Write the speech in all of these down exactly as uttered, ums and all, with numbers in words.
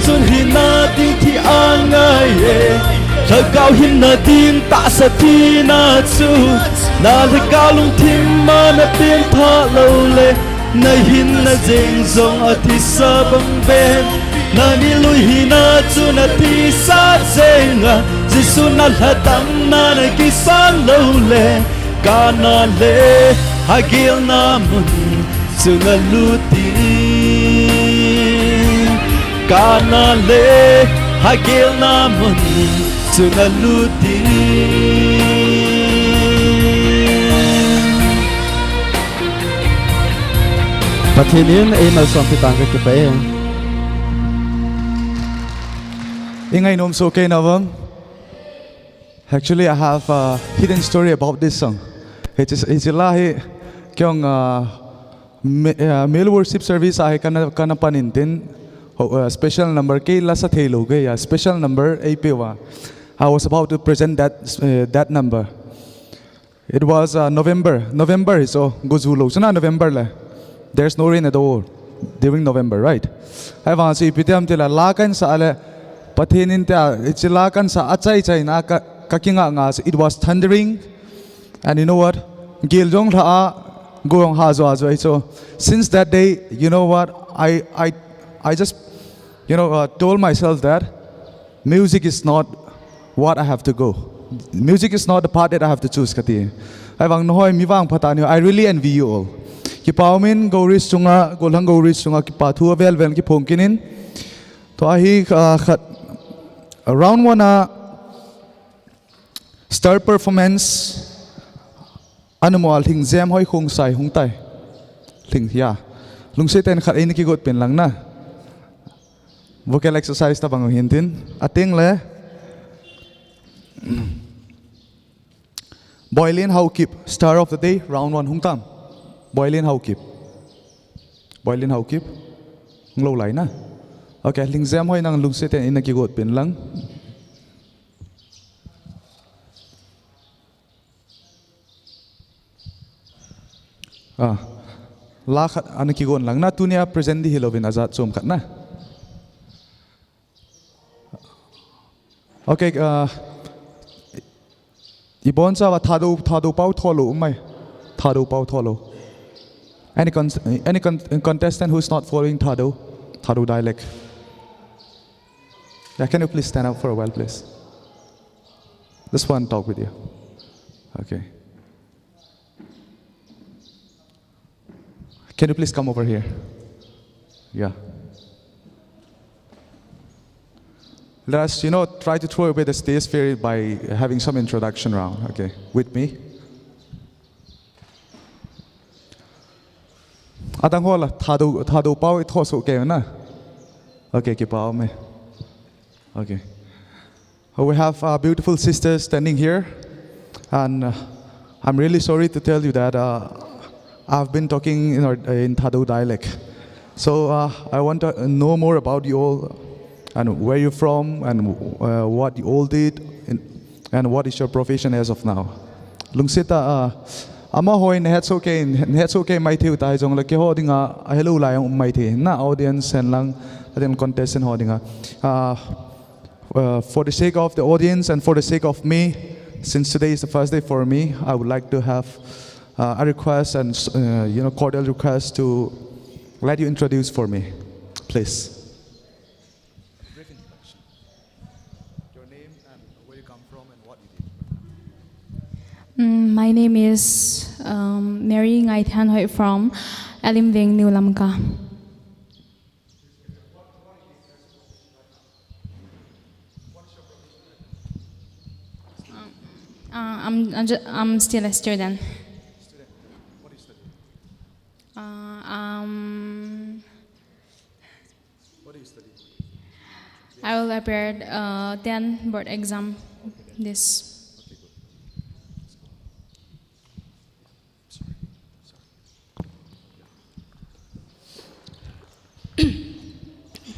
Chun hinna ding thi angai e. Lhagao hinna ding tahsa thina chu, na lhagao lungthim a na pengthah lou le, na hinna jeng jong athisa bang ven. Na milui hinna chu na thisa jenga, Jesu na lhatdamna na kisan lou le, kana le hagilna mun chunga lut ding. Kana le hagilna mun chunga lut ding. Pathen in eimalsom pi tang, kakipah e. I ngainom soh kei na vang. Actually, I have a hidden story about this song. Hiche, hiche la hi, kei jong, uh, me-, uh, male worship service a hi kana, kana pan in tin, ho-, uh, special number kei la sa thei lou kei a, special number eipeh uva. I was about to present that, uh, that number. It was, uh, November, November hi chu, go ju lou chu na November le. There's no rain at all during November, right? Ahivang chu ipi ti ham ti le, la kan sa le, Pathen in tia, hiche la kan sa achai chai na ka, ka kingah ngah chu, it was thundering. And you know what? Gil jong lha a, go jong ha jo a jo hi chu. Since that day, you know what? I, I, I just, you know, uh, told myself that music is not what I have to go. Music is not the path that I have to choose, kati. Ahivang nahoi mi vangpha tah nahiu, I really envy you all. Kipa um in, Gauris chunga, gollhang Gauris chunga, kipa thu avel vel kiphong kit in. Tua hi, ah, khat, round one a, star performance, ana mu a Lhingjem Hoikhongsai hung tai. Lhing, ya. Lungset tah in khat eina kigot pen lang na. Vocal exercise tabang u hin tin. Ateng le. Boilin Haokip, star of the day, round one hung tam. Boilin Haokip. Boilin Haokip. Hung lou lai na. Okay, Lhingjem Hoi, nang lungset tah in eina kigot pen lang. Ah. La khat ana kigon lang na, tunia present di hilouvin ajat chom khat na. Okay, uh, ibon chauva Thadou, Thadou pao tholou um mai. Thadou pao tholou. Any con-, any con-, contestant who is not following Thadou, Thadou dialect? Yeah, can you please stand up for a while, please? Just want to talk with you. Okay. Can you please come over here? Yeah. Let us, you know, try to throw away the stage fear by having some introduction round, okay, with me. Adang ho la, Thadou, Thadou pao i tho soh kei na. Okay, kipa um e. Okay. Uh, we have our beautiful sisters standing here, and, uh, I'm really sorry to tell you that, uh, I've been talking in our, in Thadou dialect. So, uh, I want to know more about you all, and where you're from, and, uh, what you all did, and, and what is your profession as of now. Lungset tah, uh, amahon nahet soh kei, nahet soh kei mai thei u ta jongle keiho dinga, ahelou lai um mai thei. Na audience hen lang, adin contestant ho dinga. Uh, Uh, for the sake of the audience and for the sake of me, since today is the first day for me, I would like to have, uh, a request and, uh, you know, cordial request to let you introduce for me, please. Brief introduction. Your name and where you come from and what you did. Mm, my name is, um, Mary Ngaithanhoi from Alimveng, New Lamka. Um, uh, I'm, I'm, ju- I'm still a student. Uh, um, I will appear uh, ten board exam this.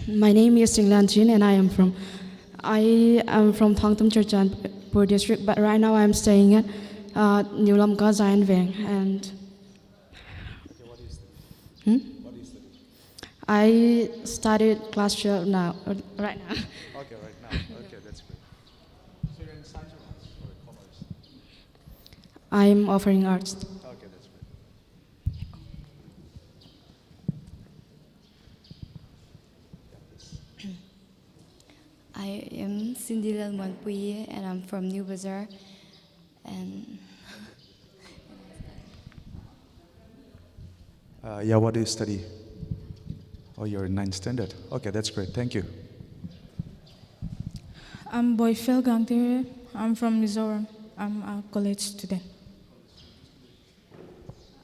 My name is Chinglan Chin and I am from I am from Thangtam Churachandpur district, but right now I am staying at uh, New Lamka Zion Veng and hmm? I studied class twelve now, uh, right now. Okay, right now. Okay, that's great. So you're in science or arts or commerce? I'm offering arts. Okay, that's great. I am Cindy Lalmonpui and I'm from New Bazaar. And Uh, yeah, what do you study? Oh, you're in ninth standard. Okay, that's great. Thank you. I'm Boifel Gangte. I'm from Mizoram. I'm a college student.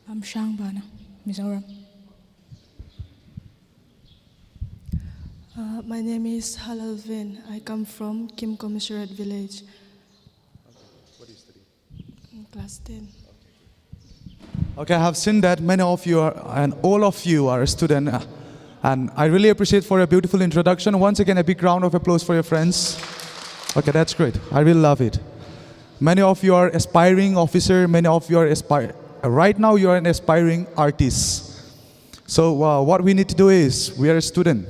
I'm Shangbana, Mizoram. Uh, my name is Halalvin. I come from Kim Commissionerate Village. What do you study? In class ten. Okay, I have seen that many of you are, and all of you are a student. Uh, and I really appreciate for a beautiful introduction. Once again, a big round of applause for your friends. Okay, that's great. I really love it. Many of you are aspiring officer. Many of you are aspire. Right now, you are an aspiring artist. So uh, what we need to do is, we are a student.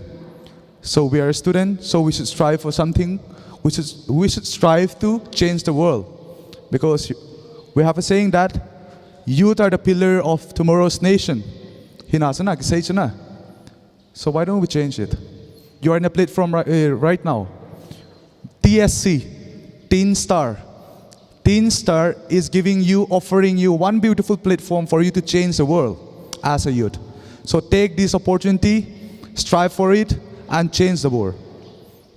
So we are a student, so we should strive for something. We should, we should strive to change the world. Because we have a saying that youth are the pillar of tomorrow's nation. Hina sana, kisei sana. So why don't we change it? You are in a platform right, uh, right now. T S C, Teen Star. Teen Star is giving you, offering you one beautiful platform for you to change the world as a youth. So take this opportunity, strive for it, and change the world.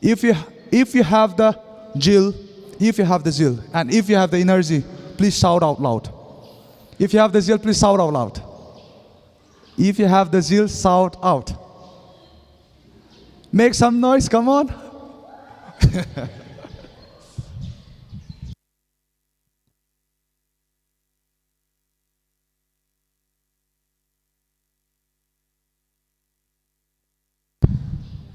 If you, if you have the zeal, if you have the zeal, and if you have the energy, please shout out loud. If you have the zeal, please shout out loud. If you have the zeal, shout out. Make some noise, come on.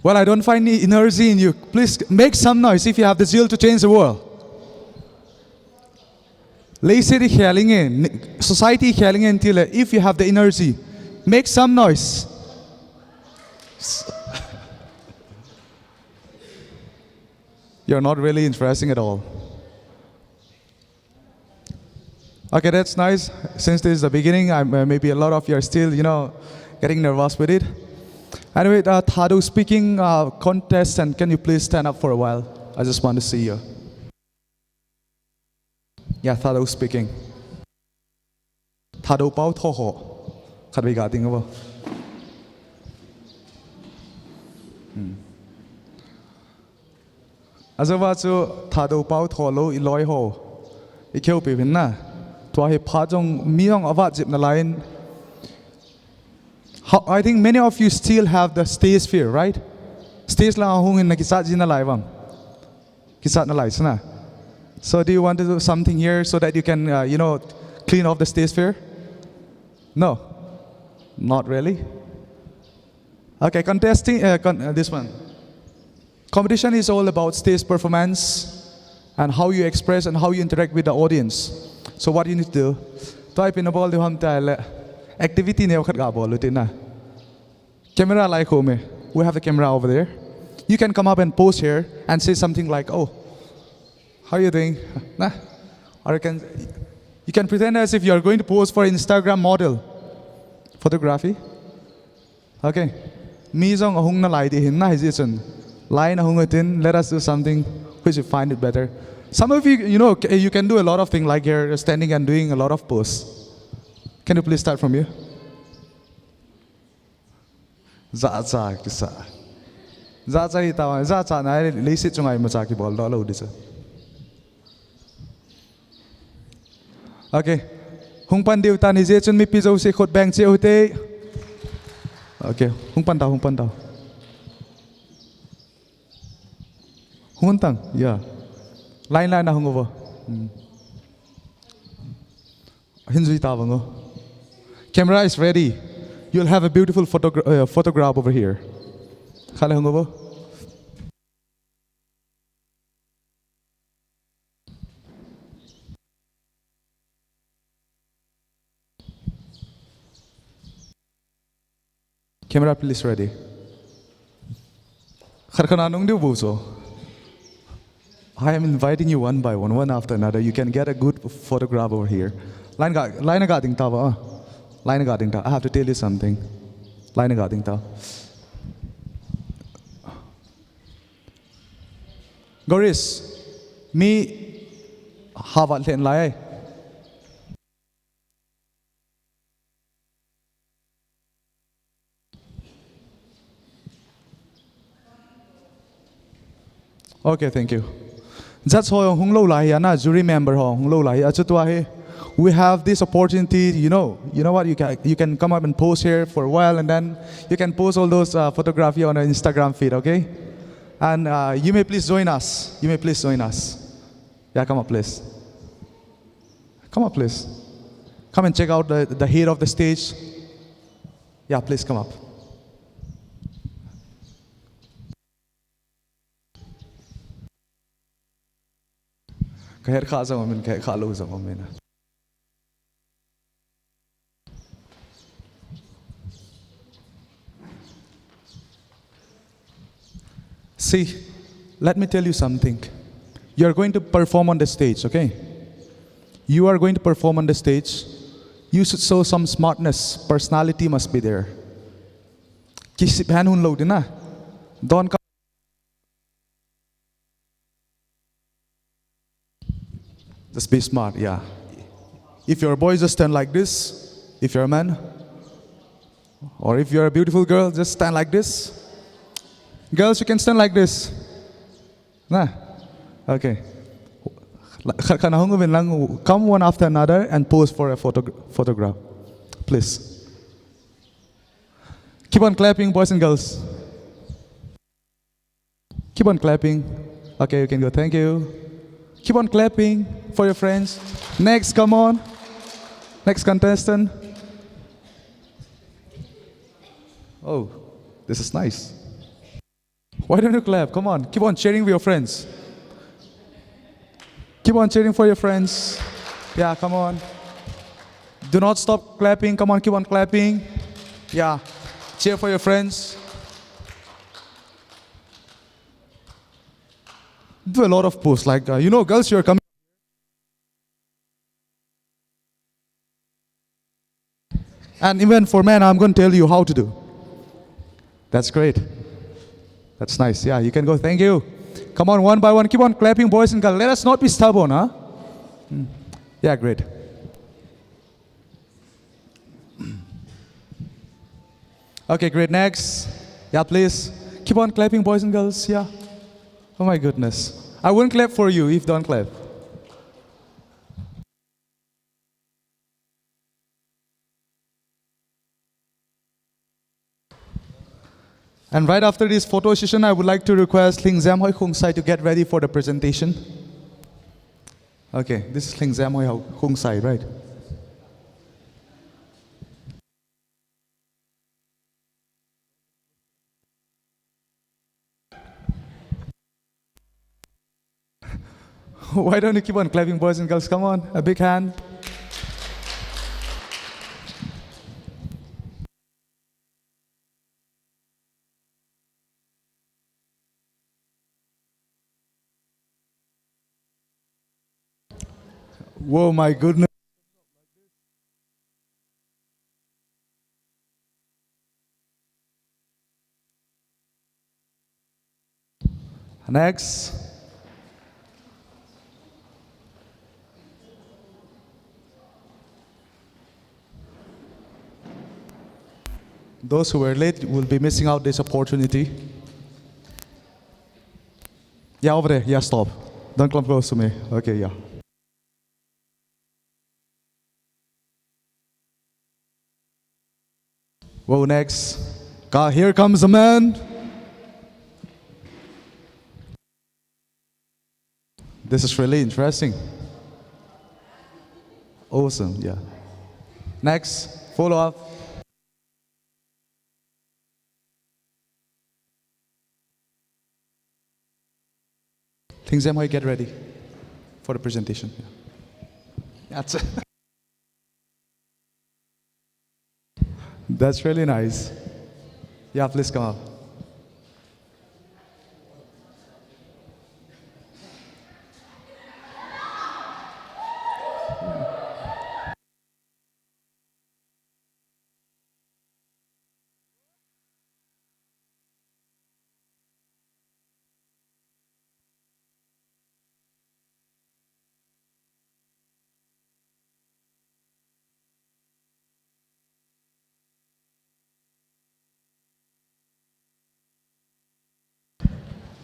Well, I don't find any energy in you. Please make some noise if you have the zeal to change the world. Leiset i kheling e, society i kheling e tile, if you have the energy, make some noise. You're not really interesting at all. Okay, that's nice. Since this is the beginning, I'm, uh, maybe a lot of you are still, you know, getting nervous with it. Anyway, uh, Thadou speaking uh, contest, and can you please stand up for a while? I just want to see you. Yeah, Thadou speaking. Thadou pau tho ho. Khat vei ga ding vo. Hmm. Ajava chu Thadou pau tho lou i loi ho. I kheu pi vin na. Tua hi pha jong mi jong avat jip na lain. How, I think many of you still have the stage fear, right? Stage la hung in na kisat ji na lai vang. Kisat na lai sana. So do you want to do something here so that you can, uh, you know, clean off the stage fear? No, not really. Okay, contesting, uh, con uh, this one. Competition is all about stage performance and how you express and how you interact with the audience. So what you need to do, type in a ball, activity ne khat ga bol utina. Camera lai kho me. We have the camera over there. You can come up and pose here and say something like, "Oh, how are you doing?" Nah. Or you can, you can pretend as if you are going to pose for Instagram model photography. Okay. Mi jong ahung na lai di hin na hi ji chun. Lai na hung tin, let us do something which you find it better. Some of you, you know, you can do a lot of things like you're standing and doing a lot of pose. Can you please start from you? Za cha kisa. Za cha hi ta, za cha na leiset chunga ima cha kibol do lo di cha. Okay. Hung pan diu tan hi je chun mipi jouse khut beng cheh u hite. Okay. Hung pan tau, hung pan tau. Hung pan tang, yeah. Line line na hung uvo. Hmm. Hin jui ta vang o. Camera is ready. You'll have a beautiful photogra uh, photograph over here. Khat le hung uvo. Camera, please, ready. Khat khat na nung diu bou chu. I am inviting you one by one, one after another. You can get a good photograph over here. Line ga, line ga ding tauva. Line ga ding tauva. I have to tell you something. Line ga ding tauva. Goris, mi havat len lai. Okay, thank you. Judge ho hung lou lai hi, ana jury member ho hung lou lai hi. Achuti ahi, we have this opportunity, you know, you know what, you can, you can come up and pose here for a while, and then you can post all those uh, photography on our Instagram feed, okay? And uh, you may please join us. You may please join us. Yeah, come up, please. Come up, please. Come and check out the, the head of the stage. Yeah, please come up. Ka het kha jong amin, ka het kha lou jong amin. See, let me tell you something. You are going to perform on the stage, okay? You are going to perform on the stage. You should show some smartness. Personality must be there. Kisip hen hun lou ding na. Don't Just be smart, yeah. If you're a boy, just stand like this. If you're a man, or if you're a beautiful girl, just stand like this. Girls, you can stand like this. Nah, okay. Khat khat na hung uvin lang, come one after another and pose for a photo photograph, please. Keep on clapping, boys and girls. Keep on clapping. Okay, you can go. Thank you. Keep on clapping for your friends. Next, come on. Next contestant. Oh, this is nice. Why don't you clap? Come on. Keep on cheering for your friends. Keep on cheering for your friends. Yeah, come on. Do not stop clapping. Come on, keep on clapping. Yeah. Cheer for your friends. Do a lot of pose, like, uh, you know, girls, you're coming. And even for men, I'm going to tell you how to do. That's great. That's nice. Yeah, you can go. Thank you. Come on, one by one. Keep on clapping, boys and girls. Let us not be stubborn, huh? Mm. Yeah, great. Okay, great. Next. Yeah, please. Keep on clapping, boys and girls. Yeah. Oh my goodness. I wouldn't clap for you if don't clap. And right after this photo session, I would like to request Lhingzem Hoi Khungsai to get ready for the presentation. Okay, this is Lhingzem Hoi Khungsai, right? Why don't you keep on clapping, boys and girls? Come on, a big hand. Whoa, my goodness. Next. Those who were late will be missing out this opportunity. Yeah, over there. Yeah, stop. Don't come close to me. Okay, yeah. Whoa, next. Ka-, here comes a man. This is really interesting. Awesome, yeah. Next, follow up. Things Zemhoi, get ready for the presentation. Yeah. That's, that's really nice. Yeah, please come up.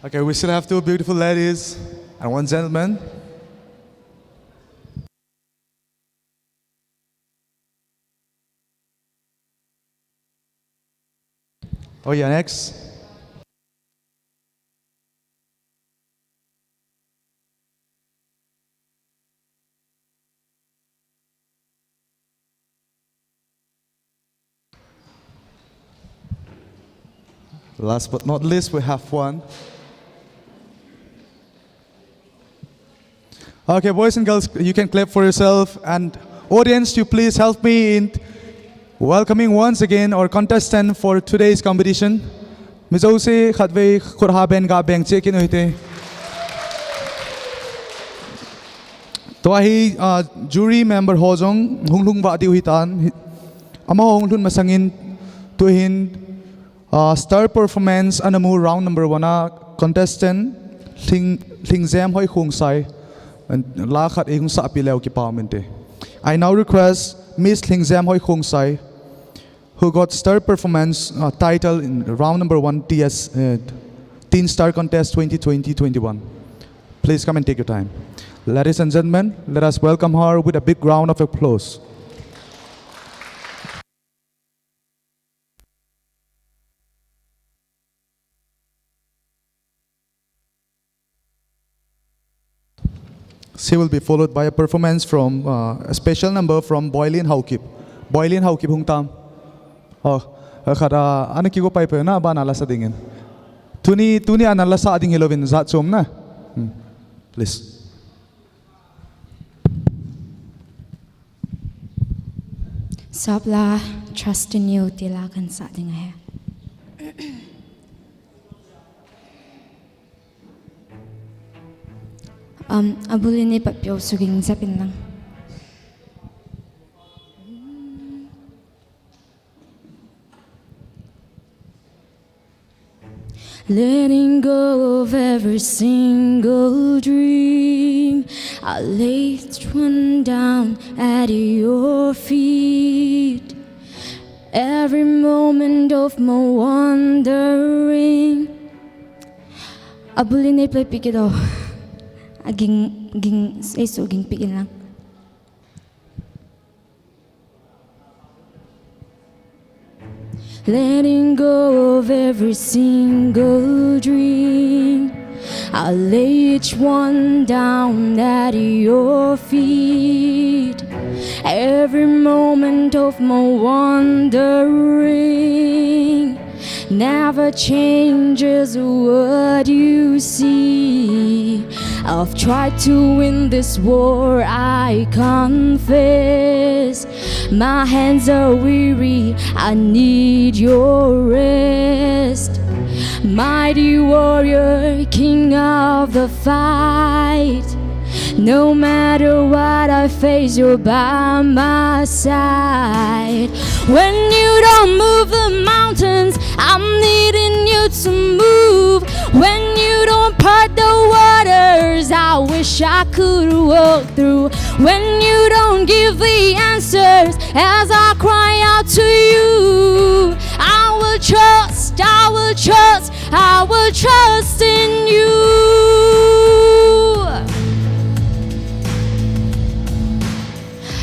Okay, we still have two beautiful ladies and one gentleman. Oh yeah, next. Last but not least, we have one. Okay, boys and girls, you can clap for yourself. And audience, you please help me in welcoming once again our contestant for today's competition. Mi jouse khatvei khut ha beng ga beng cheh kit u hite. Tua hi, ah, jury member ho jong hung lhung vah diu hitan. Amaho hung lhun masangin tuhin, ah, star performance ana mu round number one a contestant Lhing, Lhingjem Hoikhongsai. La khat eihung sahpi leu kipa um inte. I now request Miss Lhingjem Hoikhongsai, who got star performance, uh, title in round number one T S, uh, Teen Star Contest twenty twenty twenty-one. Please come and take your time. Ladies and gentlemen, let us welcome her with a big round of applause. She will be followed by a performance from, uh, a special number from Boilin Haokip. Boilin Haokip hung tam. Oh, khat, uh, ana kigo pai pe na, ba na la sa dingin. Tuni, tuni ana la sa ding hilouvin jat chom na. Hmm. Please. Sap la, trust in you, ti la kan sa ding ahi. Um, abul in nei patpeh u suging jep in lang. Letting go of every single dream. I lay each one down at your feet. Every moment of my wandering. Abul in nei play peh kit o. Aging, ging, ei su ging peh in lang. Letting go of every single dream. I lay each one down at your feet. Every moment of my wandering never changes what you see. I've tried to win this war, I confess. My hands are weary, I need your rest. Mighty warrior, king of the fight. No matter what I face, you're by my side. When you don't move the mountains, I'm needing you to move. When you don't part the waters, I wish I could walk through. When you don't give the answers, as I cry out to you, I will trust, I will trust, I will trust in you.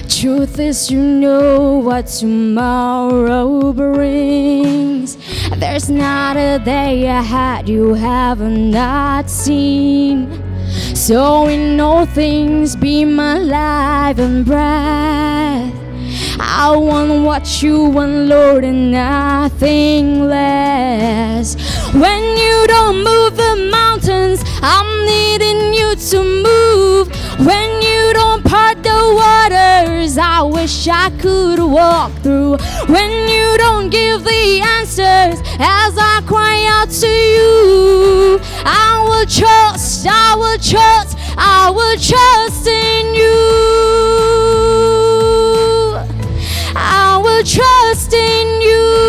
Truth is, you know what tomorrow brings. There's not a day ahead you have not seen. So in all things, be my life and breath. I want what you want, Lord, and nothing less. When you don't move the mountains, I'm needing you to move. When you don't part the waters, I wish I could walk through. When you don't give the answers, as I cry out to you, I will trust, I will trust, I will trust in you. I will trust in you.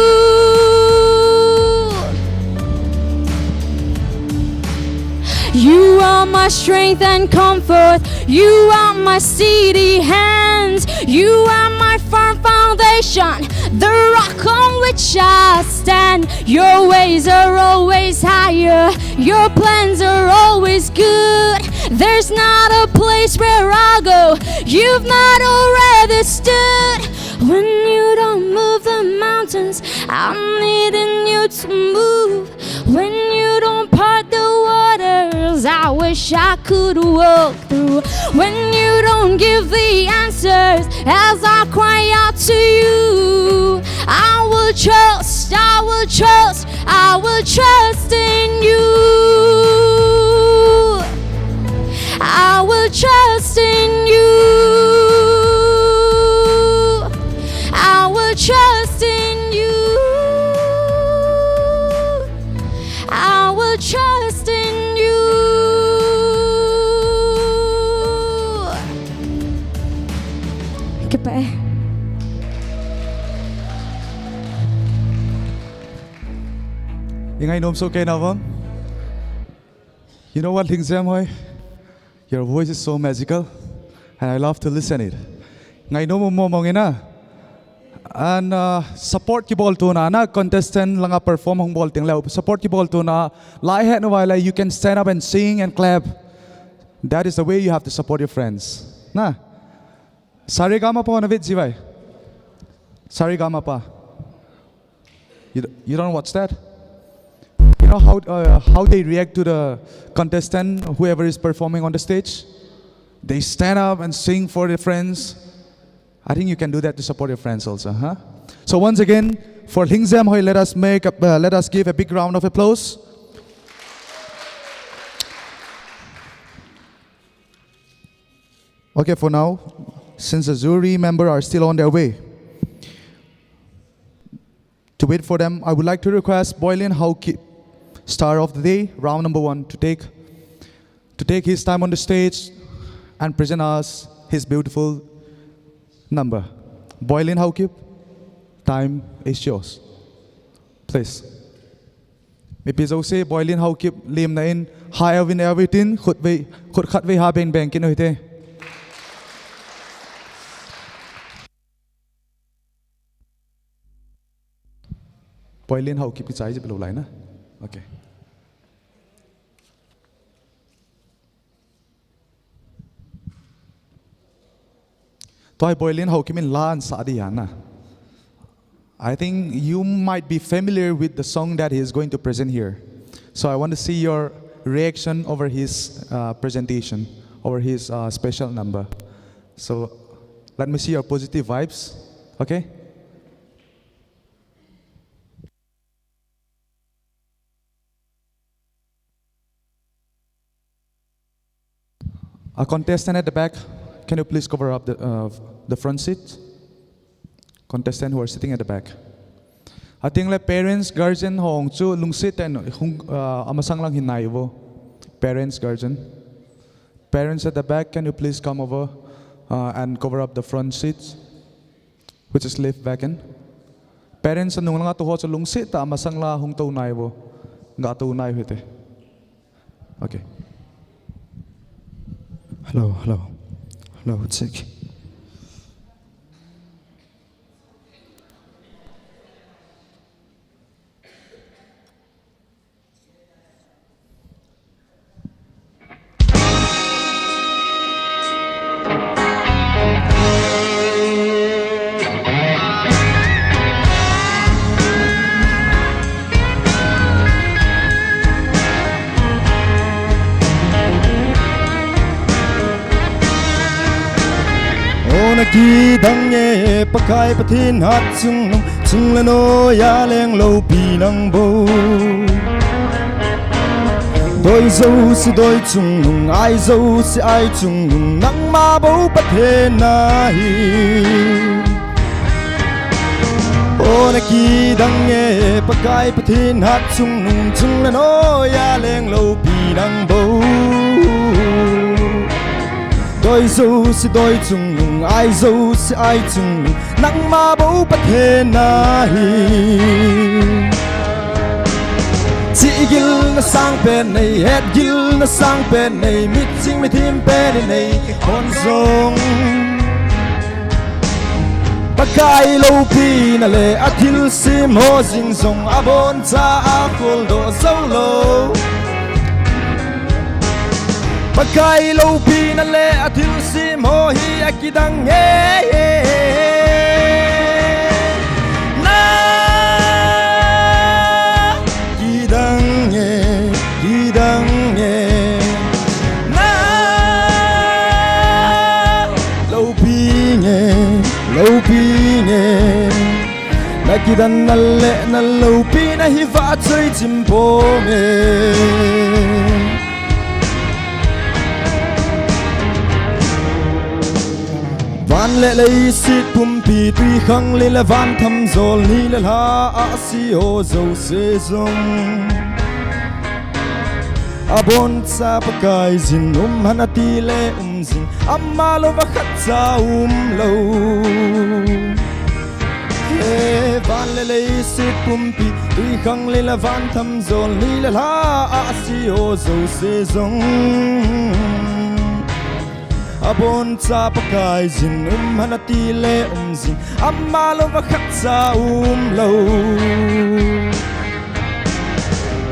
You are my strength and comfort. You are my steady hands. You are my firm foundation, the rock on which I stand. Your ways are always higher Your plans are always good. There's not a place where I'll go you've not already stood. When you don't move the mountains, I'm needing you to move. When you don't part the waters I wish I could walk through. When you don't give the answers as I cry out to you, I will trust, I will trust, I will trust in you. I will trust in you. I will trust in you. I will trust in you. Kipah e. I ngainom soh kei na vang. You know what, Lhingjem hoi? Your voice is so magical, and I love to listen it. Ngainom mo mong ina. And uh, support kibol tuna na contestant langa perform hung bol ting leu. Support kibol tuna. Lai het na vai lai, you can stand up and sing and clap. That is the way you have to support your friends. Na. Saregama pa na vet ji vai. Saregama pa. You, d- you don't watch that? You know how, uh, how they react to the contestant, whoever is performing on the stage? They stand up and sing for their friends. I think you can do that to support your friends also, huh? So once again, for Lhingjem hoi, let us make a, uh, let us give a big round of applause. Okay, for now, since the jury member are still on their way, to wait for them, I would like to request Boilin Haokip, star of the day, round number one, to take to take his time on the stage and present us his beautiful number. Boilin Haokip, time is yours. Please. Mipi jouse, Boilin Haokip limna in, ha Elvin Elvin tin, khut vei, khut khat vei ha beng beng kin u hite. Boilin Haokip kichai jep lou lai na. Okay. Tua hi Boilin Haokip in la ahin sa di ahi na. I think you might be familiar with the song that he is going to present here. So I want to see your reaction over his uh, presentation, over his uh, special number. So let me see your positive vibes. Okay? A contestant at the back, can you please cover up the, uh, the front seat? Contestant who are sitting at the back. Ating le parents, guardian ho chu lungset tah in hung, uh, amasang lang hin nai uvo. Parents, guardian. Parents at the back, can you please come over, uh, and cover up the front seats? Which is left vacant. Parents anung langa tou ho chu lungset tah a amasang lang hung tou nai uvo. Ga tou nai u hite. Okay. Hello, hello. Hello, check. O na kidang e, Pakai Pathen hatchungnung, chung le noiya leng loupi nang bou. Doi jouse doi chungnung, ai jouse ai chungnung, nangma bou Pathen nahi. O na kidang e, Pakai Pathen hatchungnung, chung le noiya leng loupi nang bou. Doi jouse doi chungnung, ai jouse ai chungnung, nangma bou Pathen nahi. Chihgilna sangpen nei, hetgilna sangpen nei, mitching mithem pen inei hon jong, Pakai loupina le athilsem ho jing jong aboncha akholdoh jou lou. Kai loupina le a thilsem ho hi a kidang e. Na kidang e, kidang e. Na loupi nge, loupi nge. Na kidanna le na loupina hi vahchoi chim ponge. Van le leiset pumpi, twikhanglen le vantham, jol ni le lha, ahsi ho jouse jong aboncha Pakaiyin um hen ati le um jing, ama louva khatcha umlou. He van le leiset pumpi, twikhanglen le vantham, jol ni le lha, ahsi ho jouse jong aboncha Pakaiyin um hen ati le um jing, ama louva khatcha umlou.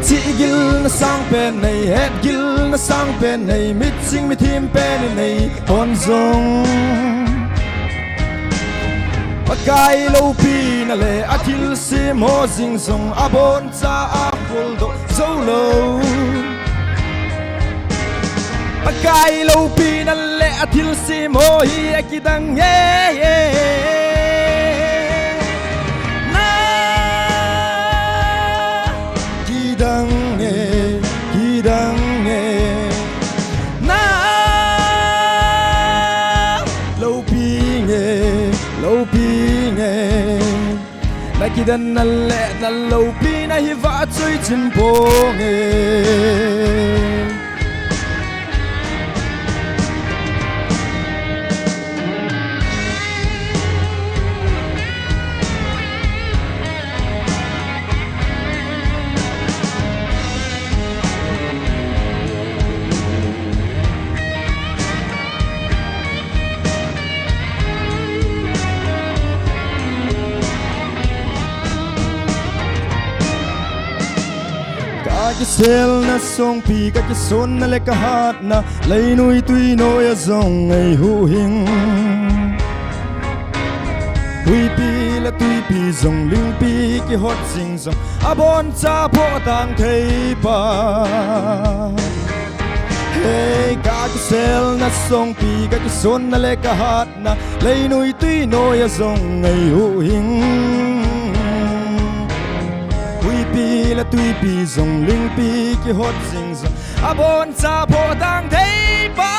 Chihgilna sangpen nei, hetgilna sangpen nei, mitching mithem pen inei hon jong Pakai loupina le a thilsem ho jing jong aboncha a kholdoh joulou. Pakai loupina le a thilsem ho hi a kidang e. Na kidang e, kidang e. Na loupi nge, loupi nge. Na kidanna le na loupina hi vahchoi chim ponge. Ka kiselna songpi, ka kisonna le ka hatna, leinoi twinoi a jong eihuhhing. Huipi le twipi jong, lingpi kihot jing jong aboncha phoh tang thei pa. Hei, ka kiselna songpi, ka kisonna le ka hatna, leinoi twinoi a jong eihuhhing. Huipi le twipi jong, lingpi kihot jing jong aboncha phoh tang thei pa.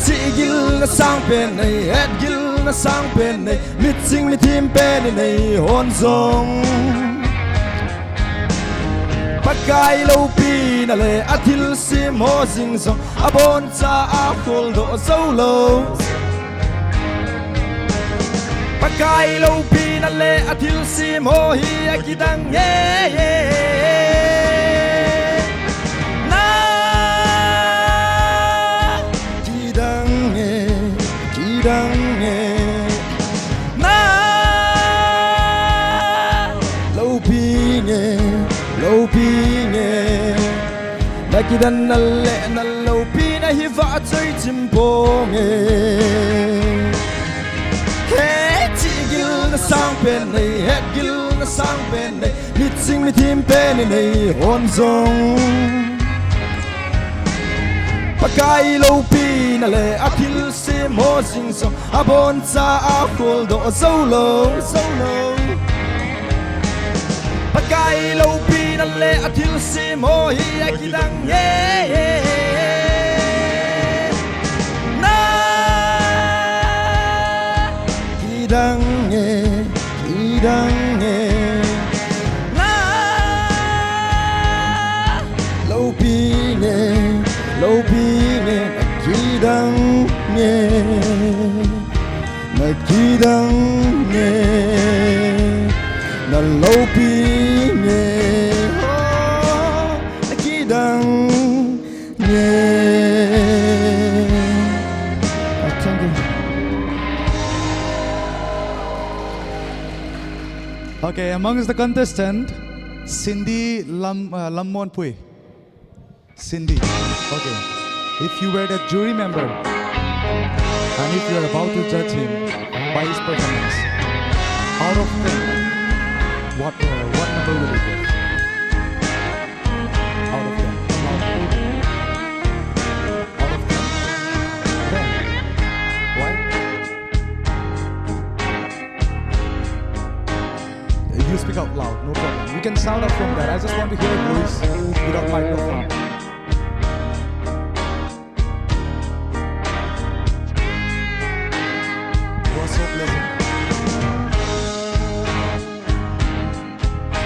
Chihgilna sangpen nei, hetgilna sangpen nei, mitching mithem pen inei hon jong Pakai loupina le a thilsem ho jing jong aboncha a kholdoh joulou. Pakai loupina le a thilsem ho hi a kidang e. Na kidang e, kidang e. Na loupi nge, loupi nge. Na kidanna le na loupina hi vahchoi chim ponge. He chihgilna sangpen nei, hetgilna sangpen nei, mitching mithem pen inei hon jong Pakai loupina le a thilsem ho jing jong aboncha a kholdoh joulou, joulou. Pakai loupina le a thilsem ho hi a kidang e. Na kidang e, kidang e. Na loupi nge, loupi nge, na kidang e. Na kidang e, na loupi nge, oh, na kidang e. Ah, thank you. Okay, amongst the contestant, Cindy Lam, uh, Lammonpui. Cindy. Okay. If you were the jury member and if you are about to judge him by his performance, out of ten, what, uh, what number will you give? Out of ten. Out of ten. Ten. Why? You speak out loud, no problem. You can shout out from there. I just want to hear your voice without microphone. It was so pleasant.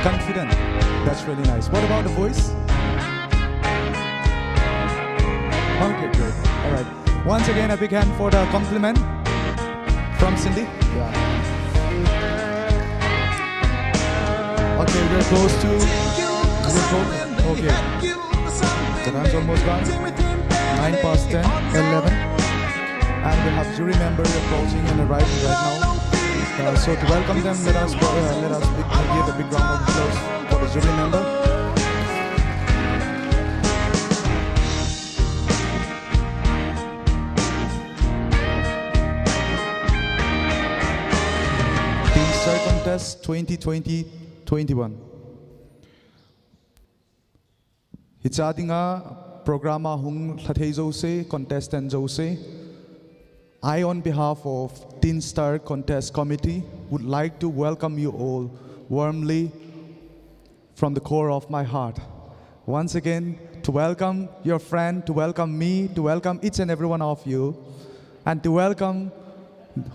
Confident. That's really nice. What about the voice? Okay, great. All right. Once again, a big hand for the compliment from Cindy. Yeah. Okay, we're close to. We're close. Okay. The time's almost gone. Nine past ten, eleven. And we have jury member approaching and arriving right now. Uh, so to welcome them, let us, uh, let us big, give a big round of applause for the jury member. Teen Star Contest twenty twenty twenty-one. Hiche dinga program a hung lhathei jouse, contestant jouse, I, on behalf of Teen Star Contest Committee, would like to welcome you all warmly from the core of my heart. Once again, to welcome your friend, to welcome me, to welcome each and every one of you, and to welcome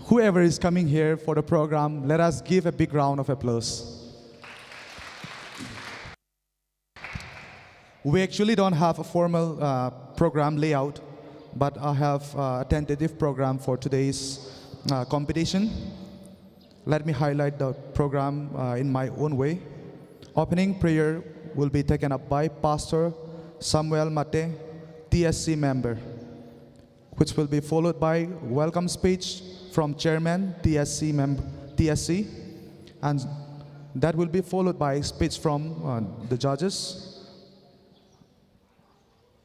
whoever is coming here for the program, let us give a big round of applause. We actually don't have a formal, uh, program layout, but I have, uh, a tentative program for today's, uh, competition. Let me highlight the program, uh, in my own way. Opening prayer will be taken up by Pastor Samuel Mate, T S C member, which will be followed by welcome speech from Chairman T S C mem-, T S C, and that will be followed by speech from, uh, the judges.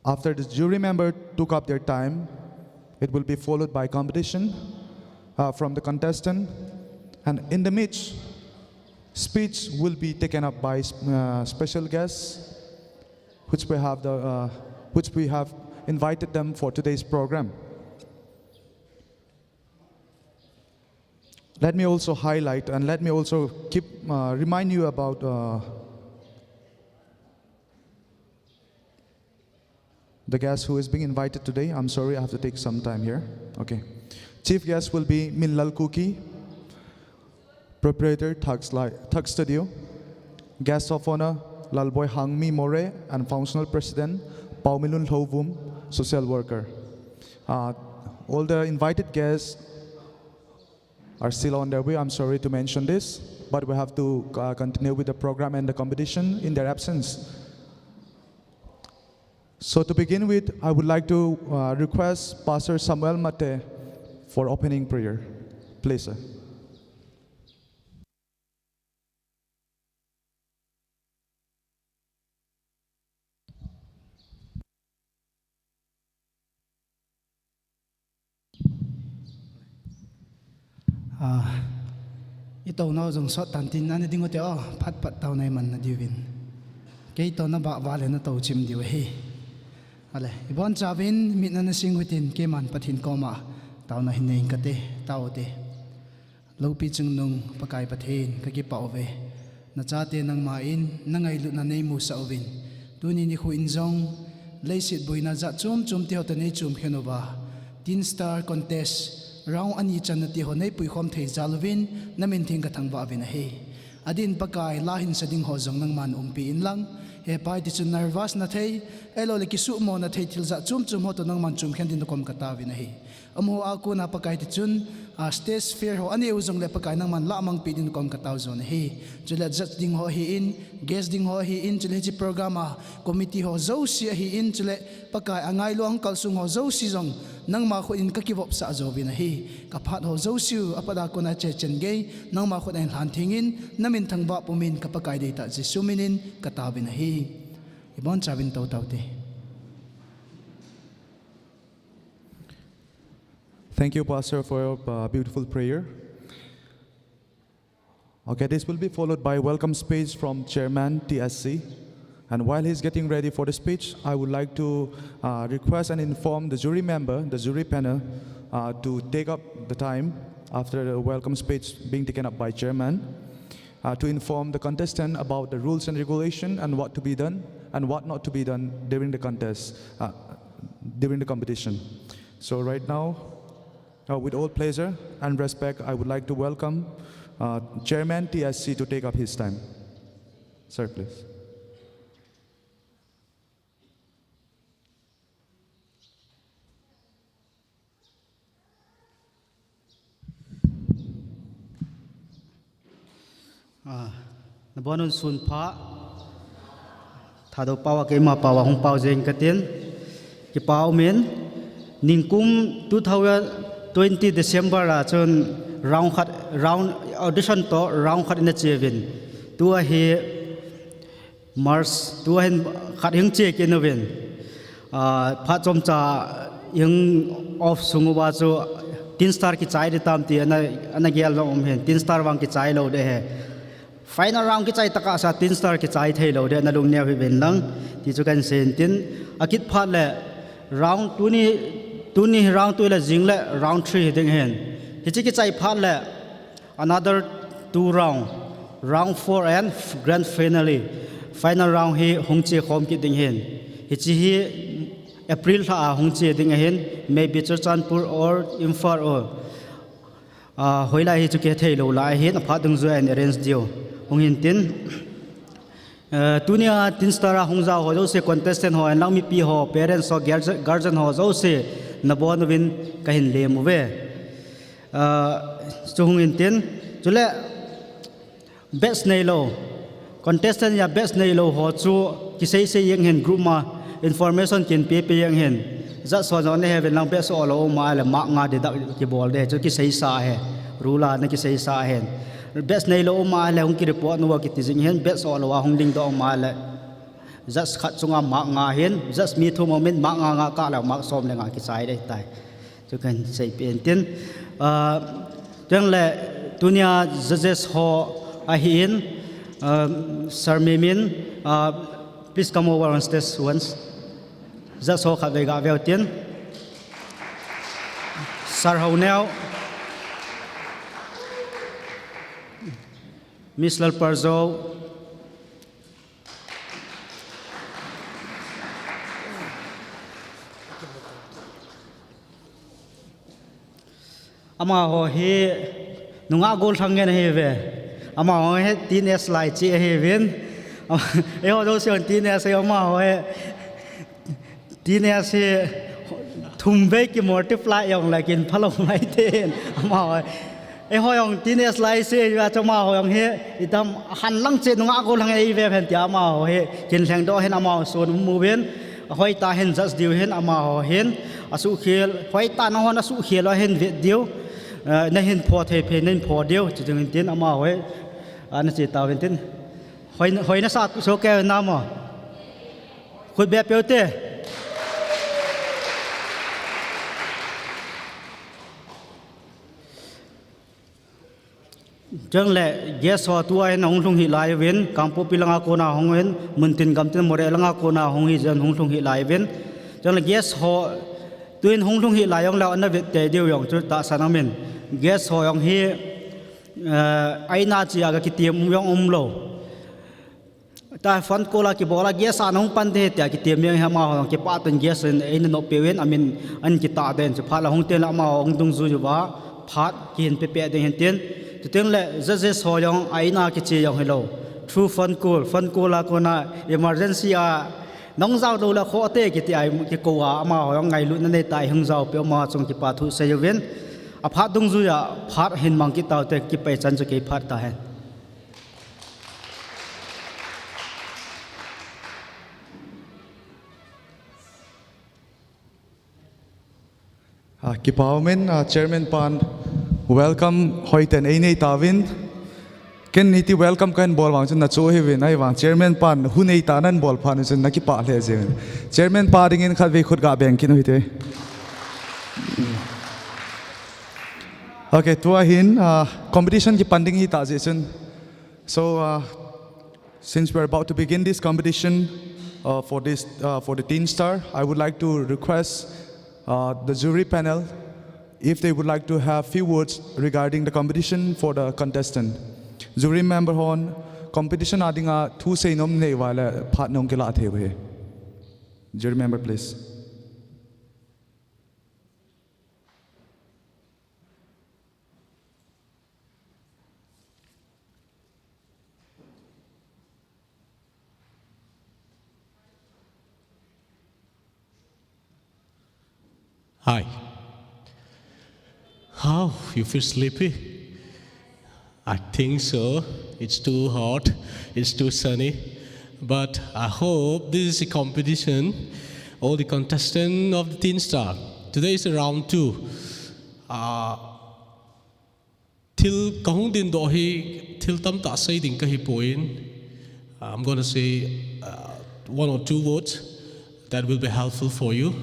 After the jury member took up their time, it will be followed by competition, uh, from the contestant, and in the midst, speech will be taken up by, uh, special guests, which we have the, uh, which we have invited them for today's program. Let me also highlight and let me also keep, uh, remind you about, uh, the guest who is being invited today. I'm sorry, I have to take some time here. Okay. Chief guest will be Minlal Kuki, proprietor Thug Sli-, Thug Studio. Guest of honor, Lalboi Hangmi More, and functional president, Paumilun Lhouvum, social worker. Uh, all the invited guests are still on their way. I'm sorry to mention this, but we have to, uh, continue with the program and the competition in their absence. So to begin with, I would like to, uh, request Pastor Samuel Mate for opening prayer. Please, sir. Ah, itounau jong sot tan tin, ana ding ute o, phat phat taona iman na diuvin. Kei touna bah vale natou chim diu ahi. Ale, ibonchauvin mitna nasing utin, keiman Pathen koma taona hin nei inge kate, tao ute. Loupi chungnung Pakai Pathen, kakipah uve. Nachate nangman nangailutna neimusah uvin, tuni nikho in jong leiset boina jat chom chom teho toh neichomkhen uva, Teen Star Contest round ani channa teho neipuikhom thei jal uvin, namin theng kathangvah uvin ahi. Adin Pakai, la hinsa ding ho jong nangman umpi inlang, he Pai, tichun nervous na thei, ahilouleh kisuhmo na thei thil jat chom chom ho toh nangman chomkhen din nakom katao uvin ahi. Amaho a kona Pakai tichun, a, stage fear ho anei u jongle Pakai nangman lahmangpi din kom katao jon ahi. Chule judge ding ho ahin, guest ding ho ahin, chule hiche program a committee ho jouse ahin, chule Pakai angailu ahung kalsong ho jouse jong nangma khut in kakivopsah jouvin ahi. Kaphat ho jouse u apat a kona chechen gei nangma khut a hin lhan theng in, namin thangvah pumin ka Pakai deitah Jesu min in katao uvin ahi. Ibonchauvin tou taute. Thank you, Pastor, for your uh, beautiful prayer. Okay, this will be followed by welcome speech from Chairman T S C. And while he's getting ready for the speech, I would like to uh, request and inform the jury member, the jury panel, uh, to take up the time after the welcome speech being taken up by Chairman, uh, to inform the contestant about the rules and regulation and what to be done and what not to be done during the contest, uh, during the competition. So right now, uh, with all pleasure and respect, I would like to welcome uh, Chairman T S C to take up his time. Sir, please. Ah, nabonun sun pha. Thadou pao a keima pao a hung pao jeng katin. Kipa umin. Ningkum two thousand twenty December a chun round khat, round audition to round khat ina cheuvin. Tua hi March, tua hin khat hing che kit nauvin. Ah, phat chomcha hing off sung uva chu Teen Star kichai ding tam ti ana, ana gel lou um hin. Teen Star vang kichai lou ding ahi. Final round kichai tokah sa Teen Star kichai thei lou ding ana lungneo hih uvin lang. Ti chu kahin seiyin tin. Akit phat le round tuni, tuni round two le jing le round three hi ding hin. Hiche kichai phat le another two round, round four and f-, grand finale. Final round hi hung che khom kit ding hin. Hiche hi April lha a hung che ding ahin, maybe Churachandpur or Imphal or, ah, hoilai hi chu kihethei lou lai ahin, aphat dungjuia in arrange diu. Hung hin tin, eh, tunia Teen Star a hung jao ho jouse, contestant ho, ahinlang mipi ho, parents ho, guardian, guardian ho jouse, nabonun kahin lem uve. Ah, chu hung hin tin, chule batch neilou, contestant a batch neilou ho chu kisei sei jeng hin group ma information kin pe pe jeng hin. Judge ho jong nahe uvin lang batch aum lou um a le mark nga deduct kibol ding chu kisei sa ahi. Rule a ana kisei sa ahin. Batch neilou um a le hung ki report uva kiti jing hin, batch aum lou a hung dingdoh um a le judge khat chunga mark nga hin, judge mi thum umin mark nga nga kah le mark som le nga kichai ding ahitai. Chu kahin seipeh in tin. Ah, chule tunia judges ho ahin, ah, Sir Mimin, ah, please come over on stage once. Judge ho khatvei gah veu tin. Sir Haoneo, Miss Lalparjou, amaho hi nungah gollhang ngen ahiuve. Amaho hi teenage lai cheh ahiuvin. Eiho jouse teenage ahi, amaho hi teenage hi thum vei ki multiply jong le kin phalou maithei. Amaho hi, eiho jong teenage lai cheh ahiuva chu amaho jong hi itam hanlang cheh nungah gollhang ahiuve hen tia amaho hi kin lhengdoh hin amaho sun um uvin. Hoitah in judge diu hin amaho hin asuhkhel, hoitah nahon asuhkhel u ahin vet diu. Eh, nahin pho thei phei nahin pho diu, chuti ding hin tin amaho hi, ah, nache tauvin tin. Hoi, hoi nasa soh kei namo. Khut be peuvin te. Chule guest ho tua hin hung lhung hih lai uvin, Kangpokpi langa kona hung uvin, muntin gamtin Moreh langa kona hung hi jeh in hung lhung hih lai uvin. Chule guest ho tuin hung lhung hih lai jong le ana vet tei diu jong chu tahsan aumin. Guest ho jong hi, eh, a-in a che a ga kitem jong umlou. Tua phone call a kibol a guest a nahung pan ding ahi tia kitem jeng hi amaho jong kipah tah in guest in eina nop peuvin amin ahin kitah den chu phat la hung ten la amaho hung dungjui uva phat kihin pe pe ding hin tin. Chuteng le judges ho jong a-in a kiche jong hilou. Through phone call, phone call a kona emergency a nahung jao lou le khoh te kiti a kikou a amaho jong ngailutna neitah a hung jao peh u amaho chung kipa thu sei uvin. Aphat dungjui a phat hin mang kit taute, kipah chan chu kei phat tahen. Ah, kipa umin, ah, Chairman pan welcome hoiten einei tauvin. Ken hiti welcome kahin bol vang chun nachoh hiuvin, ahivang Chairman pan hun eitah nan bol phat chun nakipah lheh jeng uvin. Chairman pa dingin khatvei khut ga beng kit u hite. Okay, tua hin, uh, competition kipan ding hita jeh chun. So, uh, since we're about to begin this competition, uh, for this, uh, for the Teen Star, I would like to request, uh, the jury panel if they would like to have few words regarding the competition for the contestant. Jury member hon, competition a dinga thu seinom nei uva le phat nong kilah thei uve. Jury member, please. Hi. How? You feel sleepy? I think so. It's too hot. It's too sunny. But I hope this is a competition. All the contestants of the Teen Star. Today is round two. Uh, Thil kahung dingdoh hi, thil tamtah sei ding kahi poi. I'm gonna say, uh, one or two words that will be helpful for you.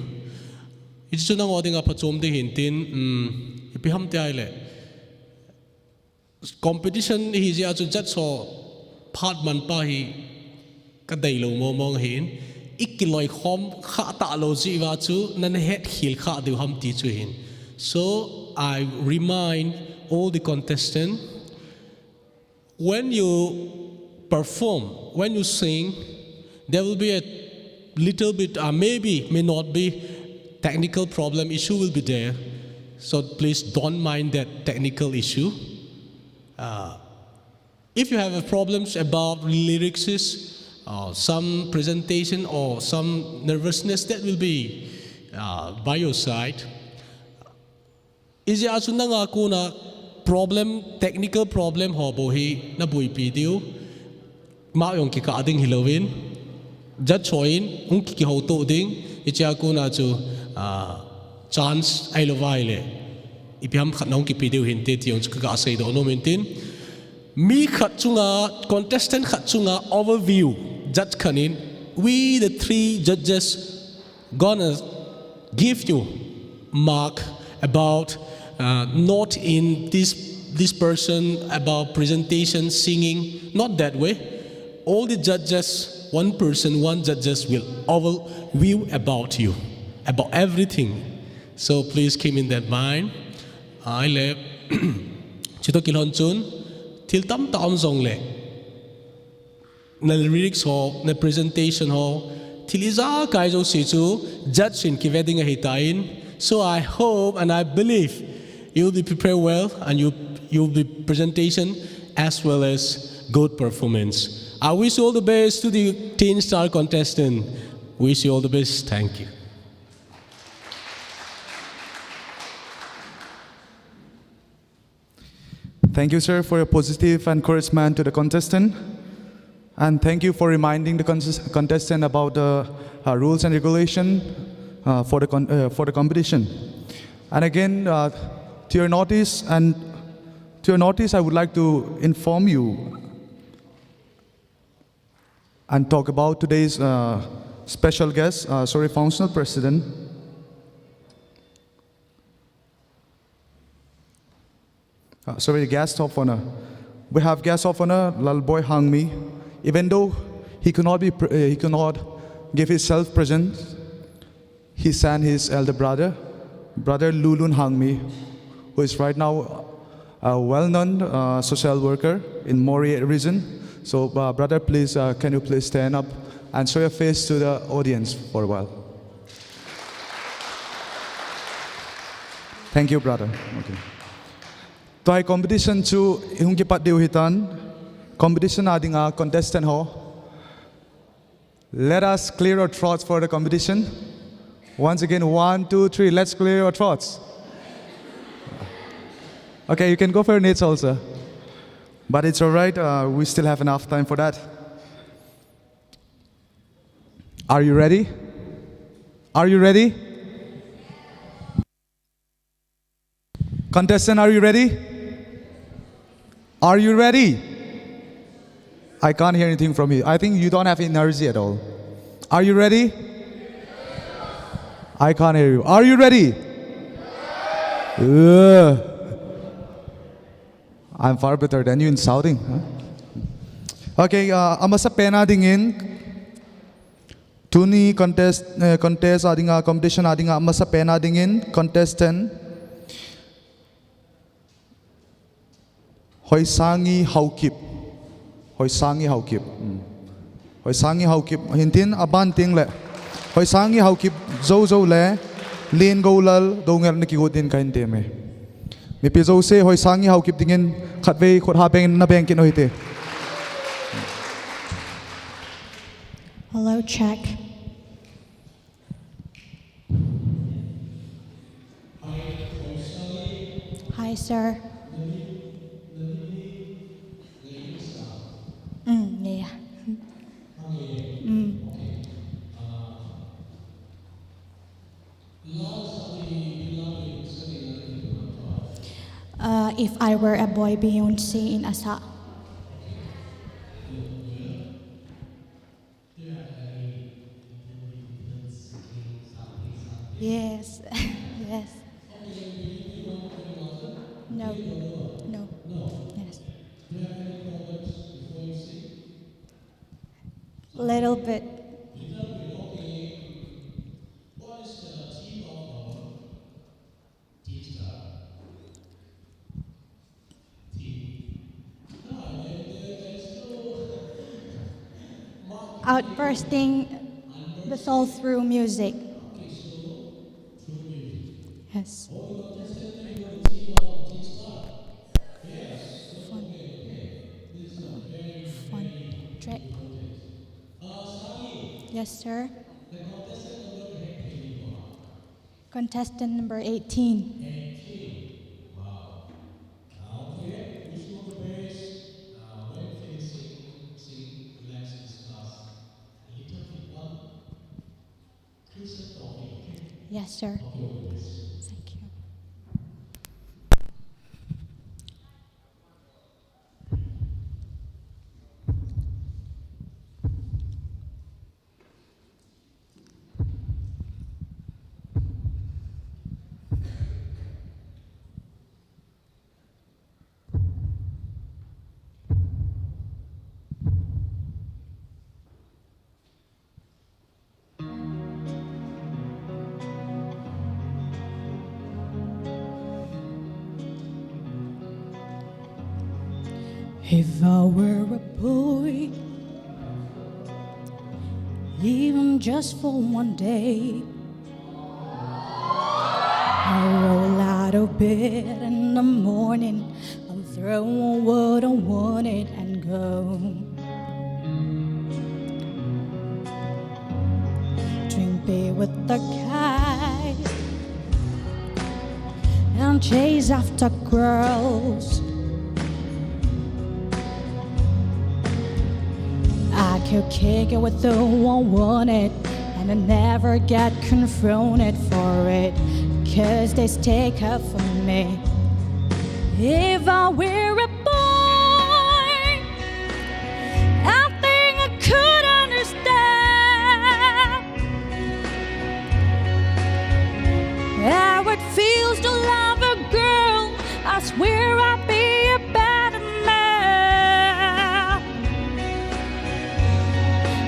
Hichu nangho dinga phachom ding hintin, um, ipi ham tia ahile. Competition hi jeh a chu judge ho phat man pa hi kadei lou mong mong hin, i kiloikhom kha talou jeh uva chu nana hetkhel kha diu ham ti chu hin. So I remind all the contestant, when you perform, when you sing, there will be a little bit, uh, maybe, may not be, technical problem issue will be there. So please don't mind that technical issue. Uh, if you have a problems about lyrics, uh, some presentation or some nervousness, that will be, uh, by your side. Ijeh a chu nanga kona problem, technical problem ho bou hi nabuipi diu. Mah jong kikah ding hilouvin, judge ho in hung kihouto ding. Ijeh a kona chu, ah, chance ahilou vaile, ipi ham khat nahung kipe diu hinte ti jong chu kaga seidoh nom intin. Mi khat chunga, contestant khat chunga overview judge khat in, we the three judges gonna give you mark about, uh, not in this, this person about presentation, singing, not that way. All the judges, one person, one judges will overview about you, about everything. So please keep in that mind. Ahile, chutoh kilhon chun, thil tamtah um jongle, na lyrics ho, na presentation ho, thil ijakai jouse chu judge in kive ding ahitan. So I hope and I believe you'll be prepared well and you, you'll be presentation as well as good performance. I wish you all the best to the Teen Star contestant. Wish you all the best. Thank you. Thank you, sir, for your positive encouragement to the contestant. And thank you for reminding the contest-, contestant about the, uh, rules and regulation, uh, for the con-, uh, for the competition. And again, uh, to your notice and to your notice, I would like to inform you and talk about today's, uh, special guest, uh, sorry, functional president. Uh, sorry, guest of honor. We have guest of honor, Lalboi Hangmi. Even though he could not be pre-, uh, he could not give his self presence, he sent his elder brother, Brother Lulun Hangmi, who is right now a well-known, uh, social worker in Moreh region. So, uh, brother, please, uh, can you please stand up and show your face to the audience for a while? Thank you, brother. Okay. Tua hi competition chu ihung kipat diu ahitan. Competition a dinga contestant ho, let us clear our throats for the competition. Once again, one, two, three. Let's clear our throats. Okay, you can go for your needs also. But it's all right. Uh, we still have enough time for that. Are you ready? Are you ready? Contestant, are you ready? Are you ready? I can't hear anything from you. I think you don't have energy at all. Are you ready? I can't hear you. Are you ready? Ugh. I'm far better than you in shouting, huh? Okay, uh, amasa pen a dingin, tuni contest, eh, contest a dinga, competition a dinga, amasa pen a dingin, contestant, Hoisangi Haokip. Hoisangi Haokip. Hmm. Hoisangi Haokip. Hintin aban ting le. Hoisangi Haokip jou jou le. Lin Golal, Dongel na kigot din kahin teme. Mipi jouse, Hoisangi Haokip dingin khatvei khut ha beng na beng kit u hite. Hello, check. Hi, sir. Mm, yeah, yeah. Mm. Uh, if I were a boy, Beyonce in Asa. Yes, yes. No, no. Yes. Little bit. Outbursting the soul through music. Yes. Fun. Fun. Track. Yes, sir. Contestant number eighteen. Yes, sir. Thank you. If I were a boy, even just for one day, I roll out of bed in the morning and throw on what I wanted and go. Drink beer with the guys and chase after girls. I could kick it with who I wanted, and I never get confronted for it, 'cause they stick up for me. If I were a boy, I think I could understand how it feels to love a girl. I swear I'll be a better man.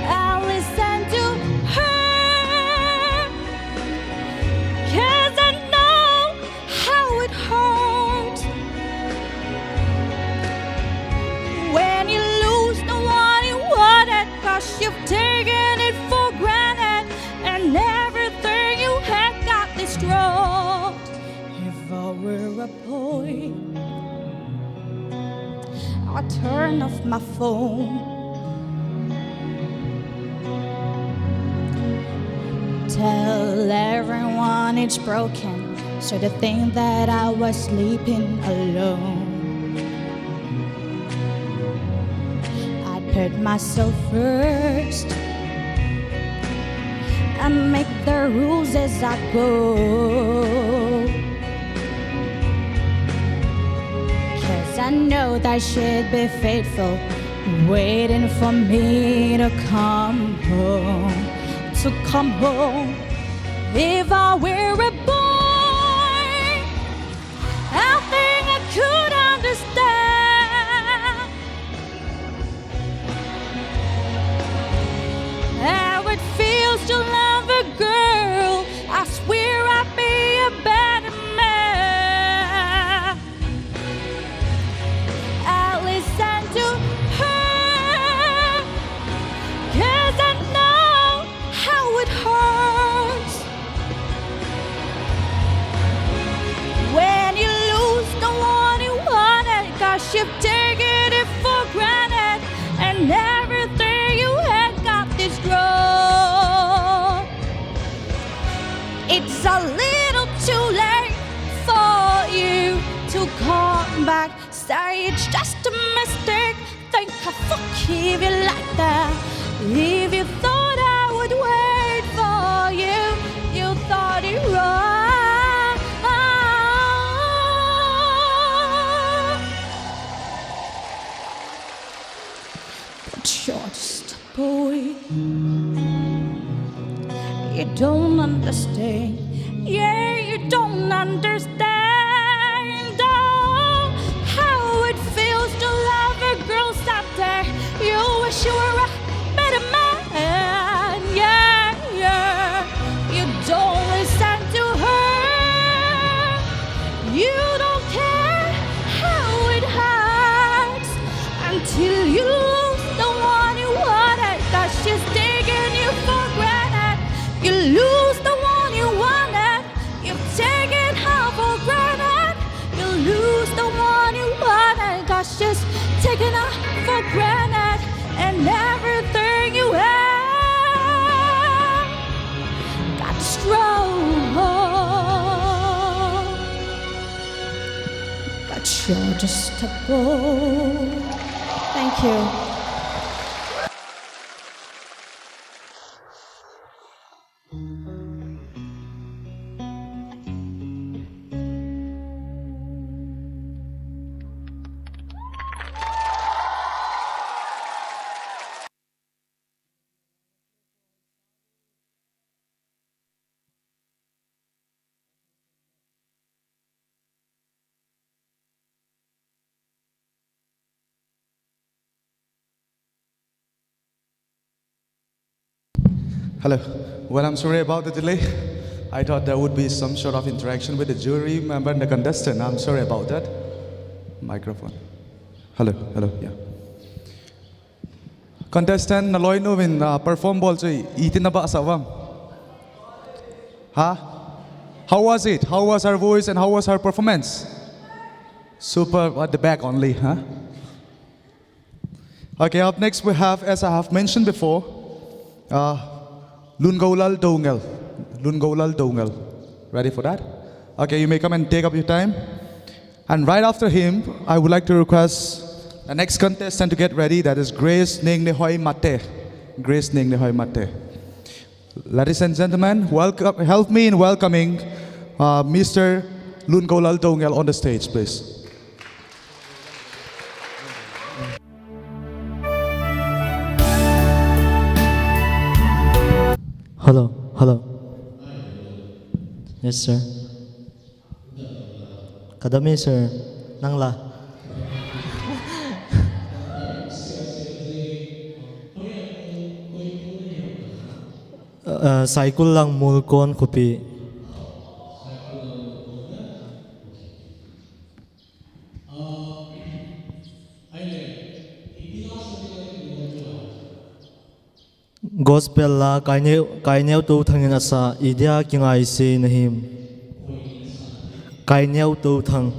I'll listen to her, 'cause I know how it hurts when you lose the one you wanted, 'cause you've taken it for granted, and everything you had got destroyed. If I were a boy, I'd turn off my phone, tell everyone it's broken, so they think that I was sleeping alone. I'd put myself first and make the rules as I go. 'Cause I know that she'd be faithful, waiting for me to come home, to come home. If I were a boy, I think I could understand It feels to love a girl. I swear I'd be a better man. I listen to her, 'cause I know how it hurts when you lose the one you wanted, 'cause you've taken it for granted, and everything you had got destroyed. It's a little too late for you to come back. Say it's just a mistake. Think I forgive you like that. If you thought I would wait for you, you thought it wrong. But you're just a boy. You don't understand. Yeah, you don't understand. Oh, how it feels to love a girl someday. You wish you were a better man. Yeah, yeah. You don't listen to her. You don't care how it hurts until you lose the one you wanted, 'cause she's taking you for granted. You lose the one you wanted, you've taken her for granted. You lose the one you wanted, 'cause she's taken her for granted, and everything you had got destroyed. But you're just a boy. Thank you. Hello. Well, I'm sorry about the delay. I thought there would be some sort of interaction with the jury member and the contestant. I'm sorry about that. Microphone. Hello, hello, yeah. Contestant, naloinu vin, uh, perform bol chu iti nabahsah uvem? Huh? How was it? How was her voice and how was her performance? Super at the back only, huh? Okay, up next we have, as I have mentioned before, uh, Lungoulal Doungel. Lungoulal Doungel. Ready for that? Okay, you may come and take up your time. And right after him, I would like to request the next contestant to get ready. That is Grace Nengneihoi Mate. Grace Nengneihoi Mate. Ladies and gentlemen, welcome, help me in welcoming, uh, Mister Lungoulal Doungel on the stage, please. Hello, hello. Yes, sir. Kadam e, sir. Nangla? Uh, Saikul Langmul Kon Khopi. Gospel la Kaineo, Kaineo Touthang in asa, Idia Kingaise Nahim. Kaineo Touthang.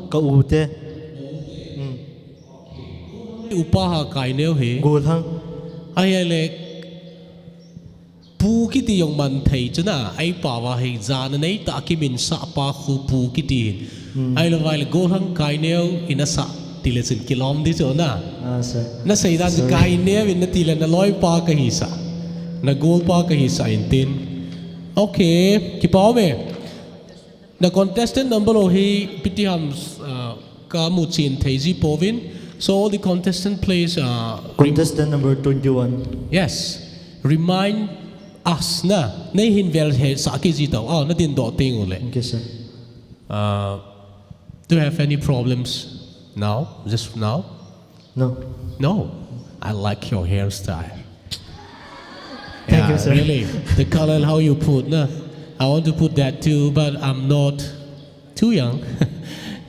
Ka u te. Hmm. Upa ha Kaineo he. Golhang. Ahile, Pu kiti jong man thei chu na, ei pao va hi jana nei ta kimin sah pa khu Pu kiti hin. Hmm. Ahilou vai le Golhang Kaineo in asah tile chun kilom di chu na. Ah, sir. Na seidan, sir, Kaineo in nati le naloipa kahisah. Nagolpa kahisah intin. Okay, kipa um e. The contestant number ho hi ipi ti ham, uh, kamu chen thei ji pouvin. So all the contestant, please, uh, rem- Contestant number twenty-one. Yes. Remind us na. Nei hin vel he sah kit ji tau. Ah, na din doh teng u le. Okay, sir. Uh, Do you have any problems now? Just now? No. No. I like your hairstyle. Thank you, sir. Really. The color and how you put, na. I want to put that too, but I'm not too young.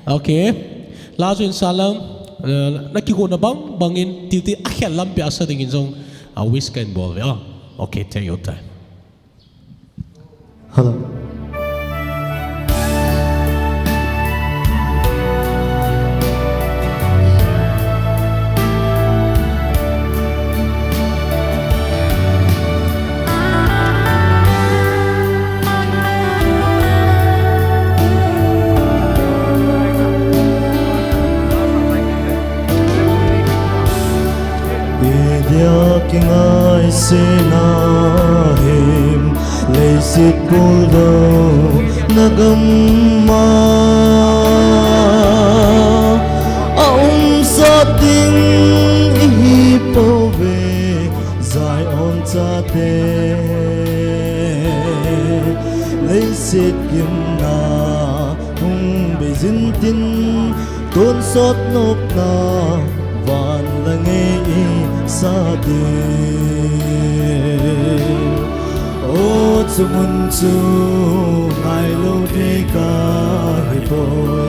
Okay. Last in salam. Uh, na kigona bang bangin tiuti akhel lampi asa dingin jong a wish ka involve. Oh. Okay, take your time. Hello. Idia kingaisena him, leiset buldouna gam'a aumsah ding ihi pouve, Zion chate. Leiset gimna hung beijin tin, tonsot nopna van le ngei sa ding. O, chumun chu ngailou thei kahipoi,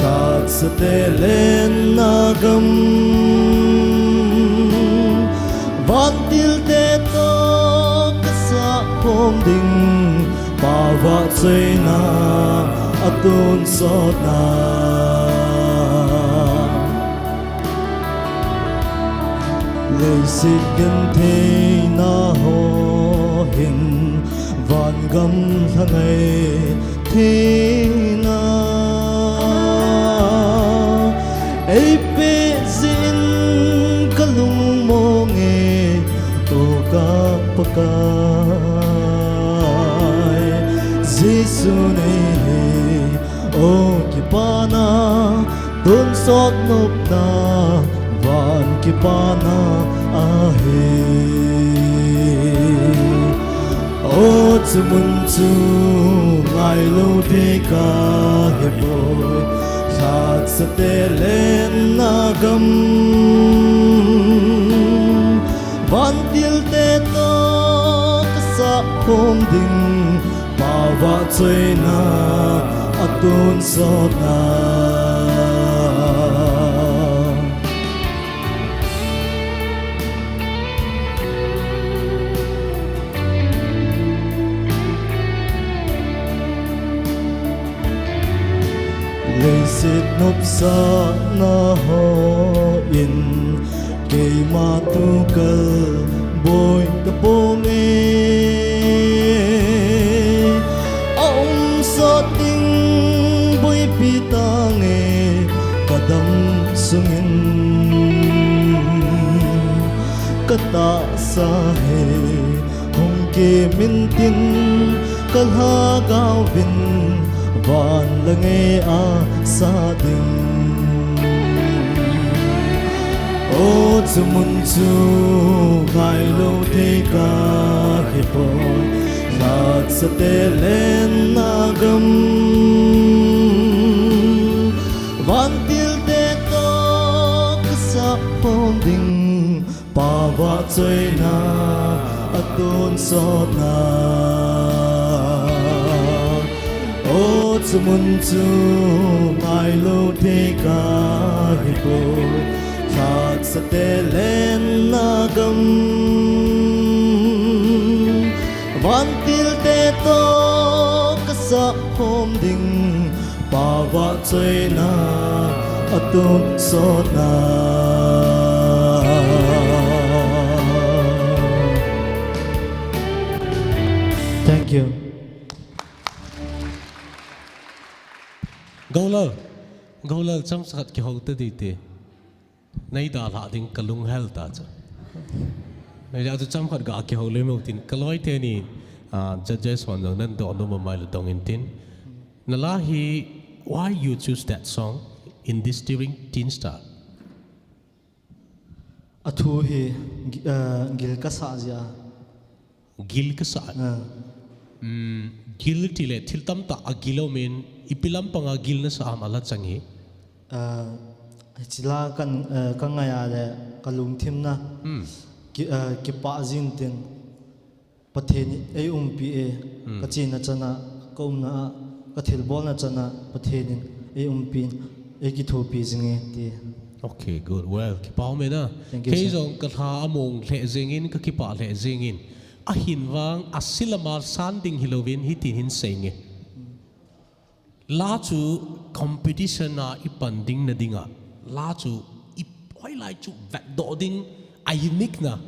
lhatsate lenna gam. Vantilte toh kasah khom ding, Pa vahchoina a tonsotna. Leiset gentheina ho hin vangam lhangai theina eipeh jin kalungmong e, O ka Pakai. Jesu nei hi, O kipana, tonsot nopna, van kipana ahi. O, chumun chu ngailou thei kahipoi, lhatsate lenna gam. Vantilte toh kasah khom ding, Pa vahchoina a tonsotna. Leiset nopsahna hon keima tukal boi tapong e. Aumsah ding boipi tange, kadam sungin katahsa hi hung kimin tin, kalhagao vin van le ngei a sa ding. O, chumun chu ngailou thei kahipoi, lhatsate lenna gam. Vantilte toh kasah khom ding, Pa vahchoina a tonsotna. O, chumun chu ngailou thei kahipoi, lhatsate lenna gam. Vantilte toh kasah khom ding, Pa vahchoina a tonsotna. Thank you. Golal, Golal, chomcha khat kihou ta ding te. Nei dalhah ding kalung hel ta chu. Nei dalhah chu chomkhat ga kihou le mo tin kaloi teni, ah, judges hon jong nan doh nom mai le dong in tin. Nala hi, why you choose that song in this during Teen Star? A thu hi, gi-, ah, gil kasah jeh a. Gil kasah. Ah. Hmm, Gil tile, thil tamtah a gil aumin, ipi lampanga gil nasa ham ala chang hi? Ah, hiche la kan, eh, ka ngai a le ka lungthim na. Hmm. Ki, eh, kipah jing tin Pathen in ei umpi e, Hmm. ka chena chana, ka umna a, ka thilbolna chana Pathen in ei umpi, ei kithopi jing e ti. Okay, good. Well, kipah um e na. Thank you, Kei sir. jong ka lha among lheh jingin, ka kipah lheh jingin. Ahin vang, a silama san ding hilouvin, hitin hin sei nge. La chu competition a i pan ding na dinga. La chu i hoilai chu vetdoh ding a unique na.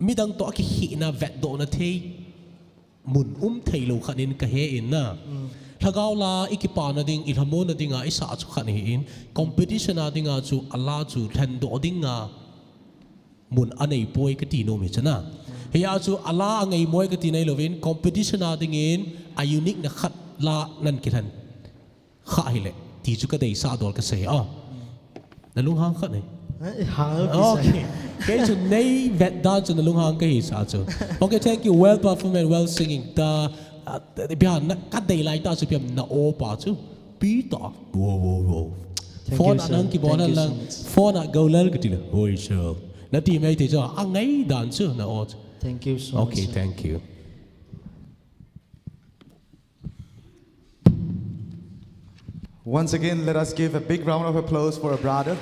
Midang toh a kihina vetdoh na thei. Mun um thei lou khat in ka he in na. Mm. Lhagao la i kipana ding, i lhamonna dinga i sah chu khat hi in. Competition a dinga chu a la chu lhendoh dinga. Mun a nei poi ka ti nom hi chana. Hia chu a la a ngei moi ka ti nei louvin, competition a dingin, a unique na khat la nan kilhen. Kha hile, ti chu ka deisah dol ka sei a. Na lunghang khat nei. Eh, hang lo ki sa. Okay. Kei chu nei vet dan chu na lunghang ka hi sa chu. Okay, thank you. Well performance, well singing. Ta, ah, bia na ka dei lai ta chu piam na o pa chu. Pi ta. Wow, wow, wow. Thank Phone you, a sir. nang ki Thank bona you so lang. much. Phone a go lal ka ti le. Hoi sir. Na ti mai te chu. A ngai dan chu na o chu. Thank you so much, Okay, sir. thank you. Once again, let us give a big round of applause for our brother.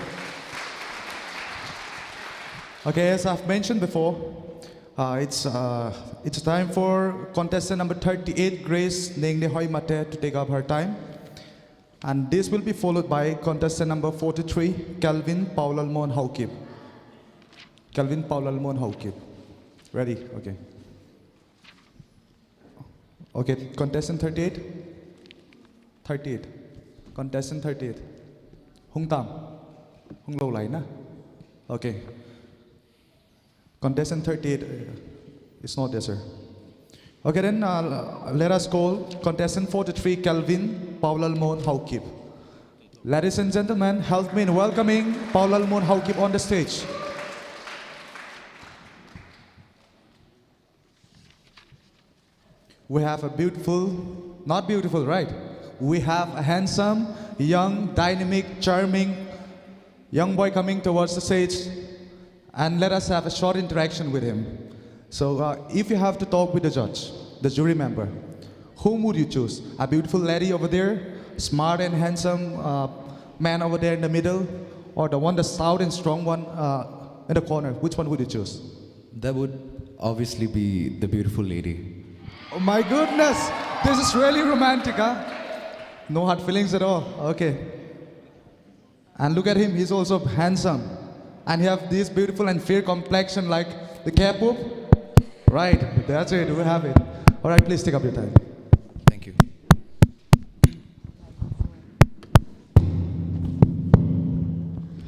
Okay, as I've mentioned before, uh, it's, uh, it's time for contestant number thirty-eight, Grace Nengnehoimate, to take up her time. And this will be followed by contestant number forty-three, Kelvin Paulalmon Haokip. Kelvin Paulalmon Haokip. Ready? Okay. Okay, contestant thirty-eight. Thirty-eight. Contestant thirty-eight. Hung tam. Hung lou lai na. Okay. Contestant thirty-eight, uh, is not there, sir. Okay, then, uh, let us call contestant forty-three, Kelvin Paulalmon Haokip. Ladies and gentlemen, help me in welcoming Paulalmon Haokip on the stage. We have a beautiful, not beautiful, right? We have a handsome, young, dynamic, charming young boy coming towards the stage, and let us have a short interaction with him. So, uh, if you have to talk with the judge, the jury member, whom would you choose? A beautiful lady over there, smart and handsome, uh, man over there in the middle, or the one, the stout and strong one, uh, in the corner? Which one would you choose? That would obviously be the beautiful lady. Oh my goodness, this is really romantic, huh? No hard feelings at all. Okay. And look at him, he's also handsome. And he have this beautiful and fair complexion like the K-pop. Right, that's it, we have it. All right, please take up your time. Thank you.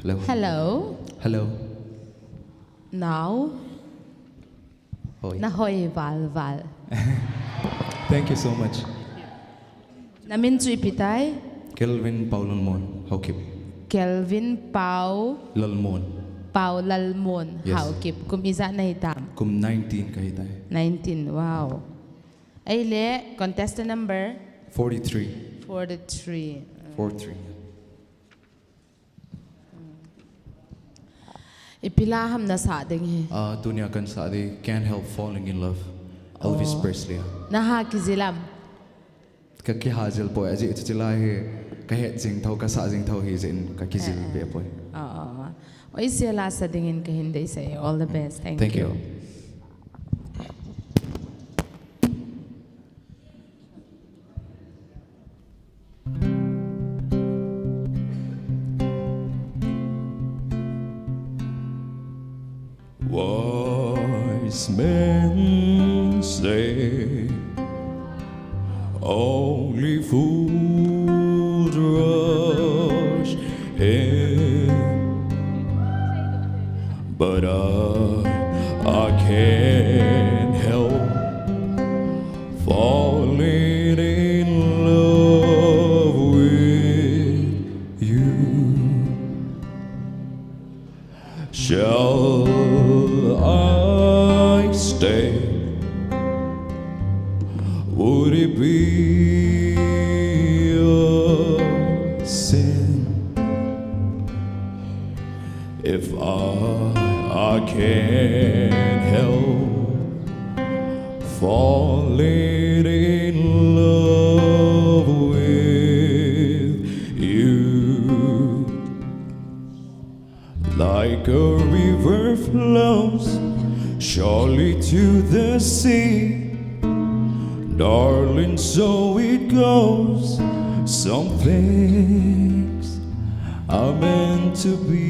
Hello. Hello. Hello. Now. Hoi. Na hoi val val. Thank you so much. Na min chu ipi tai? Kelvin Paulalmon Haokip. Kelvin Pau. Lalmon. Paulalmon Yes. Haokip. Kum ijat na hitam? Kum nineteen ka hitai. Nineteen. Wow. Ahile, contestant number? Forty-three. Forty-three. Four three. Ipi la ham na sah ding hi? Ah, tunia kan sah ding Can't Help Falling in Love, Elvis Oh. Presley. Na ha kijil am? Ka kiha jil poi, ajeh chu chulai hi ka het jing tho, ka sah jing tho hi jeh in ka kijil Eh, eh. be poi. Oh, oh, oh. Oi, sia la sa dingin ka hin deisah e. All the best. Thank Thank you. you. Wise men say only fools rush in, but I, I can't help falling in love with you. Shall I stay? Would it be If I, I can't help falling in love with you, like a river flows surely to the sea, darling, so it goes. Some things are meant to be.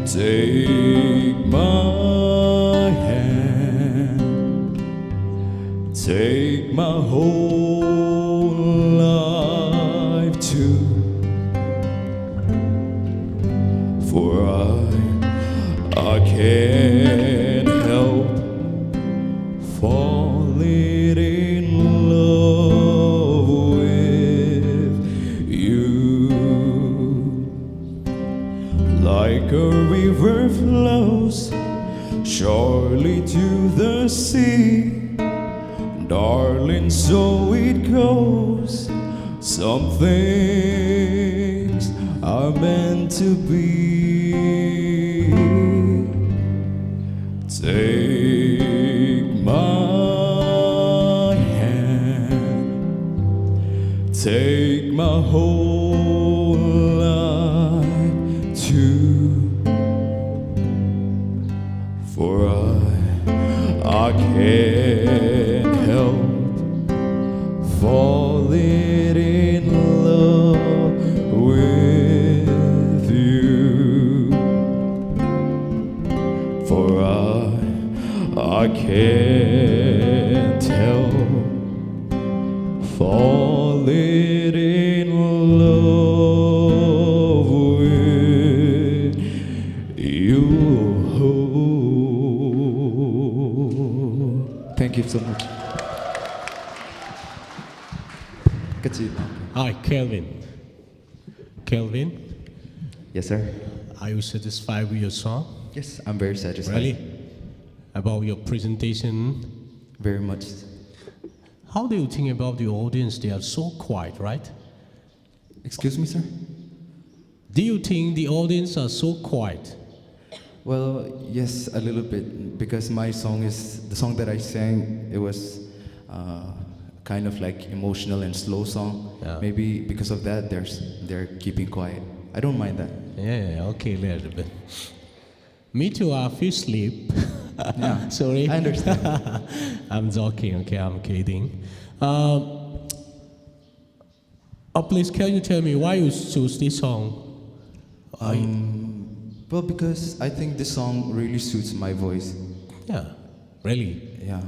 Take my hand, take my whole life too. For I, I can't help falling in love with you. Like a river flows surely to the sea, darling, so it goes. Some things are meant to be. Take my hand, take my whole life too. For I, I can't help falling in love with you. For I, I can't help falling in love with you. Thank you so much. Kachi. Hi, Kelvin. Kelvin, Yes, sir. Are you satisfied with your song? Yes, I'm very satisfied. Really? About your presentation? Very much. How do you think about the audience? They are so quiet, right? Excuse me, sir? Do you think the audience are so quiet? Well, yes, a little bit, because my song is, the song that I sang, it was, uh, kind of like emotional and slow song. Yeah. Maybe because of that, they're s-, they're keeping quiet. I don't mind that. Yeah, okay, little bit. Me too, I feel sleep. Yeah. Sorry. I understand. I'm joking, okay, I'm kidding. Um, oh, please, can you tell me why you choose this song? Um, well, because I think this song really suits my voice. Yeah, really. Yeah.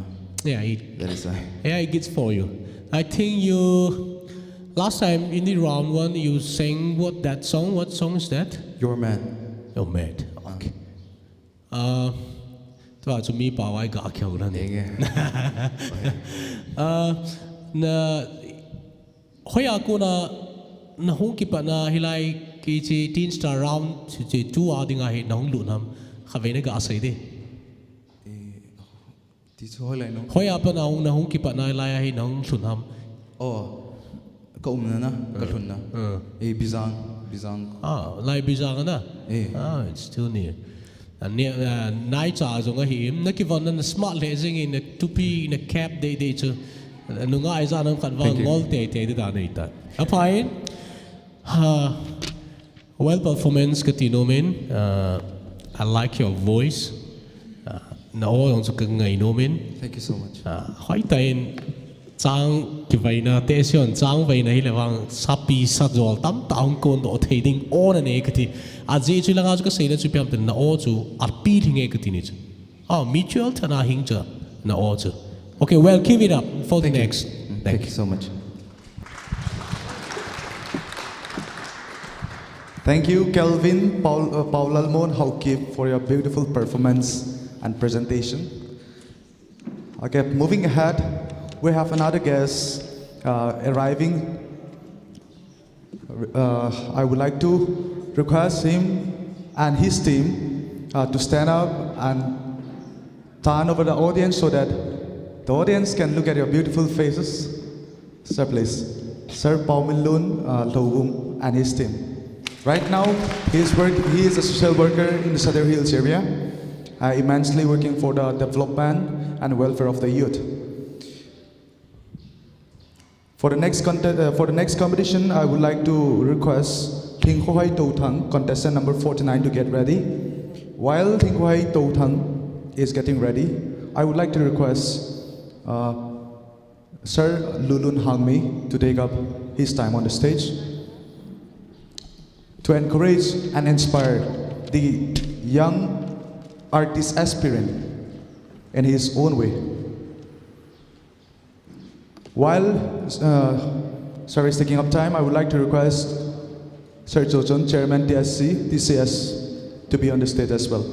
Yeah, it, That is why. Yeah, it gets for you. I think you, last time in the round one, you sang what, that song? What song is that? Your Man. Your Man. Okay. Uh, tua chu mi pau a i ga khel na ni. Enge. Uh, na, hoiya kona na hung kipatna hilai kichi Teen Star Round chi, chi two a dinga hi na hung lut ham? Khatvei na ga sei de. Eh, ti chu hoilai no? Hoiya pat na hung, na hung kipatna hilai a hi na hung lhun ham? Oh, ka umna na, ka lhunna. Uh. Eh, Bijang, Bijang. Ah, lai Bijang na? Eh. Ah, it's too near. Ani, ah, naicha jong ahi, na kivon na smart le jing in, na tupi, na cap dei dei chu. Nunga ai ja nam khat vang Thank you. ngol tei tei de da nei ta. Aphai. Ha. Well performance kati nom in. Uh, I like your voice. Uh, na aw jong chu ka ngai nom in. Thank you so much. Uh, hoitah in Chang kivaina te sion, chang vaina hile vang sapi sajol tamtah hung kondoh thei ding aw na nei kati. Ajeh chu langa chu ka seina chu ipi ham itile na aw chu apil hinge kati ni chu. Ah, mutual thana hing chu na aw chu. Okay, well, keep it up for the Thank you. next. Mm, thank you so much. Thank you, Kelvin, Paul, uh, Paul Lalmon Haokip, for your beautiful performance and presentation. Okay, moving ahead, we have another guest, uh, arriving. Uh, I would like to request him and his team, uh, to stand up and turn over the audience so that the audience can look at your beautiful faces. Sir, please. Sir Pauminlun uh, Lhouvum and his team. Right now, he is, work, he is a social worker in the Sadar Hills area, uh, immensely working for the development and welfare of the youth. For the next, contest, uh, for the next competition, I would like to request Thingkhohai Touthang, contestant number forty-nine, to get ready. While Thingkhohai Touthang is getting ready, I would like to request uh, Sir Lulun Hangmi to take up his time on the stage to encourage and inspire the young artist aspirant in his own way. While uh, Sir is taking up time, I would like to request Sir Jojon, Chairman T S C, T C S, to be on the stage as well.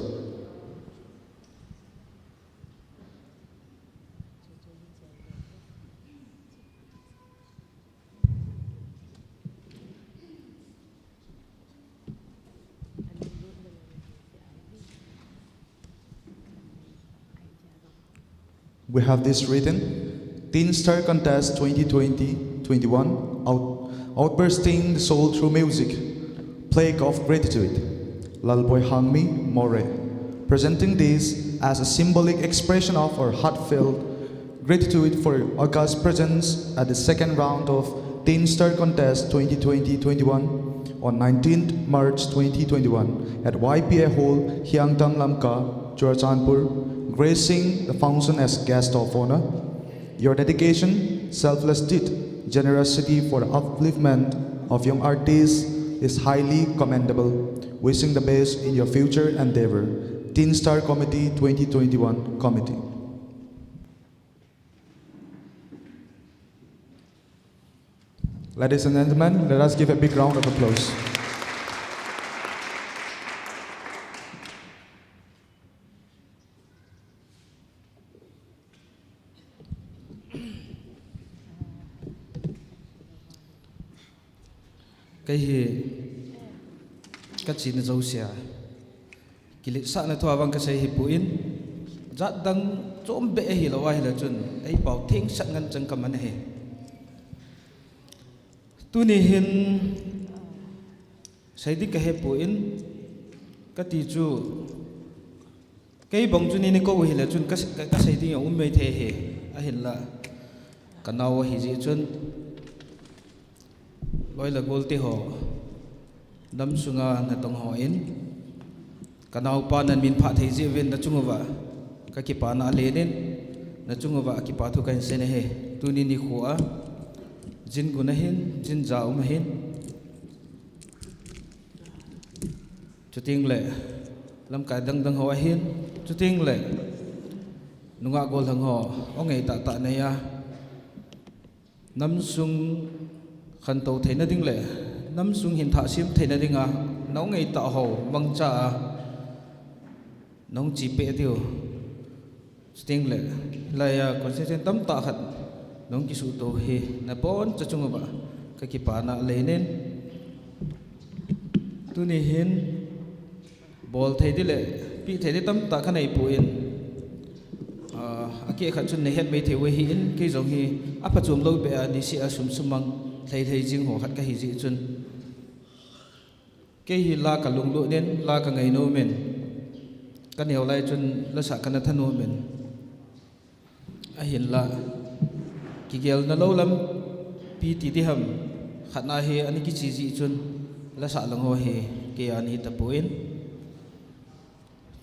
We have this written, Teen Star Contest twenty twenty twenty-one, out, Outbursting the Soul Through Music, Plague of Gratitude, Lalboi Hangmi Moreh. Presenting this as a symbolic expression of our heartfelt gratitude for August presence at the second round of Teen Star Contest twenty twenty twenty-one on nineteenth March twenty twenty-one at Y P A Hall, Hiangtam Lamka, Churachandpur, gracing the function as guest of honor. Your dedication, selfless deed, generosity for the upliftment of young artists is highly commendable. Wishing the best in your future endeavor. Teen Star Committee twenty twenty-one Committee. Ladies and gentlemen, let us give a big round of applause. Kei hi ka china jousea, kiletsahna thua vang ka sei hi poi, jat dang chom beh ahi lou ahile chun, ei pau theng sat ngen chang ka man ahi. Tuni hin, sei ding ka he poi, ka ti chu, kei bang chu ni ni ko hile chun ka, ka, ka sei ding a um mai thei hi, ahinla, ka nao ahi jeh chun, loi le gol te ho, nam sunga natong ho in, ka naopa nan min phah thei jeh uvin na chung uva, ka kipana alen in, na chung uva kipa thu kahin sei ahi, tuni nikho a, jin gun ahin, jin ja um ahin, Chuteng le, lamkai dang dang ho ahin, chuteng le, nungah gollhang ho, o ngei tah tah nei a, nam sung khantou theina ding le, nam sung hin thah sem theina dinga, na o ngei tah ho, mangcha a, nong chi peh diu. Chuteng le, hilai a constituency tamtah khat nong kisuhto hi, na boncha chung uva, ka kipana alen in. Tuni hin, bol thei ding le, peh thei ding tamtah ka nei poi, ah, akeh khat chun nei het mai thei u ahin, kei jong hi, aphachom lou beh a, niseh a sum sumang, lhei lhei jing ho khat ka hi jeh chun. Kei hi la ka lunglut in, la ka ngainom in, ka neo lai chun lasa ka na thanom in. Ahinla, kigelna lou lampi ti ding ham, khat na hi ana kiche jeh chun, lasa lang ho hi, kei a ni tapon.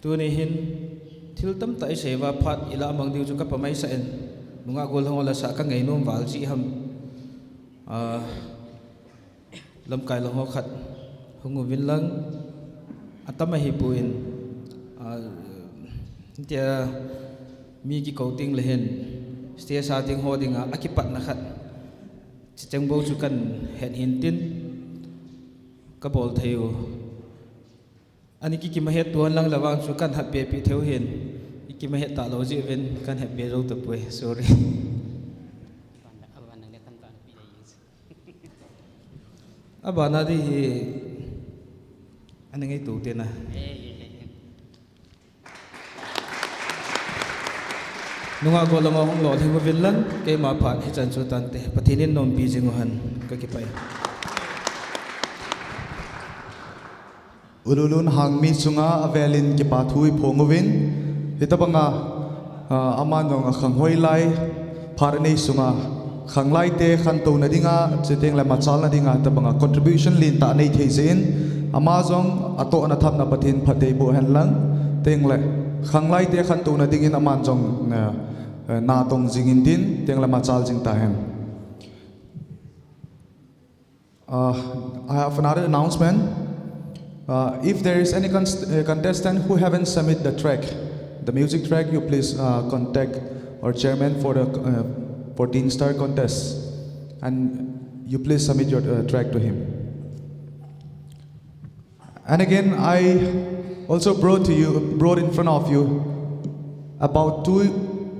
Tuni hin, thil tamtah i sei uva phat i lah mang diu chu ka pamai sah in, nungah gollhang ho lasa ka ngainom val jeh ham. Ah, Lamkai lang ho khat hung uvin lang, atam ahi poi, ah, tia mi kikou teng le hin, stage a ding ho dinga, akipatna khat, chiteng bou chu kan het hin tin, ka bol thei u. Ani ki, kimahet tuan lang le vang chu kan hat be pi thei u hin, i kimahet talou jeh uvin kan het be jou tapoi, sorry. Abana ding hi, ana ngaitu tina. Nungah gollhang ho hung lolhing uvin lang, keima phat hichan chu tante, Pathen in nompi jing u hen, Ka kipah e. Ululun hangmi chunga avelin kipathu iphong uvin. Hitabanga, ah, aman jong akhang hoilai, phat anei sunga, khanglaite khantouna dinga, chuteng le machalna dinga, hitabanga contribution lentah anei thei jeh in, ama jong atohna thapna Pathen phatthei boh hen lang, chuteng le khanglaite khantouna dingin aman jong, eh, eh, natong jing intin, chuteng le machal jing tahen. Uh, I have another announcement. Uh, if there is any const-, uh, contestant who haven't submit the track, the music track, you please, uh, contact our chairman for the, uh, for Teen Star contest, and you please submit your, uh, track to him. And again, I also brought to you, brought in front of you about two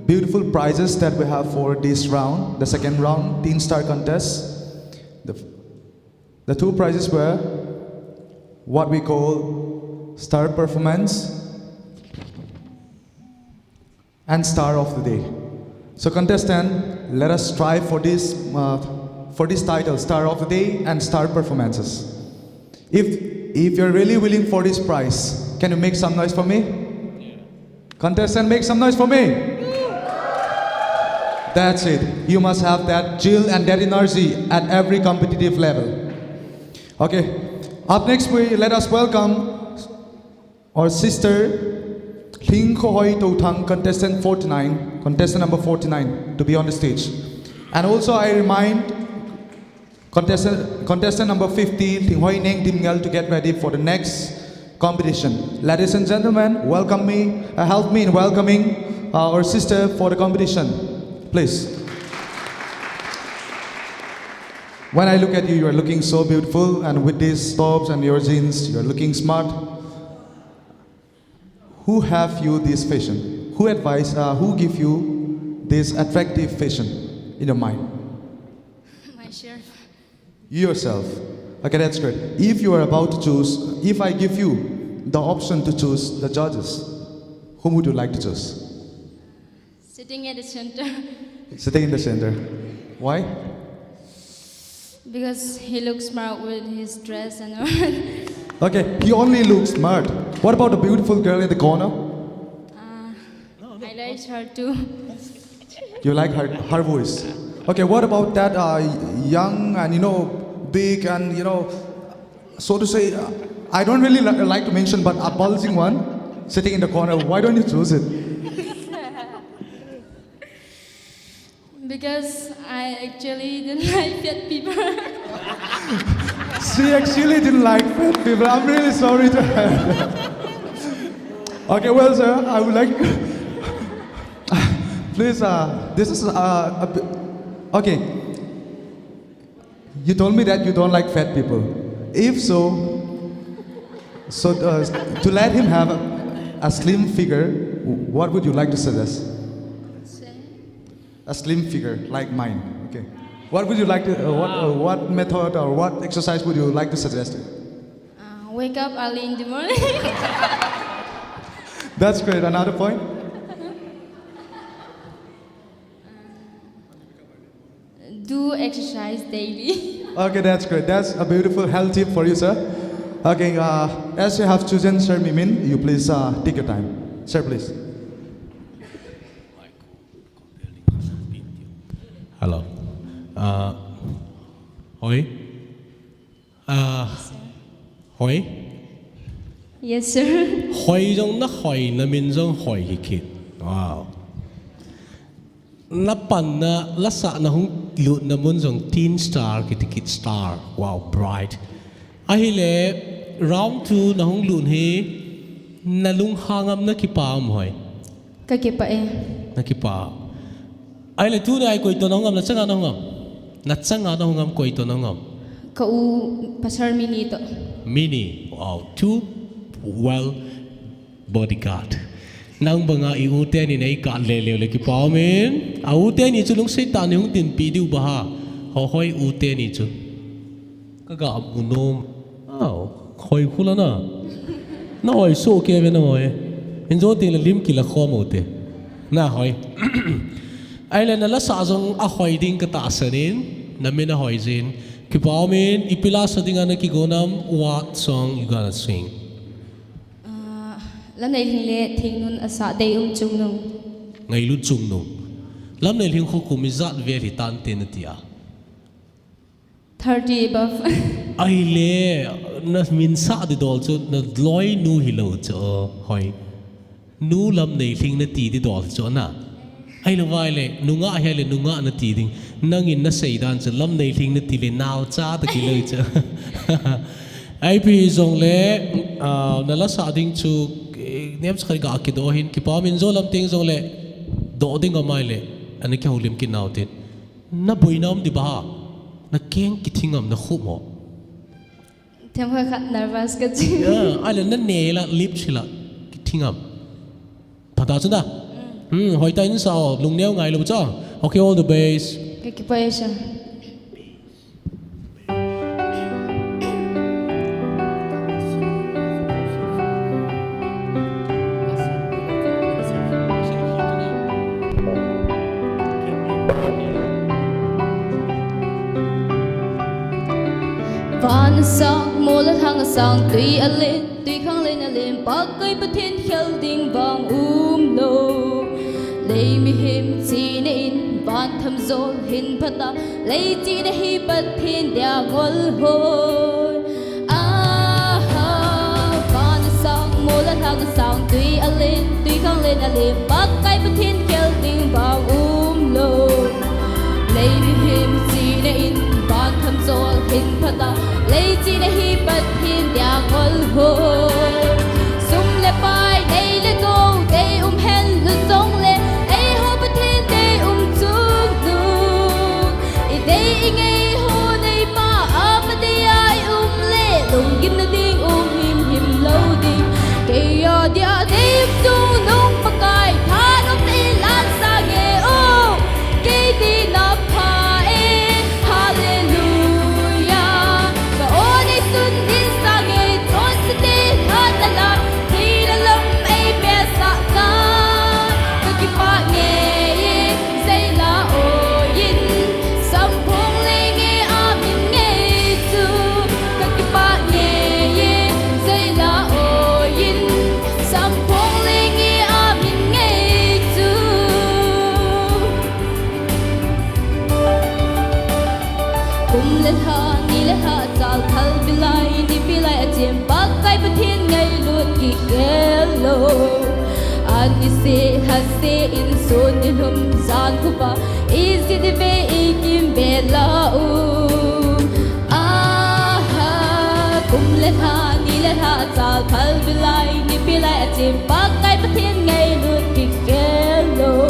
beautiful prizes that we have for this round, the second round, Teen Star Contest. The, the two prizes were what we call star performance and star of the day. So contestant, let us strive for this, uh, for this title, star of the day and star performances. If, if you're really willing for this prize, can you make some noise for me? Contestant, make some noise for me. That's it. You must have that zeal and that energy at every competitive level. Okay. Up next, we let us welcome our sister, Lhingkhohoi Touthang, contestant forty-nine, contestant number forty-nine, to be on the stage. And also, I remind contestant, contestant number fifty, Lhinghoi Neng Dimngel, to get ready for the next competition. Ladies and gentlemen, welcome me, uh, help me in welcoming, uh, our sister for the competition, please. When I look at you, you are looking so beautiful, and with these tops and your jeans, you are looking smart. Who have you this fashion? Who advise, uh, who give you this attractive fashion in your mind? Myself. You yourself. Okay, that's great. If you are about to choose, if I give you the option to choose the judges, whom would you like to choose? Sitting at the center. Sitting in the center. Why? Because he looks smart with his dress and all. Okay, he only looks smart. What about the beautiful girl in the corner? Uh, I like her too. You like her, her voice. Okay, what about that, uh, young and, you know, big and, you know, so to say, uh, I don't really li-, like to mention, but a bulging one sitting in the corner. Why don't you choose it? Because I actually didn't like fat people. She actually didn't like fat people. I'm really sorry to her. Okay, well, sir, I would like. Please, uh, this is, uh, a bi-, okay. You told me that you don't like fat people. If so, so, uh, to let him have a, a slim figure, what would you like to suggest? A slim figure like mine. Okay. What would you like to, uh, what, uh, what method or what exercise would you like to suggest? Uh, wake up early in the morning. That's great. Another point? Do exercise daily. Okay, that's great. That's a beautiful health tip for you, sir. Okay, uh, as you have chosen Sir Mimin, you please, uh, take your time. Sir, please. Hello. Uh, Hoi? Ah, Hoi? Yes, sir. Hoi jong na Hoi, na min jong Hoi hi kit. Wow. Na panna, lasa na hung lut na mun jong Teen Star, kiti kit star. Wow, bright. Ahile, round two na hung lut hi, na lunghang am na kipah am Hoi? Ka kipah e. Na kipah. Ahile tuni a koi toh na hung am, na changa na hung am? Na changa na hung am, koi toh na hung am? Ka u pastor Mini toh. Mini, wow, two well bodyguard. Nang banga i u teni nei kah lele le kipah min. A u teni chu lungset tah in hung dinpi diu ba ha. Ho Hoi u teni chu. Ka ga mu nom. Aw, Hoi khu la na. Na Hoi soh kei ve na Hoi. Hin jo teng le lim kila khom u te. Na Hoi. Ahile na lasa jong a Hoi ding ka tahsan in, na min a Hoi jin. Kipa umin, ipi la sa dinga na kigon am, what song you gonna sing? Ah, Lamneilhing le Thingnun a sa Deium Chungnung. Ngailut Chungnung. Lamneilhing khu kum ijat vel hi tante na tia? Thirty above. Ahile, na min sa di dol chu, na loinu hilou chu, hoi. Nu Lamneilhing nati di dol chu na. Ahilou vai le, nungah hi le, nungah nati ding. Nangin nasei dan chu, Lamneilhing nati le, naocha ta kilou chu. Ipi hijongle, ah, na la sa ding chu, eh, nem sa khat ga kidoh hin, kipa umin jo lam teng jongle, doh ding amai le, ana kihoulim kit nau tin. Na boina um di ba ha? Na keng kithing am na khup mo? Themkhat khat nervous ka chi. Ya, ahile na ne la, lip chi la, kithing am. Phatah chu na. Hmm, hoitah in sa o, lungneo ngailou cha. Okay, all the best. Ka kipah e sir. Van asang, mol alhang asang, tui alen, tui khanglen alen, Pakai Pathen khel ding vang umlou. Lei mihem chihna in, van thamjol hin phatah, lei chihna hi Pathen dia ngol hoi. Aha, van asang, mol alhang asang, tui alen, tui khanglen alen, Pakai Pathen khel ding vang umlou. Lei mihem chihna in, van thamjol hin phatah, lei chihna hi Pathen dia ngol hoi. Sum le pai, nei le gou, deium henlut jongle, eiho Pathen Deium Chungnung. I dei i ngei ho nei ma a, Pakai a i um le, lunggimna ding um himhim lou ding. Kei a dia Deium Chungnung Pakai, thanopna in la sang e o. Kei ding na pha e, hallelujah. Ka o nei sun ding sang e, chonse te lhan na la, thina lam ei pehsah tan. Ka kipah ngei e, Jeila oi in, samphong leng e a min ngei chu. Ka kipah ngei e, Jeila oi in, samphong leng e a min ngei chu. Kum le lha, ni le lha, chal thal bilai, nipi lai a chim, Pakai Pathen ngailut kikhel lou. Ani se, lha se, insun nilhum jan khupa, ijat ive, ikimvel a u. Aha, kum le lha, ni le lha, chal thal bilai, nipi lai a chim, Pakai Pathen ngailut kikhel lou.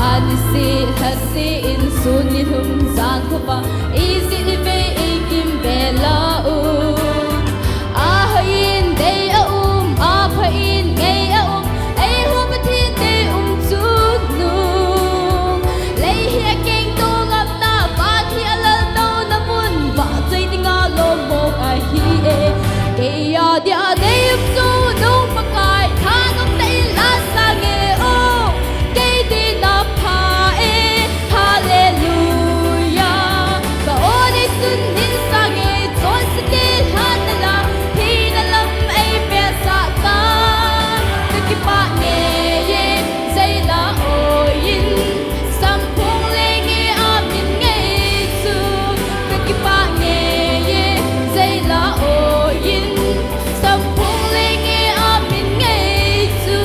Ani se, lha se, insun nilhum jan khupa, ijat ive, ikimvel a u. Ahoi in dei a um, apha in ngei a um, eiho Pathen Deium Chungnung. Lei hi akeng to ngam na, van hi alal to na mun, vahchoi dinga lom mong ahi e. Kei a dia Deium Chungnung Pakai, thanopna in la sang e o. Kei ding na pha e, hallelujah. Ka o nei sun ding sang e, chonse te lhan na la, thina lam ei pehsah tan. Ka kipah ngei e, Jeila oi in, samphong leng e a min ngei chu. Ka kipah ngei e, Jeila oi in, samphong leng e a min ngei chu.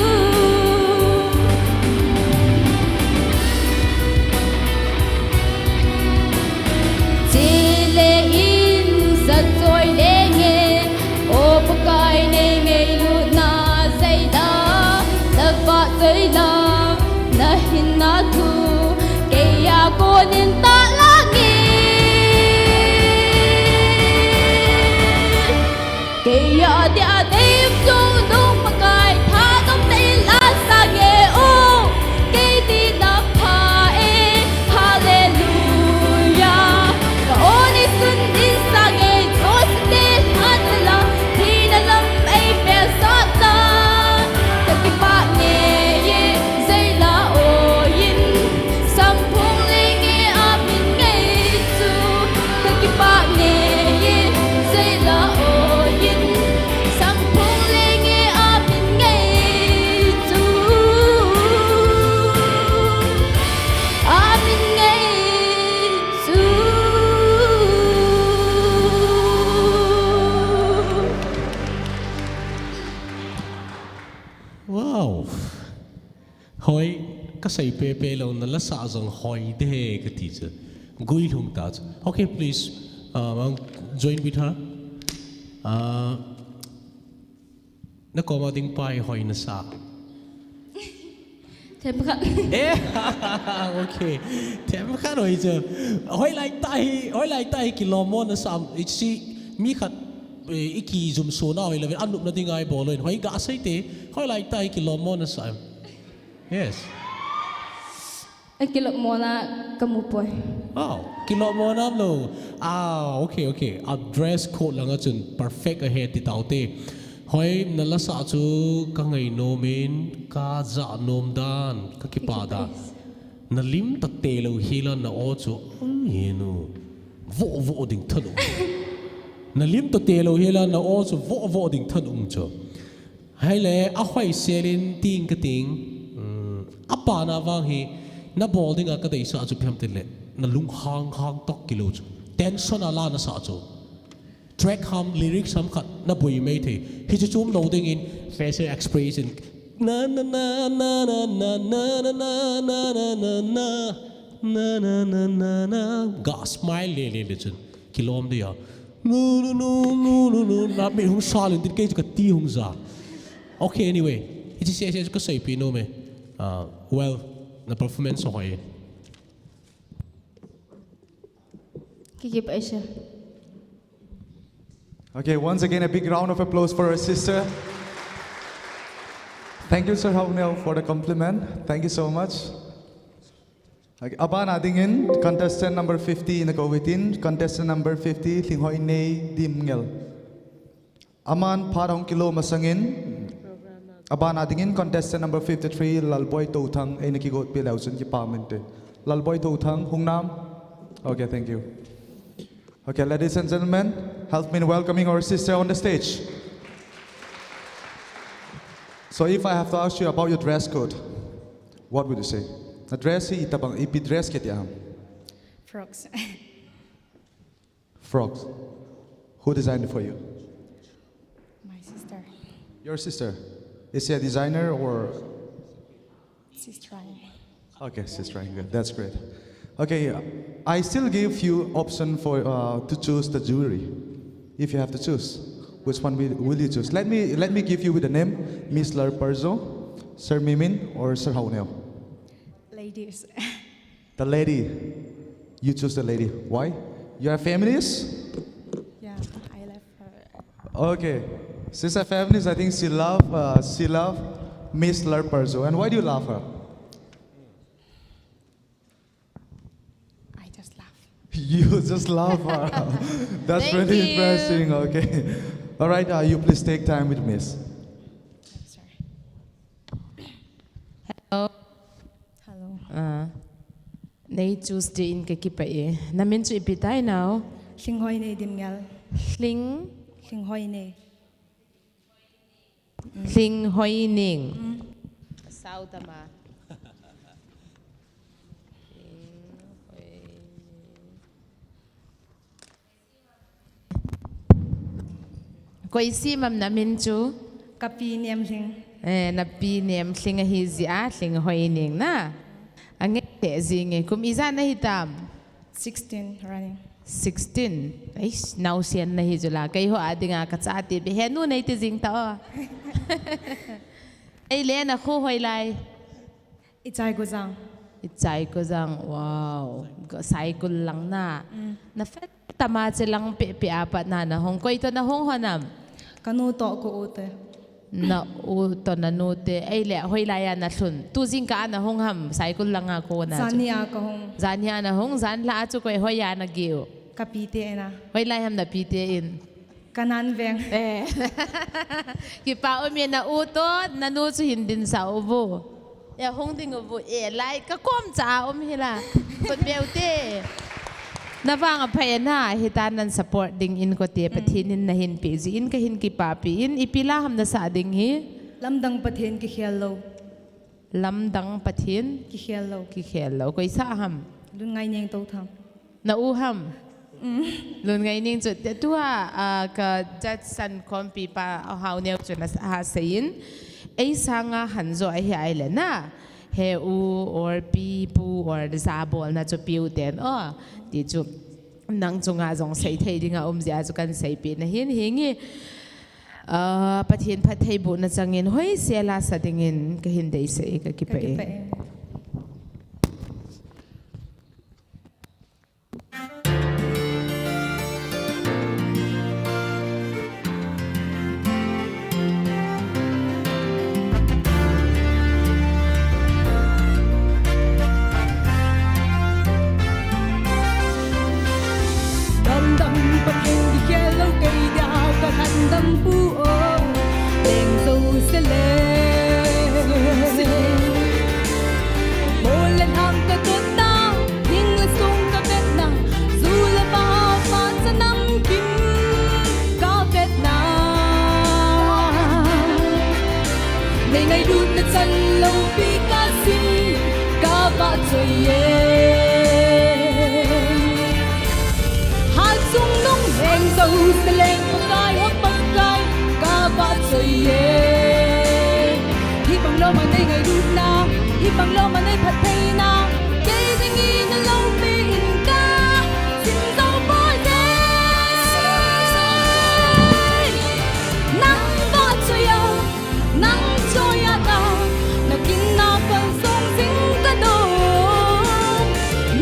Chule in jat choi leng e, o Pakai nei ngailutna Jeila, na vahchoi la, na hinna thu, kei a kon in tahlang e. Kei a dia Deium Chungnung Pakai, thanopna in la sang e o. Kei ding na pha e, hallelujah. Ka o nei sun ding sang e, chonse te lhan na la, thina lam ei pehsah tan. Ka kipah ngei e, Kasei pepe lou, na lasa jong hoi de kati chu. Guilhung ta chu. Okay, please, uh, join with her. Uh, na koma ding pa hi hoi nasa. Themkhat. Eh, okay. Themkhat hoi chu. Hoilai tah hi, hoilai tah hi kilom mo nasa. Ichi mi khat, eh, iki jumso na hoilou vin, anupna ding a ibol lou in. Hoi gasei te, hoilai tah hi kilom mo nasa. Yes. Akilom mona kamu poi. Oh, kilom mona lou. Ah, okay, okay. A dress code langa chun perfect ahi ti taute. Hoi, na lasa chu kangai nom in, kaja nom dan, kakipa dan. Na lim tate lou hila na o chu, um, hinu. Vo, vo ding thanum. Na lim tate lou hila na o chu, vo, vo ding thanum chu. Hei le, ahoi selin ting kating. Um, apana vang hi, na bol dinga kadeisah chu ipi ham tile, na lunghang hang tok kilou chu. Tension ala nasa chu. Track ham, lyrics ham khat na boi mai thei. Hichu chom lou dingin facial expression. Na, na, na. Ga smile le, le, le chun. Kilom dia. No, no, no, no, no, no. Na mi hung salin tin kei chu kati hung ja. Okay, anyway. Hichu se, se chu kaseipi nom e. Ah, well, na performance hoi. Kiki pa siya. Okay, once again, a big round of applause for our sister. Thank you, Sir Hauneo, for the compliment. Thank you so much. Okay, abana dingin, contestant number fifty in the Covitin, contestant number fifty, Linghoinei Dimngel. Aman phat ahung kilom masangin, abana dingin contestant number fifty-three, Lalboi Touthang, eina kigotpi leu chun kipa minte. Lalboi Touthang, hung nam? Okay, thank you. Okay, ladies and gentlemen, help me in welcoming our sister on the stage. So if I have to ask you about your dress code, what would you say? Na dress hi itobang, ipi dress kiti ham? Frocks. Frocks. Who designed it for you? My sister. Your sister? Is she a designer or? She's trying. Okay, she's trying. Good. That's great. Okay, I still give you option for, uh, to choose the jury. If you have to choose, which one will, will you choose? Let me, let me give you with the name, Miss Lar Parzo, Sir Mimin, or Sir Hauneo. Ladies. The lady. You choose the lady. Why? You are a feminist? Yeah, I love her. Okay. She's a feminist. I think she love, uh, she love Miss Lar Parzo. And why do you love her? I just love. You just love her. That's Thank really you. Impressive. Okay. All right. Uh, you please take time with Miss. Sorry. Hello. Hello. Ah. Nei choose dingin kakipah e. Na min chu ipi tai nao? Linghoinei Dimngel. Ling? Linghoinei. Linghoinei. Mm. Sao tama. Koi sim ham na min chu? Kapi Nemlhing. Eh, napi Nemlhing ahi jeh a, Linghoinei na. Angai te jing e, kum ijat nahi tam? Sixteen running. Sixteen. Eish, naosen nahi chu la. Keiho a dinga kachate beh. Henu nei ti jing ta o. Ei le na kho hoilai? Ichaikojang. Ichaikojang, wow. Saikul lang na. Mm. Na fel tama che lang pe pe apat na na hung. Koi to na hung ho nam? Kanu to ko u te. Na u to na nu te. Ei le hoilai a na lhun? Tu jingkah a na hung ham? Saikul lang a ko na chu. Janhi a ka hung. Janhi a na hung, janlhah a chu koi hoiya na geu? Kapi te na. Hoilai ham napi te in? Kanan veng. Eh. Kipa um e na u to, na nu chu hin dinsah uvo. Eh, hung ding uvo. Eh, lai ka kom cha um hi la. Kot beu te. Na vang apha e na, hita nan support dingin kote, Pathen in nahin pe jin kahin kipapi in, ipi la ham nasah ding hi? Lamdang Pathen kikhel lou. Lamdang Pathen? Kikhel lou. Kikhel lou. Koi sah ham? Lungngaineng Touthang. Na u ham? Mm. Lungngaineng chu, te tua, ah, ka judge san khompi pa, ah, Hauneo chu na sa-, ha seiyin. Ei sanga hanjo ahi ai le na. He u or pi pu or jabolna chu piu ten o. Ti chu nang chunga jong seithei dinga um jeh a chu kan seipeh na hin hinge. Ah, Pathen phattheibohna changin hoisel a sa dingin kahin deisah e, kakipah e. Lungdam Pathen kikhel lou kei dia ka lungdam pu o, leng Jerusalem. Mol le lhang ka totna, ning le song ka vetna, ju le pa, pa cha namkim ka vetna. Nei ngailutna chan loupi ka sim ka vahchoi e. Hatchungnung leng Jerusalem Pakai ho Pakai ka vahchoi e. Hibang lom a nei ngailutna, hibang lom a nei phattheina, kei dingin aloupi in ka sim jou poi e. Nang vahchoi a, nang choi a na, na kin a kalsong jing ka nom.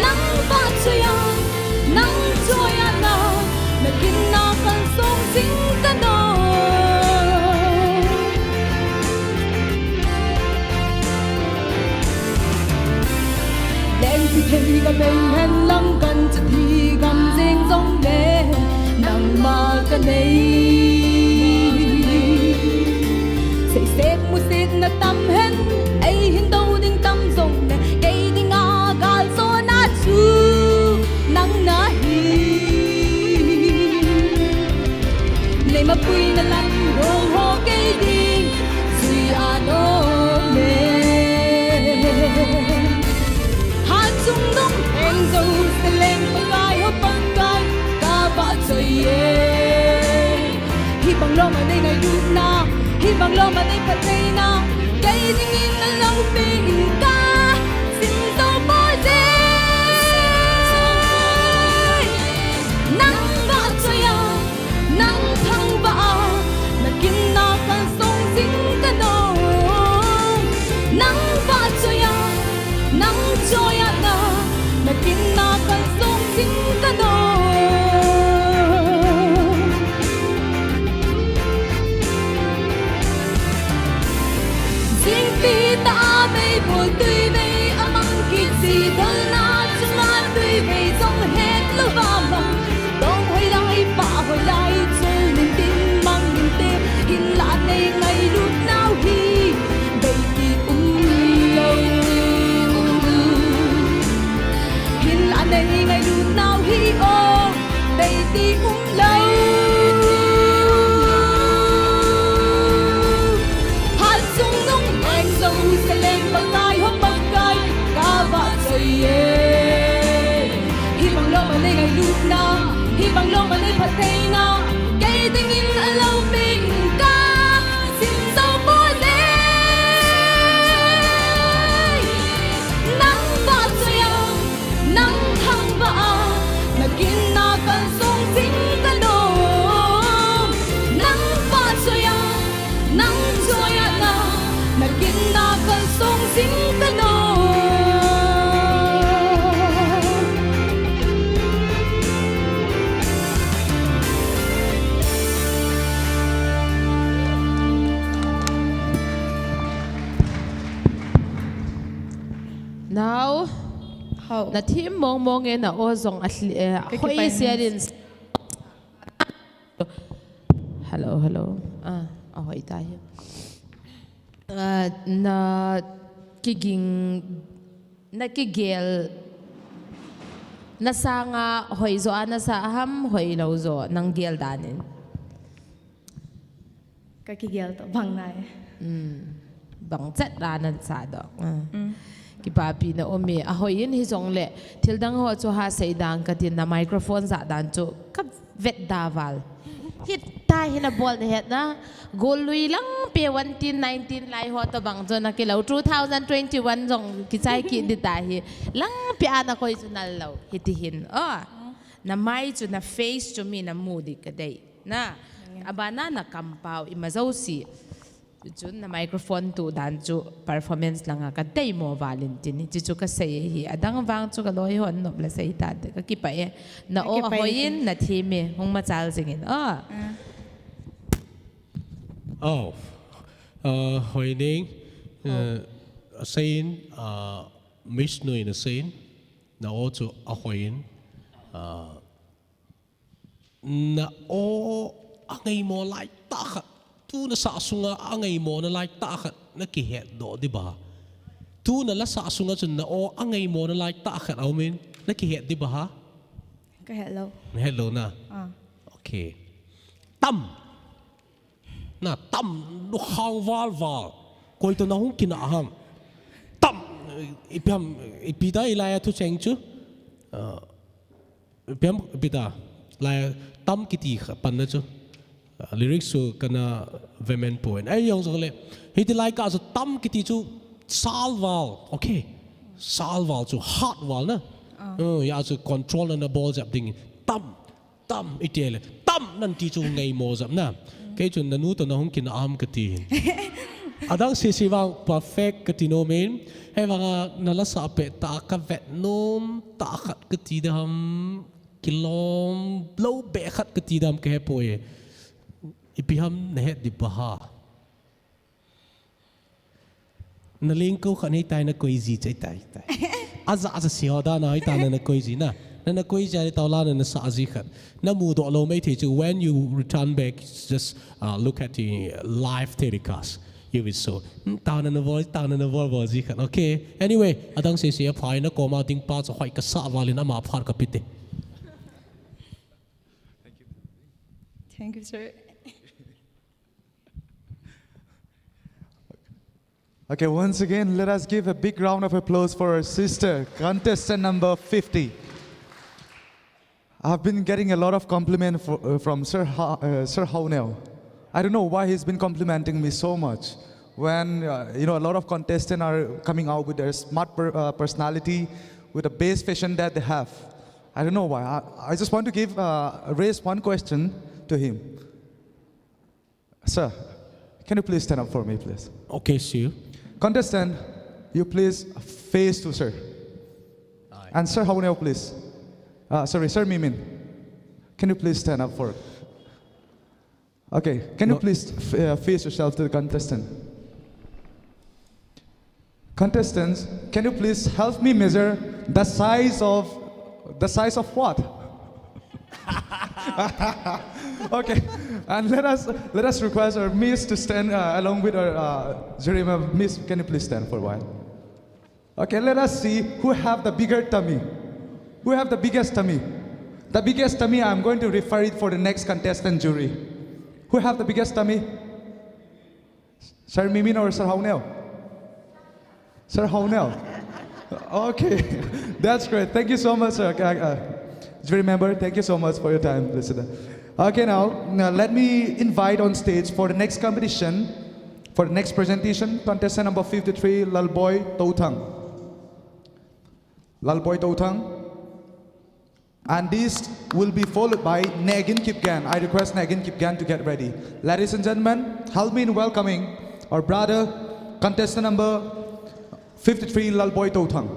Nang vahchoi a, nang choi a na, na kin a kalsong jing ka nom. Leng thi thei ka bei hen lang kan cha thi gam jeng jong le nangma ka nei. Seiset musetna tam hen, ei hin do ding tam jong le, kei dinga gal jona chu nang nahi. Nei mapuina lam rong ho kei ding jui a nom e. Hatchungnung leng Jerusalem Pakai ho Pakai ka vahchoi e. Hibang lom a nei ngailutna, hibang lom a nei phattheina, kei dingin aloupi in ka sim jou poi e. Nang vahchoi a, nang thangvah a, na kin a kalsong jing ka nom. Nang vahchoi a, nang choi a na, na kin a kalsong jing ka nom. Jingpi tah a meibol tuivei a mang kit, jidolna chunga tuivei jong het louva mang. Dong hoilai, pah hoilai, chul intin mang inte, hinlah nei ngailut nau hi, bei ti umlou. Hinlah nei ngailut nau hi o, bei ti umlou. Hatchungnung leng Jerusalem Pakai ho Pakai ka vahchoi e. Hibang lom a nei ngailutna, hibang lom a nei phattheina, kei dingin aloupi in ka sim jou poi e. Nang vahchoi a, nang thangvah a, na kin a kalsong jing ka nom. Nang vahchoi a, nang choi a na, na kin a kalsong jing ka nom. Nao. Hao. Na thim mong mong e, na aw jong a hli, eh, ka hoi kipah e. Hello, hello. Ah, ahoi ta hi. Ah, na kiging, na kigel, na sanga hoi jo a na sa ham, hoilou jo, nang gel dan in. Ka kigel toh bang nai. Mm. Bang chet ra na sa doh. Ah. Mm. Kipapi na um e, ahoi in hijongle, thil dang ho chu ha sei dang katin, na microphone ja dan chu ka vet da val. Hita hi nabol nahet na. Golui langpi eighteen, nineteen lai ho tobang chu nakilou. Two thousand twenty-one jong kichai kit ding tahi. Langpi a nakoi chu nal lou. Hiti hin. Oh. Namai chu na face chu mi namu ding kadei. Na. Abana nakampau ima jouse. Chun na microphone tu dan chu performance langa kadeimo val in tin. Hichu kasei hi. Adang vang chu kaloi hon nop la sei ta. Kakipah e. Na o ahoiyin, na thim e. Hung machal jingin. Oh. Oh. Uh, hoining. Uh, aseiyin, uh, Miss nu in aseiyin. Na o chu ahoiyin. Uh, Na o angaimo lai tah khat, tu nasa sunga angaimo na lai tah khat nakihet doh ding ba. Tu nalasa sunga chun na o angaimo na lai tah khat aumin, nakihet ding ba. Kahet lou. Nahet lou na. Ah. Okay. Tam. Na tam, nu khang val val. Koi toh nahung kinah ham. Tam, ipi ham, ipi da ilai a thucheng chu. Ah, ipi ham, ipi da. Lai tam kiti kha, pan na chu. Ah, lyrics chu kana vemen point. Ai yong jong le. Hiti lai ka chu tam kiti chu sal val. Okay. Sal val chu hard val na. Ah. Uh, ya chu control na na bol jap ding. Tam. Tam, iti le. Tam, nati chu ngaimo jap na. Kei chun nanu toh nahung kinah ham kati hin. Adang sisi vang perfect kati nom in. Hei vanga nalasa peh tah kavet nom tah khat kati dam. Kilom lou beh khat kati dam kahe poi. Ipi ham nahet ding ba ha. Na lengkou khat nei tai, na koi ji chai tai, tai. Aja, aja si ho da na hoi ta na, na koi ji na. Na, na koi ji a le tau la na, na sa ji khat. Na mudoh lou mai thei chu, when you return back, just, uh, look at the live telecast. You will show. Hmm, ta na na vo, ta na na vo, vo ji khat. Okay. Anyway, adang sisi a phai na koma ding pa chu hoi kasa valin ama phat kapite. Thank you, sir. Okay, once again, let us give a big round of applause for our sister, contestant number fifty. I've been getting a lot of compliment for, uh, from Sir Ha-, uh, Sir Hauneo. I don't know why he's been complimenting me so much. When, uh, you know, a lot of contestants are coming out with their smart per-, uh, personality, with the best fashion that they have. I don't know why. I, I just want to give, uh, raise one question to him. Sir, can you please stand up for me, please? Okay, sir. Contestant, you please face to sir. Aye. And Sir Hauneo, please. Uh, sorry, Sir Mimin. Can you please stand up for? Okay, can you please f-, uh, face yourself to the contestant? Contestants, can you please help me measure the size of, the size of what? Okay, and let us, let us request our Miss to stand, uh, along with our, uh, jury member. Miss, can you please stand for a while? Okay, let us see who have the bigger tummy. Who have the biggest tummy? The biggest tummy, I'm going to refer it for the next contestant jury. Who have the biggest tummy? Sir Mimin or Sir Hauneo? Sir Hauneo. Okay, that's great. Thank you so much, sir. Uh, uh, jury member, thank you so much for your time, President. Okay, now, now let me invite on stage for the next competition, for the next presentation, contestant number fifty-three, Lalboi Touthang. Lalboi Touthang. And this will be followed by Negin Kipgen. I request Negin Kipgen to get ready. Ladies and gentlemen, help me in welcoming our brother, contestant number fifty-three, Lalboi Touthang.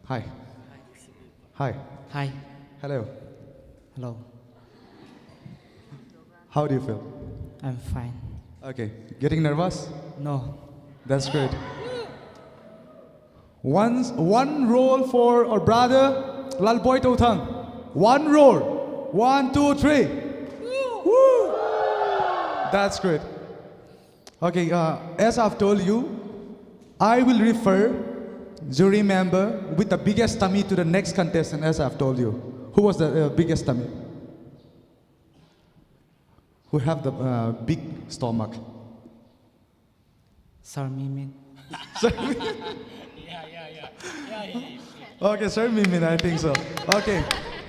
Hi. Hi. Hi. Hello. Hello. How do you feel? I'm fine. Okay. Getting nervous? No. That's great. One, one roll for our brother Lalboi Touthang. One roll. One, two, three. Woo! That's great. Okay, uh, as I've told you, I will refer jury member with the biggest tummy to the next contestant, as I've told you. Who was the, uh, biggest tummy? Who have the, uh, big stomach? Sir Mimin. Sir Mimin. Yeah, yeah, yeah. Yeah, he, Okay, Sir Mimin, I think so. Okay,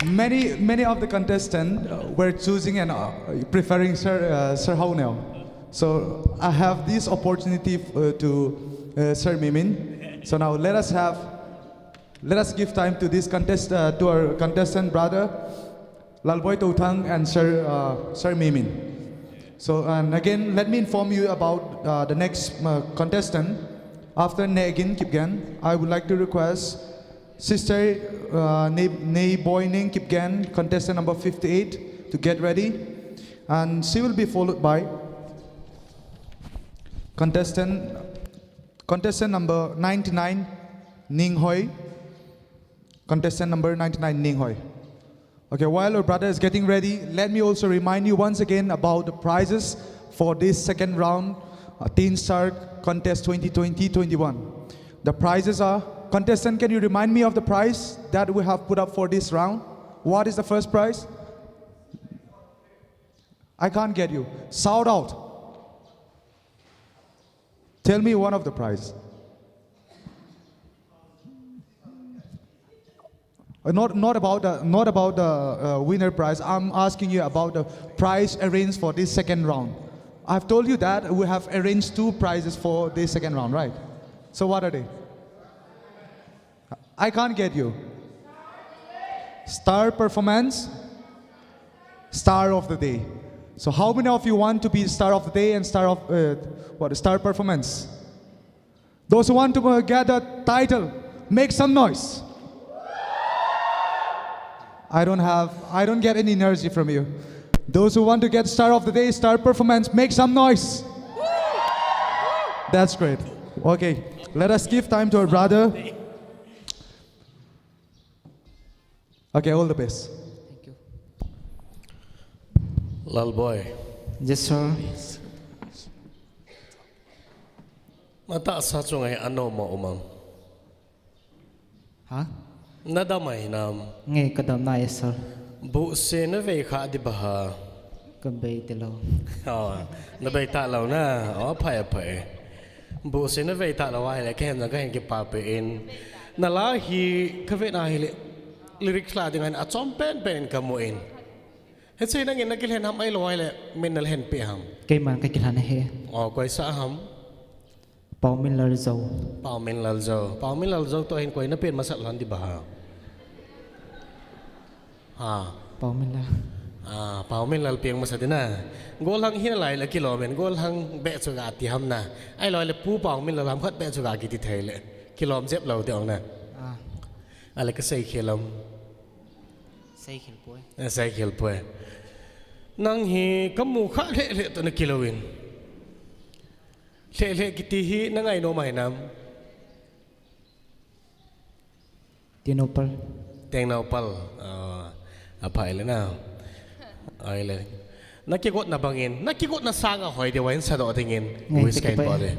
many many of the contestants uh, were choosing and uh, preferring Sir uh, Sir Haoneo. So I have this opportunity uh, to uh, Sir Mimin. So now let us have let us give time to this contest uh, to our contestant brother Lalboi Touthang and Sir uh, Sir Mimin. So and again, let me inform you about uh, the next uh, contestant. After Negin Kipgen, I would like to request Sister uh, Nei, Nei Boining Kipgen, contestant number fifty-eight, to get ready. And she will be followed by contestant, contestant number ninety-nine, Ning Hoi. Contestant number ninety-nine, Ning Hoi. Okay, while our brother is getting ready, let me also remind you once again about the prizes for this second round, uh, Teen Star Contest twenty twenty twenty-one. The prizes are, contestant, can you remind me of the prize that we have put up for this round? What is the first prize? I can't get you. Shout out. Tell me one of the prize. Uh, not, not about the, not about the uh, winner prize. I'm asking you about the prize arranged for this second round. I've told you that we have arranged two prizes for this second round, right? So what are they? I can't get you. Star performance, star of the day. So how many of you want to be star of the day and star of uh, what star performance? Those who want to uh, get a title, make some noise. I don't have, I don't get any energy from you. Those who want to get star of the day, star performance, make some noise. That's great. Okay, let us give time to our brother. Okay, all the best. Thank you. Lalboi. Yes, sir. Natahsa chunga hi anom a um am? Ha? Nadam ahi nam? Nge kadam nai, sir. Buhse navei kha di baha? Kabei ti lou. Oh, nabei talou na. Oh, phai, phai. Buhse navei talou ahile, kahen jong kahin kipah peh in. Nala hi kavet na hile, lyrics la ding ahin achom penpen in kamu in. Hiche nangin nakilhen ham ahilou ahile, min nalhen peh ham? Keiman kakilhen ahi. Oh, koi sah ham? Paominlal Zou. Paominlal Zou. Paominlal Zou toh hin koi napen masat lhon di baha? Ha. Paominlal. Ah, Paominlal peng masa di na. Golhang hin lai le kilom in, golhang beh chu ga ti ham na. Ahilou le Pu Paominlal ham khat beh chu ga kiti thei le. Kilom jep lou di ong na. Ah. Ale kasei khel am? Seikhel poi. Eh, seikhel poi. Nang hi kamu kha lheh lheh toh nakilou in. Lheh lheh kiti hi nangai nom ahi nam? Tengnoupal. Tengnoupal. Ah, aphai le na. Ahile. Nakigotna bangin, nakigotna sanga hoi deuva hin sadoh dingin. Ngai, wish kahin bol e.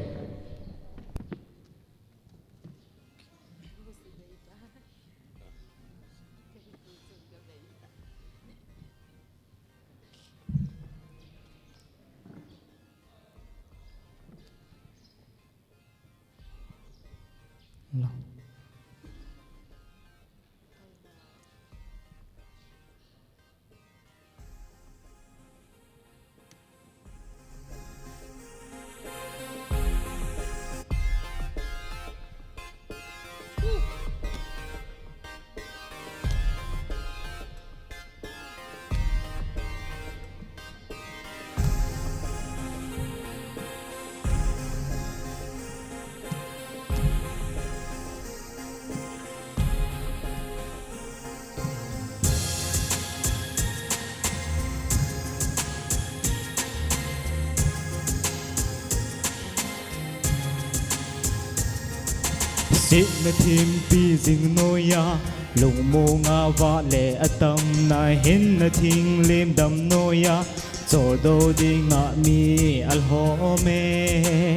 Sitna thimpi jing noiya, lungmonga vale atamna hinna thinglim dam noiya, chodo dinga mi alhom e.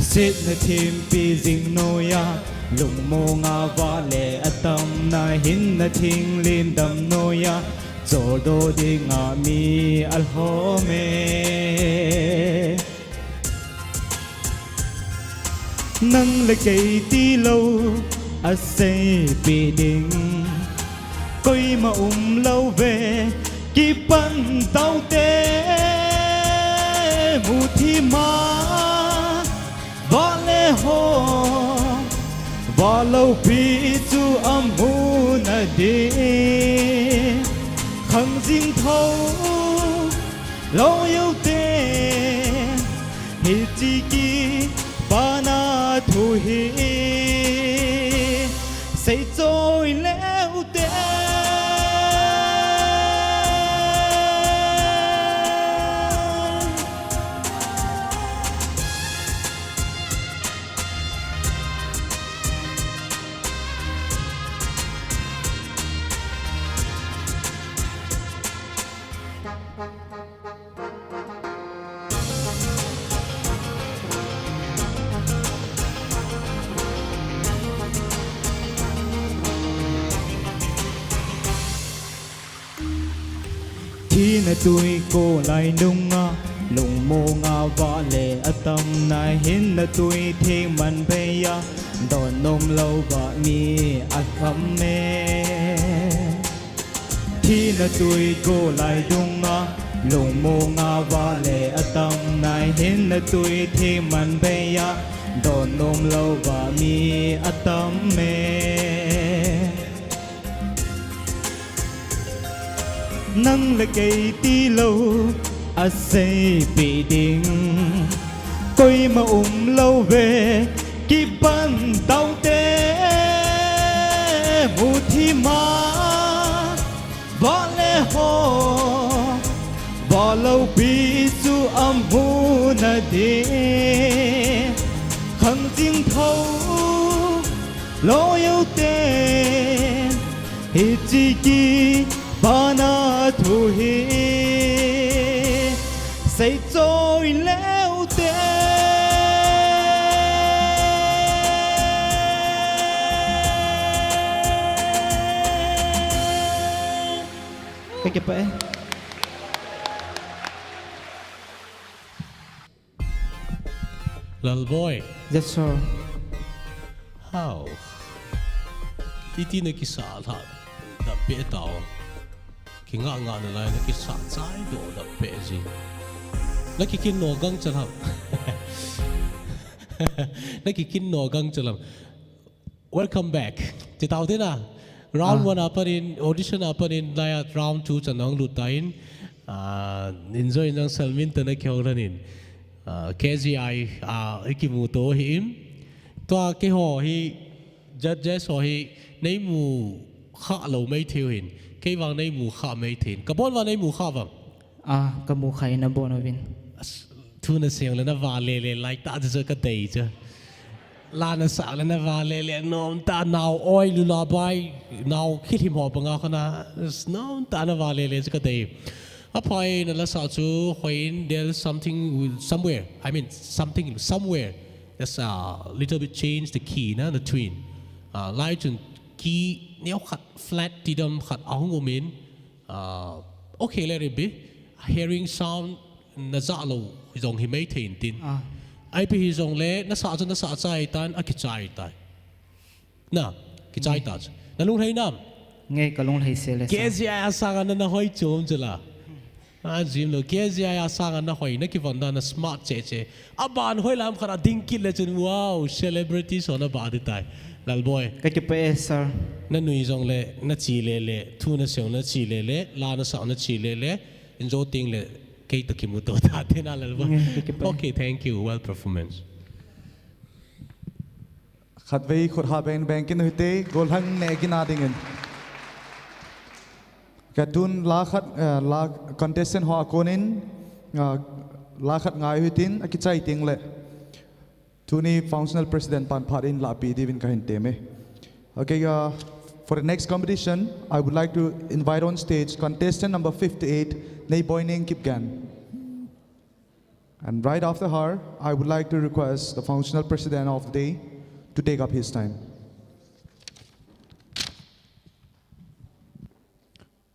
Sitna thimpi jing noiya, lungmonga vale atamna hinna thinglim dam noiya, chodo dinga mi alhom e. Nang le kei tilou, Asei pi ding koima um lou ve, kipan tau te, muthi ma, vale ho, valou pi chu amu na di, khang jing tho, lou yau te, hi chi ki, Pana thu hi sei choi leu te. Thina tui ko lai nunga, lungmonga vale atam nai, hinna tui thing man beiya, don nom lou va mi atam e. Thina tui ko lai dunga, lungmonga vale atam nai, hinna tui thing man beiya, don nom lou va mi atam e. Nang le kei tilou, asei pi ding koima um lou ve, kipan tau te, muthi ma, vale ho, valou pi chu amu na di, khang jing tho, lou yau te, hi chi ki, pana thu hi sei choi leu te. Ka kipah e. Lalboi. Yes, sir. How? Titi na kisa la da pe tao. Kinga nga na lai na kisa chai do da pe ji. Na kikin no gang cha la. Na kikin no gang cha la. Welcome back. Ti tau te na. Round Ah. one a panin, audition a panin, laya round two chan nang lut ta in. Ah, enjoy nang salmin ta na kyo ranin. Ah, K G I, ah, ikimu to hi in. Tua keiho hi, judges ho hi, nei mu kha lou mai thei u hin. Kei vang nei mu kha mai thei in. Ka bon vang nei mu kha vang. Ah, ka mu kha in a bon uvin. As, thu na seng le na vale le, lai ta chu ka dei chu. La na sa le na vale le, nom ta nau oi lullaby, nau khilhim ho banga khana, nom ta na vale le chu ka dei. A phai na la sa chu, hoin there's something with, somewhere, I mean, something, somewhere, there's a little bit change the key, na, the tune. Ah, lai chun key neo khat, flat ti dam khat ahung um in, Ah, okay, let it be. Hearing sound na ja lou jong hi mai thei in tin. Ah. Ipi hi jong le, na sa chu na sa chai tan, a kichai tai. Na, kichai Nge. ta chu. Na lunglhai nam? Nge ka lunglhai se le sa. K G I a sanga na na hoi chom chu la. A jim lou, K G I a sanga na hoi, na kivon da na smart che che. A ban hoi lam khat a ding kit le chun, wow, celebrity so na ba di tai. Lalboi. Ka kipah e, sir. Na nui jong le, na chi le le, thu na seng na chi le le, la na sa na chi le le, in jo ting le, kei to kimu to ta te na Lalboi. Nge, ka kipah e. Okay, thank you. Well performance. Khatvei khut ha beng beng kin u hite, golhang ne kin a dingin. Ka tun la khat, eh, la contestant ho a konin, ah, la khat ngai u hitin, a kichai ting le. Tuni functional president pan phat in la pi diuvin ka hin teme. Okay, uh, for the next competition, I would like to invite on stage contestant number fifty-eight, Neiboining Kipgen. And right after her, I would like to request the functional president of the day to take up his time.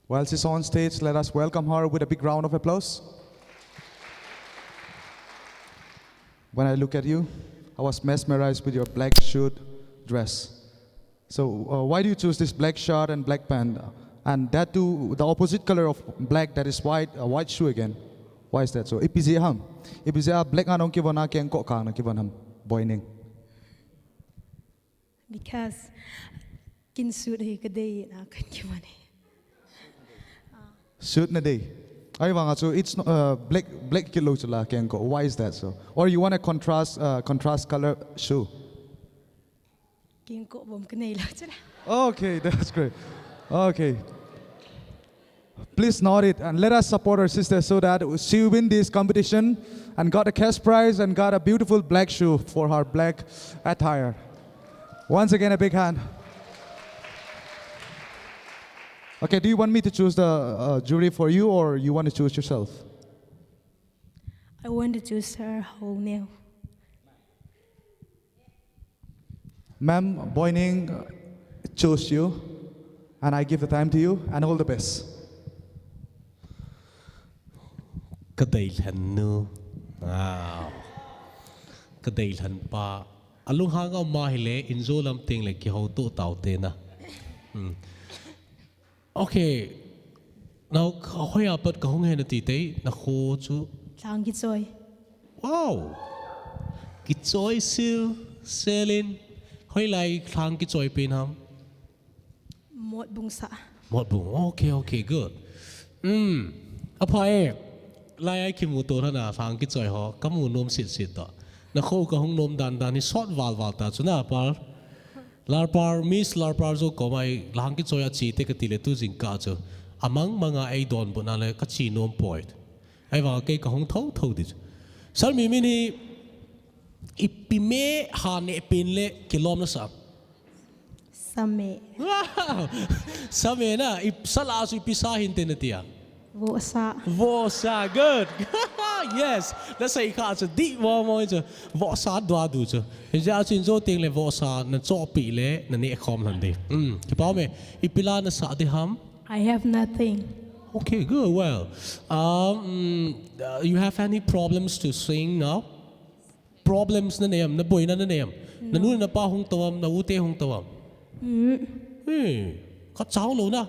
While she's on stage, let us welcome her with a big round of applause. When I look at you, I was mesmerized with your black suit dress. So, uh, why do you choose this black shirt and black pant? And that too, the opposite color of black, that is white, uh, white shoe again. Why is that so? Ipi jeh ham? Ipi jeh a black a nahung kivon a kengkoh khang nakivon ham? Boining. Because kin suit hi kadei na kan kivon e. Suit nadei. Ahivang a chu it's not, uh, black, black kit lou chu la kengkoh. Why is that so? Or you want a contrast, uh, contrast color shoe? Kengkoh bom kanei lou chu la. Okay, that's great. Okay. Please note it and let us support our sister so that she win this competition and got a cash prize and got a beautiful black shoe for her black attire. Once again, a big hand. Okay, do you want me to choose the, uh, jury for you, or you want to choose yourself? I want to choose her whole now. Ma'am, Boining chose you, and I give the time to you, and all the best. Kadeilhen nu. Wow. Kadeilhen pa. Alunghang a um ahile, injo lam tengle kihouto taute na. Hmm. Okay. Now, hoiya pat kahung hen ati tei, nakho chu. Lhang kichoi. Wow. Kichoi sil, selin. Hoilai lhang kichoi pen ham? Motbung sa. Motbung. Okay, okay, good. Hmm. Apha e. Lai a kimuto lhon a lhang kichoi ho. Kamu nom sitsit to. Nakho kahung nom dandan hi sot valval ta chu na pal. Larpar, Miss Larpar jo koma i lhang kichoi a che te kati le tu jingkah chu. Amang manga eidonbut na le kache nom poi. Ahivang kei kahung thotho di chu. Sir, mi min hi ipi me ha neh pen le kilom nasa? Same. Wow! Same na, i sala chu ipi sa hinte nati a? Vohsa. Vohsa, good. Yes. Nasei kha chu dih mo mo chu. Vohsa dua du chu. Hijeh a chu injo tengle vohsa nachohpeh le naneh khom lhon di. Hmm, kipa ume. Ipi la nasa di ham? I have nothing. Okay, good. Well, um, uh, you have any problems to sing now? Problems nanei am, naboina nanei am. No. Nanu napa hung tou am, na u te hung tou am. Mm. Eh, kachao lou na.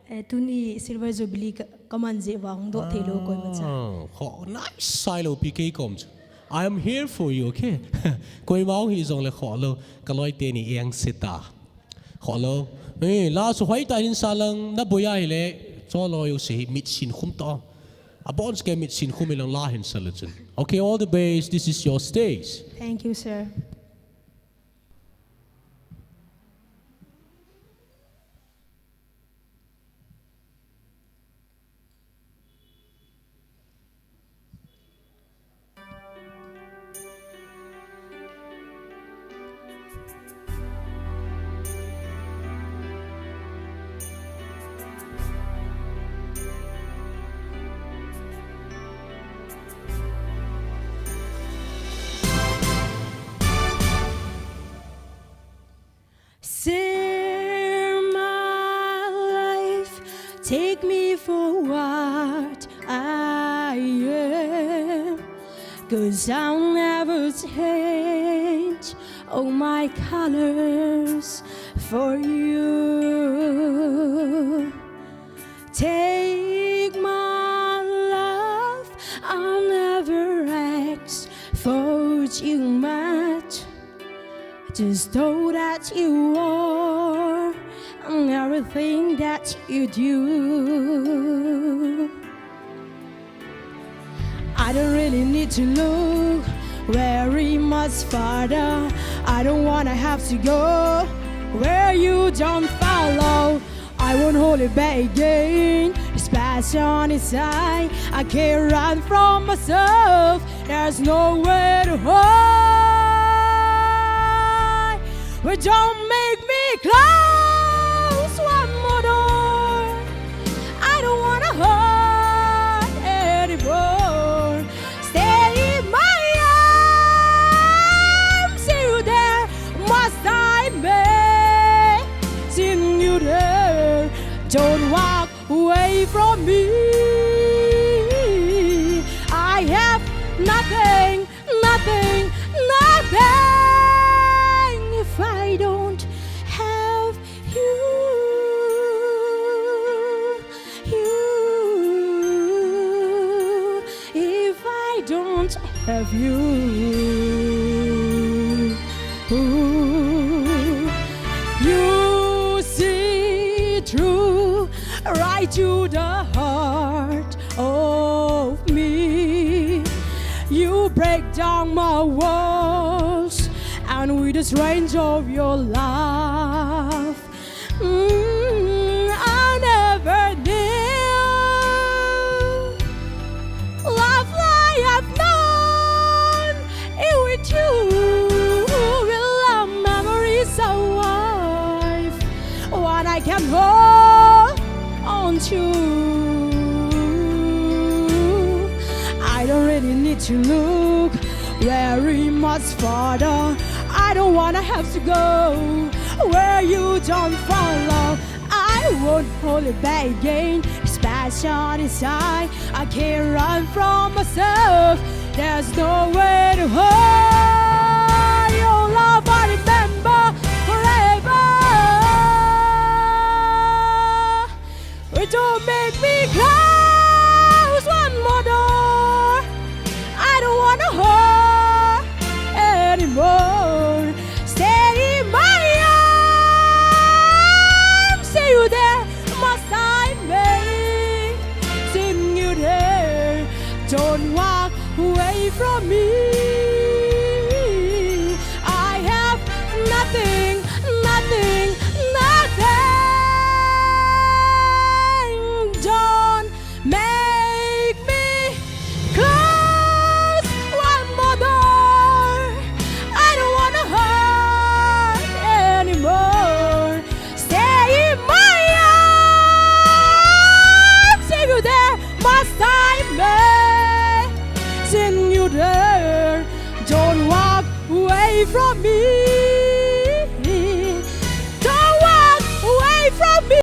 Eh, tuni Silver Jubilee ka, kaman jeh uva hung doh thei lou koima cha. Ah, kho, nice sai lou P K kom chu. I am here for you, okay? Koima hung hi jongle kho lou, kaloi teni eng seta. Kho lou. Eh, la chu hoitah in sa lang, naboi ahile, cholo yo se hi mit sin khum to. Abon ske mit sin khum ilang la hin sa le chun. Okay, all the best. This is your stage. Thank you, sir. Share my life, take me for what I am, 'cause I'll never change all my colors for you. Take my love, I'll never ask for too much. Just know that you are in everything that you do. I don't really need to look very much farther. I don't wanna have to go where you don't follow. I won't hold it back again. This passion inside, I can't run from myself. There's nowhere to hide. Well, don't make me close one more door. I don't wanna hurt anymore. Stay in my arms, you there. Must I imagine you there? Don't walk away from me. I have nothing, nothing, nothing if I don't have Have you? You see through right to the heart of me. You break down my walls, and with the strength of your love, mm, I never knew love like I've known it with you. Will our memories survive? One I can hold on to. I don't really need to look very much further. I don't wanna have to go where you don't follow. I won't hold it back again. It's passion inside. I can't run from myself. There's no way to hide your love. I remember forever. Don't make me close one more door. I don't wanna hurt anymore. Stay in my arms. Say you there, must I make? Sing you there. Don't walk away from me. I have nothing, nothing, nothing. Don't make me close one more door. I don't wanna hurt anymore. Stay in my arms. If you there, must I make? Sing you there. Don't walk away from me. Don't walk away from me.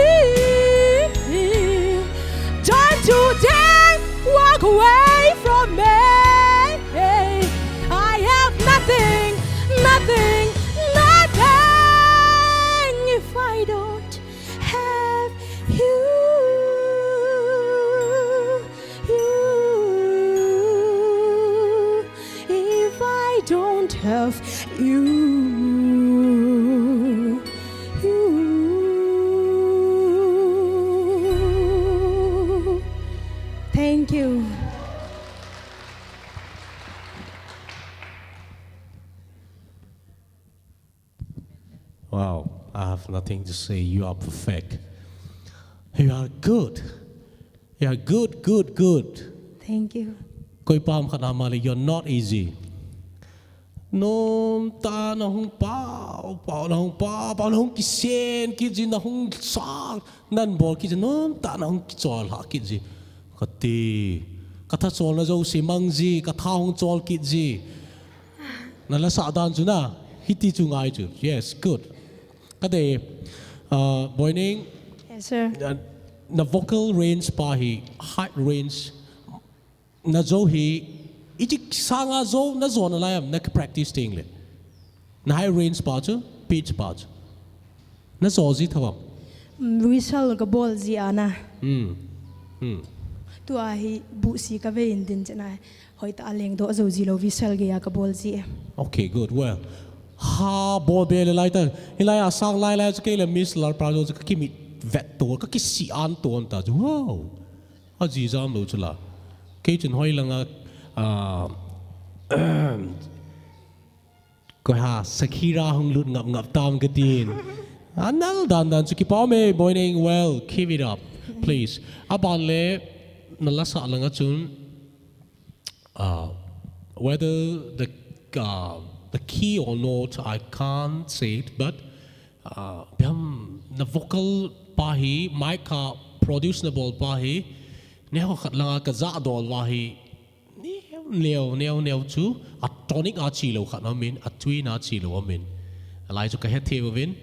Don't you dare walk away from me. I have nothing, nothing, nothing if I don't have you, you, if I don't have you, you. Thank you. Wow, I have nothing to say. You are perfect. You are good. You are good, good, good. Thank you. Koi pam khat ama le, you're not easy. Nom ta na hung pau, pau na hung pau, pau na hung kisen, kit ji na hung sang, nan bol kit ji, nom ta na hung kichol ha kit ji. Kati, ka tha chol na jo si mang ji, ka tha hung chol kit ji. Na la sa dan chu na, hiti chu ngai chu. Yes, good. Kati, uh, Boining, yes, sir. Na, na vocal range pa hi, high range, na jo hi, iti sanga jo, na jo na lai am, na practice ting le. Na high range pa chu, pitch pa chu. Na jo ji thavam. Mm, rehearsal ka bol ji ana. Hmm. Hmm. Tua hi bu si ka ve in din chena. Hoi ta leng do jo ji lo rehearsal ge ya ka bol ji. Okay, good. Well, ha bol be le lai ta. Hilai a sang lai lai chu kei le Miss Lalpa jo chu ka kimi vet to, ka kisi an to an ta chu. Wow. A ji jam lo chu la. Kei chun hoi langa, ah, Koi ha, Shakira hung lut ngap ngap tam ka tin. Anal dan dan chu kipau me, Boining, well, keep it up, please. Aban le, na la sa langa chun, uh, whether the, uh, the key or not, I can't say it, but, uh, biam, na vocal pa hi, mic ka produce na bol pa hi, neo khat langa ka ja dol wa hi, Neo, neo, neo, neo chu a tonic a chi lo khat amin, a twin a chi lo amin. A lai chu ka het thei uvin.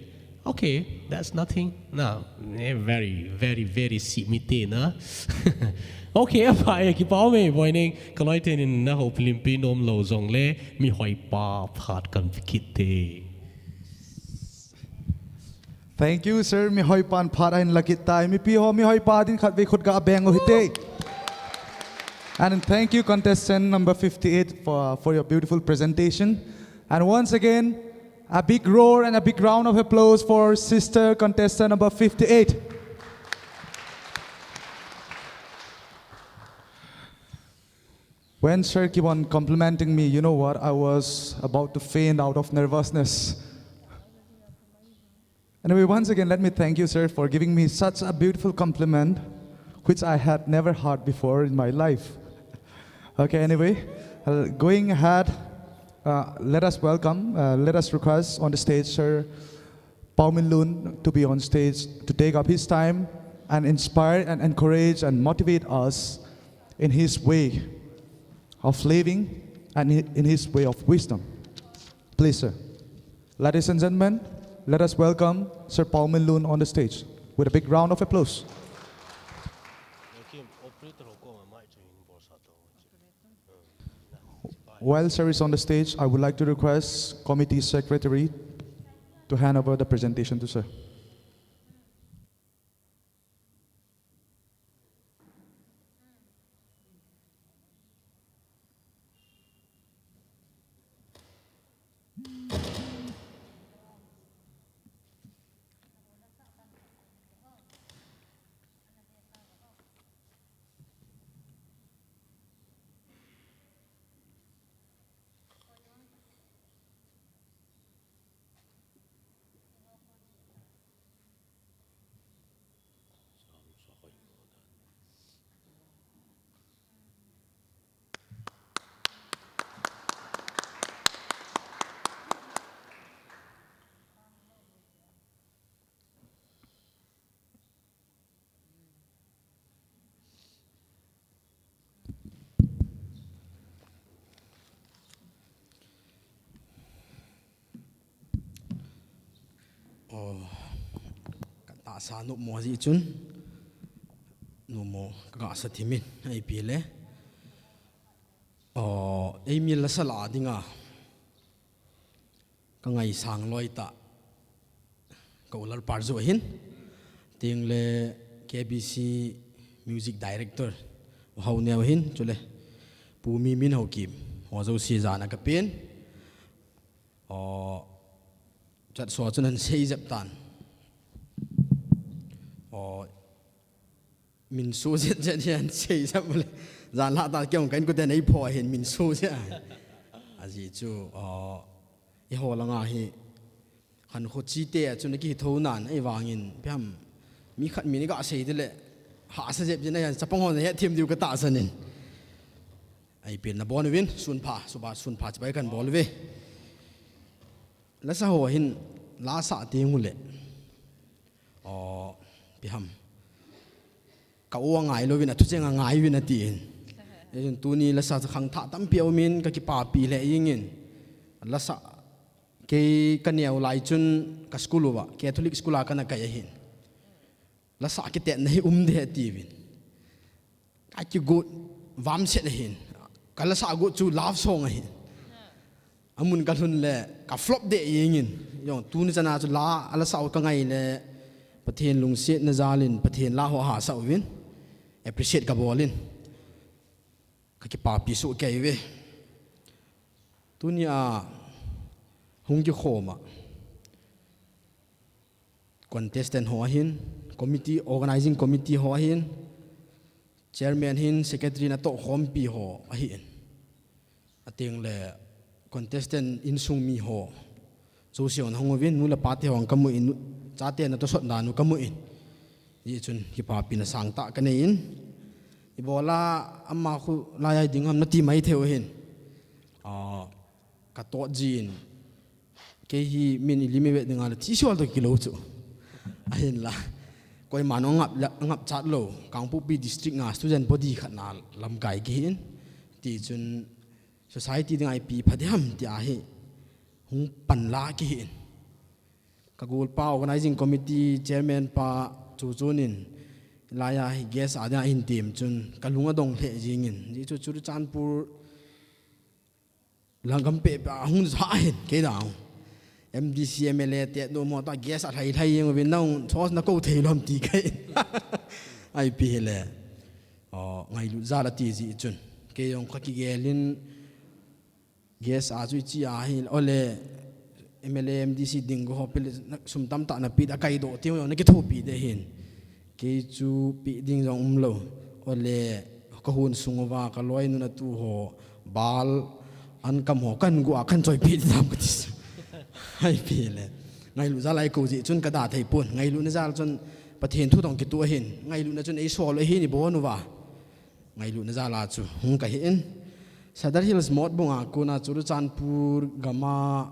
Okay, that's nothing. Na, eh, very, very, very si mi te na. Okay, a pa e, kipau me, Boining, ka loi te nin na ho pilim pi nom lo jong le, mi hoi pa phat kan kit te. Thank you, sir. Mi hoi pan phat ahin la kit tai. Mipi ho, mi hoi pa din khat vei khut ga beng u hite. And thank you, contestant number fifty-eight, for, for your beautiful presentation. And once again, a big roar and a big round of applause for sister contestant number fifty-eight. When sir keep on complimenting me, you know what? I was about to faint out of nervousness. Anyway, once again, let me thank you, sir, for giving me such a beautiful compliment, which I had never heard before in my life. Okay, anyway, uh, going ahead, uh, let us welcome, uh, let us request on the stage, sir, Pau Min Lun to be on stage to take up his time and inspire and encourage and motivate us in his way of living and in his way of wisdom. Please, sir. Ladies and gentlemen, let us welcome Sir Pau Min Lun on the stage with a big round of applause. While sir is on the stage, I would like to request committee secretary to hand over the presentation to sir. Oh, ka tahsa numo ji chun, numo ka gasa thimin, ahi pi le. Oh, ei mi lasa la dinga, ka ngaisang loi ta, ka u Lalparjo hin, ting le K B C Music Director, u Haoneo hin, chule Pu Mimin Haokim, ho jouse jana ka pen. Oh, chat so chun an sei jep tan. Oh, min su jet jet hian sei jep le. Jan la ta kiong kan ku ten ei pho hin min su jet. Aji chu, oh, i ho langa hi khan kho chi te a chun ki tho nan ei vangin piam mi khat min i ga sei de le. Ha sa jep jin a hian chapang hon he thim diu ka ta sanin. Ai pin na bon win sun pha, suba sun pha chibai kan bol ve. Lasa ho hin lasa te ngu le. Oh, pi ham. Ka u a ngai lovin, a thucheng a ngai vin a tiin. Ejun tuni lasa khang tha tampi a umin ka kipapi le ingin. Lasa kei ka neo lai chun ka school uva, Catholic school a ka na kai ahin. Lasa kitetna hi um de ti vin. Ka kigot vam set ahin. Ka lasa got chu love song ahin. Amun ka lhun le ka flop de ingin. Jong tuni chana chu la, a lasa ka ngai le Pathen lungsetna jalin, Pathen la ho ha sa uvin. Appreciate ka bolin. Ka kipapi su kei ve. Tuni a hung kikhoma. Contestant ho ahin, committee, organizing committee ho ahin, chairman hin, secretary na toh khompi ho ahin. Ating le contestant insung mi ho. Jouse hon hung uvin, nu le pa te hon ka mu in, chate na tosot dan u ka mu in. Hi chun kipapi na sang ta ka nei in. I bola ama khu lai ai ding ham na ti mai theu hin. Ah, ka tot jin. Kei hi min i lim i vet ding a le thi sual to kilo chu. Ahin la. Koima no ngap la, ngap chat lo. Kangpokpi district nga student body khat na lamkai ki hin. Ti chun society ding ai pi pha ding ham ti a hi hung pan la ki hin. Ka gol pa organizing committee chairman pa chu chunin laya hi guest a ding a hin tim chun ka lung a dong hle jingin. Ji chu Churachandpur Langam pe pa hung sa hin kei dang. M D C M L A te no mo ta guest a thlai thlai jing uvin nang chos na ko thei lom ti kai. Ai pi le. Ngailut jal ati ji chun, kei jong ka kigelin, gas a chu ichi a hi ole, M L A, M D C ding ho pil sum tamtah na pi da kai do ti jong na kithopi de hin. Kei chu pi ding jong um lo. Ole, ka hun sung uva ka loi nu na tu ho, bal an kam ho kan gu a kan choi pi dam ka ti. Hai pi le. Ngailut jal ai ko ji chun ka da thei pun. Ngailutna jal chun Pathen thu tong kitu ahin. Ngailutna chun ei sol ahin i bon uva. Ngailutna jal a chu hung ka hi in. Sadar Hills Motbung a kona Churachandpur gama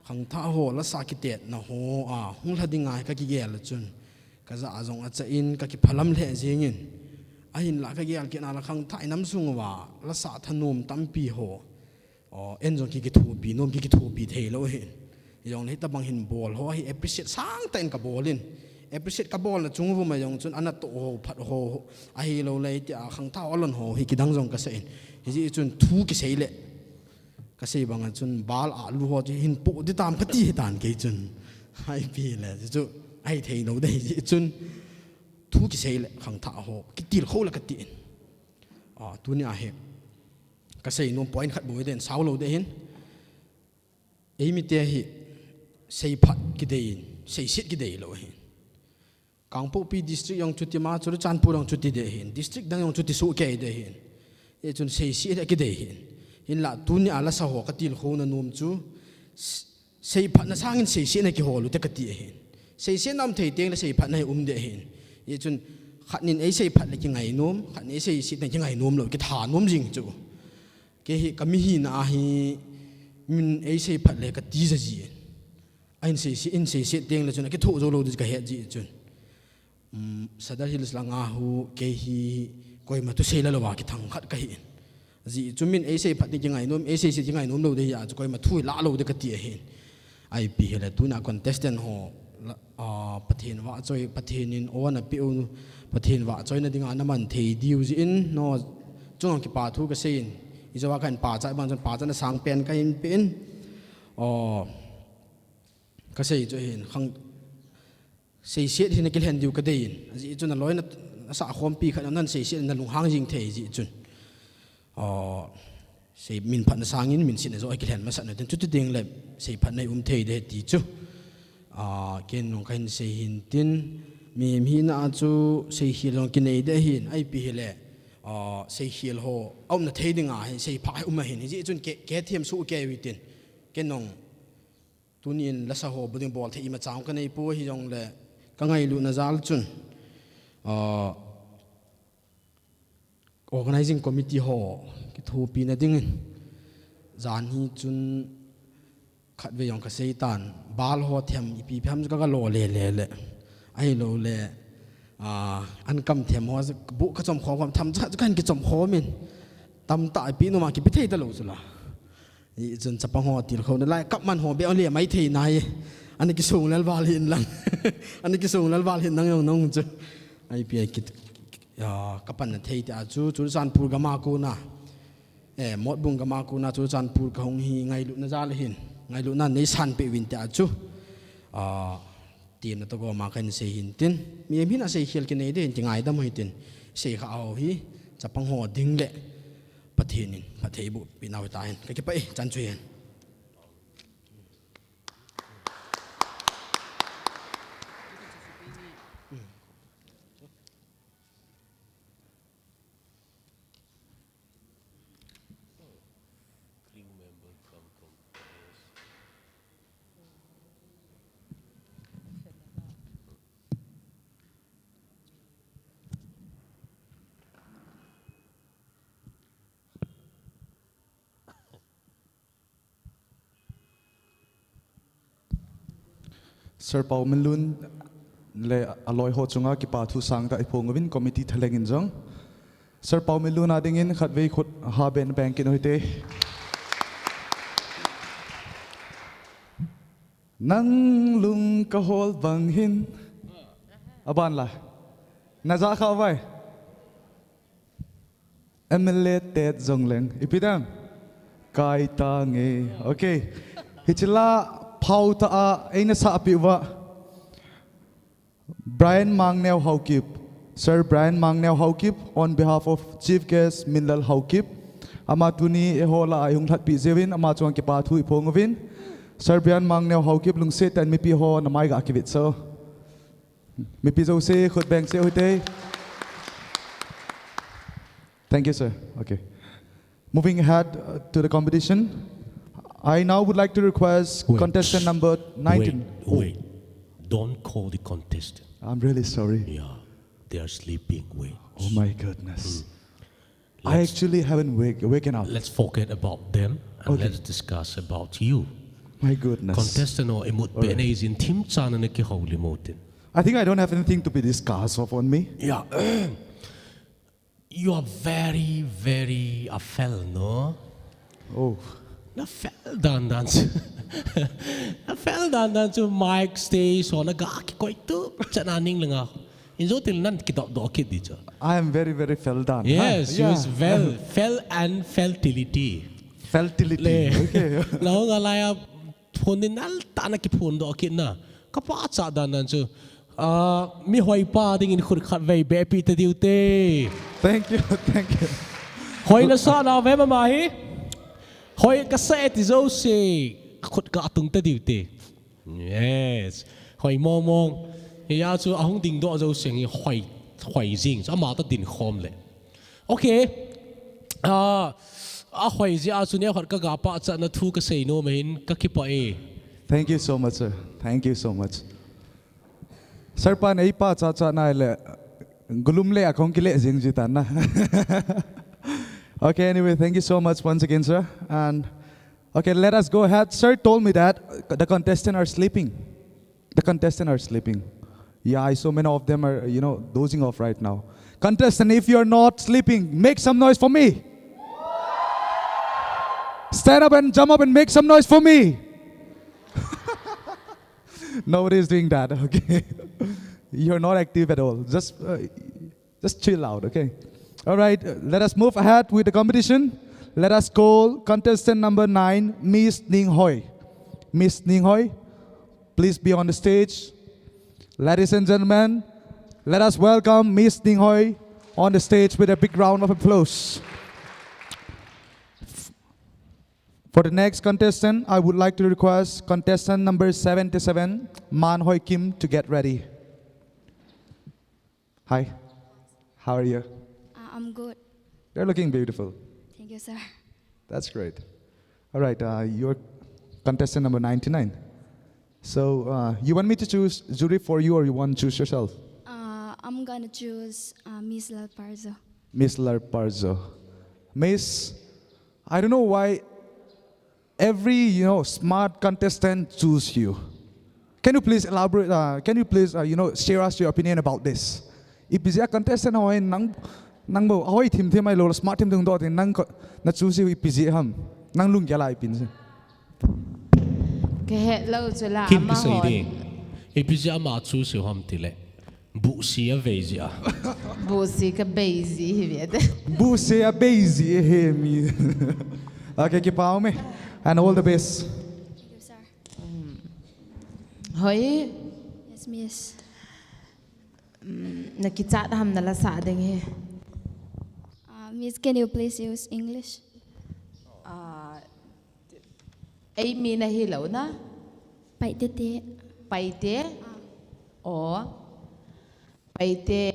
khangthah ho lasa kitetna ho a hung lha ding a ka kigel chun, ka ja jong acha in ka kiphalam lheh jingin. Ahinla ka gel kit na la khangthah i nam sung uva lasa thanom tampi ho, o, en jong ki kithopi nom, ki kithopi thei lo hin. Jong le hitabang hin bol ho hi appreciate sangtah in ka bol in. Appreciate ka bolna chung uva jong chun ana to ho, phat ho, ahi lo le ti a khangthah ho lon ho hi kidang jong ka sa in. Hiji chun thu kisei le. Ka sei bang a chun bal a lu ho chu hin po di tam ka ti hi tan kei chun. Hai pi le, chu ai thei lo de hiji chun. Thu kisei le khangthah ho, kitil kho le ka ti in. A, tuni a hi. Ka sei nom point khat bou den, sao lo de hin. Ei mite hi, seiphat kidei in, seiset kidei lo hin. Kangpokpi district jong chuti ma, Churachandpur jong chuti de hin. District dang jong chuti soh kei de hin. Ei chun seiset a kidei hin. Hinla tuni a lasa ho ka til khona nom chu, s-, seiphatna sangin seisetna kihol u te ka ti ahin. Seisetna um thei teng le seiphatna hi um de ahin. Ei chun khat nin ei seiphat le kingai nom, khat nin ei seisetna kingai nom lo, kitha nom jing chu. Kei hi ka mi hina a hi min ei seiphat le ka ti ja ji. Ahin seiset, in seiset teng le chun, a kitho jo lo di ka het ji chun. Um, Sadar Hills langa hu, kei hi koima thusei la lo va kithang khat ka hi in. Ji chu min ei seiphat ni kingai nom, ei seiset kingai nom lo de hi a chu koima thu la lo de ka ti ahin. Ai pi hi le tuna contestant ho, la, a, Pathen vahchoi, Pathen in o na pe u, Pathen vahchoina dinga na man thei diu ji in, no, chungam kipa thu ka sei in, i jo a kan pa cha, bang chun pa cha na sang pen ka hin pe in, o, ka sei chu hin, khang, seiset hi na kilhen diu ka dei in, aji chu na loi na, na sa khompi khat nan seiset na lunghang jing thei ji chun. O, Sei min phatna sangin min sitna jo a kilhen masat na tin, chuti ding le seiphatna i um thei de ti chu. A, ken nung ka hin sei hin tin, mi, mi na chu seikhel jong kinei de hin, ai pi hi le, a, seikhel ho, a umna thei ding a hin, seipha hi um a hin, hi ji chun ke, ke thiam su ke wi tin, ken nung, tunin lasa ho bu ding bol thei ima chang ka nei pu hi jong le, ka ngailutna jal chun, a, Organizing committee ho, kithopi na dingin. Jan hi chun khatvei jong ka sei tan, bal ho them, ipi phem ka, ka lo le le le. Ahi lo le, a, an kam them ho, bu ka chom khom khom, tham cha, cha kan kichom khom in. Tam ta ipi numa kipi thei ta lo chu la. Hi chun chapang ho til khona lai, kap man ho be ole mai thei nai. Ani kisung lal val hin lang. Ani kisung lal val hin nang jong nong chu. Ai pi ai kit, a, ka pan na thei te a chu, Churachandpur gama kona. Eh, Motbung gama kona, Churachandpur ka hung hi ngailutna jal hin. Ngailutna nei san pe vin te a chu. A, Tin na to go ma kan sei hin tin. Mi, mi na seikhel kinei de hin ti ngaidam hi tin. Sei kha ho hi. Chapang ho ding le. Pathen in. Pathen bu pi nau ta hin. Ka kipa e. Chan chu hin. Sir Pauminlun le aloi ho chunga kipa thu sangtah i phong uvin committee thalheng in jong. Sir Pauminlun a dingin khatvei khut ha ben beng kit u hite. Nang lung ka hol bang hin. Aban la. Na ja kha vai. M L A tet jong leng. Ipi dam? Kai ta nge. Okay. Hichila phau ta a eina sa pi uva. Brian Mangneo Haokip. Sir Brian Mangneo Haokip, on behalf of Chief Guest Minlal Haokip, ama tuni eiho lah a eihung lhatpi jeh uvin, ama chunga kipa thu iphong uvin. Sir Brian Mangneo Haokip, lungset tah in mipi ho namai ga kivetsah o. Mipi jouse, khut beng seh u hite. Thank you, sir. Okay. Moving ahead uh, to the competition, I now would like to request Wait. contestant number nineteen. Wait, wait. Don't call the contestant. I'm really sorry. Yeah, they are sleeping. Wait. Oh my goodness. I Let's- actually haven't wake, waken up. Let's forget about them and Okay. let's discuss about you. My goodness. Contestant ho imut Alright. pe nei jin thim chan na kihou limo tin. I think I don't have anything to be discussed of on me. Yeah. You are very, very a fel, no? Oh. Na fel dan dan chu. Na fel dan dan chu mic stage ho na ga kikoi tu. Chana ning lenga. Injo til nan kidok dok kit di chu. I am very, very fel dan. Yes, Huh? you Yeah. is fel, fel and fertility. Fertility. Le. Okay. Na ho nga lai a phun din nal ta na kiphun dok kit na. Ka pa cha dan dan chu. Ah, mi hoi pa dingin khut khat vei be pi te diu te. Thank you, thank you. Hoi na sa na ve mama hi. Hoi ka sa e ti jouse. Khut ka tung te diu te. Yes. Hoi mong mong. Hi a chu ahung ding doh jouse hi hoi, hoi jing. Chu ama ta din khom le. Okay. Ah, a hoi jeh a chu neo khat ka ga pa cha na thu ka sei nom ahin ka kipah e. Thank you so much, sir. Thank you so much. Sir pan ei pa cha cha nai le gulum le a kong kile jing ji tan na. Okay, anyway, thank you so much once again, sir. And okay, let us go ahead. Sir told me that the contestants are sleeping. The contestants are sleeping. Yeah, I saw many of them are, you know, dozing off right now. Contestant, if you're not sleeping, make some noise for me. Stand up and jump up and make some noise for me. Nobody is doing that, okay? You're not active at all. Just, uh, just chill out, okay? All right, uh, let us move ahead with the competition. Let us call contestant number nine, Miss Ning Hoi. Miss Ning Hoi, please be on the stage. Ladies and gentlemen, let us welcome Miss Ning Hoi on the stage with a big round of applause. For the next contestant, I would like to request contestant number seventy-seven, Man Hoi Kim, to get ready. Hi, how are you? Uh, I'm good. You're looking beautiful. Thank you, sir. That's great. All right, uh, you're contestant number ninety-nine. So, uh, you want me to choose jury for you, or you want to choose yourself? Uh, I'm gonna choose uh, Miss Lalparzo. Miss Lalparzo. Miss, I don't know why every, you know, smart contestant choose you. Can you please elaborate? Uh, can you please, uh, you know, share us your opinion about this? Ipi jeh a contestant hoi nang, nang bou, hoi thim thim ai lo, smart thim thim doh tin nang ko, na choose u ipi jeh ham. Nang lunggel a ipi jeh. Ka he lo chu la Kim ama kisei hon. Ding. Ipi jeh a ama choose u ham ti le. Buhsi a vei jeh a. Buhsi ka bei ji hi ve te. Buhsi a bei ji hi mi. Okay, kipa um e. And all the best. Thank you, sir. Hoi. Yes, miss. Mm, na kichat ham na la sa ding hi. Uh, miss, can you please use English? Uh, Ei mi na hi lo na? Paite te. Paite? Ah. O. Paite.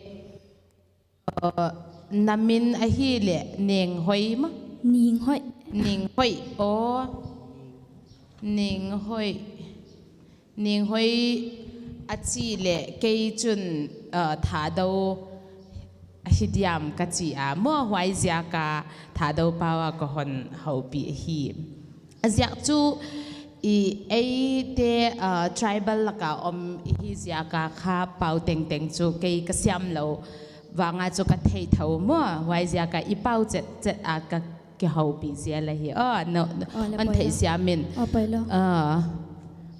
Uh, na min ahi le Neng Hoi ma? Ning Hoi. Ning Hoi. O. Ning Hoi. Ning Hoi a chi le kei chun, uh, Thadou ahi diam ka chi a, mo huai jeh a ka Thadou pao a ka hon houpi ahi. A jeh chu i eite, uh, tribal laka om ihi jeh a ka kha pao tengteng chu kei ka siam lo vanga chu ka thei tho mo, huai jeh a ka i pao chet chet a ka kihoupi jia la hi. Oh, no, no. Oh, le an poi thei lo. Siam in. Oh, poi lo. Ah,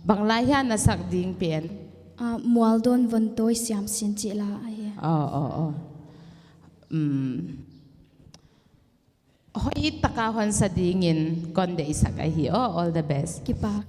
bang lai hia na sak ding pen. Ah, Mualdon Vontoi Siamsin chi la ahi. Oh, oh, oh. Um. Hoi taka hon sa ding in kon dei sak ahi. Oh, all the best. Kipak.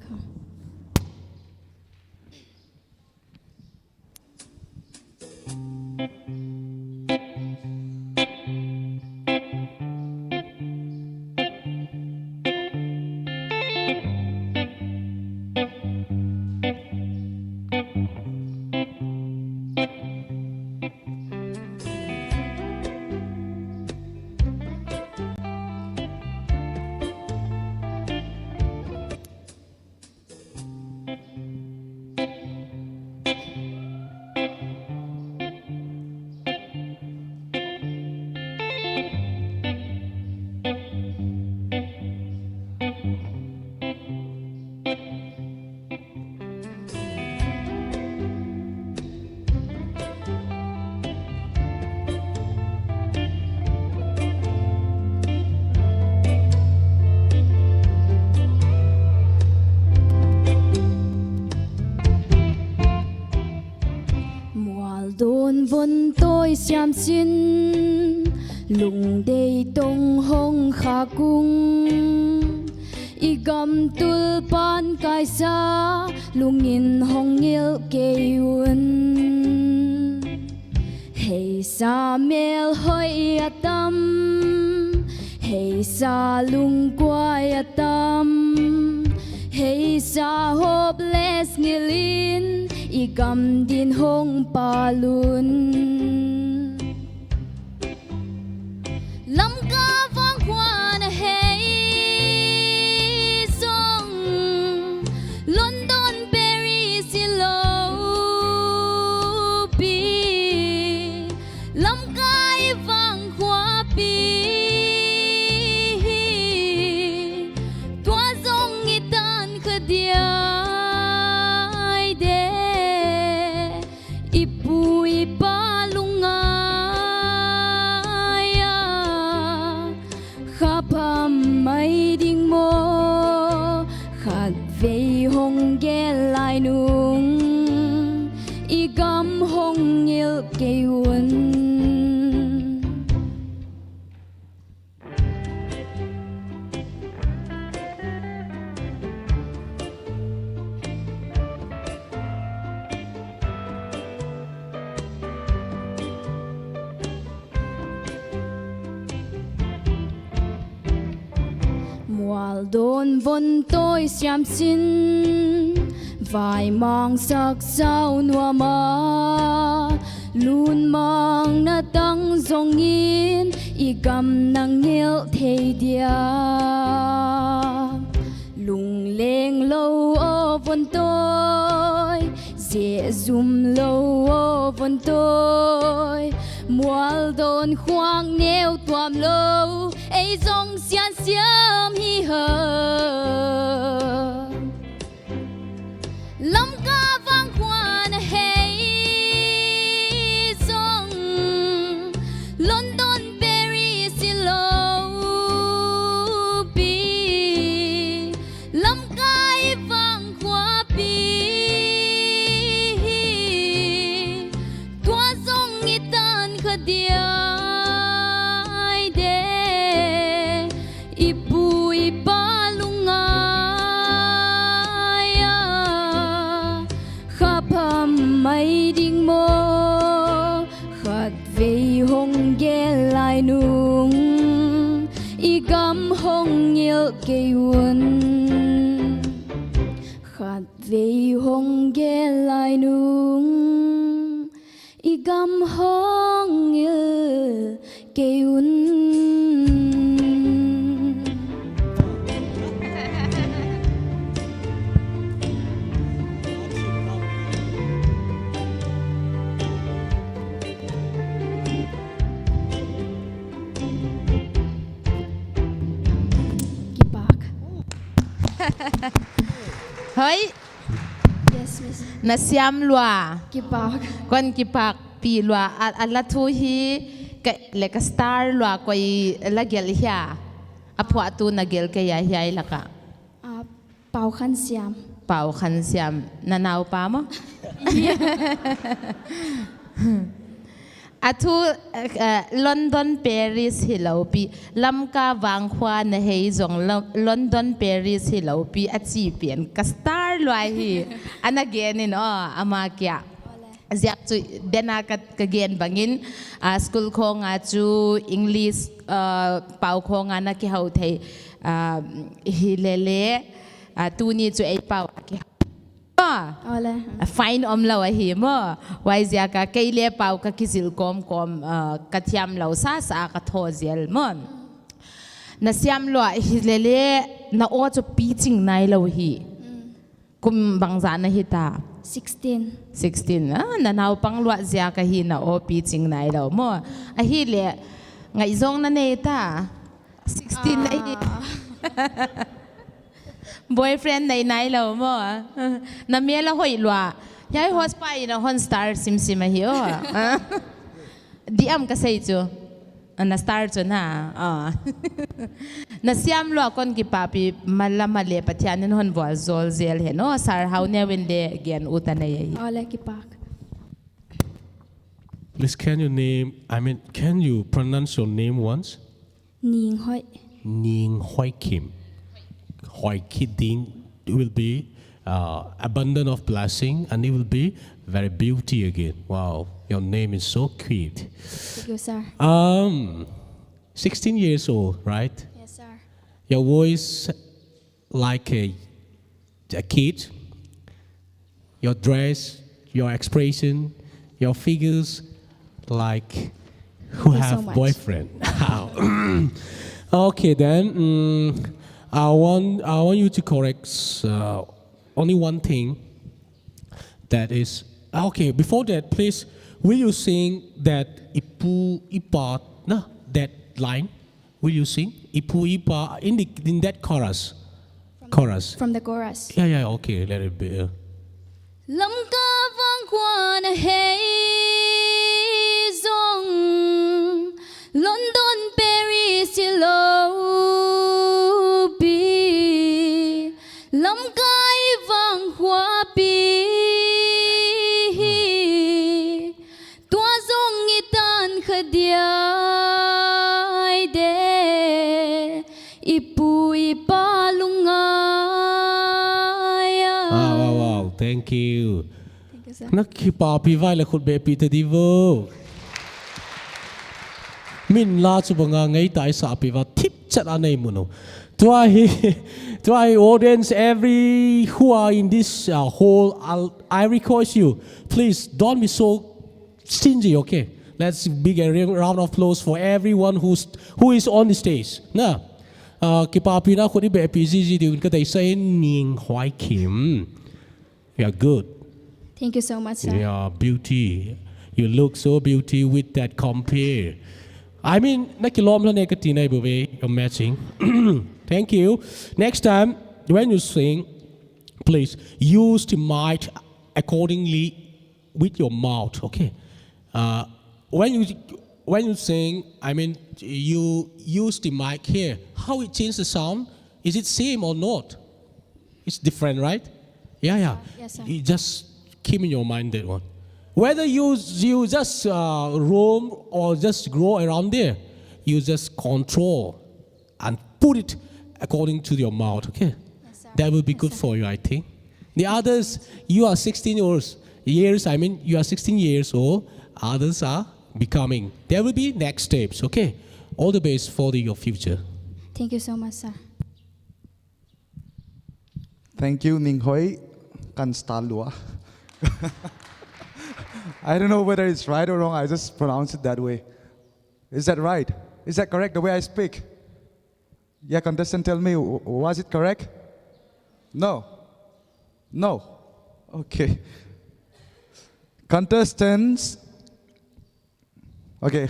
Oi siam sin, lungdei tong hong kha kung, i gam tulpan kaisa, lungin hong ngil kei un. Heisa mel hoi a tam, heisa lungkuai a tam, heisa hopeless ngilin, i gam din hong palun. Lamka vangkhuan a hei zong, London, Paris i lo pi, Lamka i vangkhuapi hi, tua zong i tan kha diai de. I pu i pa lungngai a, kha pham mai ding maw? Khat vei hong gel lai nung, i gam hong ngil kei un. Mualdon von toi siam sin, vaimang sak sau nuam a, lunmang na tang zongin, i gam na ngil thei dia. Lungleng lo o von toi, zeh zum lo o von toi, mualdon khuang neu tuam lo, ei zong sian siam hi ha. Lamka vangkhuan a hei zong, London, Paris i lo pi, Lamka i vangkhuapi hi, tua zong i tan kha diai de. I pu i pa lungngai a, kha pham mai ding maw? Khat vei hong gel lai nung, i gam hong ngil kei un. Khat vei hong gel lai nung, i gam hong ngil kei un. Kipak. Hoi. Yes, miss. Na siam lua. Kipak. Kon kipak pi lua. A, a la thu hi ka, le ka star lua koi la gel hia. A phuah tu na gel kei a hia i laka. Ah, Pau Khan Siam. Pau Khan Siam. Na naupa maw? A thu, eh, London, Paris hi lo pi, Lamka vangkhua na hei zong Lo-, London, Paris hi lo pi, a chi pian ka star lua hi. Ana gen in aw, ama kia. Ziak chu dena ka, ka gen bangin, ah, school khonga chu English, ah, pau khonga na kihau thei, ah, hi lele, ah, tuni chu ei pau a kihau. Maw? Awle. Fine om lo ahi maw. Huaiziak a kei le pau ka kizil kawmkawm, ah, ka thiam lo sasa a ka thaw zel maw. Na siam lua hi lele na aw chu pi ching nai lo hi. Mm. Kum bangzah na hi ta? Sixteen. Sixteen. Ah, na naupang lua ziak a hi na aw pi ching nai lo maw. Ahi le ngaihzong na nei ta? Sixteen na hi. Ah. Boyfriend nei nai lo maw? Na mel a hoih lua. Hiai host pa in a hon star simsim ahi aw. Diam ka sei chu. Ah, na star chu na. Ah. Na siam lua kon kipapi malama le Pathian in hon vual zol zel hen aw. Sar Hau Neu in le gen u ta nei ahi. Awle kipak. Please, can you name, I mean, can you pronounce your name once? Ning Hoi. Ning Hoi Kim. Hoi Kim Ding will be uh, abundant of blessing and it will be very beauty again. Wow, your name is so cute. Thank you, sir. Um, sixteen years old, right? Yes, sir. Your voice like a, a kid. Your dress, your expression, your figures, like who Thank you so have much. Boyfriend. Okay, then mm, I want I want you to correct uh, only one thing. That is okay. Before that, please, will you sing that Ipu Ipa na that line? Will you sing Ipu Ipa in the in that chorus? Chorus. From the chorus. Yeah, yeah. Okay, let it be. Uh. Lamka vangkhuan a hei zong London Paris i lo pi Lamka i vangkhua pi hi Tua zong i tan kha diai de Ipu ipa lungai a. Wow, wow, wow. Thank you. Thank you, sir. Na kipapi vai le khut be pi te di vo. Min la chu banga ngai tai sa pi va thip chat a nei mu no. Tua hi, tua hi audience every who are in this uh, hall, I'll, I request you, please don't be so stingy, okay? Let's big a re- round of applause for everyone who's who is on the stage. Na, uh, kipapi na khut i be pi zi zi diu ka dei sa in Ning Hoi Kim. Yeah, good. Thank you so much, sir. Yeah, beauty. You look so beauty with that compare. I mean, na kilom la ne ka ti nai bu ve, you're matching. Thank you. Next time, when you sing, please use the mic accordingly with your mouth, okay? Uh, when you when you sing, I mean, you use the mic here. How it changes the sound? Is it same or not? It's different, right? Yeah, yeah. Yes, sir. You just keep in your mind that one. Whether you you just uh, roam or just grow around there, you just control and put it according to your mouth. Okay, Yes, sir. That will be Yes, good sir. For you, I think. The others, you are sixteen years, years. I mean, you are sixteen years old. Others are becoming. There will be next steps. Okay, all the best for the, your future. Thank you so much, sir. Thank you, Ning Hoi. Kan star lua. I don't know whether it's right or wrong. I just pronounce it that way. Is that right? Is that correct, the way I speak? Yeah, contestant, tell me, w- was it correct? No. No. Okay. Contestants. Okay.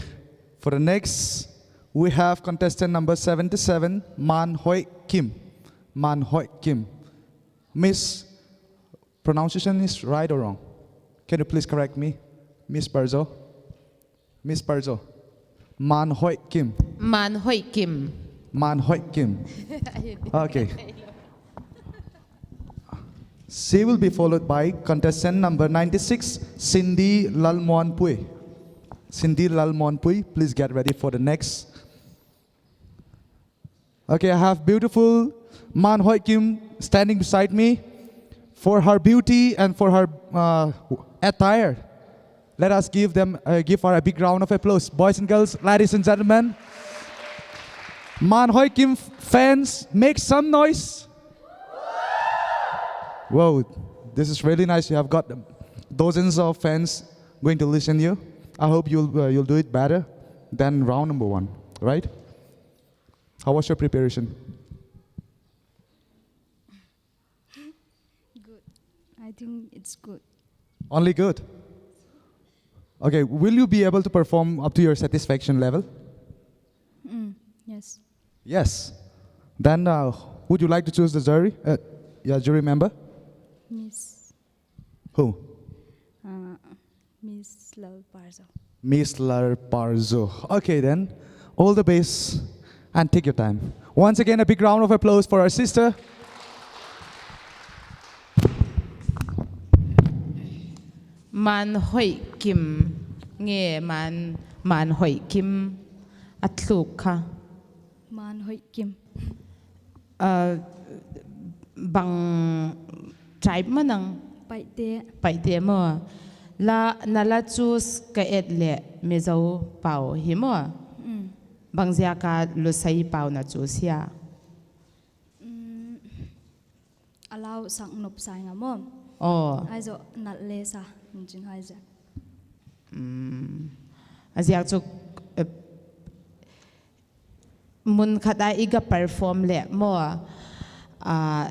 For the next, we have contestant number seventy-seven, Man Hoi Kim. Man Hoi Kim. Miss, pronunciation is right or wrong? Can you please correct me? Miss Parzo? Miss Parzo. Man Hoi Kim. Man Hoi Kim. Man Hoi Kim. Okay. She will be followed by contestant number ninety-six, Cindy Lalmonpui. Cindy Lalmonpui, please get ready for the next. Okay, I have beautiful Man Hoi Kim standing beside me for her beauty and for her uh, attire. Let us give them, uh, give her a big round of applause. Boys and girls, ladies and gentlemen, Man Hoi Kim f- fans, make some noise. Wow, this is really nice. You have got dozens of fans going to listen you. I hope you'll uh, you'll do it better than round number one, right? How was your preparation? Good. I think it's good. Only good. Okay, will you be able to perform up to your satisfaction level? Mm, yes. Yes. Then, uh, would you like to choose the jury? Uh, yeah, jury member. Miss Who? Uh, Miss Lalparzo. Miss Lalparzo. Okay, then. All the best and take your time. Once again, a big round of applause for our sister. Man Hoi Kim. Nge man, man hoi kim a tluk kha. Man hoi kim. Ah, bang tribe mo nang? Paite. Paite mo. La, na la choose ka et le Mizo pau hi mo? Mm. Bang ziaka Lusei pau na choose hia? Mm, alau sang nop sai nga mo. Oh. Aizo nat le sa, min chin hai ze. Mm. Aziak chu, eh, mun khat a i ga perform le mo, ah,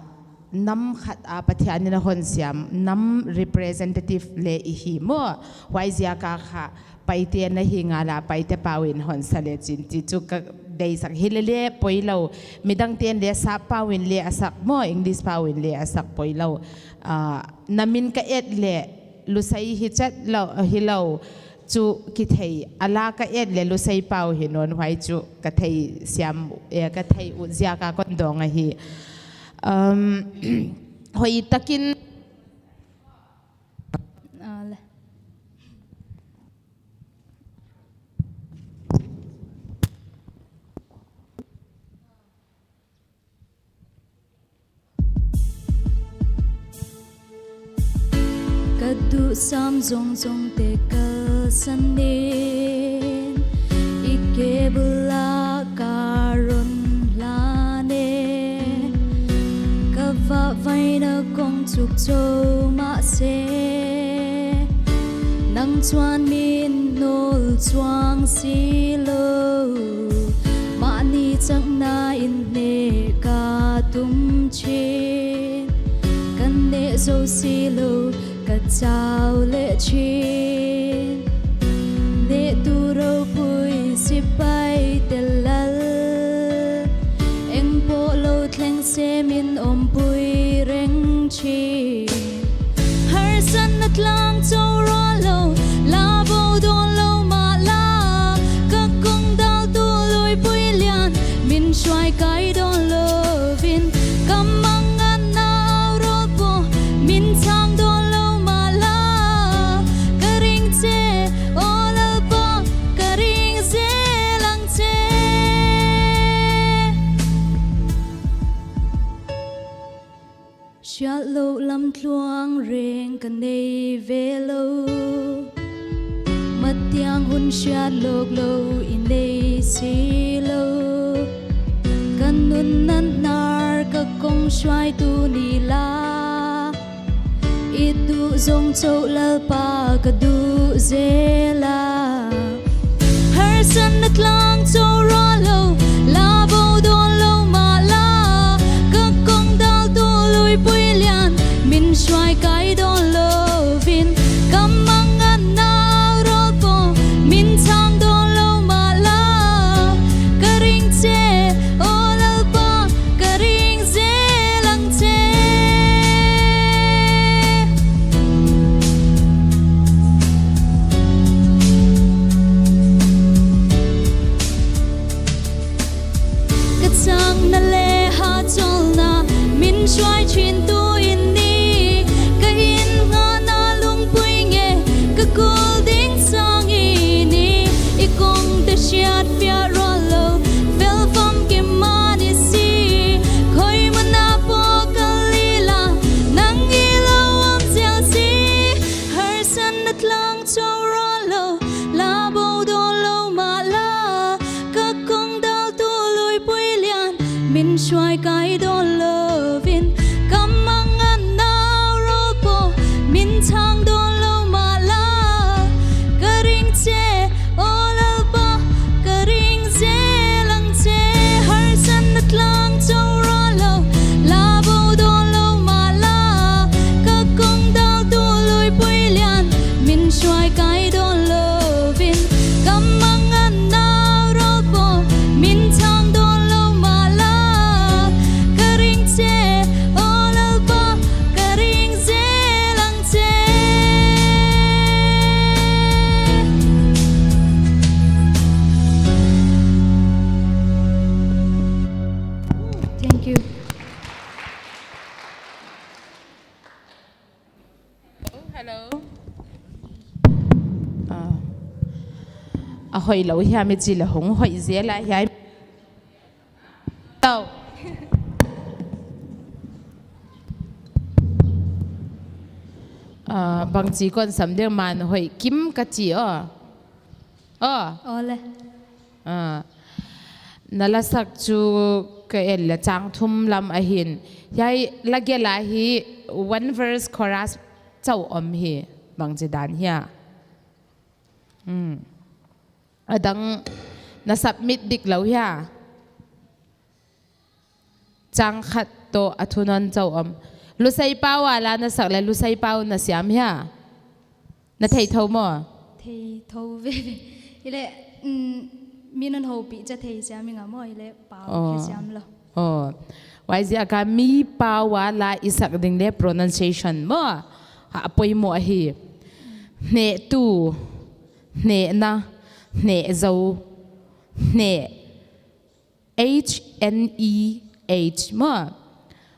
nam khat a Pathian in a hon siam, nam representative le i hi mo, huai ziaka kha, Paite na hi nga la, Paite pau in hon sa le chin ti chu ka deisak hi le le poi lo, midang ten le Sap pau in le a sak mo, English pau in le a sak poi lo, ah, na min ka et le, Lusei hi chet lo, hi lo, chu kithei, a la ka et le Lusei pau hi non huai chu ka thei siam, eh, ka thei u ziaka kon dong ahi. Um, hoi takin, ah, le. Ka duh sam zong zong te kalsan in, i ke bul a ka run hlan e. Ka vahvaina kong chuk cho mah se, nang chuan min nol chuang si lo. Mahni chakna in neh ka tum chin, kan neh zo si lo, ka chau le chin. Neh tu ropui sipai te lal, eng pawh lo thleng se min awmpui reng chin. Harsatna tlang cho rua lo, la bo dawn lo mah la, ka kawng dal tu luipui lian, min hruai kai dawn lovin, ka manganna au rawl pawh, min chang dawn lo mah la, ka ring che, aw Lalpa, ka ring zel ang che. Hriat loh lam tluang reng ka nei ve lo. Matiang hun hriat lawk lo i nei si lo. Ka nun natnar ka kawng hruaitu ni la, i duh zawng chauh Lalpa ka duh zel a. Harsatna tlang cho rua lo, la bo dawn lo mah la, ka kawng dal tu luipui lian, min hruai kai dawn lovin, ka manganna au rawl pawh, min chang dawn lo mah la, ka ring che, aw Lalpa, ka ring zel ang che. Hoilou hiam ichi le hung hoi jel a hiam. Tau. Ah, bangchi kon sam ding man hoi kim kati o. O. Ole. Ah. Na lasak chu ka el le chang thum lam ahin. Hiai lagel a hi one verse chorus chauh om hi. Bangchi dan hia. Hmm. Adang na submit dik lou hia. Chang khat toh a thunon chauh om. Lusei pau a la na sak le Lusei pau na siam hia. Na thei tho mo? Thei tho veve. Ile, mm, mi non hopi cha thei siam inga mo ile pau. Oh. Khe siam lou. Oh. Huaiziak a mi pau a la i sak ding le pronunciation mo. Ha, a poimo ahi. Hne tu, hne na, hne zo, hne H N E H mo.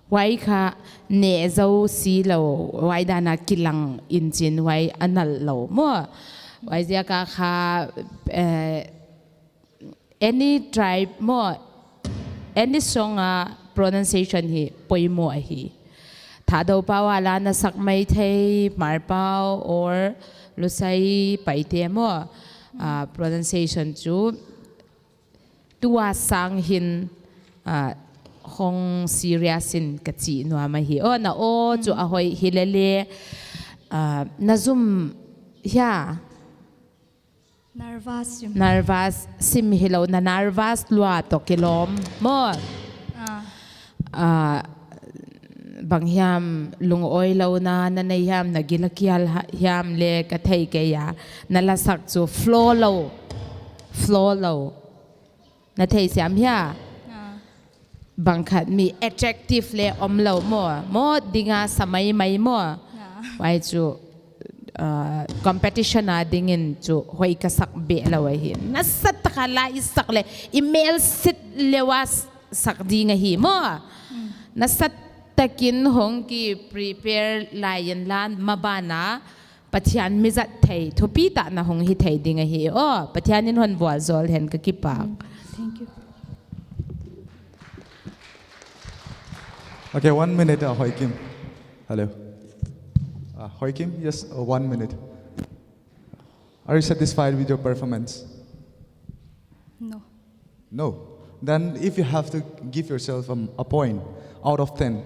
Huai kha neh zo si lou, huai dan a kilang in chin huai a nal lou mo. Huaiziak a kha, eh, any tribe mo, any song a pronunciation hi poimo ahi. Thadou pau a la na sak mai thei, Hmar pau or Lusei Paite mo, ah, pronunciation chu tua sang hin, ah, hong serious in ka chi nuam ahi. O, na o chu a hoi hi lele, ah, na zum hia. Nervous sim. Nervous sim hilou, na nervous lua toh kilom mo. Ah. Ah, bang hiam lung oi lou na, na nei hiam na gila kial ha-, hiam le ka thei kei a. Na lasak chu flow lou. Flow lou. Na thei siam hia? Ah. Bang khat mi attractive le om lou mo. Mo dinga sa mai mai mo. Ah. Huai chu, ah, competition a dingin chu hoi ka sak be lou ahi. Nasatah a la i sak le i mel sit le wa sak ding ahi mo. Mm. Nasatah in hong ki prepare lai in lan ma bana Pathian mi zat thei, thupi tah na hong hi thei ding ahi. O, Pathian in hon vualzawl hen ka kipak. Mm, thank you. Okay, one minute, uh, Hoikim. Hello. Uh, Hoikim, yes, uh, one minute. Are you satisfied with your performance? No. No. Then if you have to give yourself a, a point out of ten,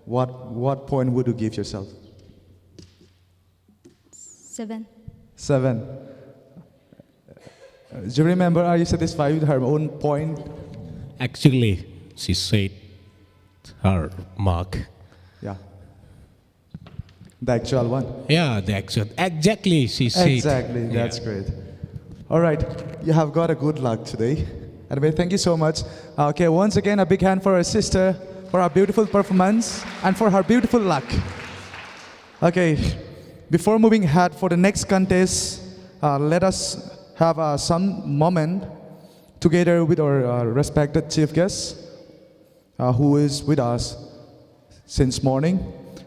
what, what point would you give yourself? Seven. Seven. Uh, do you remember, are you satisfied with her own point? Actually, she said her mark. Yeah. The actual one. Yeah, the actual. Exactly, she said. Exactly, yeah. That's great. All right, you have got a good luck today. Anyway, thank you so much. Uh, okay, once again, a big hand for our sister, for our beautiful performance, and for her beautiful luck. Okay, before moving ahead for the next contest, uh, let us have, uh, some moment together with our, uh, respected chief guest, uh, who is with us since morning.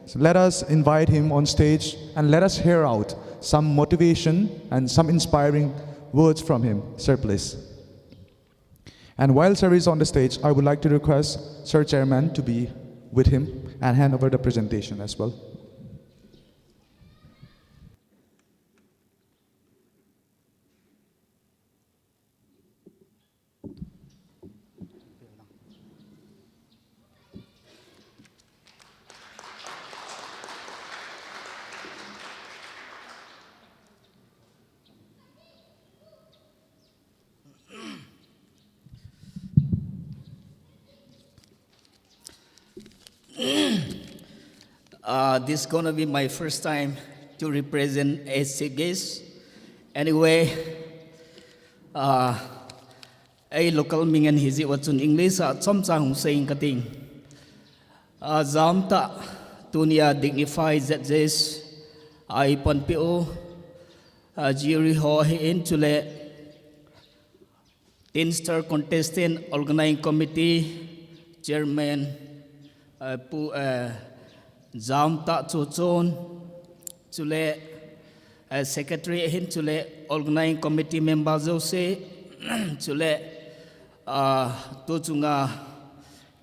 So let us invite him on stage and let us hear out some motivation and some inspiring words from him. Sir, please. And while Sir is on the stage, I would like to request Sir Chairman to be with him and hand over the presentation as well. Uh, this is gonna be my first time to represent as a guest. Anyway, uh, ei local mi ngen hi jeh uva chun English a chomcha hung sei ing kating. Uh, jamtah tunia dignified judges, ei panpi u, uh, jury ho hi in chule Teen Star Contestant Organizing Committee Chairman, eh, Pu, eh, Jamtah Chochon, chule, eh, secretary ahin chule organizing committee member jouse, chule, ah, tu chunga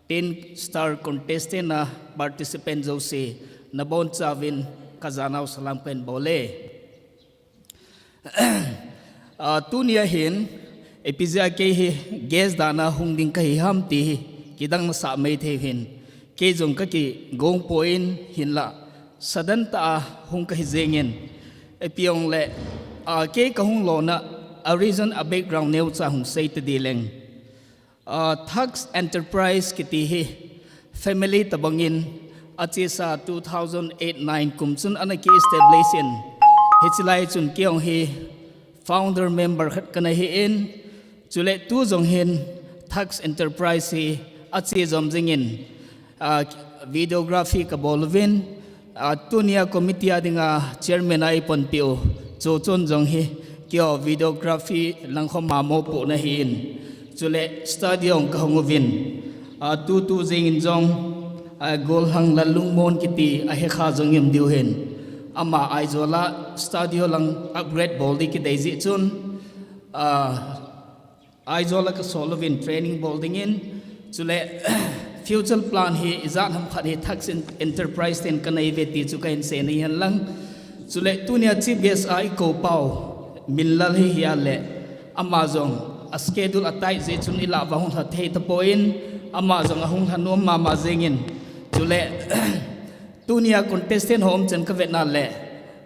ten star contestant a participant jouse, nabonchauvin kajanau salam kahin bole. Ah, tunia hin, ipi jeh a kei hi guest dan a hung ding kahi ham ti hi kidang nasah maithei hin, kei jong kakigong poi, hinla sudden tah a hung kahi jengin, ipi jongle, ah, kei kahung lona a reason, a background neocha hung sei tadi leng. Ah, Thaks Enterprise kiti hi family tobangin achesa two thousand eight nine kum chun ana ki establish in, hiche lai chun kei jong hi founder member khat kana hin, chule tu jong hin Thaks Enterprise hi ache jom jingin, ah, videography kabol uvin, ah, tunia committee a dinga chairman a eipanpiu Chochon jong hi keiho videography langkho mamo pohna hin, chule studio kahung uvin, ah, tutu jengin jong, ah, Golhang Lalungmon kiti ahekha jong um diu hin, ama Aizawl a studio lang upgrade bol ding kidei jeh chun, ah, Aizawl a kasol uvin training bol dingin, chule future plan hi ijat ham khat hi Thaks Enterprise ten kanei uve ti chu kahin sei nahen lang. Chule tunia chief guest a ikou pau Minlal hi ahile, ama jong a schedule a tight jeh chun ilah uva hung lha thei tapon, ama jong ahung lha nom mama jengin, chule tunia contestant ho umchan kavetna le,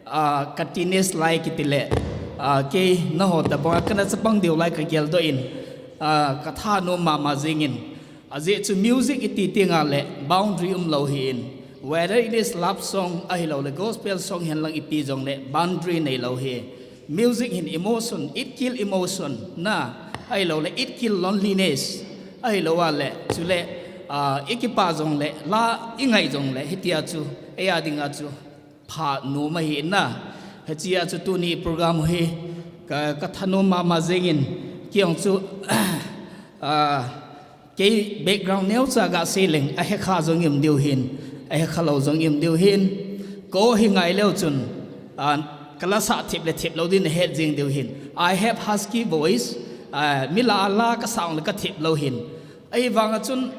ah, ka teenage lai kiti le, ah, kei nangho tobanga kana chapang diu lai kageldoh in, ah, kathanom mama jengin. Ajeh chu music iti tengle boundary umlou hin. Whether it is love song ahiloule gospel song henlang ipi jongle boundary neilou hi. Music hin emotion, it kill emotion na, ahiloule it kill loneliness, ahilou le, chule, ah, ikipah jongle, la ingai jongle, hitia chu, eia dinga chu pha nom ahi na. Hichea chu tuni program hi ka, kathanom mama jengin, kei jong chu, ah, kei background neocha gasei leng, ahekha jong um diu hin, ahekhalou jong um diu hin, keiho hi ngai leu chun, ah, kalasah thip le thip lou din nahet jeng diu hin. I have husky voice, ah, mi lah a la kasah le kathip lou hin. Ahivanga chun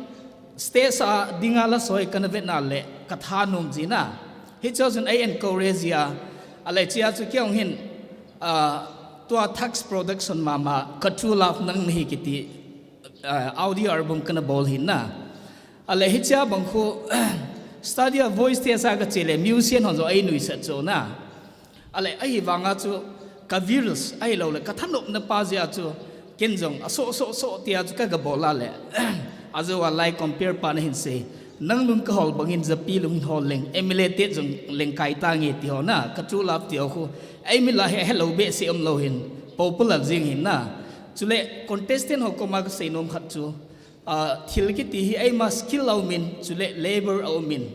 stage a dinga la soi kana vetna le kathanom jin a. Hichea chun ei encourage a, ahile hichea chu kei jong hin, ah, tua Thaks Production mama, Ka True Love Nang Nahi kiti, ah, audio album kana bol hin na. Ahile hichea bang khu, studio voice test a kache le, musician ho jong einuisat chu na. Ahile ahivanga chu ka views ahiloule kathanopna pa jeh a chu, ken jong asoh soh soh tia chu kagabol a le, ajou a lai compare pa nahin sei. Nang lung kahol bangin japi lung hin hol leng, M L A te jong lengkai tange ti ho na, Ka True Love ti ho khu. Eimi lah a hi ahelou behseh umlou hin, popular jeng hin na. Chule contestant ho koma kaseinom khat chu, ah, thil kiti hi eima skill aumin, chule labor aumin.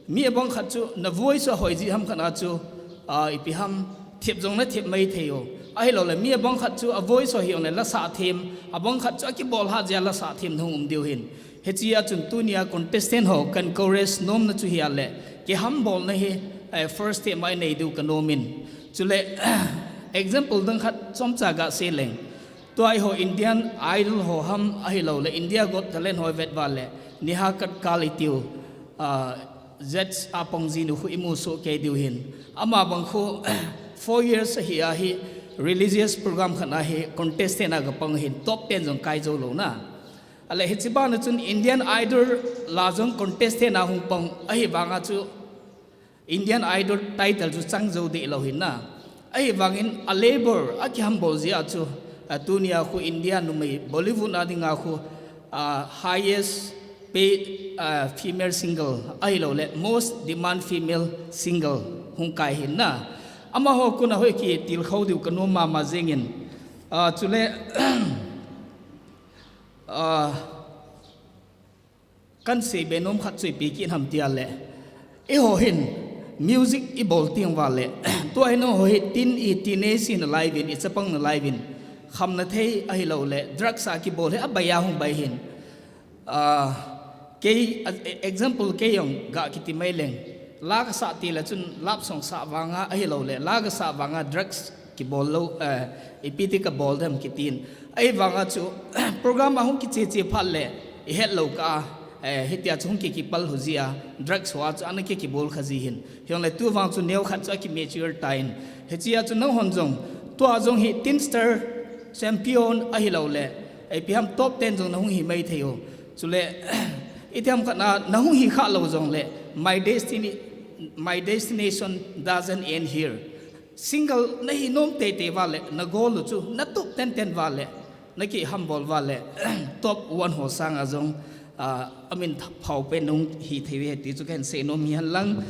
Mi abang khat chu na voice ahoi jeh ham khat a chu, ah, ipi ham, thip jong nathip maithei u. Ahiloule mi abang khat chu a voice ho hi jongle lasah them, abang khat chu akibol hat jeh a lasah them nahung um diu hin. Hichea chun tunia contestant ho ka encourage nomna chu hi ahile, kiham bolna hi, eh, first time a inei diu kanomin. Chule, example dang khat chomcha gasei leng. Tua eiho Indian Idol ho ham ahiloule India Got Talent ho ivet uva le, Neha Katkar itiu, ah, judge a pang jinu khu imu soh kei diu hin. Ama bang khu, four years ahi a hi, religious program khat a hi contestant a kapang hin, top ten jong kai jou lou na. Ahile hiche bana chun Indian Idol a jong contestant a hung pang, ahivanga chu Indian Idol title chu chang jou deh lou hin na. Ahivangin a labor akiham bol jeh a chu, ah, tunia khu India numei Bollywood a dinga khu, ah, highest paid, ah, female singer ahiloule most demand female singer hung kai hin na. Amaho kona hoi kitilkhou diu kanom mama jengin. Ah, chule, ah, Kan seibe nom khat chu ipi kit ham tia le, eiho hin music ibol teng uva le, tua hin eiho hi teen, i teenage hi nalai uvin, i chapang nalai uvin, khamna thei ahiloule drugs a kibol hi abai a hung bai hin. Ah, kei, ah, example kei jong ga kiti mai leng. La kasah tile chun love song sah vanga ahilouleh la kasah vanga drugs kibol lou, eh, ipi ti kabol dem kitin. Ahivanga chu program ahung kicheche phat le ihet lou kah a, eh, hitia chu hung kikipal hou jia, drugs hoa chu ana kikibol kha ji hin. Hijongle tuvang chu neokhat chu aki mature tan. Hichea chu nanghon jong tua jong hi Teen Star champion ahilouleh ipi ham top ten jong nahung hi maithei u. Chule itiham khat na nahung hi khalou jongle, my destiny, my destination doesn't end here. Single nahi nom teitei uva le, na goal u chu natup tenten uva le, nakihambol uva le, top one ho sanga jong, ah, amin phaopen nahung hithei uve ti chu kahin seinom hi henlang.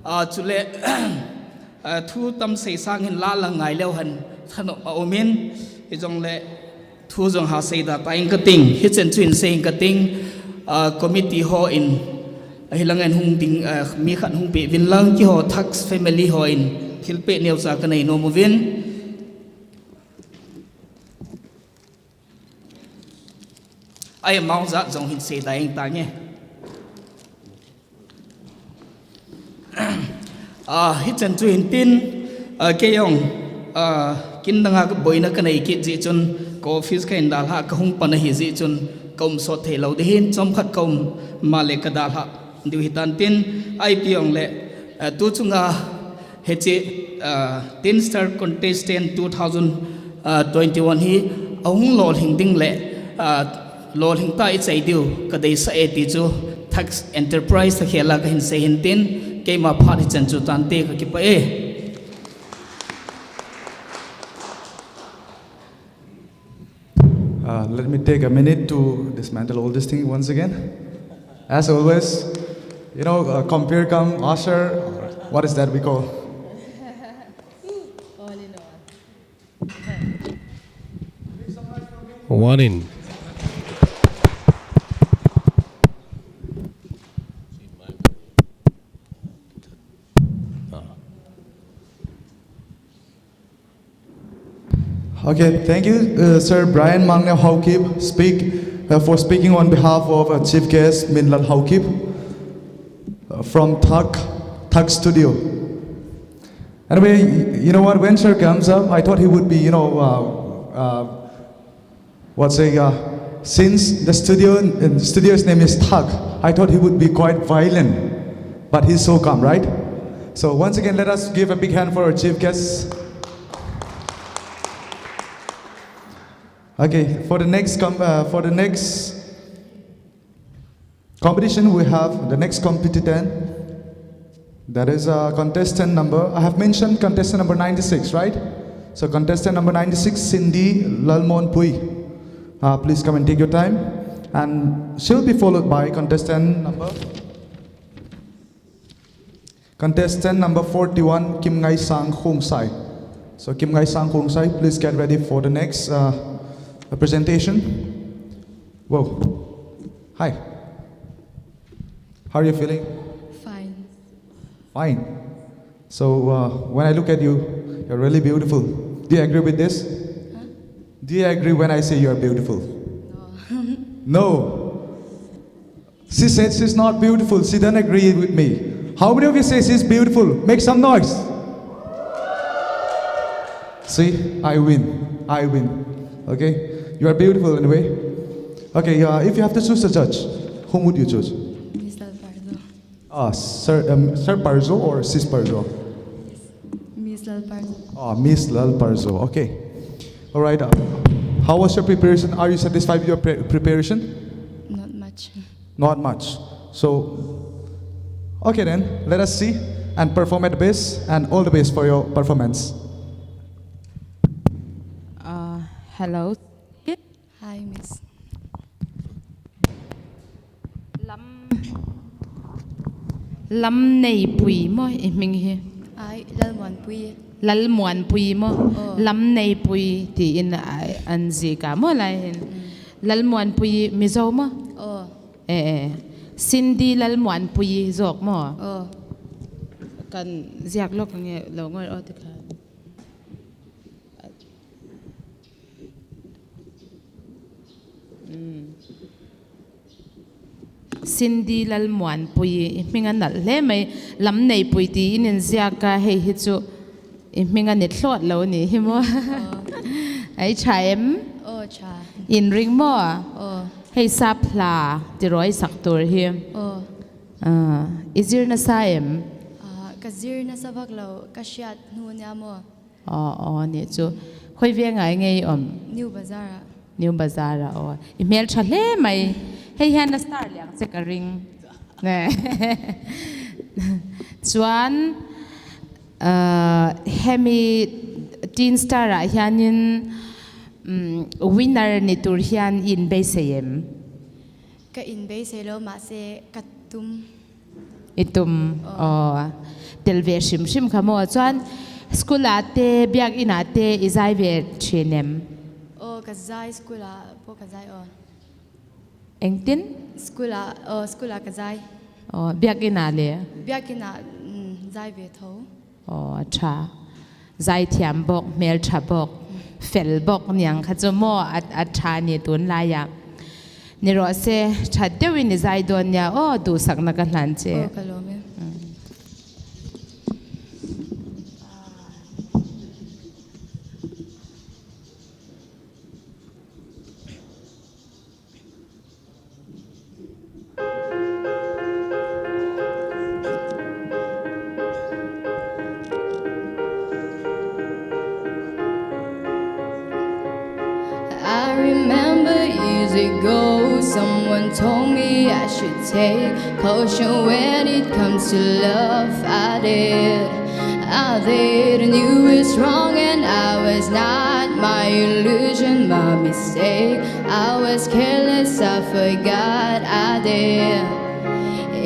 Ah, chule, ah, thu tam sei sang hin la la ngai leu hen thanom aumin, hijongle thu jong ha seida ta ing kating, hichen chu hin sei ing kating, ah, committee hon, ahilang in hung ding, ah, mi khat hung peh uvin lang, keiho Thak family hon thilpeh neocha kanei nom uvin. Amount jat jong hin seida ing tange. Ah, hichan chu hintin, ah, kei jong, ah, kin danga boina kanei kit jeh chun, ka office kahin dalhah, kahung pan ahi jeh chun, kaum sot thei lou ding hin, chomkhat kaum male kadalhah diu hitan tin, ipi jongle, ah, tu chunga hiche, ah, Teen Star Contestant two thousand twenty-one hi ahung lolhing ding le, ah, lolhing ta ichai diu kadeisah e ti chu Thak Enterprise thakhel a kahin sei hintin, keima phat hichan chu tante, kakipah e. Uh, let me take a minute to dismantle all this thing once again. As always, you know, uh, compere cum usher, what is that we call? All in all. One in. Okay, thank you, uh, Sir Brian Mangneo Haokip, speak, uh, for speaking on behalf of, uh, Chief Guest Minlal Haokip, uh, from Thak, Thak Studio. Anyway, y-, you know what? When Sir comes up, I thought he would be, you know, uh, uh, what's a, uh, since the studio, uh, studio's name is Thak, I thought he would be quite violent, but he's so calm, right? So once again, let us give a big hand for our chief guests. Okay, for the next com-, uh, for the next competition, we have the next competitor. That is, uh, contestant number, I have mentioned contestant number ninety-six, right? So contestant number ninety-six, Cindy Lalmonpui. Uh, please come and take your time. And she'll be followed by contestant number, contestant number forty-one, Kimngaisang Khongsai. So Kimngaisang Khongsai, please get ready for the next, uh, presentation. Whoa. Hi. How are you feeling? Fine. Fine. So, uh, when I look at you, you're really beautiful. Do you agree with this? Huh? Do you agree when I say you're beautiful? No. No. She said she's not beautiful. She doesn't agree with me. How many of you say she's beautiful? Make some noise. See, I win. I win. Okay? You are beautiful anyway. Okay, uh, if you have to choose a judge, whom would you choose? Miss Lalpardo. Ah, Sir, um, Sir Parzo or Sis Parzo? Miss Lalparzo. Ah, Miss Lalparzo. Okay. All right. Uh, how was your preparation? Are you satisfied with your pre- preparation? Not much. Not much. So, okay then, let us see and perform at the best, and all the best for your performance. Uh, hello. Hi, Miss. Lam, Lamneipui mo i hming hi? Ai, Lalmuanpui. Lalmuanpui mo? Oh. Lamneipui tiin a, an jika mo lai hin. Mm. Lalmuanpui Mizo mo? Oh. Eh, eh. Cindy Lalmuanpui jok mo? Oh. Kan jiak lok nge lo ngoi o ti kha. Mm. Cindy Lalmuanpui, i hming anal hle mai, Lamneipui ti in in ziak a, hei hi chu i hming ani thlot lo ni hi mo. Ai tha em? Oh, tha. In ring mo? Oh. Hei sap hla, ti roi sak tur hi. Oh. Ah, i zir nasa em? Ah, ka zir nasa vak lo, ka hriat hnu nia mo. Oh, oh, ni chu. Khoi veng a i ngei om? New Bazaar a. New Bazaar a, oh. I hmel tha hle mai. Hei hian a star liang che ka ring. Ne. Chuan, ah, hemi Teen Star ah hianin, mm, winner ni tur hian in beisei em? Ka in beisei lo, mahse ka tum. I tum. Oh. Oh. Tel ve hrim hrim kha maw? Chuan school ah te, biak in ah te i zai ve thin em? Oh, ka zai, school ah pawh ka zai, oh. Engtin? School ah, oh, school ah ka zai. Oh, biak in ah le? Biak in ah, mm, zai ve tho. Aw, a ṭha. Zaithiam bawk, hmel ṭha bawk, fel bawk niang kha chu maw a, a ṭha ni tun laia. Ni rawh se, ṭhat deuhin i zai dawn nia, aw, duhsakna ka hlan che. Aw, ka lawm e. Mm. I remember years ago, someone told me I should take caution when it comes to love. I did, I did, knew it's wrong, and I was not my illusion, my mistake. I was careless, I forgot I did.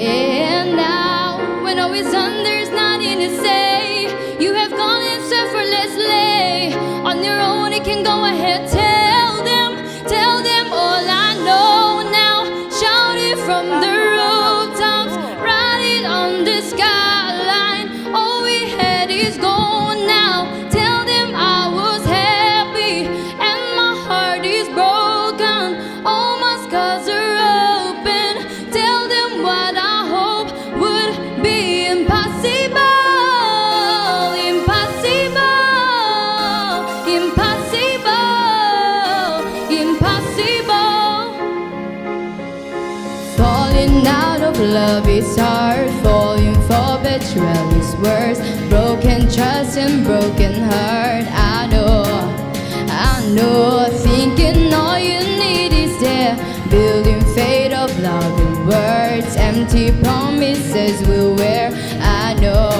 And now, when all is done, there's nothing to say. You have gone and suffered less, lay on your own, you can go ahead, tell them, tell them all I know now. Shout it from the rooftops, write it on the skyline. All we had is gone now. Tell them I was happy and my heart is broken. All my scars are open. Tell them what I hope would be impossible. Impossible. Impossible. Impossible. Falling out of love is hard. Falling for betrayal is worse. Broken trust and broken heart. I know, I know. Thinking all you need is there. Building fate of love and words. Empty promises will wear. I know,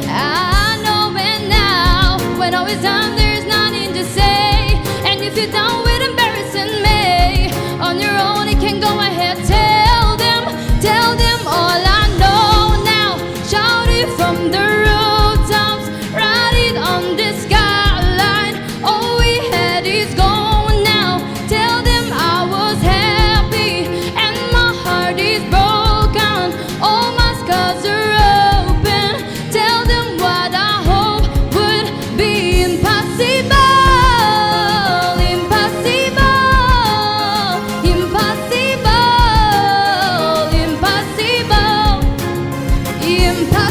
I know. And now, when all is done, there's nothing to say. And if you're done with embarrassing me, on your own you can go ahead. Tell them, tell them all I know now. Shout it from the rooftops, write it on the skyline. All we had is gone now. Tell them I was happy and my heart is broken. All my scars are open. Tell them what I hope would be impossible. Impossible. Impossible. Impossible. Impossible.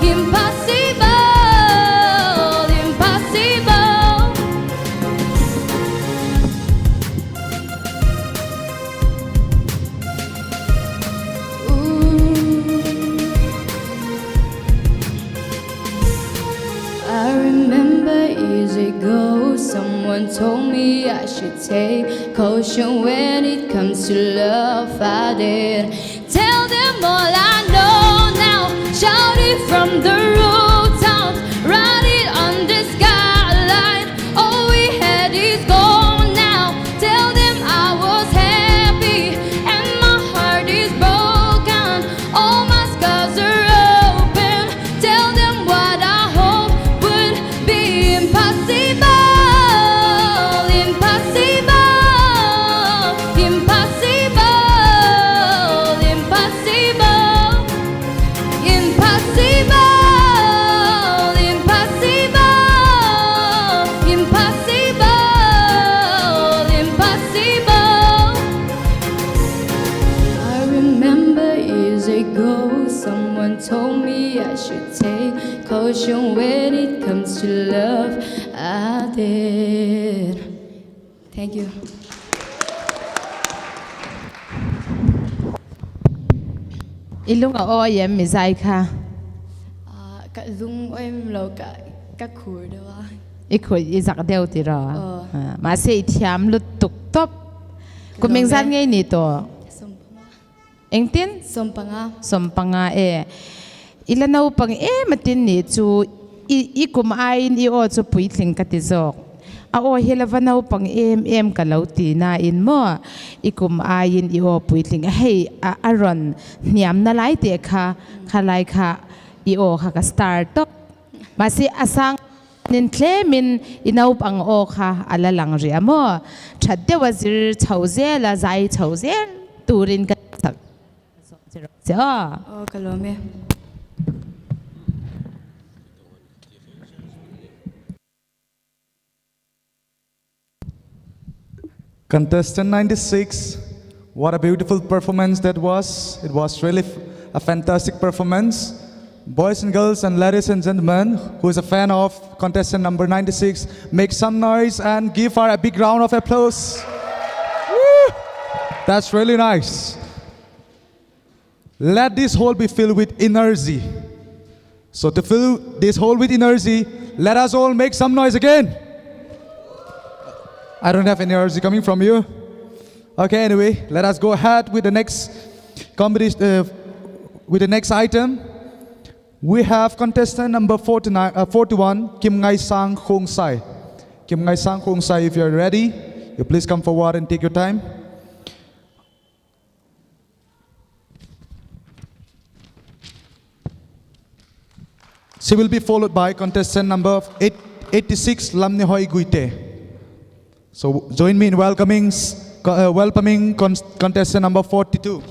Impossible. Impossible. Ooh. I remember years ago, someone told me I should take caution when it comes to love. I did. Tell them all I know now. Shout it from the rooftops. Write it on the skyline. All we had is gone now. Tell them I was happy and my heart is broken. All my scars are open. Tell them what I hope would be impossible. Impossible. Impossible. Impossible. Impossible. When it comes to love, I did. Thank you. I lung a oi em, mi zai kha? Ah, ka lung oi em lo, ka, ka khur deu a. I khur, i zak deu ti ro. Oh. Ah, ma se i thiam lut tuk top. Kum eng zat ngei ni to? Som panga. Engtin? Som panga. Som panga e. I la naupang em atin ni chu i, i kum a in i o chu puitling ka ti jok. A o hi la va naupang em em ka lo ti na in mo. I kum a in i o puitling. A hei a, a ron hniam na lai te kha, kha lai kha i o kha ka star top. Ma se a sang nin tlemin i naupang o kha a la lang ri a mo. That deu a zir chau zel a zai chau zel turin ka sak. Zero, zero. Oh, ka lom e. Contestant ninety-six, what a beautiful performance that was. It was really f-, a fantastic performance. Boys and girls and ladies and gentlemen, who is a fan of contestant number ninety-six, make some noise and give her a big round of applause. Woo! That's really nice. Let this hall be filled with energy. So to fill this hall with energy, let us all make some noise again. I don't have any energy coming from you. Okay, anyway, let us go ahead with the next competition, uh, with the next item. We have contestant number forty-nine, uh, forty-one, Kimngaisang Khongsai. Kimngaisang Khongsai, if you are ready, you please come forward and take your time. She will be followed by contestant number eight, eighty-six, Lamnihoi Guite. So join me in welcoming, uh, welcoming con-, contestant number forty-two.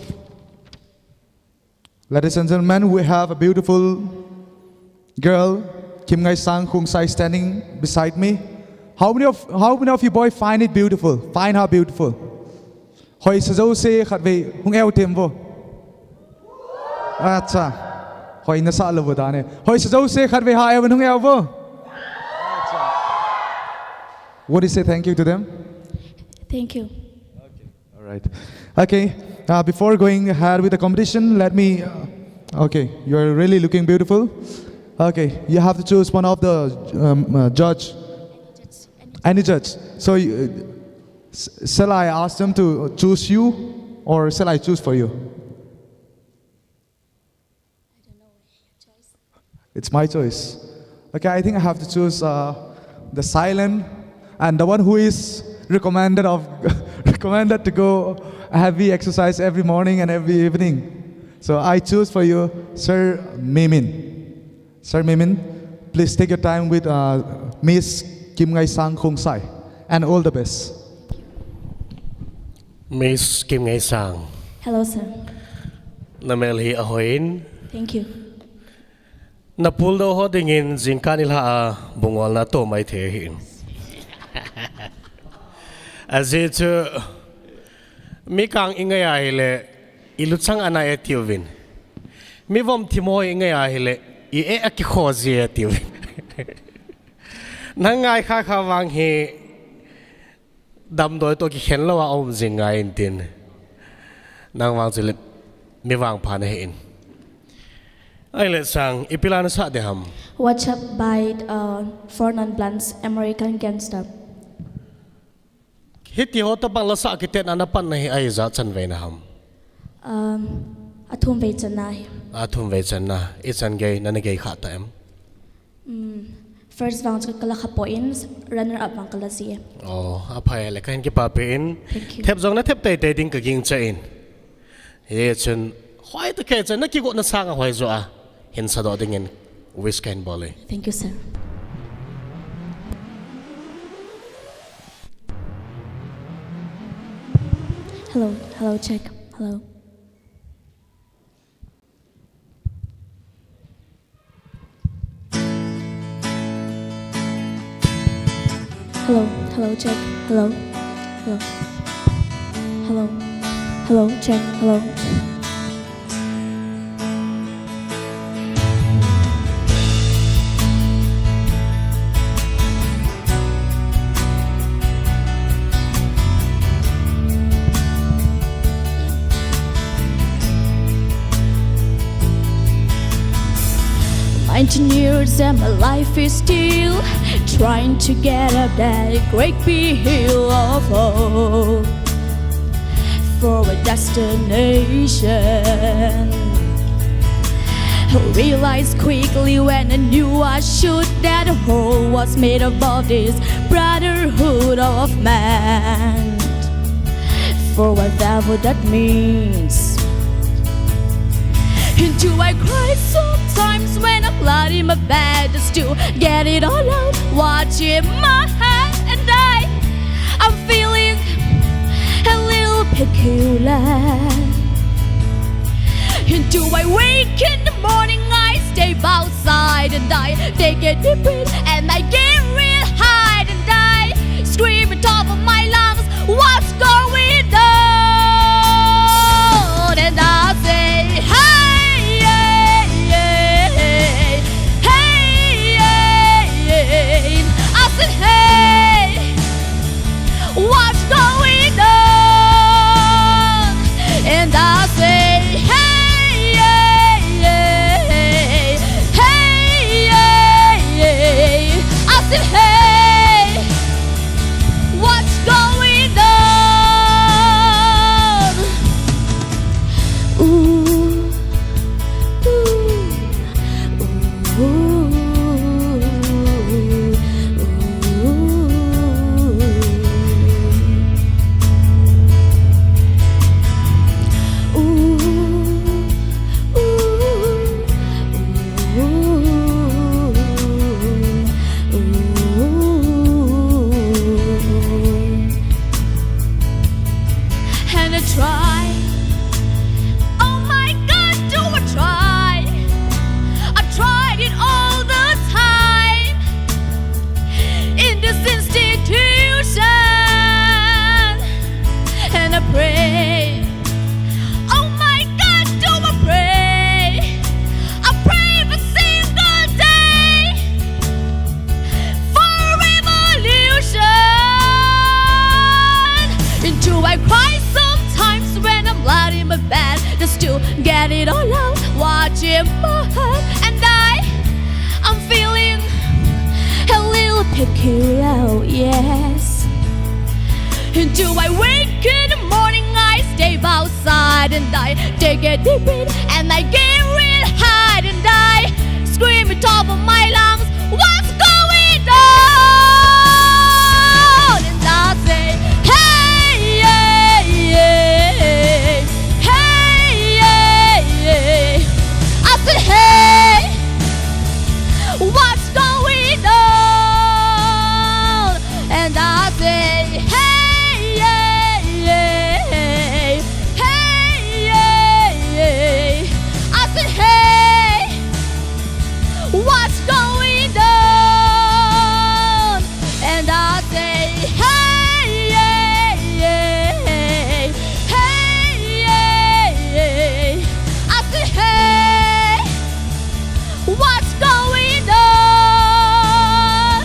Ladies and gentlemen, we have a beautiful girl, Kimngaisang Khongsai, standing beside me. How many of, how many of you boy find it beautiful? Find her beautiful. Hoisa jouse khatvei hung eu tem vo. Acha. Hoi nasa lou vo dan e. Hoisa jouse khatvei ha eu hung eu vo. What do you say thank you to them? Thank you. All right. Okay. Uh, before going ahead with the competition, let me. Uh, okay, you're really looking beautiful. Okay, you have to choose one of the um, uh, judge. Any judge. So, you, uh, s- shall I ask them to choose you, or shall I choose for you? It's my choice. Okay, I think I have to choose uh, the silent and the one who is recommended of recommended to go heavy exercise every morning and every evening. So I choose for you, Sir Mimin. Sir Mimin, please take your time with uh, Miss Kimngaisang Khongsai, and all the best. Miss Kimngaisang. Hello, sir. Na mel hi ahoi in. Thank you. Na puldo ho dingin jingkah nilhah a bungol na to mai thei ahi in. Ajeh chu mi kang i ngai ahile i luchang ana e tiuvin. Mi vom thim ho i ngai ahile i e a kikho ji e tiuvin. Na ngai kha kha vang hi damdoi to kikhen lou a um jing ngai in tin. Nang vang chu le mi vangpha na hi in. Ahile sang, ipi la na sa de ham? Watch Up by uh, Four Non Blondes, American Gangster. Hiti ho tabang la sa kiten ana pan na hi ai ja chan ve na ham? Um, a thum ve chan na hi. A thum ve chan na. I chan gei, na na gei kha ta em? Mm, first vang chu ka la kha poi in, runner up vang ka la ji e. Oh, a phai le ka hin kipa pe in. Thank you. Thep jong na thep tei tei ding ka ging cha in. Hi chun, hoi ta kei chan na kigo na sang a hoi jo a. Hin sa do ding in wish ka hin bol e. Thank you, sir. Hello, hello, check. Hello. Hello, hello, check. Hello. Hello. Hello, hello, check. Hello. Ten years and my life is still trying to get up that great big hill of hope for a destination. I realized quickly when I knew I should that the whole was made up of this brotherhood of man. For whatever that means. And do I cry sometimes when I'm lying in my bed just to get it all out? Watching my head and I, I'm feeling a little peculiar. And do I wake in the morning, I step outside and I take a deep breath and I get real high and I scream at top of my lungs, "What's going on?" And I say, "Hey, hey, hey, hey, hey." I said, "Hey, what's going on?" And I say, "Hey, hey, hey, hey, hey, hey." I said, "Hey, what's going on?" Ooh, ooh. And I try. Oh my God, do I try? I tried it all the time in this institution, and I pray. Oh my God, do I pray? I pray every single day for a revolution. And do I cry sometimes when I'm lying in my bed just to get it all out? Watching my heart and I, I'm feeling a little peculiar, yes. And do I wake in the morning, I step outside and I take a deep breath and I get real high and I scream at top of my lungs, "What's going on?" And I say, "Hey, yeah, yeah, hey, yeah, yeah." I said, "Hey, what's going on?" And I say, "Hey, yeah, yeah, hey, yeah, yeah." I said, "Hey, what's going on?" And I say, "Hey, yeah, yeah, hey, yeah, yeah." I said, "Hey, what's going on?"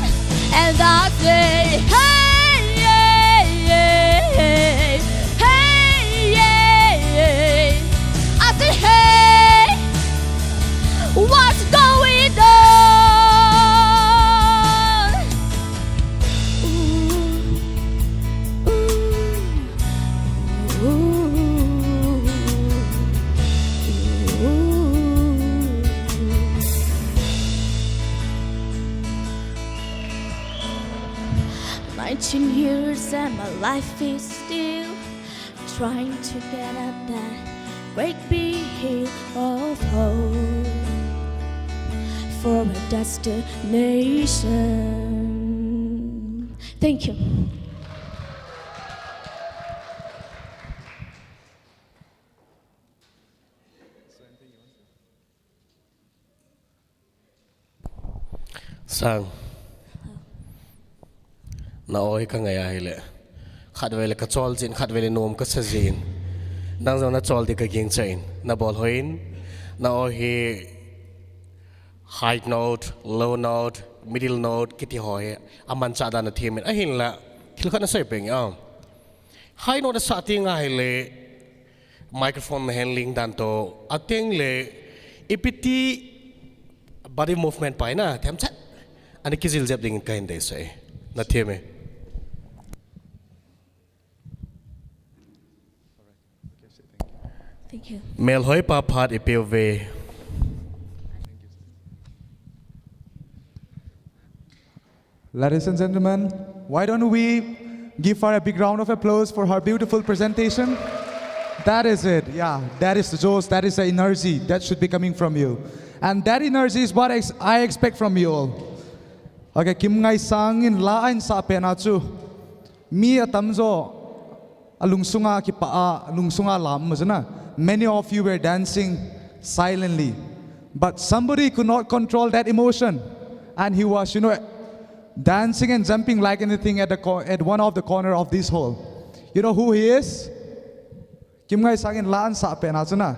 And I say, "Hey, yeah, yeah, hey, yeah, yeah." I say, "Hey, what's going on?" Ooh, ooh, ooh, ooh. Nineteen years and my life is still trying to get up that great big hill of hope for a destination. Thank you. Sang. Na aw hi ka ngai ahile. Khatvei le ka chol jin, khatvei le nom ka sa jin. Nang jong na chol di ka ging chain. Na bol hoin. Na aw hi high note, low note, middle note, kiti ho hi. Aman cha dan a thimin. Ahinla, thil khat na sei peng a. High note a sa ti ngai le. Microphone handling dan to, ateng le, ipi ti, Body movement pa hi na themchat ana kijil jep dingin kahin deisah e. Na them e. Thank you. Melhoi pa phat ipeuve. Ladies and gentlemen, why don't we give her a big round of applause for her beautiful presentation? That is it. Yeah, that is the josh, that is the energy that should be coming from you. And that energy is what ex- I expect from you all. Okay, Kimngaisang in la ahin sah pet na chu mi atamjo alungsunga kipah a, alungsunga lam ma chu na. Many of you were dancing silently, but somebody could not control that emotion, and he was, you know, dancing and jumping like anything at the co- at one of the corner of this hall. You know who he is? Kimngaisang in la ahin sah pet na chu na.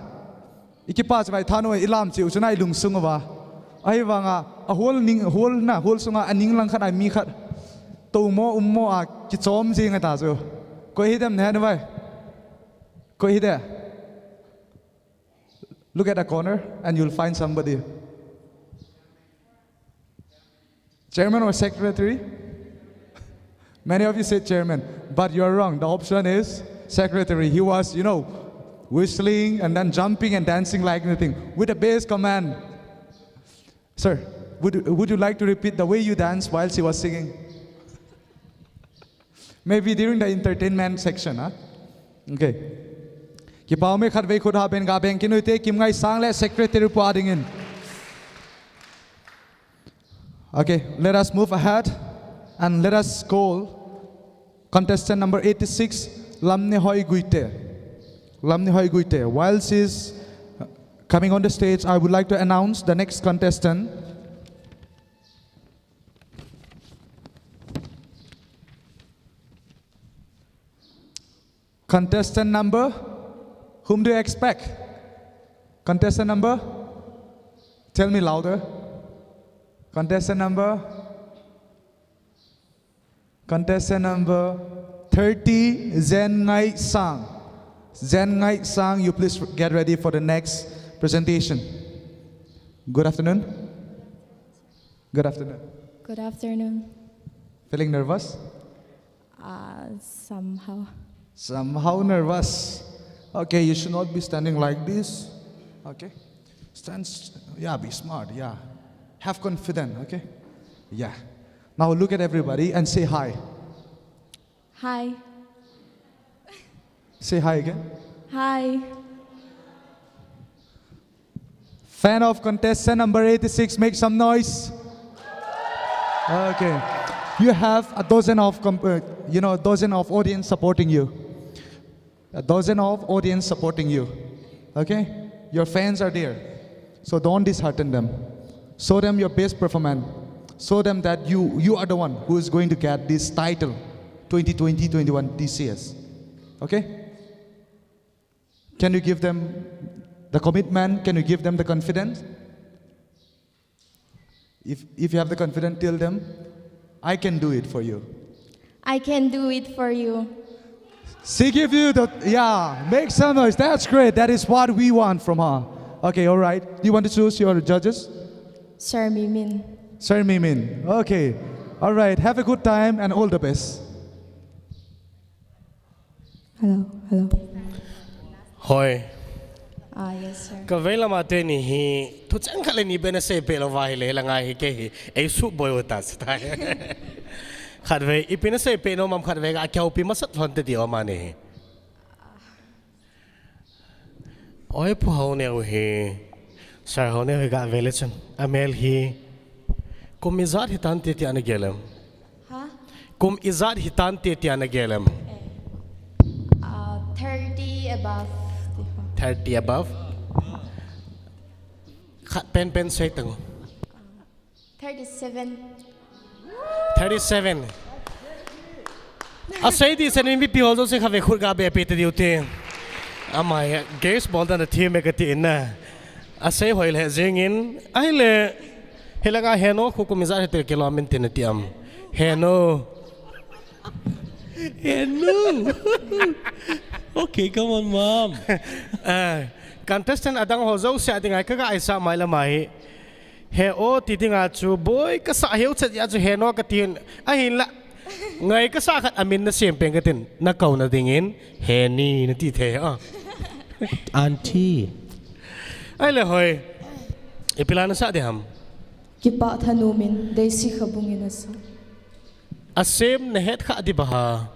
I kipah chu mai tha nu, i lam cheh u chu na, i lungsung uva. Ahivanga a hall ning, hall na, hall sunga a ning lang khat a mi khat tomo ummo a kichom jing a ta chu. Koi hi dem, na he nu vai? Koi hi de? Look at the corner and you'll find somebody. Chairman or secretary? Many of you said chairman, but you're wrong. The option is secretary. He was, you know, whistling and then jumping and dancing like anything with a bass command. Sir, would, would you like to repeat the way you danced while she was singing? Maybe during the entertainment section, huh? Okay. Kipah ume, khatvei khut ha ben ga beng kit u hite, Kimngaisang le secretary pa dingin. Okay, let us move ahead and let us call contestant number eighty-six, Lamnehoi Guite. Lamnehoi Guite. While she's coming on the stage, I would like to announce the next contestant. Contestant number, whom do you expect? Contestant number, tell me louder. Contestant number, contestant number thirty, Zen Ngai Sang. Zen Ngai Sang, you please get ready for the next presentation. Good afternoon. Good afternoon. Good afternoon. Feeling nervous? Uh, somehow. Somehow nervous. Okay, you should not be standing like this. Okay? Stand, s- yeah, be smart, yeah. Have confidence, okay? Yeah. Now look at everybody and say hi. Hi. Say hi again. Hi. Fan of contestant number eighty-six, make some noise. Okay. You have a dozen of, comp- uh, you know, dozen of audience supporting you. A dozen of audience supporting you. Okay? Your fans are there. So don't dishearten them. Show them your best performance. Show them that you, you are the one who is going to get this title twenty twenty twenty-one T C S. Okay? Can you give them the commitment? Can you give them the confidence? If, if you have the confidence, tell them, I can do it for you. I can do it for you. She give you the, yeah, make some noise. That's great. That is what we want from her. Okay, all right. Do you want to choose your judges? Sir Mimin. Sir Mimin. Okay. All right. Have a good time and all the best. Hello, hello. Hoi. Ah, yes, sir. Ka vei lama teni hi thucheng khat le ni beh na seipeh lou va hile, la ngai hi kei hi ei suboi u ta sita. Khatvei ipi na seipeh nom am, khatvei ga kihopi masat lhon te ti o mani hi. Oi, Pu Haoneo hi, Sir Haoneo hi ga vele chun amel hi kum ijat hitan ti ti ana gelem. Huh? Kum ijat hitan ti ti ana gelem. Uh, thirty above. Thirty above. Khat penpen sei tang. Thirty-seven. Thirty-seven. Asei di sen mipi ho jouse khatvei khut ga beh peh te diu te. Amai guess bol dan a thi me kati in na. Asei hoi le jingin. Ahile. Hila nga heno khu kum ijat hite kilom in tin ti am. Heno. Heno. Okay, come on, mom. Ah, contestant adang ho jouse a dinga ka ga aisa mai la mai. He o ti dinga chu, boi, kasah heu chet jeh a chu Heno kati in, ahinla, ngai kasah khat amin nasem pen katin, nakouna dingin, Heni nati thei a. Auntie. Ahile hoi. Ipi la nasah ding ham? Kipah thanom in, Deisi Khabung in asah. Asem nahet kha ding ba ha?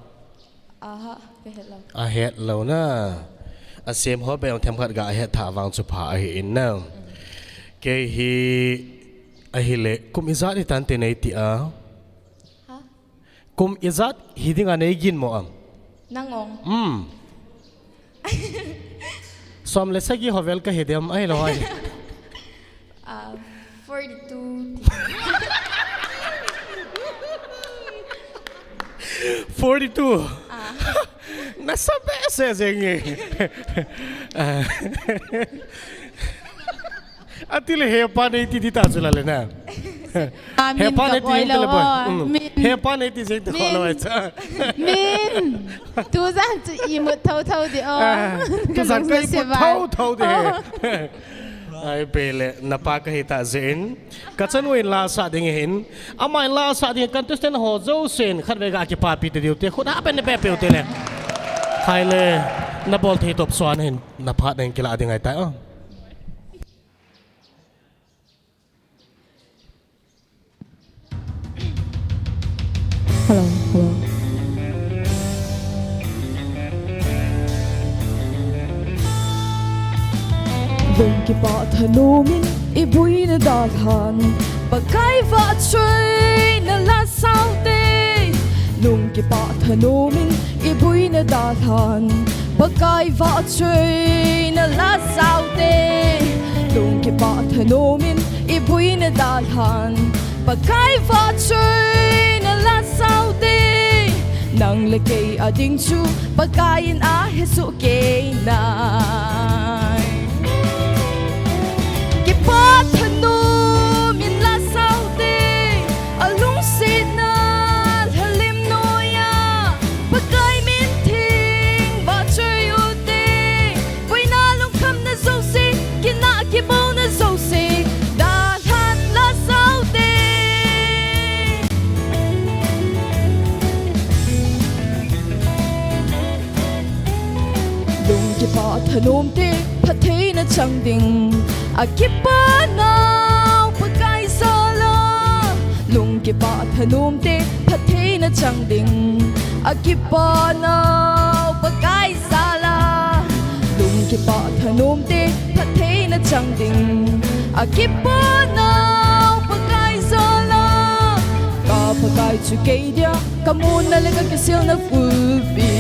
Aha, kahet lou. Ahet lou na. Asem ho beh themkhat ga het tha vang chu pha ahi in na. Kei hi, ahile, kum ijat hitante nei ti a? Ha? Kum ijat hi dinga nei ginmo am? Nang ong. Hmm. Som le sagi ho vel kahi dem ahilou ai. Ah, forty-two. Forty-two. Ah. Nasa behseh jeng e. Ah. Atile hepa nei ti ding ta chu la le na. Ah, min hepa nei ti jeng te le boi. Hmm. Hepa nei ti jeng te kho lou ai cha. Min. Tujan chu imut thotho ding o. Ah, tujan ka imut thotho ding. Oh. Ai, pele, napa kahi tah jeh in. Kachanu in la asah ding ahin. Ama in la asah ding, contestant ho jousen, khatvei ga kipapi te diu te, khut ha pen ne pe peu te le. Hai le, nabol thei top suan ahin, naphat nen kila ding ahitai o. Hello, hello. Lungkipah thanom in ibuina dalhan, Pakai vahchoina la sao te. Lungkipah thanom in ibuina dalhan, Pakai vahchoina la sao te. Lungkipah thanom in ibuina dalhan, Pakai vahchoina la sao te. Nang le kei ading chu Pakai in ahe soh kei nai. Kipah thanom in la sao te, alungsetna lhalim noiya, Pakai min theng vahchoi u te. Boina lungkhamna jouse, kinah kibouna jouse, dalhan la sao te. Lungkipah thanom te, phattheina chang ding, akipah nau Pakai jal a. Lungkipah thanom te, phattheina chang ding, akipah nau Pakai jal a. Lungkipah thanom te, phattheina chang ding, akipah nau Pakai jal a. Ka Pakai chu kei dia, ka muna le ka kisilna fupi.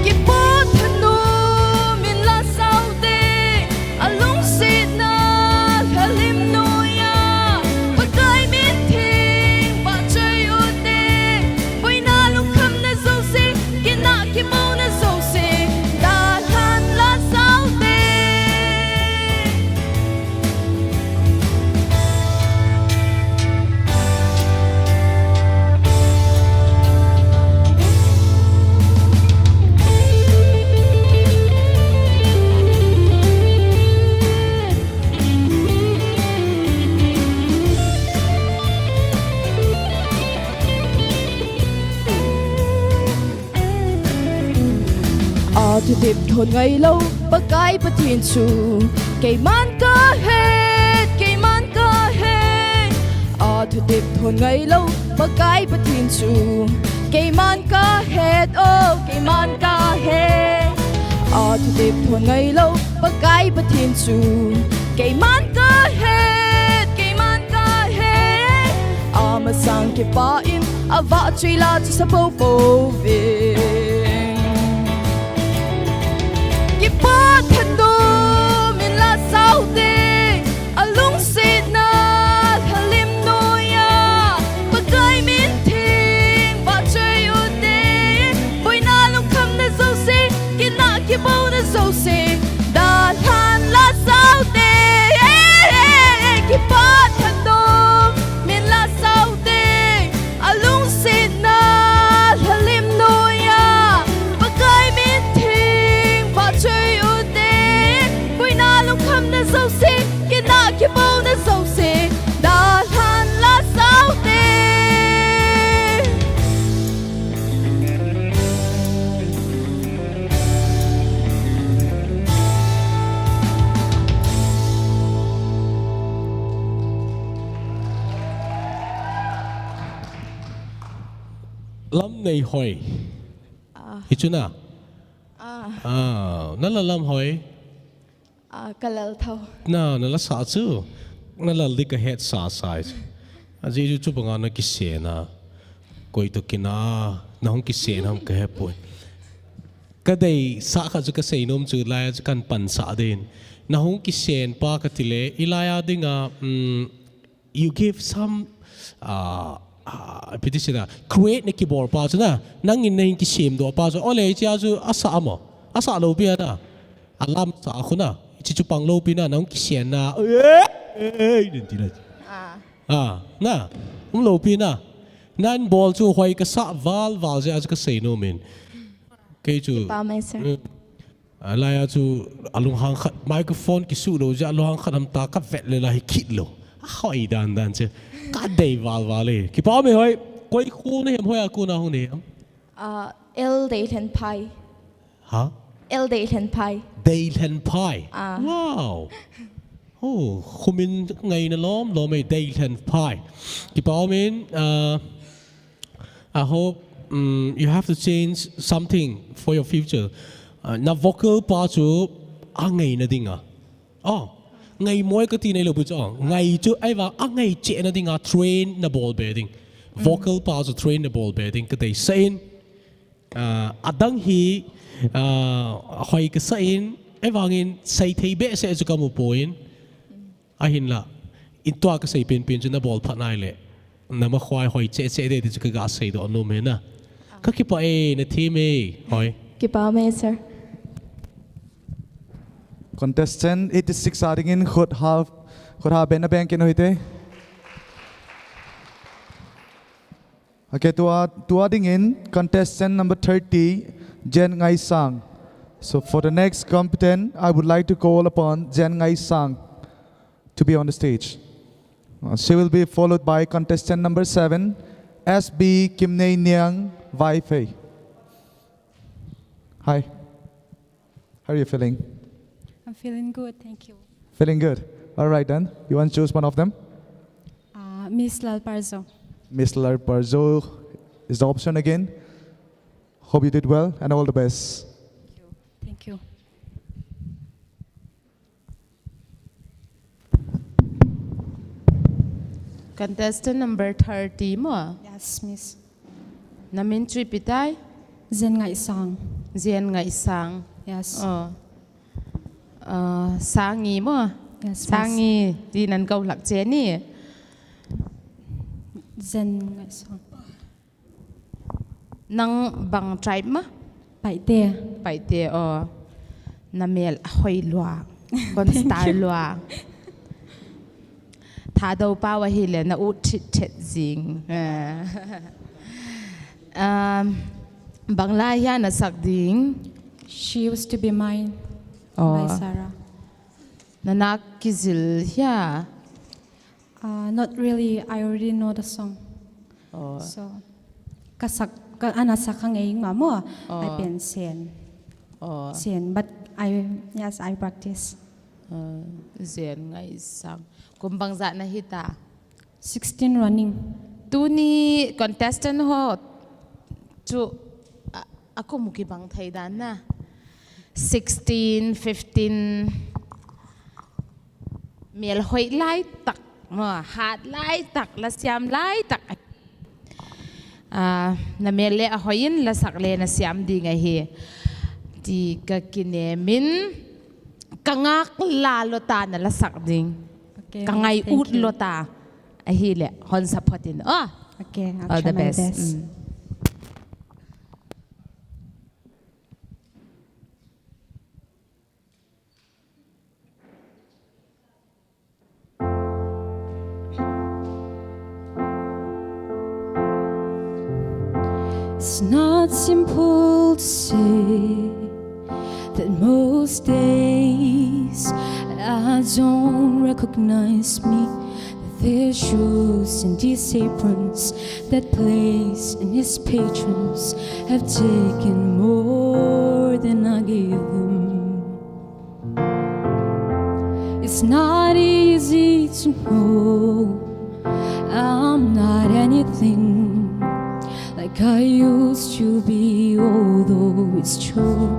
Kipah thanom in la sao te, alungsetna lhalim noiya, Pakai min theng vahchoi u te. Boina lungkhamna jouse, kinah kibouna jouse, dalhan la sao te. Athutep thon ngailou Pakai Pathen chu keiman kahet, keiman kahet. Athutep thon ngailou Pakai Pathen chu keiman kahet, oh, keiman kahet. Athutep thon ngailou Pakai Pathen chu keiman kahet, keiman kahet. Amasang kipah in avahchoi la chu sa poupou vin. Kipah thanom in la sao te, alungsetna lhalim noiya, Pakai min theng vahchoi u te. Boina lungkhamna jouse, kinah kibouna jouse, dalhan la sao te. Kipah thanom in la sao te, alungsetna lhalim noiya, Pakai min theng vahchoi u te. Lam nei hoi. Hichu na. Ah, na la lam hoi. Ah, ka lal tho. Na, na la sa chu. Na lal di ka het sa sa chu. Ajeh chu chu banga na kisen a. Koi to kina, na hung kisen ham ka he poi. Ka dei sa kha chu ka sei nom chu lai chu kan pan sa din. Na hung kisen pa ka ti le, i lai a dinga, um, you give some, uh, uh, ipi ti sina, create na kibol pa chu na, nangin na hin kisem do pa chu, ole, chi a chu, asa amo, asa lo pi na, alam sa khu na, chi chu pang lo pi na, nang kisen na, eh, eh, din ti na. Ah. Ah, na, um lo pi na, nan bol chu hoi ka sa val val je a chu ka sei nom in. Kei chu. Kipa mai, sir. Mm. A lai a chu a lunghang khat, microphone kisu lo jeh a lunghang khat ham ta ka vet le la hi kit lo. A hoi dan dan che. Ka dei val val e. Kipa mai hoi. Koi khu na hem hoi a khu na hung ne ham? Ah, El Deilhen Phai. Ha? El Deilhen Phai. Deilhen Phai. Ah. Wow. Oh, khumin ngai na lom lom e, Deilhen Phai. Kipa min, uh, I hope, um, you have to change something for your future. Uh, na vocal pa chu a ngai na dinga. Oh, ngai moi ka ti nei lo bu chu. Oh, ngai chu ai va a ngai che na dinga train na bol be ding. Vocal pa chu train na bol be ding ka dei sa in. Ah, adang hi, ah, hoi ka sa in, ei vangin sei thei behseh chu ka mu poi. Ahinla, in tua ka sei pen pen chu na bol phat nai le. Na ma khoi hoi che che de ti chu ka ga sei do nom e na. Ka kipa e, na thi me, hoi. Kipa me, sir. Contestant eighty-six a dingin khut ha, khut ha ben na ben kin hoi te. Okay, tua, tua dingin contestant number thirty, Jen Ngaisang. So for the next competent, I would like to call upon Jen Ngaisang to be on the stage. Uh, she will be followed by contestant number seven, S B Kimnei Niang Vaifei. Hi. How are you feeling? I'm feeling good, thank you. Feeling good. All right then. You want to choose one of them? Uh, Miss Lalparzo. Miss Lalparzo is the option again. Hope you did well and all the best. Thank you. Thank you. Contestant number thirty mo? Yes, miss. Na min chu ipi tai? Jen Ngaisang. Jen Ngaisang. Yes. Oh. Uh, Sangi mo? Yes, miss. Sangi, ti nan kau lak che ni. Jen Ngaisang. Nang bang tribe ma? Paite. Paite, oh. Na mel a hoi lua. Kon star lua. Thadou pau ahile na u thit thet jing. Eh. Um, bang la hia na sak ding? She used to be mine. Oh. By Sarah. Na nak kijil hia? Uh, not really. I already know the song. Oh. So, ka sak, ka ana sak kha ngei nga mo. Oh. I pen sen. Oh. Sen, but I, yes, I practice. Uh, Jen Ngaisang. Kum bang ja na hita? Sixteen running. Tuni contestant ho chu a, a kum kibang thei dan na. Sixteen, fifteen. Mel hoi lai tak, mo, hat lai tak, la siam lai tak. Ah, na mel le a hoi in la sak le na siam ding ahi. Ti ka kinem in ka ngak la lo ta na la sak ding. Okay, ka ngai ut lo ta. Ahile, hon support in. Oh. Okay, I'll try my best. All the best. Mm. It's not simple to say that most days I don't recognize me. That their shoes and these aprons that Place and his patrons have taken more than I gave them. It's not easy to know I'm not anything Like I used to be, although it's true,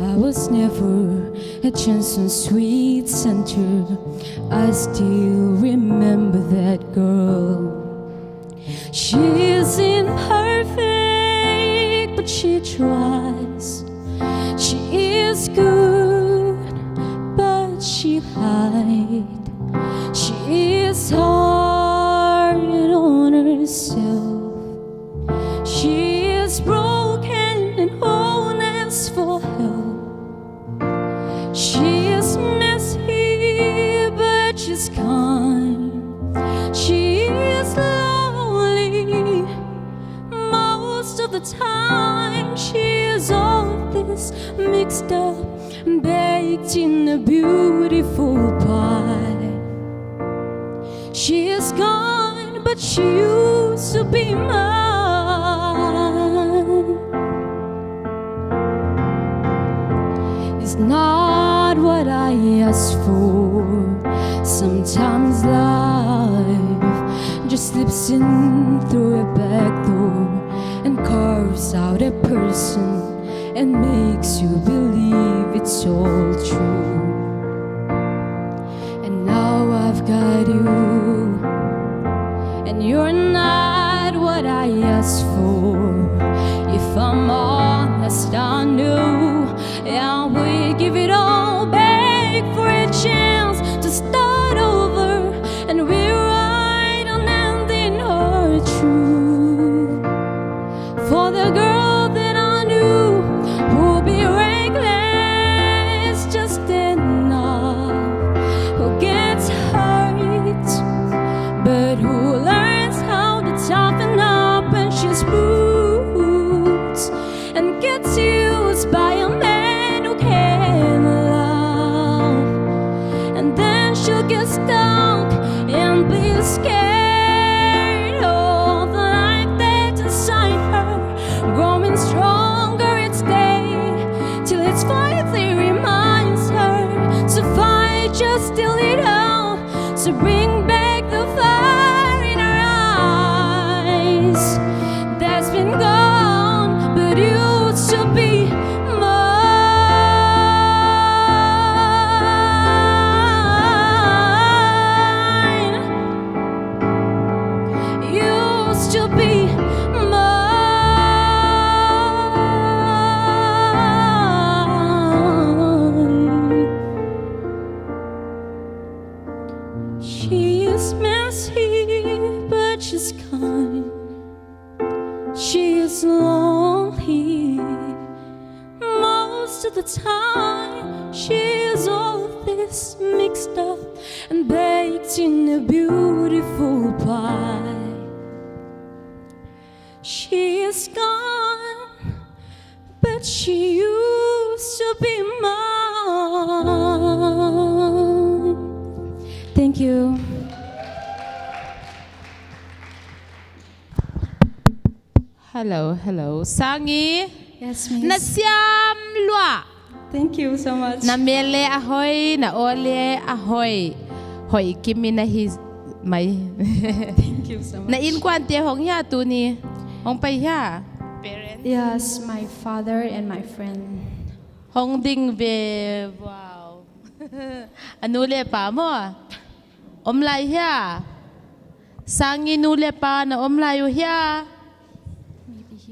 I was never a chance and sweet center. I still remember that girl. She isn't perfect, but she tries. She is good, but she hides. She is hard on herself. She is broken and honest for help. She is messy, but she's kind. She is lonely most of the time. She is all this mixed up, baked in a beautiful pie. She is gone, but she used to be mine. It's not what I asked for. Sometimes life just slips in through a back door and carves out a person and makes you believe it's all true. And now I've got you, and you're not what I asked for. If I'm honest, I know I would give it all back for a chance to start over and rewrite an ending or two. For the girl that I knew would be reckless, just enough, who gets hurt, but who learns how to toughen up when she's bruised and gets used by a man who can love. And then she'll get stuck and be scared of the life that's inside her, growing stronger each day, till it's finally reminds her to fight just a little, to bring back the fire in her eyes that's been gone, but used to be mine. Used to be mine. She is messy, but she's kind. She is lonely most of the time. She is all this mixed up and baked in a beautiful pie. She is gone, but she used to be mine. Thank you. Hello, hello. Sangi. Yes, miss. Na siam lua. Thank you so much. Na mel le ahoi, na o le ahoi. Hoi kimi na hi mai. Thank you so much. Na inkuan te hong hia tuni. Hong pai hia. Parents. Yes, my father and my friend. Hong ding ve. Wow. Anu le pa mo. Om lai hia. Sangi nu le pa na om lai u hia.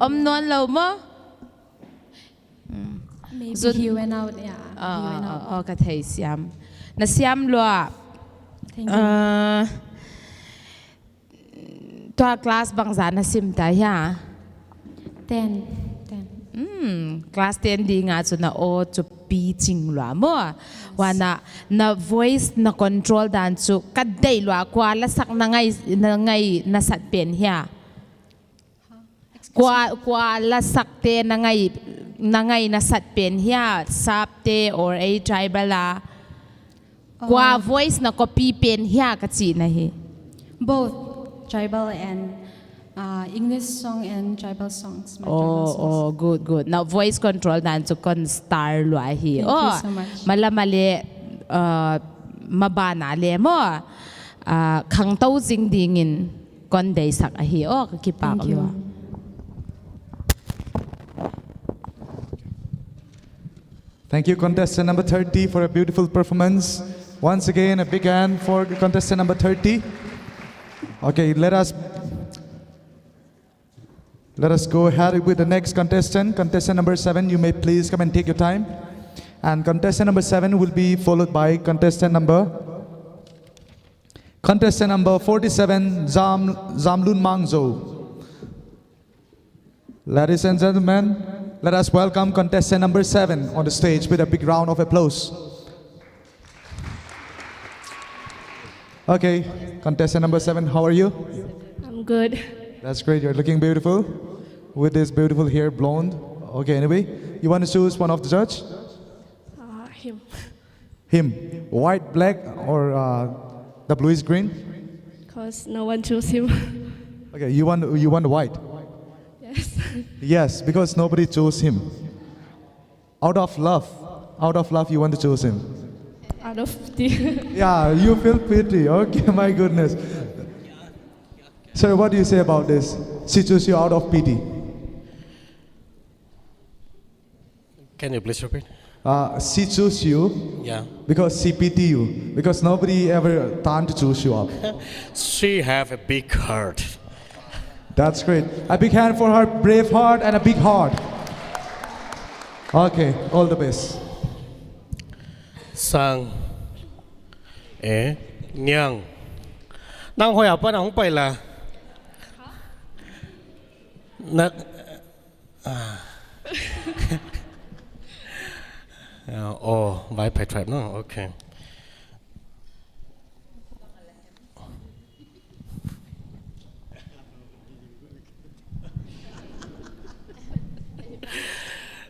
Om non lo mo. Maybe he went out, yeah. He went out. Oh, ka thei siam. Na siam lua. Thank you. Uh, tua class bangza na sim ta hia? Ten. Ten. Hmm, class ten dinga chu na o chu pi ching lua mo. Wana na voice na control dan chu ka dei lua, kua la sak na ngai na ngai na sat pen hia. Kua, kua la sak te na ngai na ngai na sat pen hia, sap te or a tribal a. Kua voice na copy pen hia ka chi na hi. Both tribal and uh, English song and tribal songs. My tribal Oh, songs. Oh, good, good. Na voice control dan chu kon star lua hi. Thank Oh, you so much. Malama le uh, mabana le mo. Uh, khangtou jing dingin kon deisak ahi. Oh, ka kipak Thank you. Lua. Thank you, contestant number thirty, for a beautiful performance. Once again, a big hand for contestant number thirty. Okay, let us let us go ahead with the next contestant. Contestant number seven, you may please come and take your time. And contestant number seven will be followed by contestant number contestant number forty-seven, Zam Zamlun Mangzo. Ladies and gentlemen, let us welcome contestant number seven on the stage with a big round of applause. Okay, contestant number seven, how are you? I'm good. That's great, you're looking beautiful with this beautiful hair, blonde. Okay, anyway, you want to choose one of the judge? Uh, him. Him, white, black, or uh, the bluish green? Because no one chose him. Okay, you want you want white. Yes. Yes, because nobody chose him. Out of love, out of love, you want to choose him. Out of the. Yeah, you feel pity. Okay, my goodness. Sir, what do you say about this? She chose you out of pity. Can you please repeat? Uh, she chose you Yeah. because she pity you. Because nobody ever turn to choose you up. She have a big heart. That's great. A big hand for her brave heart and a big heart. Okay, all the best. Sang. Eh. Niang. Nang hoiya pa nang pai la. Na. Ah. Oh, Vaiphei tribe, no? Okay.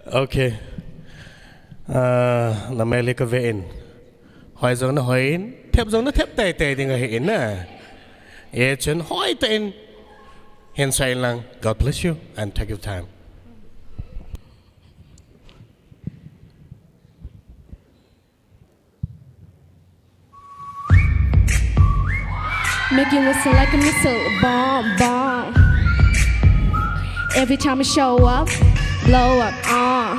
Okay. Ah, na meli ka ve in. Hoi jong na hoi in, thep jong na thep teitei ding ahi in na. Ye chun hoi ta in. Hin sa in lang. God bless you and take your time. Making whistle like a missile, bomb, bomb. Every time I show up, blow up, uh.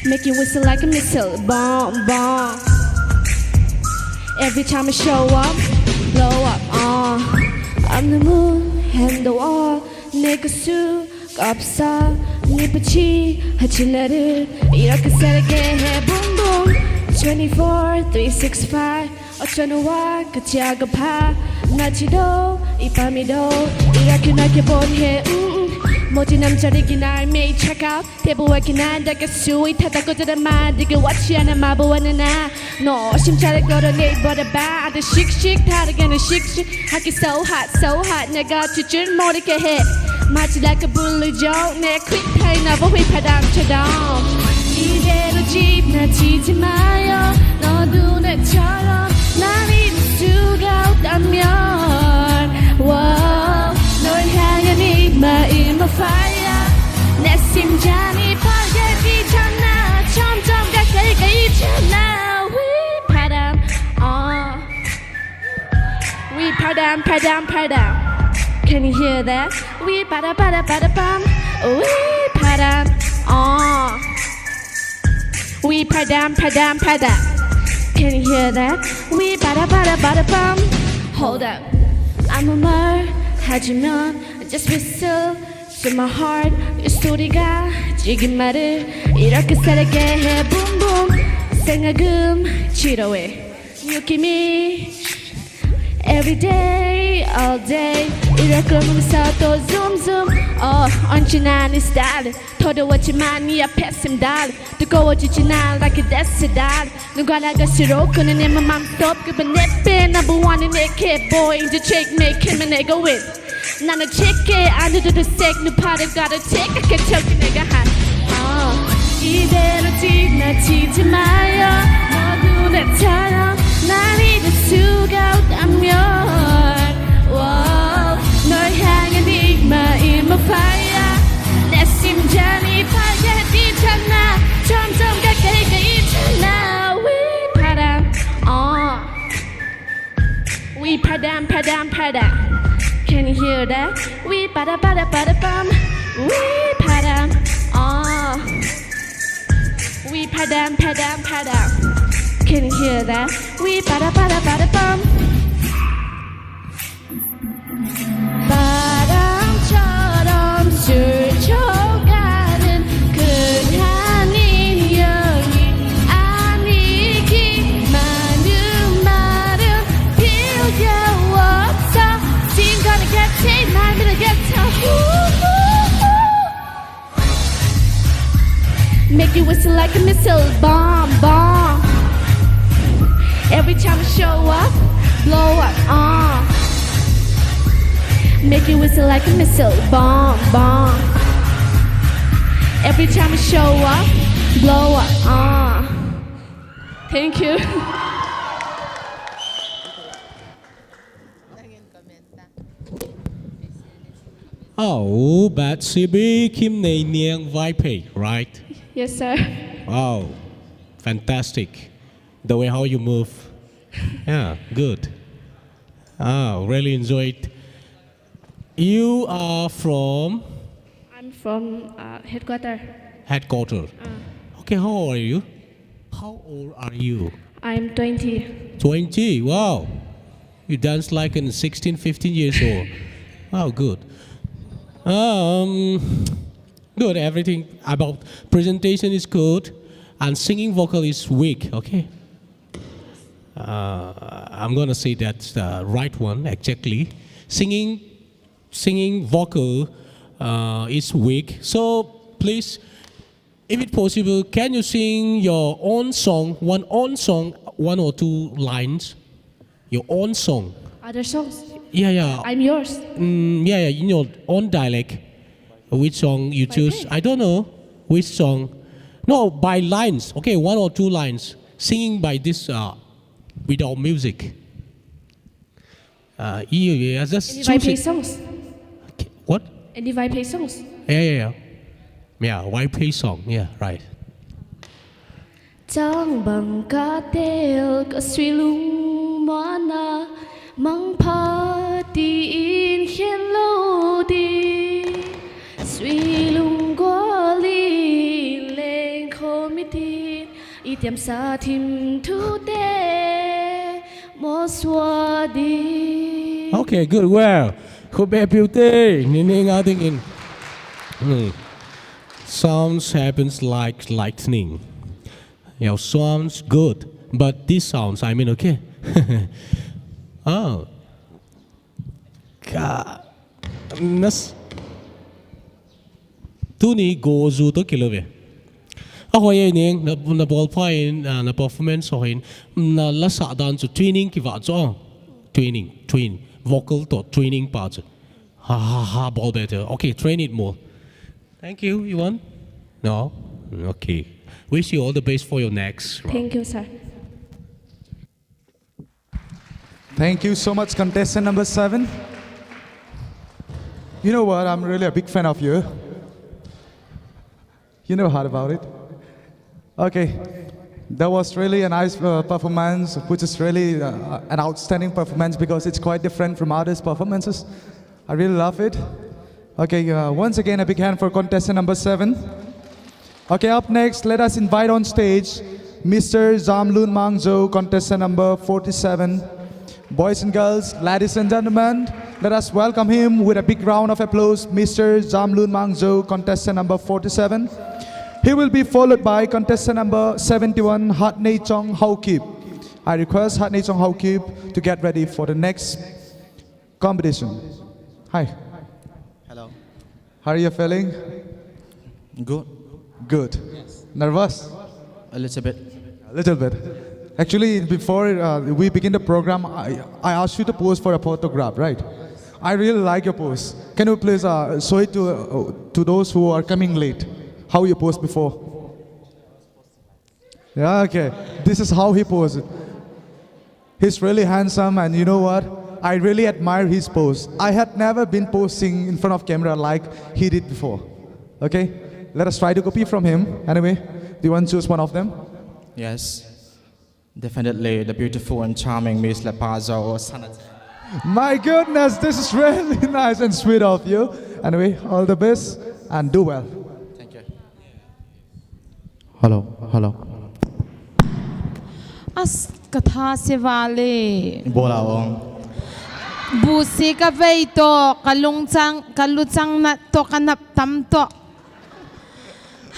Making whistle like a missile, bomb, bomb. Every time I show up, blow up, uh. I'm the moon and the wall, 내가 수 kapsa ni pachi hachinaru 이렇게 살게 해 boom boom twenty-four three sixty-five 어쩌는 와 같이 아가파 낮이도 이 밤이도 이렇게 날 기본해 음, 모든 남자들이 날 매일 check out 대부하게 난 닦을 수 있다 닦고들은 만 네게 watch 않아 마보하는 나너 심차를 걸어 내 입어라 봐 아들 씩씩 다르게는 씩씩 하기 so hot so hot 내가 지질 모르게 해 마치 like a bully joke 내 quick 타이 나보 휘파람처럼 이대로 지나치지 마요 너 눈에처럼 날 잊을 수가 없다면 wow, 널 향한 이 마음 on fire 내 심장이 빨개지잖아 점점 가까이 가잖아 휘파람 어 휘파람 파람 파람 Can you hear that? 휘파람 파람 파람 휘파람 어 휘파람 파람 파람 Can you hear that? 휘파람 파람 파람 Hold up 아무 말 하지면 just whistle to my heart 이 소리가 지금 말을 이렇게 살게 해 boom boom 생각은 지루해 느낌이 Every day, all day 이렇게 울면서 또 zoom zoom 어 언제나 네 style 더러웠지만 네 앞에 샘달 뜨거워지진 않아 like a desert doll 누가 나갈수록 그는 내 맘 stop 그만 내빼 number one 은 내게 보인 저 check me killing 내가 win 나는 check it I need to the sick 눈 파를 가려 check I can choke 내가 한 어 이대로 지나치지 마요 너 눈에처럼 날 잊을 수가 없다면 wow, 널 향한 이 마음 on fire 내 심장이 파괴되잖아 점점 가까이 가잖아 휘파람 어 휘파람 파람 파람 Can you hear that? 휘파람 파람 파람 휘파람 어 We padam, padam, padam. Can you hear that? We pada, pada, pada, bum. Padam, chadam, sur, choganin, kunhanin, yangin, aniki, manu, manu, pil, ya, what's up? Team gonna get take, my little get tough. Ooh, ooh, ooh. Make you whistle like a missile, bomb, bomb. Every time I show up, blow up, uh. Make you whistle like a missile, bomb, bomb. Every time I show up, blow up, uh. Thank you. Oh, but C B Kim Nei Niang Vaiphei, right? Yes, sir. Wow, fantastic. The way how you move. Yeah, good. Ah, really enjoyed. You are from I'm from uh, headquarter. Headquarter. Okay, how old are you? How old are you? I'm twenty. Twenty. Wow. You dance like in sixteen, fifteen years old. Wow, good. Um, good. Everything about presentation is good, and singing vocal is weak. Okay. Uh, I'm gonna say that's the right one exactly. Singing, singing vocal uh, is weak. So please, if it's possible, can you sing your own song, one own song, one or two lines? Your own song. Other songs. Yeah, yeah. I'm yours. Mm, yeah, yeah. In your own dialect, which song you choose? I don't know which song. No, by lines. Okay, one or two lines. Singing by this uh, without music. Uh, you, you just Any Vaiphei songs? What? Any Vaiphei songs? Yeah, yeah, yeah. Yeah, Vaiphei song. Yeah, right. Chang bang ka tel ka sui lung mana mang pha ti in khen lo di sui lung gol in leng kho mi tin i tiam sa thim thu te mo sua di. Okay, good. Well, kho be piu te ni ni nga ding in. Hmm. Sounds happens like lightning. Your sounds good, but this sounds, I mean, okay. Oh. Ka, nas. Tuni go zu to kilo ve. A hoi e ning na na bol pha in na performance ho hin na la sa dan chu training ki va chu. Training, train, vocal to training pa chu. Ha ha ha, bol better. Okay, train it more. Thank you, Iwan. No? Okay. Wish you all the best for your next round. Thank you, sir. Thank you so much, contestant number seven. You know what? I'm really a big fan of you. You never heard about it? Okay. That was really a nice uh, performance, which is really uh, an outstanding performance because it's quite different from others' performances. I really love it. Okay, uh, once again, a big hand for contestant number seven. Okay, up next, let us invite on stage Mister Zamlun Mangzo, contestant number forty-seven. Boys and girls, ladies and gentlemen, let us welcome him with a big round of applause, Mister Zamlun Mangzo, contestant number forty-seven. He will be followed by contestant number seventy-one, Hatnei Chong Haokip. I request Hatnei Chong Haokip to get ready for the next competition. Hi. Hello. How are you feeling? Good. Good. Nervous? A little bit. A little bit. Actually, before uh, we begin the program, I, I asked you to pose for a photograph, right? I really like your pose. Can you please uh, show it to, uh, to those who are coming late? How you posed before? Yeah, okay. This is how he posed. He's really handsome, and you know what? I really admire his pose. I had never been posing in front of camera like he did before. Okay? Let us try to copy from him. Anyway, do you want to choose one of them? Yes. Definitely the beautiful and charming Miss Lepaza or Sanat. My goodness, this is really nice and sweet of you. Anyway, all the best and do well. Thank you. Hello, hello. As, ka tha se vale. Bola ong. Busi ka vei to, ka lungchang, ka luchang na to, ka nap tam to.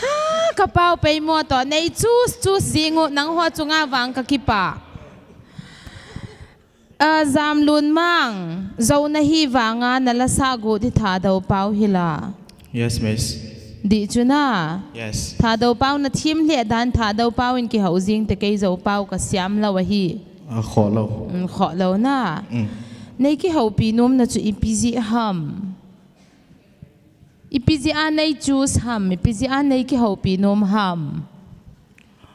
Ha, ka pau pei mo to, nei chus, chus zingu, nang ho chunga vang ka kipa. A, Zamlun Mang, zo na hi vanga na la sa gu di Thadou pau hi la. Yes, miss. Di chu na. Yes. Thadou pau na thim le dan Thadou pau in ki hau zing te kei zo pau ka siam lo ahi. A kho lo. Mm, kho lo na. Mm. Nei ki hau pi nom na chu ipi zi ham. Ipi zi a nei choose ham, ipi zi a nei ki hau pi nom ham.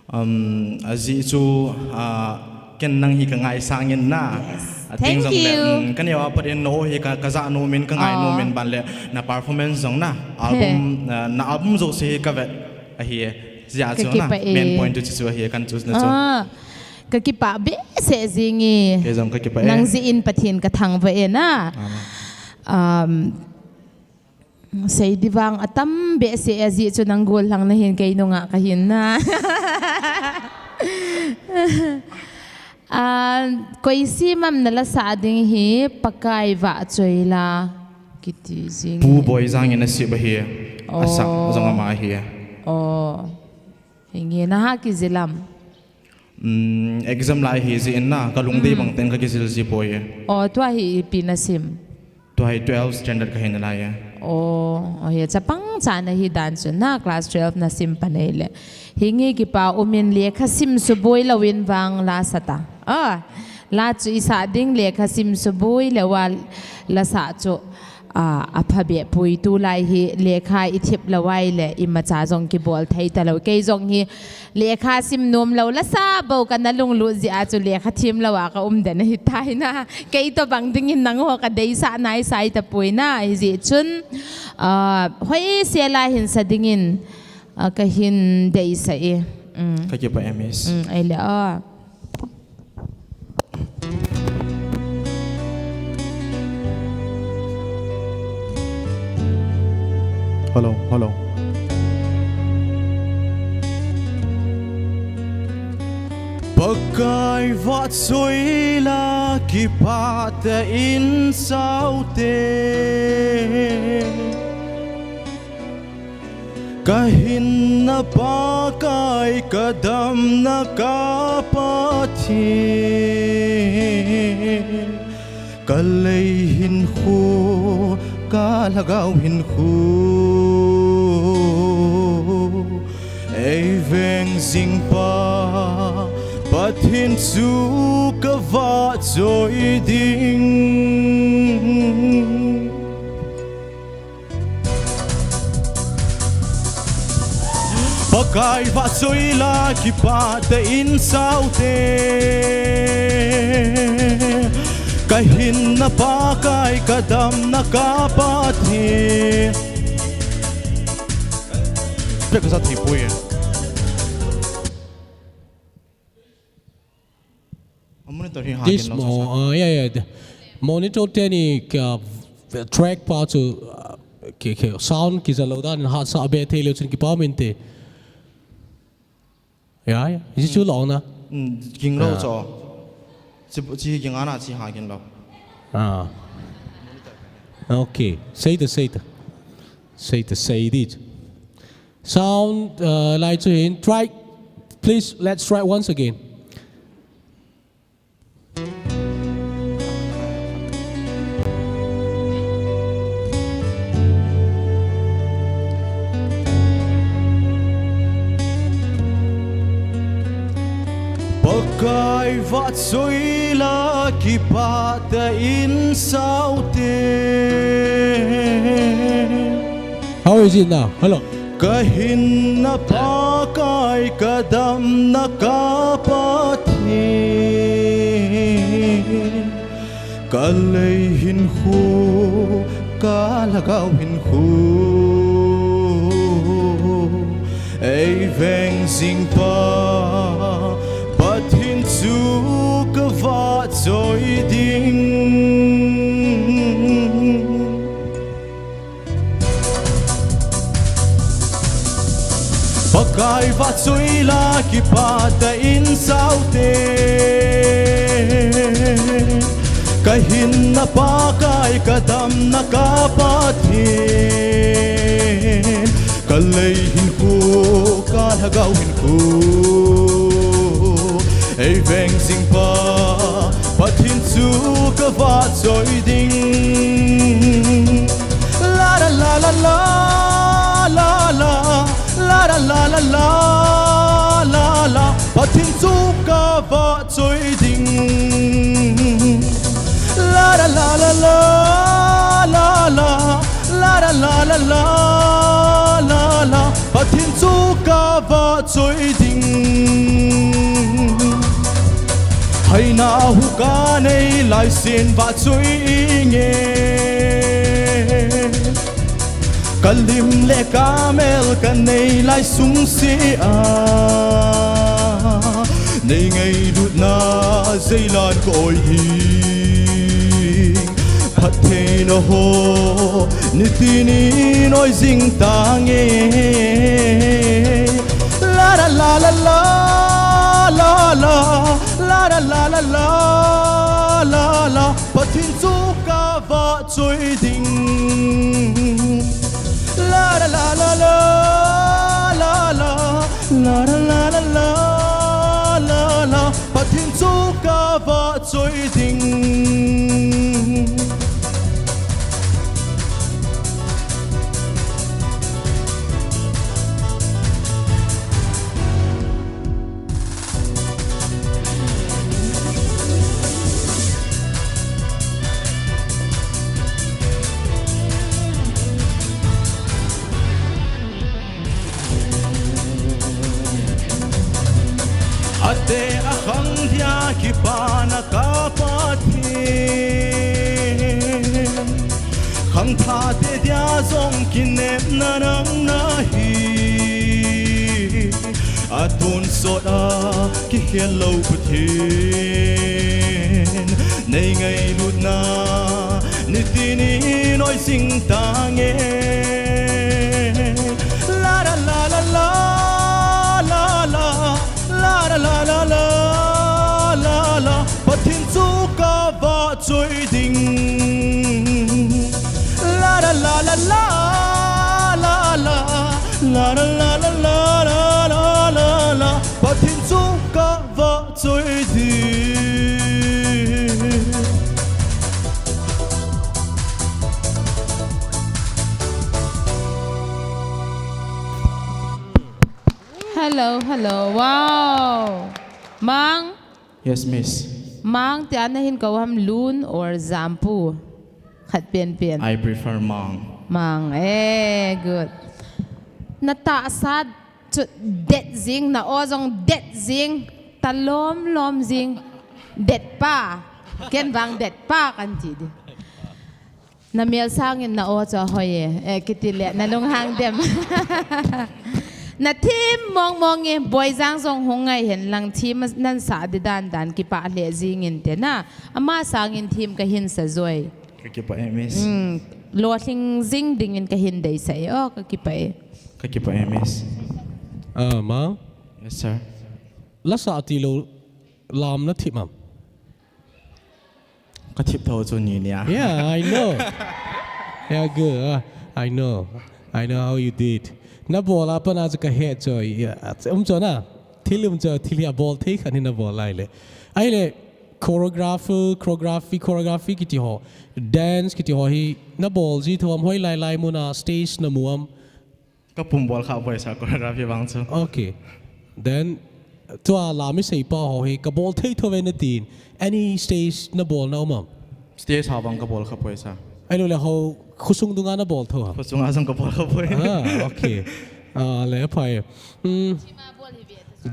Um, a zi chu, a, ken nang hi ka ngai sangin na. Yes. A ting zong le, um, ka neo a pat in no hi ka, ka za nom in, ka ngai nom in ban le, na performance zong na. Album, a, na album zo se hi ka vet ahi. Zia chu na, main point chu chu ahi kan choose na chu. Ah, ka kipa be se zingi. Kei zong ka kipa e. Nang zi in Pathin ka thang va e na. Um, Sei di vang a tam be se a zi chu nang gol lang na hin kei nunga ka hin na. A, koi si mam na la sa ding hi Pakai va choi la kiti zing. Pu Boi Zang in a si ba hi. A sa zong ama hi. Oh. Hingi na ha ki zilam. Um, exam lai hi zi in na, ka lungdei bang teng ka kizil zi poi e. Oh, tua hi ipi na sim? Tua hi twelve standard ka hi na lai e. Oh, oh, ya chapang cha na hi dan chu na class twelve na sim pa nei le. Hingi kipa umin le kha sim su boi lo in vang la sa ta. Ah, la chu i sa ding le kha sim su boi le wa la sa chu. A, a pha be pui tu lai hi lekha i thip lo ai le i macha zong ki bol thei ta lo. Kei zong hi lekha sim nom lo la sa bo ka na lunglut zi a chu lekha thim lo a ka um den hi tai na. Kei to bang ding in nang ho ka dei sa nai sai ta pui na hi zi chun, a, hoi se la hin sa ding in, a, ka hin dei sa e. Mm. Ka kipa e, miss. Mm, ai le a. Hello, hello. Pakai va choi la kipah tah in sao te. Ka hinna Pakai, ka damna ka Pathian, ka lei hinkho, ka lhagao hinkho ei veng zing pa, Pathian chu ka va choi ding. Pakai va choi la kipah tah in sao te. Ka hinna Pakai, ka damna ka Pathian. Pe ka sa thei poi. A monitor hi ha. This kin lo mo, sa sa. Uh, yeah, yeah. The monitor te ni ka track pa chu, uh, ki, ki sound kija lo dan ha sa be thei lo chun kipa min te. Yeah, yeah. Is it too long na? Mm, ging lo cho. Chi, chi ging ana chi ha kin lo. Ah. Okay. Sei ta, sei ta. Sei ta, sei dit. Sound, uh, lai chu hin. Try, please, let's try once again. Pakai va choi la kipah tah in sao te. How is it now? Hello. Ka hinna Pakai, ka damna ka Pathian, ka lei hinkho, ka lhagao hinkho ei veng zing pa, Pathian chu ka va choi ding. Pakai Vahchoi la kipah tah in sao te, ka hinna Pakai, ka damna ka Pathen, ka lei hinkho, ka lhagao hinkho, ei veng jing pa Pathen chu ka vahchoi ding. La la la la la, la la, la la la la la, la la, Pathen chu ka vahchoi ding. La la la la la, la la, la la la la, la la, Pathen chu ka vahchoi ding. Haina huka nei lai sen vahchoi inge, ka lim le ka mel ka nei lai sungse a, nei ngailutna jeilan ka oi ding. Phattheina ho nitin in oi jing tange. La la la la la, la la, la la la la la, la la, Pathen chu ka vahchoi ding. La la la la la, la la, la la la la la, la la, Pathen chu ka vahchoi ding. Ate akhang dia kipana ka Pathen, khangthah te dia jong kinepna nang nahi. Atonsot a kikhel lou Pathen, nei ngailutna nitin in oi jing tange. La la la la la, la la, la la la la la, la la, Pathen chu ka vahchoi ding. La la la la la, la la, la la la la la, la la, Pathen chu ka vahchoi ding. Hello, hello. Wow. Mang. Yes, miss. Mang tia nahin kou ham, Lun or Jampu? Khat penpen. I prefer Mang. Mang. Eh, good. Na tahsa chu det jing, na aw jong det jing, ta lom lom jing. Det pa. Ken vang det pa kan ti di. Na mel sangin na aw chu ahoi e. Eh, kiti le, na lunghang dem. Na thim mong mong e, Boijang jong hung ngai hen lang thim nan sa di dan dan kipah le jing inte na. Ama sangin thim ka hin sa joi. Ka kipah e, miss. Hmm, lolhing jing dingin ka hin deisah e. Oh, ka kipah e. Ka kipah e, miss. Ah, Mang? Yes, sir. La sa ti lou lam na thim am? Ka thip tho chu ni nia. Yeah, I know. Yeah, good. Ah, I know. I know how you did. Na bol a pat na chu ka he chu. Yeah, um chu na. Thil um chu, thil hi a bol thei khat hi na bol lai le. Ahile, choreographer, choreography, choreography kiti ho, dance kiti ho hi na bol ji tho am, hoi lai lai mun a stage na mu am? Ka pum bol kha poi sir, choreography vang chu. Okay. Then, tua la mi sei pa ho hi, ka bol thei tho ve na tin. Any stage na bol na um am? Stage ha vang ka bol kha poi sir. Ahilou le ho, khosung dunga na bol tho ham? Khosung a jong ka bol kha poi. Ah, okay. Ah, le phai. Hmm.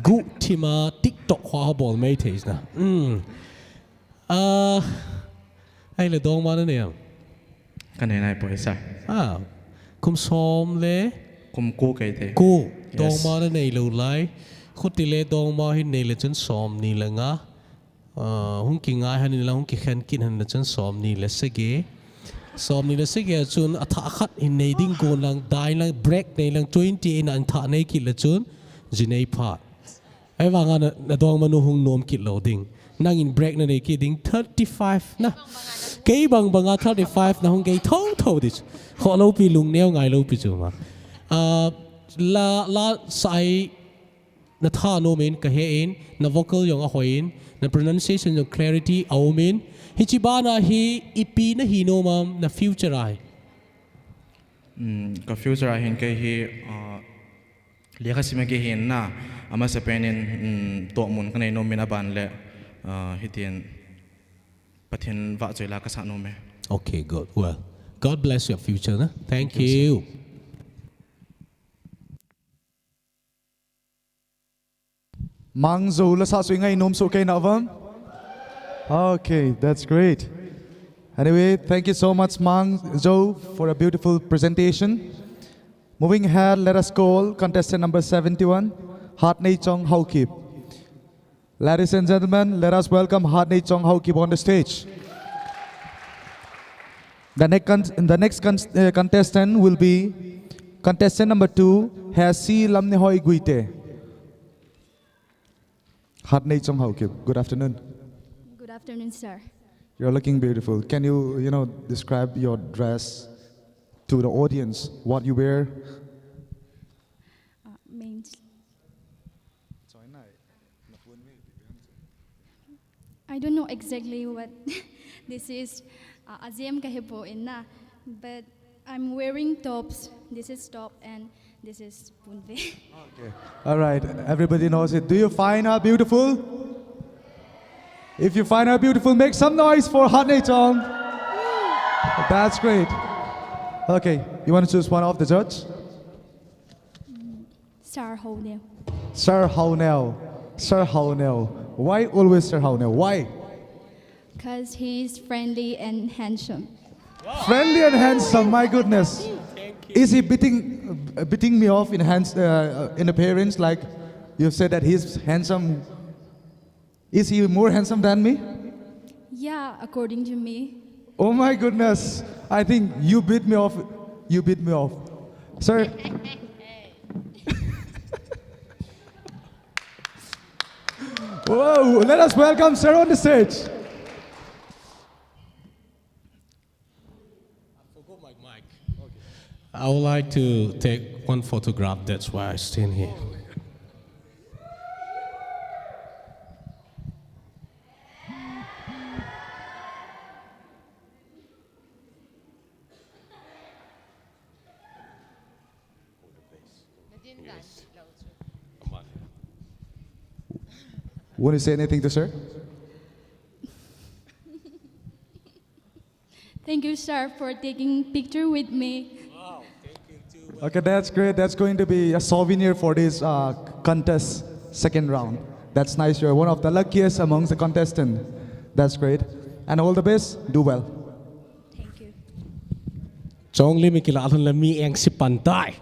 Guh thima TikTok ho bol mai thei na. Hmm. Ah, ahile dongma na nei am? Ka nei nai poi sir. Ah, kum som le? Kum ko kai te. Ko. Yes. Dongma na nei lou lai. Khuti le dongma hin nei le chun som ni le nga. Ah, hung kingai han in lang, hung kikhen kit han le chun som ni le sagi. Som ni le sagi a chun a thah khat hin nei ding kon lang, dai lang, break nei lang, twenty in an thah nei kit le chun. Jinei phat. Ahivanga na, nadongmanu hung nom kit lou ding. Nangin break nanei kit ding thirty-five na. Kei bang banga thirty-five nahung gei thotho ding chu. Khoh loupi, lungneo ngai loupi chu ma. Ah, la, la sai natha nom in kahe in, na vocal jong ahoi in, na pronunciation jong clarity aum in. Hiche bana hi ipi nahi nom am, na future a hi? Hmm, ka future a hin kei hi, ah, lekha sim a kei hin na, amasapen in, hmm, tohmun kanei nom in aban le, ah, hitin Pathen vahchoi la kasah nom e. Okay, good. Well, God bless your future na. Thank you. Mang Zo la sah chu i ngai nom soh kei na vang. Okay, that's great. Anyway, thank you so much, Mang Zo, for a beautiful presentation. Moving ahead, let us call contestant number seventy-one, Hatneichong Haokip. Ladies and gentlemen, let us welcome Hatneichong Haokip on the stage. The next, con- the next con- uh, contestant will be contestant number two, Hesi Lamnehoi Guite. Hatneichong Haokip, good afternoon. Good afternoon, sir. You're looking beautiful. Can you, you know, describe your dress to the audience, what you wear? Uh, main- I don't know exactly what this is. Uh, ajem kahe poi na, but I'm wearing tops. This is top and this is punve. Okay. All right. Everybody knows it. Do you find her beautiful? If you find her beautiful, make some noise for Hatneichong. That's great. Okay. You want to choose one of the judge? Sir Haoneo. Sir Haoneo. Sir Haoneo. Why always Sir Haoneo? Why? Because he is friendly and handsome. Friendly and handsome, my goodness. Is he beating, uh, beating me off in hands, uh, uh, in appearance? Like you said that he's handsome. Is he more handsome than me? Yeah, according to me. Oh my goodness. I think you beat me off. You beat me off. Sir. Whoa, let us welcome Sir on the stage. I forgot my mic. I would like to take one photograph, that's why I stand here. Want to say anything to sir? Thank you, sir, for taking picture with me. Wow, thank you too. Okay, that's great. That's going to be a souvenir for this, uh, contest second round. That's nice. You're one of the luckiest amongst the contestant. That's great. And all the best. Do well. Thank you. Chong le mi kila lhon le mi eng si pan tai.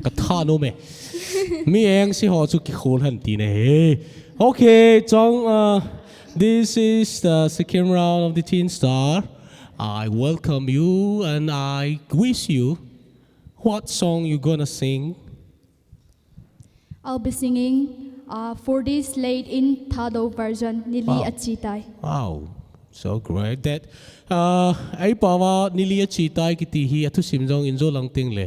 Ka tha nom e. Mi eng si ho chu kikhol hen ti ne he. Okay, Chong, uh, this is the second round of the Teen Star. I welcome you and I wish you what song you gonna sing. I'll be singing, uh, For This Late in Thadou version, Nili Wow. Achitai. Wow, so great that, uh, ei pao va Nili Achitai kiti hi athusim jong in jo lang teng le,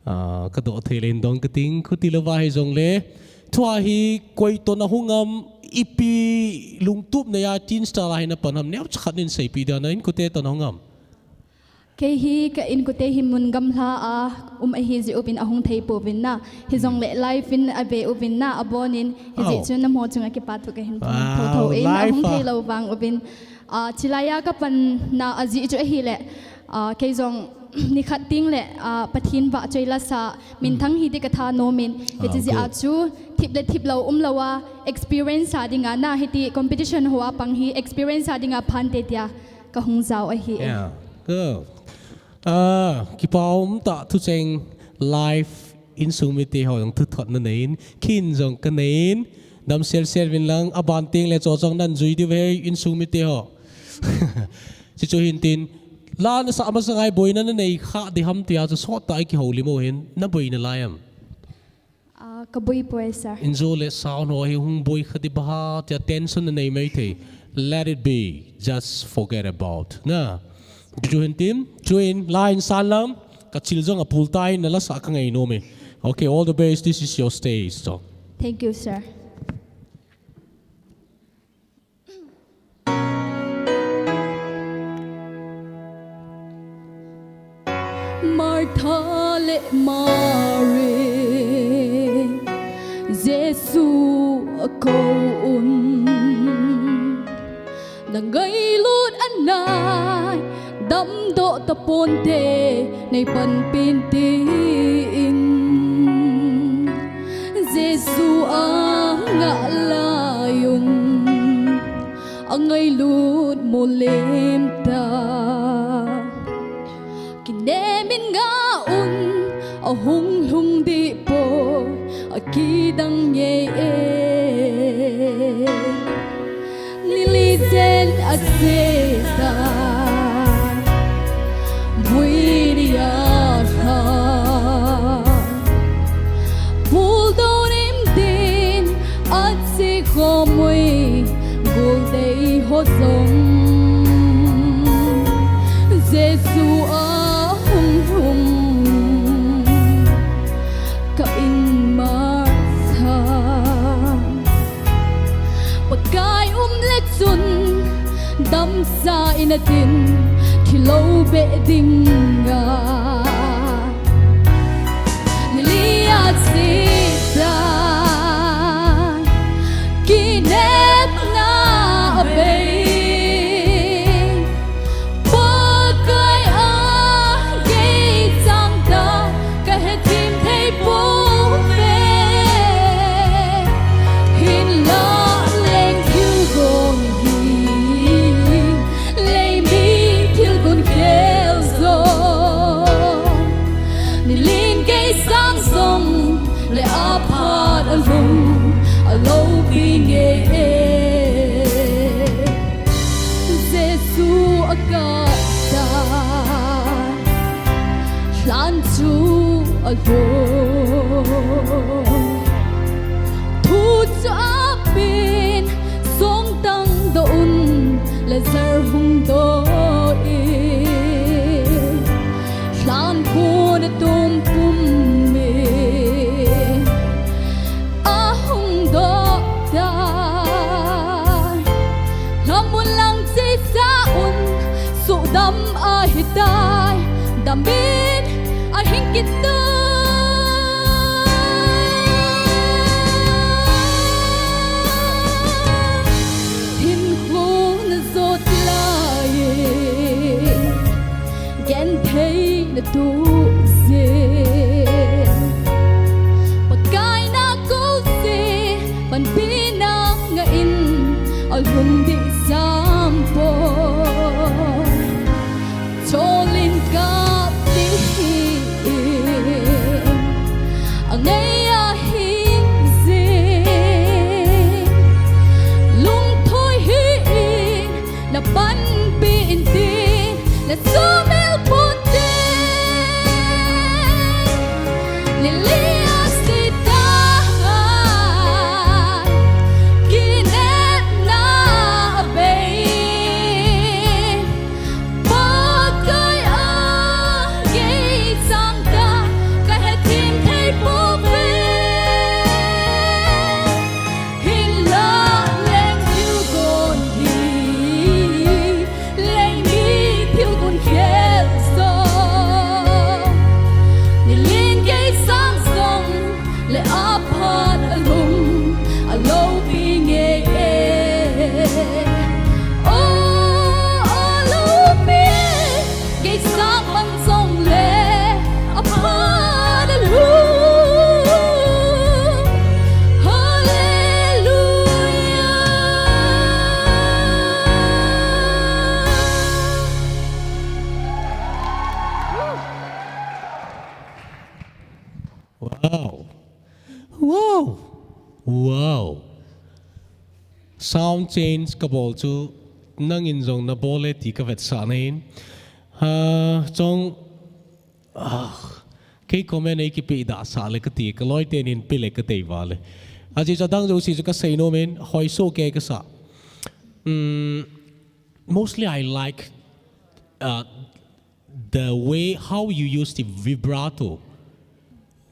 uh, ka doh thei le in dong ka ting khuti lo va hi jong le. Thua hi koi to na hung am ipi lungtup na ya Teen Star la hi na pan ham neo chakhat nin seipi dia na in kute to na hung am. Kei hi ka inkote hi mun gamla a um ahi jeh uvin ahung thei pouvin na. Hijongle live in ave uvin na, abonin hijeh chun namo chunga kipa thu kahin phong thotho in, ahung thei lou vang uvin. Ah, chilai a kapan na ajeh chu ahile, ah, kei jong nikhat teng le, ah, Pathen vahchoi la sa minthang hi ti ka tha nom in. Hiche jeh a chu thip le thip lou um lou a experience a dinga na hiti competition ho a pang hi experience a dinga phante tia. Ka hung jao ahi e. Yeah. Go. Ah, kipa um tah thu cheng live insung mite ho jong thu thot na nei in, khin jong ka nei in, dam sel sel vin lang, aban teng le cho chong nan jui diu ve insung mite ho. Chuchu hin tin, la na sa masa ngai boina na nei kha di ham tia chu sot tah i kihoulim u hin, na boina lai am. Ah, ka boi poi, sir. Injo le sound ho hi hung boi kha di ba ha, tia tension na nei mai thei. Let it be. Just forget about. Na. Ju hin tin, ju in, la in san lam, ka chil jong a pul tai, na la sa ka ngai no me. Okay, all the best. This is your stage. So. Thank you, sir. Martha le Mary, Jesu a ko un. Na ngailut anai, damdoh ta ponte, nei panpin tin. Jesu a ngah lai un, a ngailut mo lem ta. Kinem in ngah un, a hung lhung di poi, a kidang ngei e. Nili jen a che ta, vui ni a lha. Pul do rim din, a che khom ui, gul dei ho jong. Jesu a hung hung, ka in ma sa. Pakai um le chun, damsa in a tin, thi lo be ding a. Nili a che ta, kinepna a bei. Pakai a gei chang ta, ka he thim thei poi. Hinlah leng thil gon hi, lei mi thil gon khel jong. Nilin gei sang jong, le a phat a lhung, a lopi ngei e. Jesu a kap ta, lhan chu a lhung. Thu chu a pen, song tang doh un, Lazar hung doh in. Lhan khun a tum pum in, a hung doh tai. Lhamon lang che sa un, sudam a hi tai. Dam in a hing kit tai. Hin khun a jot lai in, genthei na tu jin. Pakai na ko jin, panpina ngah in, a lhung di sam poi. Chol in kap di hi, a ngei a hi jin. Lungthoi hi in, na panpi in tin, na sumil pon tin. Nili a che tai, kinepna a bei. Pakai a gei chang ta, ka he thim thei poi. Hinlah leng thil gon hi, lei mi thil gon khel jong. Nilin gei sang jong, le a phat a lhung, a lopi ngei e. O, a lopi. Gei sang man jong le, a phat a lhung. Hallelujah. Wow. Wow. Wow. Sound change ka bol chu nangin jong na bol e ti ka vetsah na in. Ah, chong, ah, Kei comment ei kipe da sa le kati, ka loi ten hin pe le ka tei va le. Aji cha dang jo si chu ka sei nom in, hoi so ke ka sa. Mm, mostly I like uh, the way how you use the vibrato.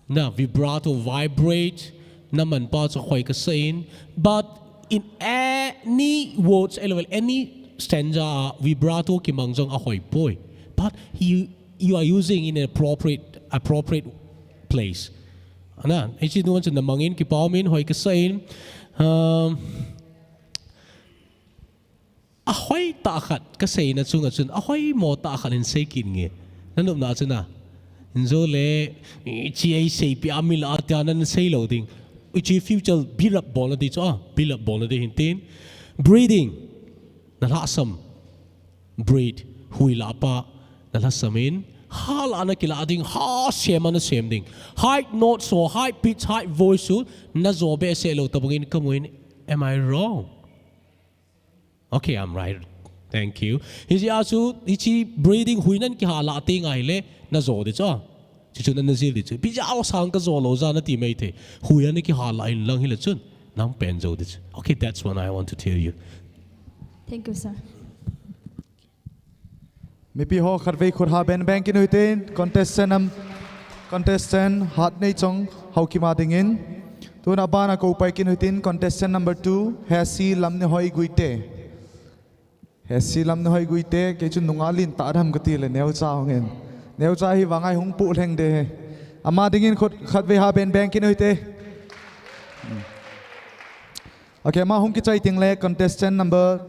Na vibrato, vibrate, na man pa chu hoi ka sa in. But in any words, eh, level, any stanza, vibrato kimang jong a hoi poi. But you you are using in an appropriate appropriate place. Na, hichi nuan chu na mang in, kipa um in, hoi ka sa in. Um, a hoi ta khat ka sei na chunga chun a hoi mo ta khat in sei kit nge. Na nop na chu na. Injo le, chi ei sei pi a mi la tia nan sei lo ding. Chi future build up bol na ti chu a, build up bol na ti hin tin. Breathing. Na lhasam. Breathe. Hui la pa. Na lhasam in. Ha la na kila ding. Ha sem na sem ding. High notes or high pitch, high voice su. Na jo be se lo ta bangin ka mu in. Am I wrong? Okay, I'm right. Thank you. Hichi a chu, hichi breathing hui nan kiha la te ngai le, na jo de chu. Chu chu na na zil de chu. Pi ja o sang ka jo lo ja na ti mai the. Hui an kiha la in lang hi le chun. Nang pen jo de chu. Okay, that's what I want to tell you. Thank you, sir. Mipi ho khatvei khut ha beng beng kin u hitin, contestant nam, contestant Hatneichong Haokip a dingin. Tuna bana ko pai kin u hitin, contestant number two, Hesi Lamneihoi Guite. Hesi Lamneihoi Guite, kei chu nunga lin ta dam ka ti le, neocha hung in. Neocha hi vang a hung pu lheng de he. Ama dingin khut khatvei ha beng beng kin u hite. Okay, ama hung kichai ting le contestant number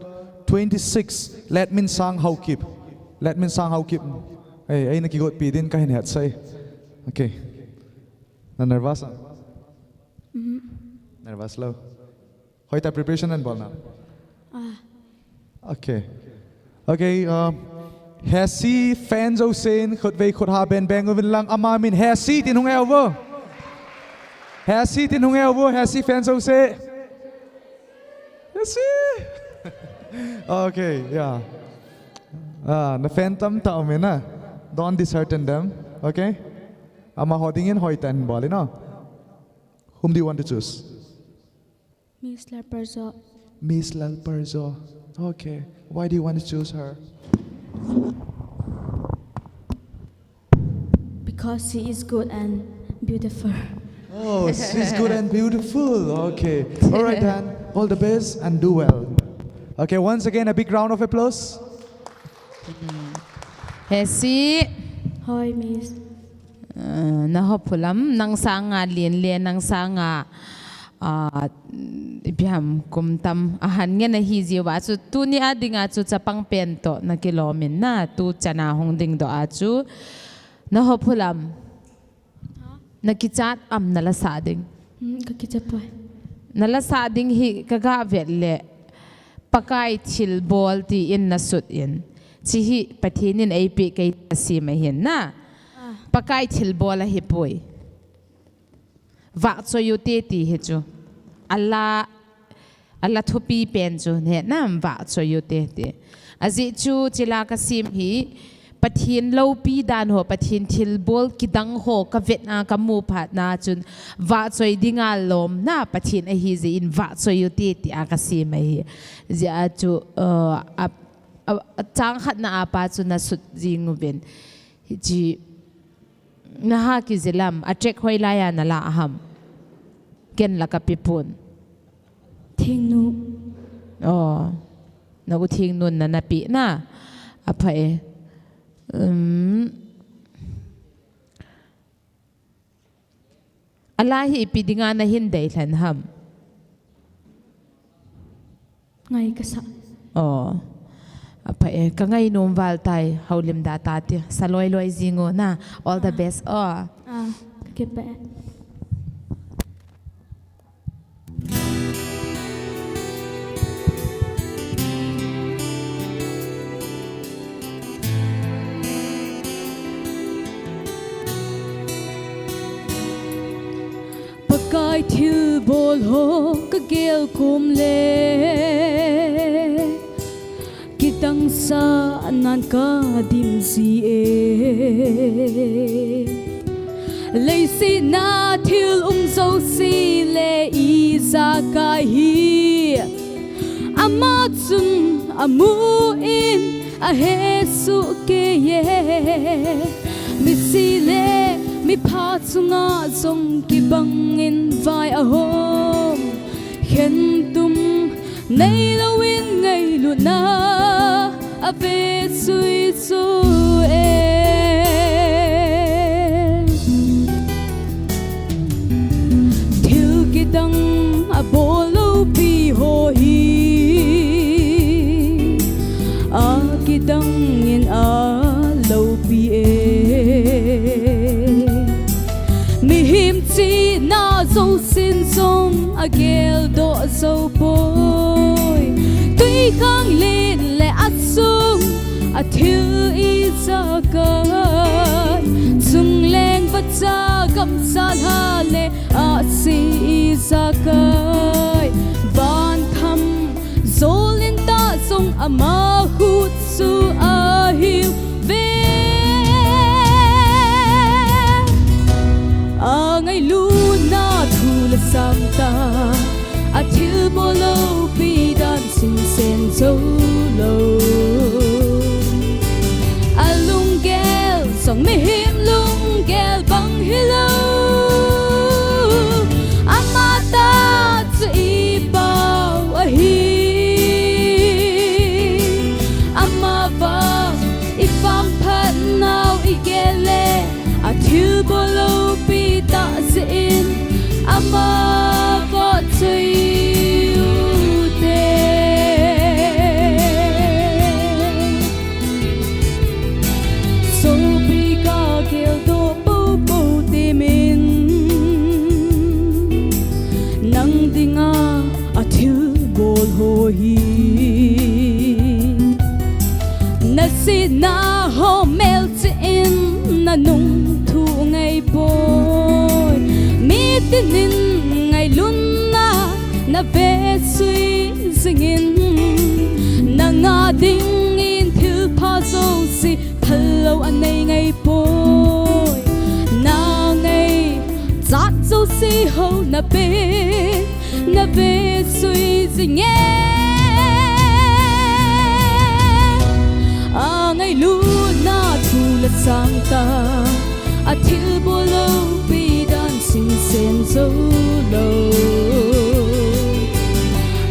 twenty-six, Letminsang Haokip. Letminsang Haokip. Ei, ei na kigot pi din ka hin het sai. Okay. Na nervous a? Mhm. Nervous lo. Hoi ta preparation nan bol na. Ah. Okay. Okay, um, Hesi fan jousen, khutvei khut ha beng beng uvin lang, ama min Hesi tin hung e uvo. Hesi tin hung e uvo, Hesi fan jouse. Hesi. Okay, yeah. Ah, na fan tam ta umin na. Don't dishearten them, okay? Amaho dingin hoi ta in bol in, no? Whom do you want to choose? Miss Lalparjo. Miss Lalparjo. Okay. Why do you want to choose her? Because she is good and beautiful. Oh, she's good and beautiful. Okay. All right then. All the best and do well. Okay, once again, a big round of applause. Hesi. Hoi, Miss. Ah, na hop phulam, nang sanga lien le, nang sanga, ah, ipi ham kum tam, ahan nge na hi jiu va chu, tuni a dinga chu chapang pen to, na kilom in na, tu chana hung ding do a chu, na hop phulam, na kichat am na la sa ding. Hmm, ka kicha poi. Na la sa ding hi ka ga vet le, Pakai thilbol ti in na sut in. Chi hi Pathen in ei pe kei ta si ma hin na. Ah. Pakai thilbol ahi poi. Vahchoi u te ti hi chu. Ala, ala thupi pen chu ne nam vahchoi u te ti. Ajeh chu chila ka sim hi Pathen loupi dan ho, Pathen thilbol kidang ho ka vet na, ka mu phat na chun vahchoi dinga lom na Pathen ahi jeh in vahchoi u te ti a ka sim ahi. Jeh a chu, uh, a, a, a chang khat na a pa chu na sut jing uvin. Hichi na ha ki jilam, a track hoi lai a na la ham. Ken la ka pi pun. Thingnu. Oh. Na u Thingnun na na pi na. A pha e. Um. Ala hi ipi dinga na hin dei lhan ham. Ngai ka sa. Oh. A pha e, ka ngai nom val tai, haulim da ta ti. Sa loi loi jing u na. All the best. Oh. Ah, ka kipe. Pakai thilbol ho ka gel kum le, kidang sa nan ka dim ji e. Leiset a thil um jouse le ijakai hi ama chun amun ahe sohkei e. Misi le mipha chunga jong kibangin vai ahom khentum neilouvin ngailutna ave sui chu e. Thil kidang abol loupi ho hi akidangin aloupi e. Mihem chihna jousen jong ageldoh jou poi. Twikhanglen le asung a thil ijakai, chungleng vacha gamsa lha le ahsi ijakai, vantham jolin tah jong ama khut chu ahiuve. Angailutna thu la sangtah, athilbol loupi dan chingsen jou lou. Alunggel jong mihem lunggel bang hilou. Amatah chu ipau ahi. Amavang ivangphat nau igel le, athilbol loupi tah jeh in ama vahchoi ute. Sopi, kageldoh poupou temin, nang dinga athilbol ho hi nasetna ho melchih in nanungthu ngai poi. Mitinin ngailutna nave sui jingin, nanga dingin thilpha jouse phallou anei ngai poi. Nangaichat jouse ho nape nave sui jinge. Angailutna thu la sangtah, athilbol loupi dan chingsen jou lou.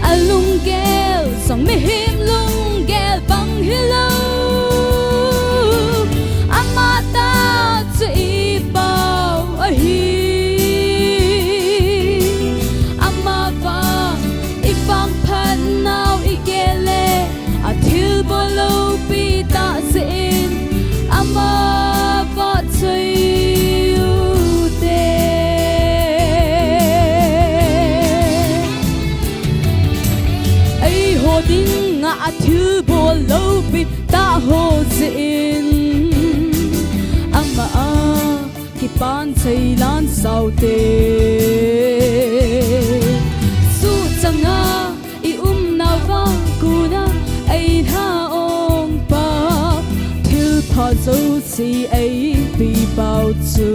Alunggel jong mihem lunggel bang hilou. Amatah chu ipau ahi. Amavang ivangphat nau igel le, athilbol loupi tah jeh in ama vahchoi ute. Eiho dinga athilbol loupi tah ho jeh in ama a kipan chei lan saute. Suhchanga i umnauva kona eilha ongpa, thilpha jouse eipipau chu,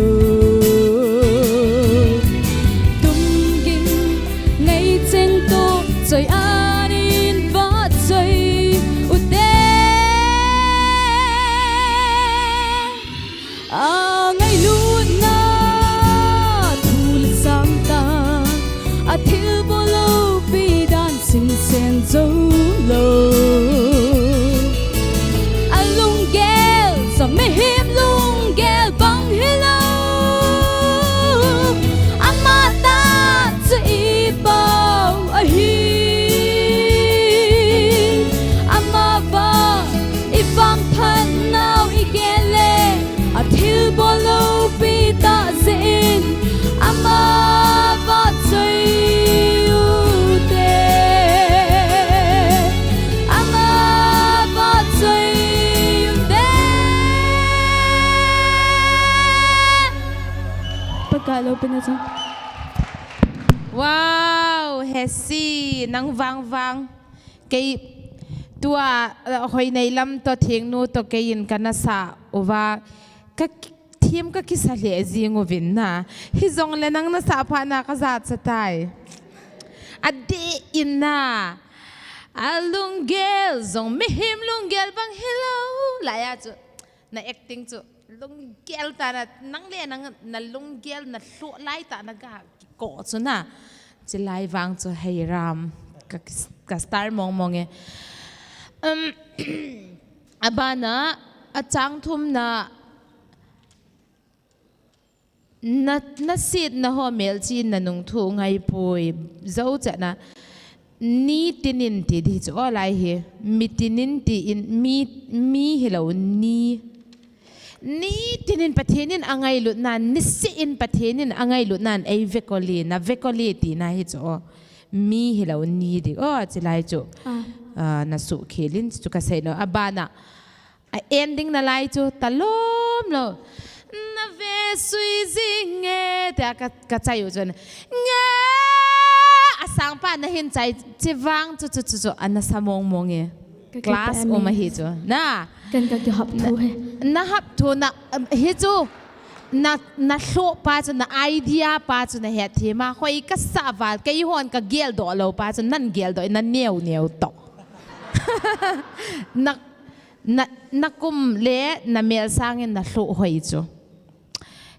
tumging ngaicheng toh choi-an in vahchoi ute. Angailutna thu la sangtah, athilbol loupi dan chingsen jou lou. Alunggel jong mihem lunggel bang hilou. Amatah chu ipau ahi. Amavang ivangphat nau igel le, athilbol loupi tah jeh in ama vahchoi ute. Ama vahchoi ute. Pakai loupina chu. Wow, Hesi, nang vangvang. Kei tua, eh, Hoineilam toh Thengnu toh keiin kana sa uva. Ka Thim ka kisa lheh jing uvin na. Hijongle nang na sah phat na ka jat sa tai. Adeh in na. A lunggel jong mihem lunggel bang hilou. Laiya chu. Na acting chu. Lunggel tah na, nang le nang na lunggel na lhoh lai tah na ga kiko chu na. Chilai vang chu hei ram. Ka, ka star mong mong e. Um, abana, achang thum na Na, na sit na ho melchih na nung thu ngai poi. Zo cha na. Ni tinin ti di chu o lai hi. Mi tinin ti in mi, mi hilou ni. Ni tinin Pathen in angailut nan, ni si in Pathen in angailut nan, ei vekoli, na vekoli ti na hi chu o. Mi hilou ni di o, chilai chu. Ah. Ah, na su khilin chu ka sei no. Abana. A ending na lai chu, talom lou. Na ve sui jing e, tia ka, ka chai u chun. Nga, asang pa na hin chai, chi vang chu, chu, chu, chu, ana sa mong mong e. Ka, ka class um ahi chu. Na. Kan ka kihap thu he. Na hap thu na, um, hi chu. Na, na lhoh pa chu, na idea pa chu, na het thim a. Hoi ka sa val, kei hon ka gel doh lou pa chu, nan gel doh, na neo neo toh. Na Na, na kum le na mel sangin na lhoh hoi chu.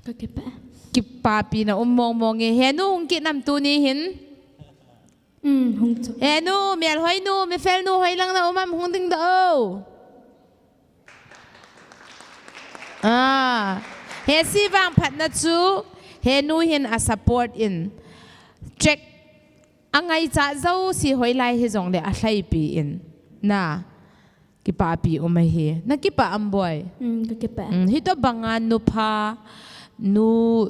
Ka kipah. Kipapi na um mong mong e. He nu hung kit nam tuni hin. Um, hung chu. He nu, mel hoi nu, mi fel nu hoi lang na um am hung ding doh o. Ah. He si vang phat na chu, he nu hin a support in. Track a ngaicha jouse hoilai hijongle a lhaipi in. Na. Kipapi um ahi. Na kipah am boi? Um, ka kipah. Um, hitobanga nupha, nu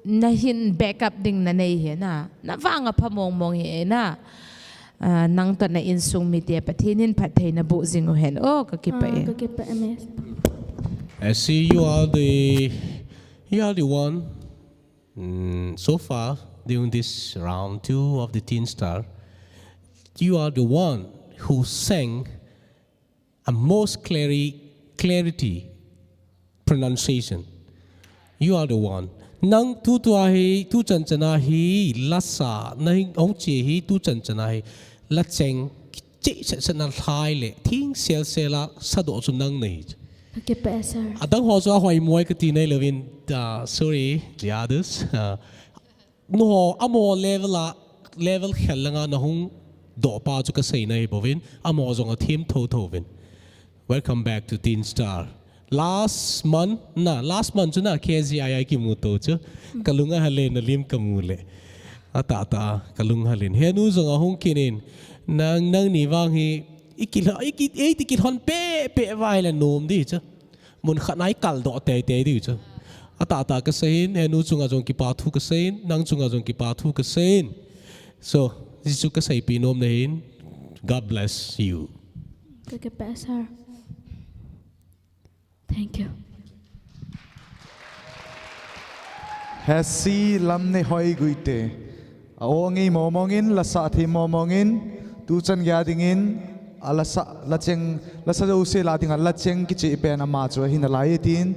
na hin backup ding na nei hi na. Na vang a pha mong mong hi na. Ah, nang toh na insung mite Pathen in phatthei na boh jing u hen. Oh, ka kipah e. Ah, ka kipah e. I see you are the, you are the one, mm, so far during this round two of the Teen Star, you are the one who sang a most clary, clarity pronunciation. You are the one. Nang tutua hi, tuchan chana hi, lasa, na hi, hung che hi, tuchan chana hi, la cheng, che, se, se na lhai le, thing sel sel a, sa doh chu nang na hi. Ka kipah, sir. Adang ho chu a hoi mong ka ti nai louvin, uh, sorry, the others. Uh, Nu ho, amaho level a, level khel langa na hung doh pa chu ka sei nai bouvin, amaho jong a thim tho tho vin. Welcome back to Teen Star. Last month, na, last month chu na K Z I I kimu to chu. Ka lung a hale na lim ka mu le. A ta ta, ka lung halin. He nu jong a hung kinin. Nang, nang ni vang hi, i ki, i ki, ei ti ki hon pe, pe vai le nom di chu. Mun khat nai kal doh tei tei diu chu. A ta ta ka seiyin, he nu chunga jong kipa thu ka seiyin, nang chunga jong kipa thu ka seiyin. So, Jesu ka seipi nom na hin, God bless you. Ka kipah, sir. Thank you. Hesi Lamneihoi Guite. A o ngei mong mong in, la sa thim mong mong in, tuchan gei a dingin, a la sa, la cheng, la sa jouse la dinga, la cheng kichih pen ama chu ahi nalai tin,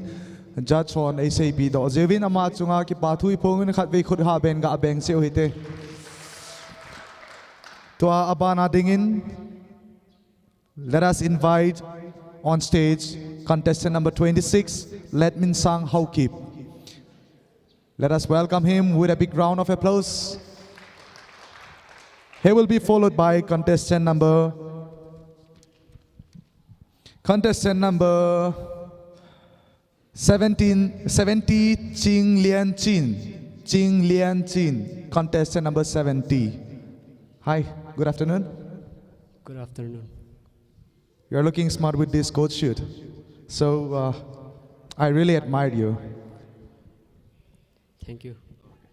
judge hon ei seipi doh jeh uvin ama chunga kipa thu i phong in khatvei khut ha beng ga beng seh u hite. Tua a ban a dingin, let us invite on stage contestant number twenty-six, Letminsang Haokip. Let us welcome him with a big round of applause. He will be followed by contestant number, contestant number seventeen, seventy, Ching Lian Chin. Ching Lian Chin, contestant number seventy. Hi, good afternoon. Good afternoon. You're looking smart with this coat suit. So, uh, I really admire you. Thank you.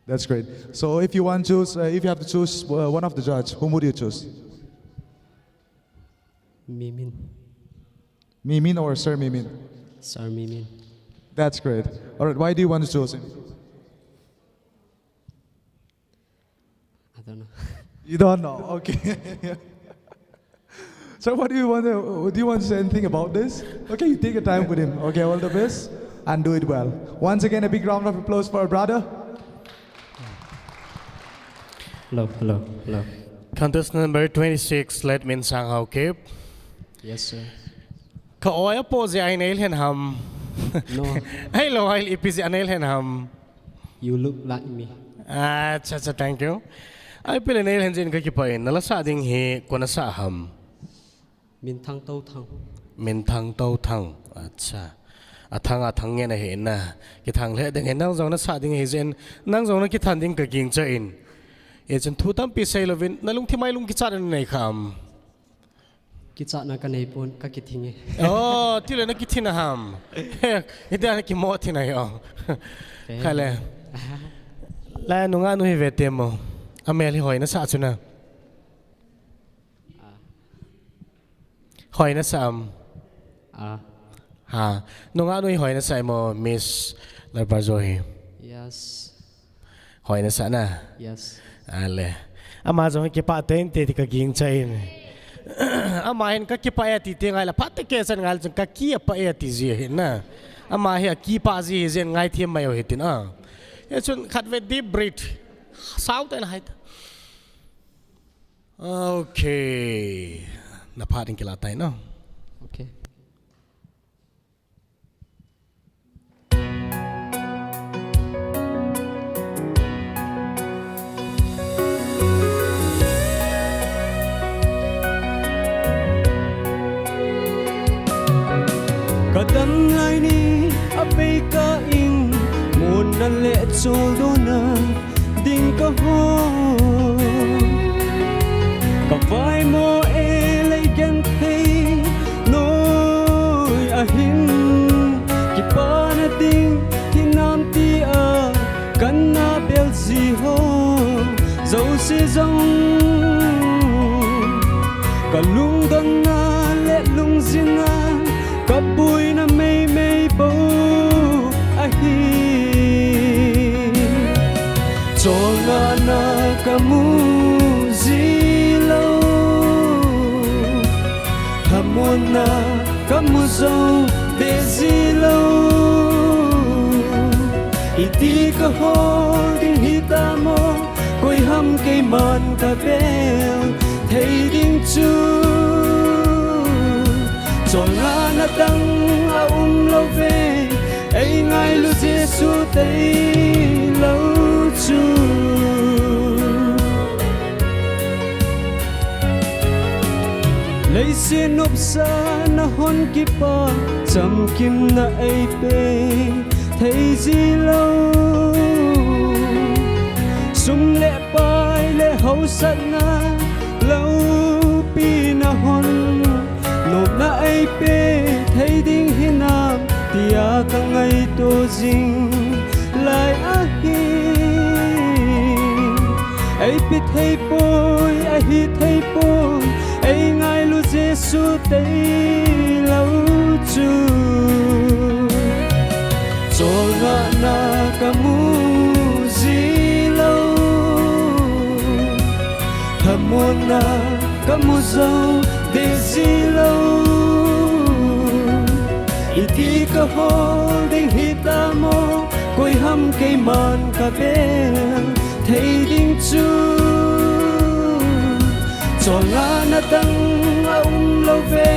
That's great. So, if you want to choose, uh, if you have to choose, uh, one of the judge, whom would you choose? Mimin. Mimin or Sir Mimin? Sir Mimin. That's great. All right, why do you want to choose him? I don't know. You don't know. Okay. So what do you want to, do you want to say anything about this? Okay, you take your time with him. Okay, all the best. and do it well. Once again, a big round of applause for our brother. Hello, hello, hello. Contestant number twenty-six, Letmin Sanghaokip. Yes, sir. Ka oi apo jeh a nei lhen ham. No. Ahilou, ahile ipi jeh a nei lhen ham. You look like me. Acha, acha, thank you. Ahile nei lhen jeh in kakipah in, nala sah ding hi koin nasah ham. Minthang Touthang. Minthang Touthang. Acha. Athang, athang ngen ahi na. Kithang lheh ding ahi, nang jong nasah ding ahi jeh in, nang jong nakithan ding kagingchan. Hichun thu tampi seilouvin, nalungthim a lungkichat nanei kham. Kichatna kanei pon, kakithing e. Oh, tile nakithing a ham. Hitia nakimo thing ahi o. Kale. Lai nungah nu hi ve temo. Amel hi hoi nasah chu na. Hoi nasah am? Ah. Ha. Nungah nu hi hoi nasah mo, Miss Lalparjo hi? Yes. Hoi nasah na? Yes. Ale. Ama jong kipah tei tei ti kagingchan. Ama hin kakipah e ati teng ahile, phat tah kei chan ngal chun kakipah e ati ji ahi na. Ama hi akipah ji ahi jeh in ngaithem mai u hitin a. Hichun khatvei deep breath. Sao tah in hai ta. Okay. Na phat in kila tai no. Okay. Ka dam lai ni a bei kah in, monna le choldona ding ka hol. Ka vaimo e lei genthei noi ahin, kipana ding hinam tia ka na bel ji ho jouse jong, ka lungdonna le lungjinna, ka buina meimei bou ahi. Cholngahna ka mu ji lou, thamuanna ka mu jou deh ji lou. Iti ka hol ding hitam o, koi ham keiman ka bel thei ding chu. Cholngahna dang a um lou ve, ei ngailu Jesu tei lou chu. Leiset nopsahna hon kipah, chamkimna ei pe thei ji lou. Sum le pai le hausatna, loupina hon, nopna ei pe thei ding hinam tia ka ngaito jing lai ahi. Ei pe thei poi, ahi thei poi, ei ngailu Jesu tei lou chu. Cholngahna ka mu ji lou, thamuanna ka mu jou deh ji lou. Iti ka hol ding hitam o, koi ham keiman ka bel thei ding chu. Cholngahna dang a um lou ve,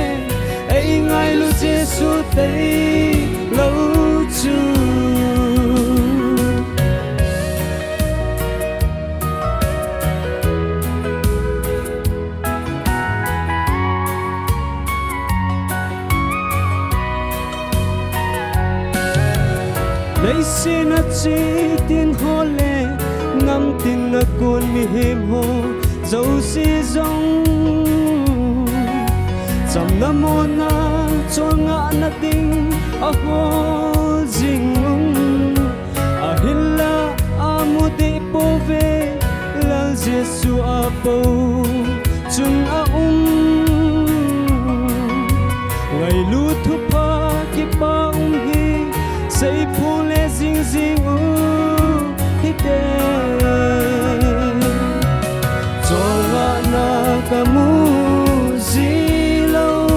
ei ngailu Jesu tei lou chu. Leiset a chetin ho le, namtin a kon mihem ho jouse jong, chamna monna cholngahna ding a hol jing u. Ahinla a mu deh pouve, Lal Jesu a pou chun a um. Ngailu thupha kipa um hi, seiphong le jing jing u hite. Cholngahna ka mu ji lou,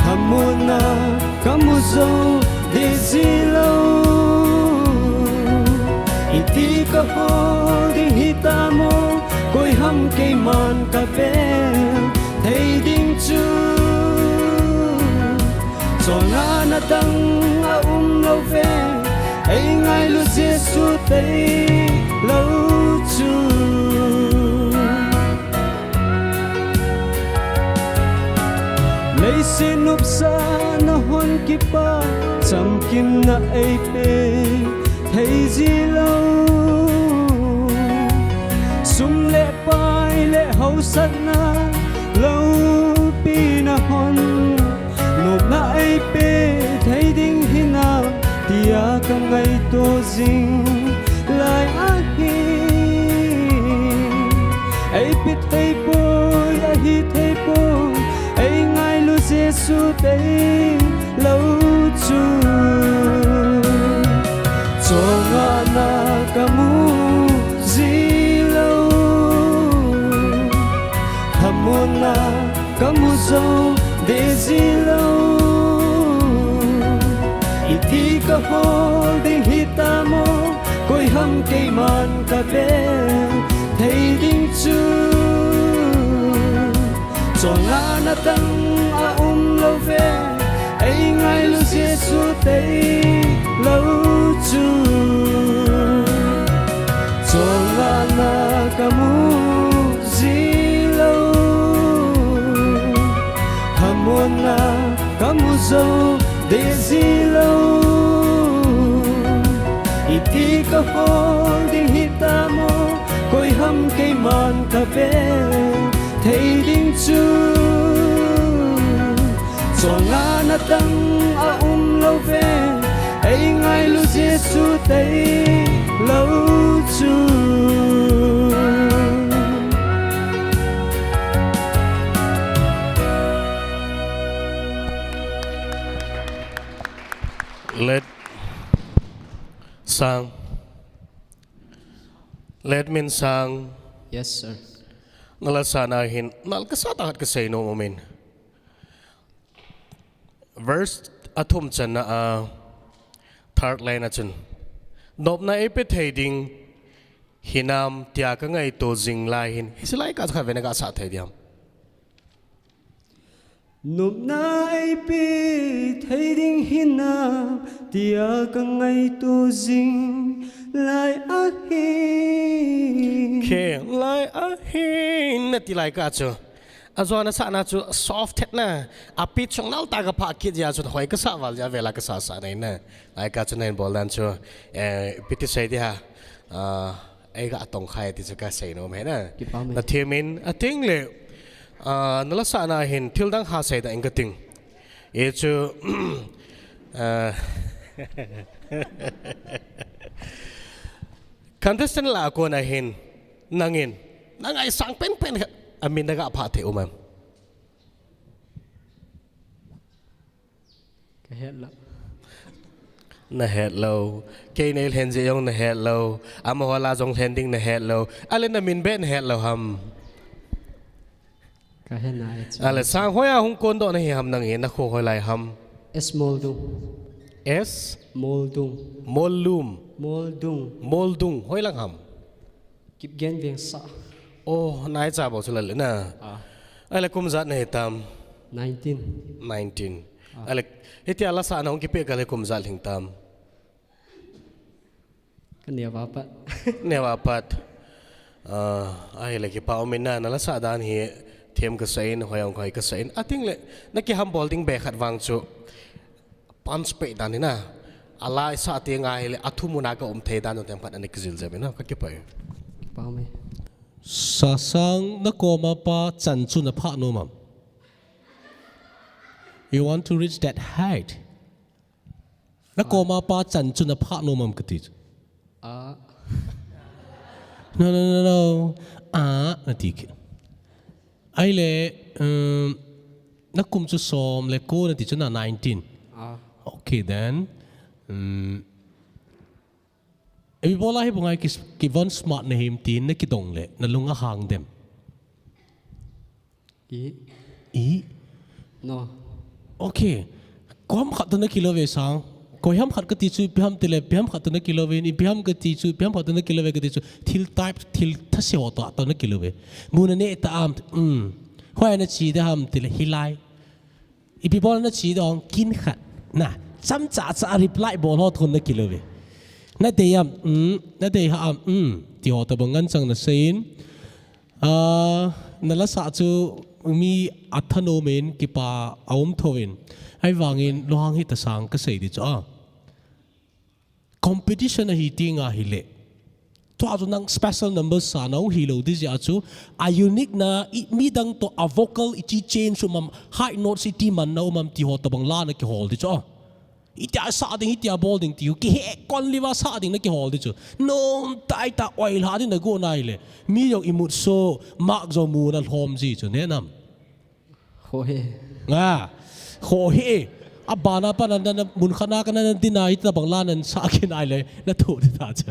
thamuanna ka mu jou Keiman ka vel thei ding chu, chonga na tang a um lou ve, ei ngailu Jesu tei lou chu. Leiset nopsahna hon kipa chamkimna ei pe thei ji lou. Sum le pai le hausatna loupina hon nopna ei pe thei ding hinam tia ka ngaito jing lai ahi. Ei pe thei poi, ahi thei poi, ei ngailu Jesu tei lou chu. Chonga na ka mu ji lou, thamona ka mu jou de ji lou. Iti ka hol ding hitam o, koi ham keiman ka vel thei ding chu. Chonga na tang a um lou ve, ei ngailu Jesu tei lou chu. Chonga na ka mu ji lou, thamona ka mu jou de ji lou. Iti ka hol ding hitam o, koi ham keiman ka vel thei ding chu. Chonga na tang a um lou ve, ei ngailu Jesu tei lou chu. Let Sang. Let Min Sang. Yes, sir. Na la sahna hin, na la ka sah tah khat ka sei nom umin. Verse a thum channa a third line a chun, nopna ei pe thei ding hinam tia ka ngaito jing lai hin. Hiche lai kah chu khat vei na ga sah thei diam? Nopna ei pe thei ding hinam tia ka ngaito jing lai ahi. Khe lai ahi na ti lai kah chu. Ajona sahna chu soft thet na, a pitch chungnal tah ka phah kit jeh a chu hoi ka sah val jeh a vela ka sah sah nei na. Lai kah chu na hin bol dan chu, eh, ipi ti sei di ham, ah, ei ga tong khai ti chu ka sei nom ahi na. Kipa me. Na them in, ating le, ah, na la sahna hin thil dang ha sei da ing ka ting. E chu, ah, contestant lah a kon a hin, nangin, na ngaisang penpen khat, a min na ga phah thei um am? Ka het lou. Na het lou. Kei nei lhen jeh jong na het lou. Amaho lah jong lhen ding na het lou. Ale na min beh na het lou ham? Ka het nai chu. Ale, sang hoi a hung kondoh na hi ham nang hi, na kho hoi lai ham? S Moldung. S? Moldung. Mollum. Moldung. Moldung. Hoi lang ham? Kipgen Vengsah. Oh, nai cha bou chu la le na. Ah. Ale, kum ijat na hi tam? Nineteen. Nineteen. Ah. Ale, hitia la sahna hung kipe kal hi kum ijat lhing tam? Ka neo a pat. Neo a pat. Ah, ahile kipa um in na, na la sah dan hi them ka sa in, hoi ang hoi ka sa in. Ating le, na kihambol ding beh khat vang chu, punch peh dan hi na. A la i sah teng ahile, a thumun a ka um thei dan u tem khat ana kijil jep in na, ka kipah e. Kipa um e. Sasang, na koma pa chan chu na phah nom am? You want to reach that height? Na koma pa chan chu na phah nom am kati chu. Ah. No, no, no, no. Ah, na ti kit. Ahile, um, na kum chu som le ko na ti chu na nineteen. Ah. Okay then. Um, ibola hi bang a ki, kivon smart na him tin na kidong le, na lung a hang dem? I. I? No. Okay. Kom khat toh na kilou ve sang. Koiham khat kati chu ipi ham tile, ipi ham khat toh nakilou ve, ipi ham kati chu ipi ham khat toh nakilou ve kati chu, thil type, thil thase ho toh, toh nakilou ve. Mun aneh ta am, um. Hoiya nache ding ham tile, hilai. Ipi bol nache ding ham, kin khat. Na, chomcha cha reply bol ho toh nakilou ve. Nadei am, um, nadei ham, um. Ti ho tobang ngen chang nasei in. Ah, nalasah chu mi athanom in kipa aum thou in. Ahivangin lunghang hita sang kasei ding chu a. Competition ahi teng ahile. Tua chu nang special number sa nahung hilou ding jeh a chu. A unique na, i, midang toh a vocal i chi change um am, high notes iti man na um am ti ho tobang la nakihol ding chu a. Itia sa ding, itia bol ding ti u, kihekon liva sa ding nakihol ding chu. Nom tai ta oi lha ding nago nai le. Mi jong imut so, mark jong mun alhom ji chu, ne nam. Ho he. Nga. Ho he. Abana pa nan, nan, mun khat na ka nan ding a, itabang la nan sa kit nai le, nathu ding ta chu.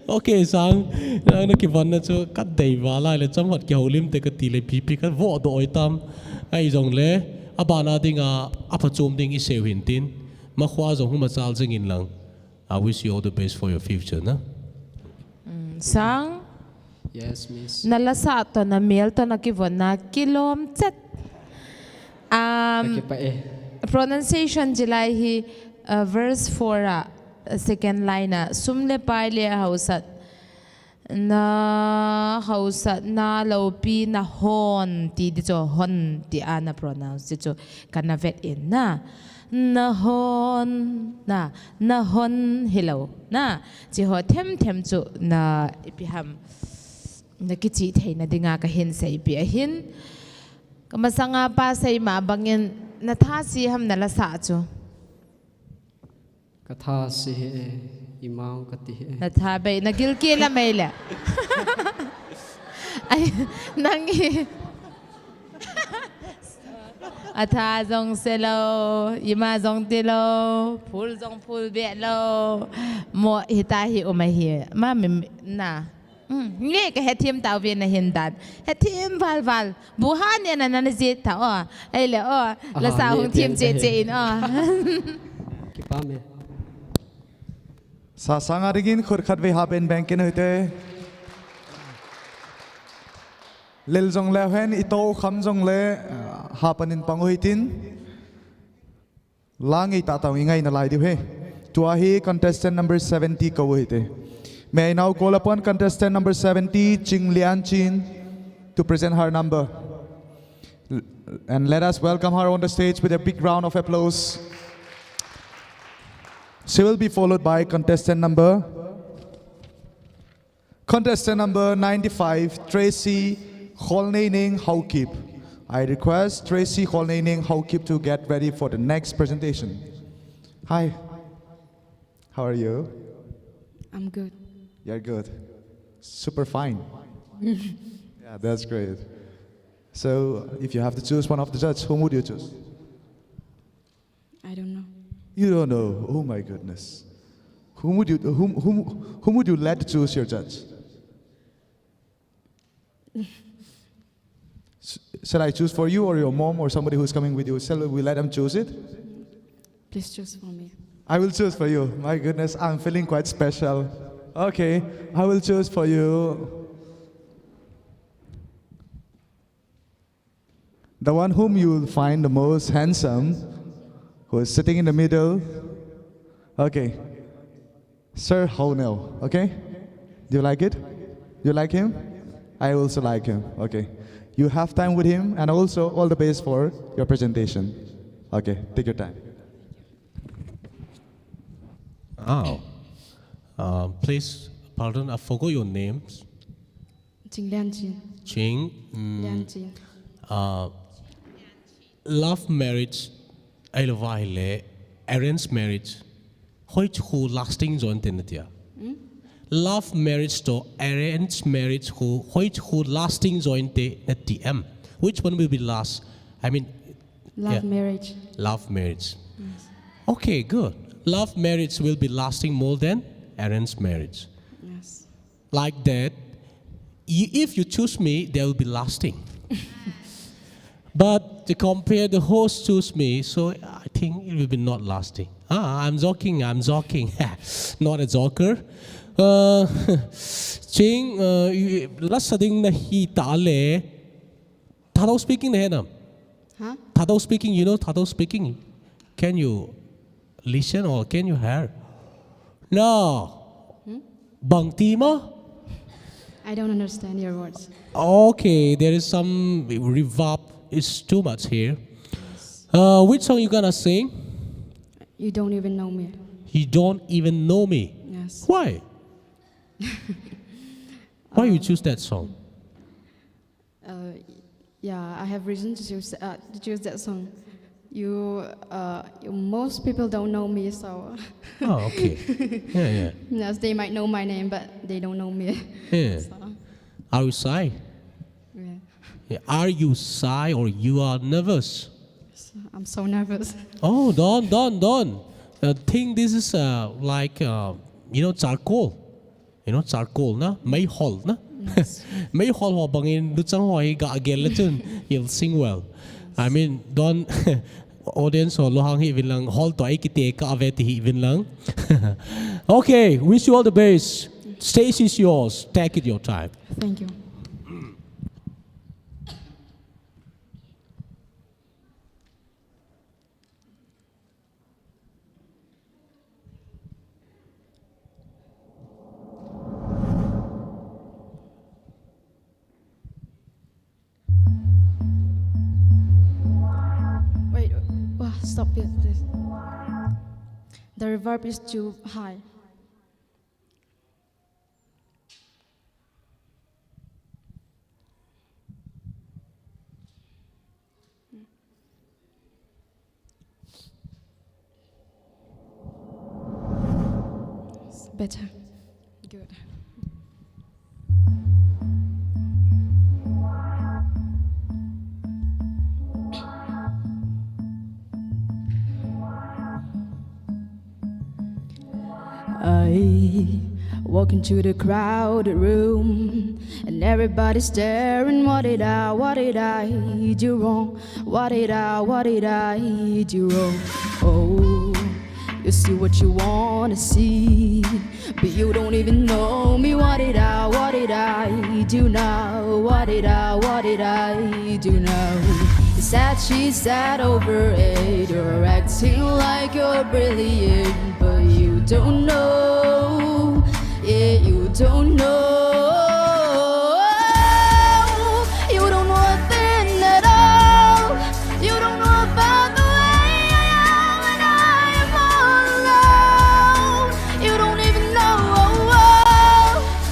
Okay, sang. Nang nakivon na chu, kadei val lai le, chomkhat kihoulim te kati le, pipi kavoh doh oi tam. Ahi jongle, abana dinga, aphachom ding isei u hintin. Makhoa jong hung machal jing in lang. I wish you all the best for your future, na? Mm, sang? Yes, miss. Nalasah toh, namel toh, nakivon na, kilom chet. Um, Kakipah e. Pronunciation jilai hi, uh, verse four a, uh, second line a, sum le pai le hausat. Na hausat na loupi nahon ti ding chu hon ti a na pronounce ding chu kana vet in na. Nahon, na, nahon hilou. Na, hiche ho themthem chu na ipi ham. Na kichih theina dinga kahin seipeh ahin. Kamasanga pa seima bangin natha se ham nalasah chu. Katha se hih e, ima kati hih e. Natha bei, nagilkel a mai le. Ai, nang i. Atha jong se lou, ima jong ti lou, phul jong phul be lou. Mo hita hi um ahi. Ma mi na. Hmm, nge kahethem tauve nahin dan. Hethem val val. Bu ha ne na na je ta o. Ei le o. Aha, lasa ne hung them che che in o. Kipah e. Sa sanga dingin khut khat vei hapen beng kit u hite. Lel jongle hen, ito kham jongle, uh, hapan in pang u hitin. La ngei tah tah u ngai nalai diu ahi. Tua hi contestant number seventy kou u hite. May I now call upon contestant number seventy, Chinglianchin, to present her number. And let us welcome her on the stage with a big round of applause. She will be followed by contestant number Contestant number ninety-five, Tracy Kholneineng Haokip. I request Tracy Kholneineng Haokip to get ready for the next presentation. Hi. How are you? I'm good. You're good. Super fine. Yeah, that's great. So, if you have to choose one of the judge, whom would you choose? I don't know. You don't know? Oh my goodness. Whom would you, whom, whom, whom would you let choose your judge? S-, shall I choose for you or your mom or somebody who's coming with you? Shall we let them choose it? Please choose for me. I will choose for you. My goodness, I'm feeling quite special. Okay, I will choose for you. The one whom you will find the most handsome, who is sitting in the middle. Okay. Sir Haoneo, okay? Do you like it? You like him? I also like him. Okay. You have time with him, and also all the best for your presentation. Okay, take your time. Oh. Uh, please, pardon, I forgot your names. Chinglianchin. Ching, mm, Lianchin. Uh, love marriage, ahilou va ahile, arranged marriage. Hoiche khu lasting jo inte natia. Hmm? Love marriage toh arranged marriage khu, hoiche khu lasting jo inte nati em. Which one will be last? I mean, love, yeah, marriage. Love marriage. Yes. Okay, good. Love marriage will be lasting more than arranged marriage. Yes. Like that, y-, if you choose me, they will be lasting. But to compare, the host choose me, so I think it will be not lasting. Ah, I'm joking, I'm joking. Not a joker. Uh, Ching, uh, you- last thing na hi ta le. Thadou speaking na he nam. Huh? Thadou speaking, you know Thadou speaking. Can you listen or can you hear? No. Bang ti mo? I don't understand your words. Okay, there is some reverb. It's too much here. Uh, which song you gonna sing? You don't even know me. You don't even know me. Yes. Why? Why you choose that song? Uh, yeah, I have reason to choose uh, to choose that song. You, uh, you, most people don't know me, so Oh, okay. Yeah, yeah. Yes, they might know my name, but they don't know me. Yeah. So, Are you shy? yeah. Yeah. Are you shy or you are nervous? So I'm so nervous. Oh, don't, don't, don't. I think this is uh, like uh, you know charcoal. You know charcoal na, meihol na. Meihol ho bangin luchang ho hi ga gel le chun you'll sing well. I mean, don't audience ho lo hang hi vin lang, hol to ai kite ka ave ti hi vin lang. Okay, wish you all the best. Stage is yours. Take it your time. Thank you. Wait, uh, stop it, please. The reverb is too high. Better. Good. I walk into the crowded room and everybody's staring. What did I, what did I do wrong? What did I, what did I do wrong? Oh, you see what you wanna see, but you don't even know me. What did I, what did I do now? What did I, what did I do now? He said, she said over it, you're acting like you're brilliant, but you don't know. Yeah, you don't know. You don't know a thing at all. You don't know about the way I am when I am all alone. You don't even know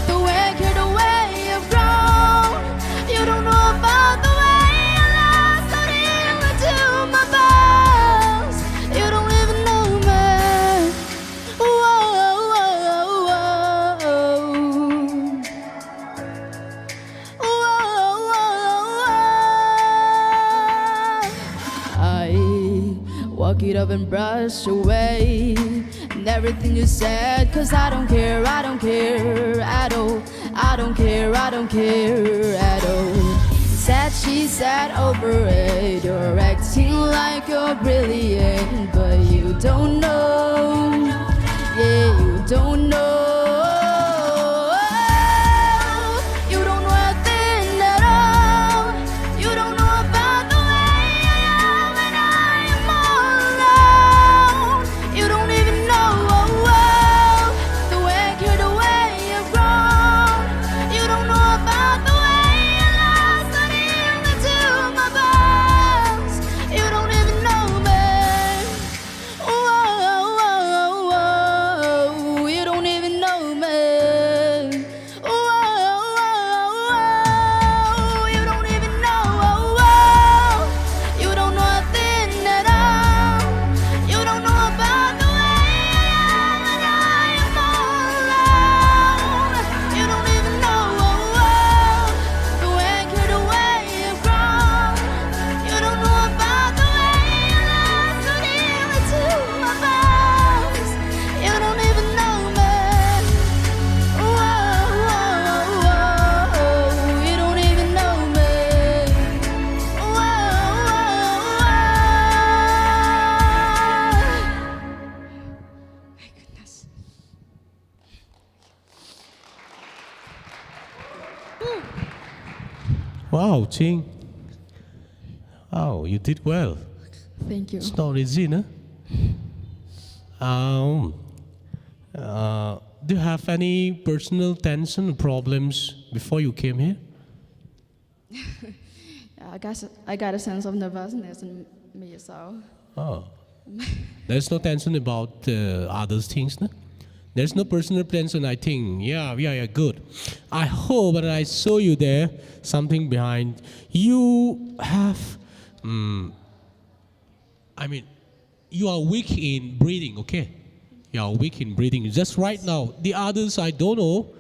the way, the way you've grown. You don't know about the way I lost out here into my bones. You don't even know me. Whoa, whoa, whoa, whoa. Whoa, whoa, whoa. I walk it off and brush away and everything you said, 'cause I don't care, I don't care at all. I don't care, I don't care at all. Said she said over it, you're acting like you're brilliant, but you don't know. Yeah, you don't know. You don't know a thing at all. You don't know about the way I am when I am all alone. You don't even know, oh, oh, the way you're the way you've grown. You don't know about the way I lost out here into my bones. You don't even know me. Whoa, whoa, whoa, whoa. You don't even Wow, Ching. Wow, you did well. Thank you. It's not easy, no? Um, uh, do you have any personal tension problems before you came here? I guess I got a sense of nervousness in me, so. Oh. There's no tension about uh, other things, no? There's no personal tension, I think. Yeah, yeah, yeah, good. I hope when I saw you there, something behind. You have, mm, I mean, you are weak in breathing, okay? You are weak in breathing. Just right now. The others, I don't know.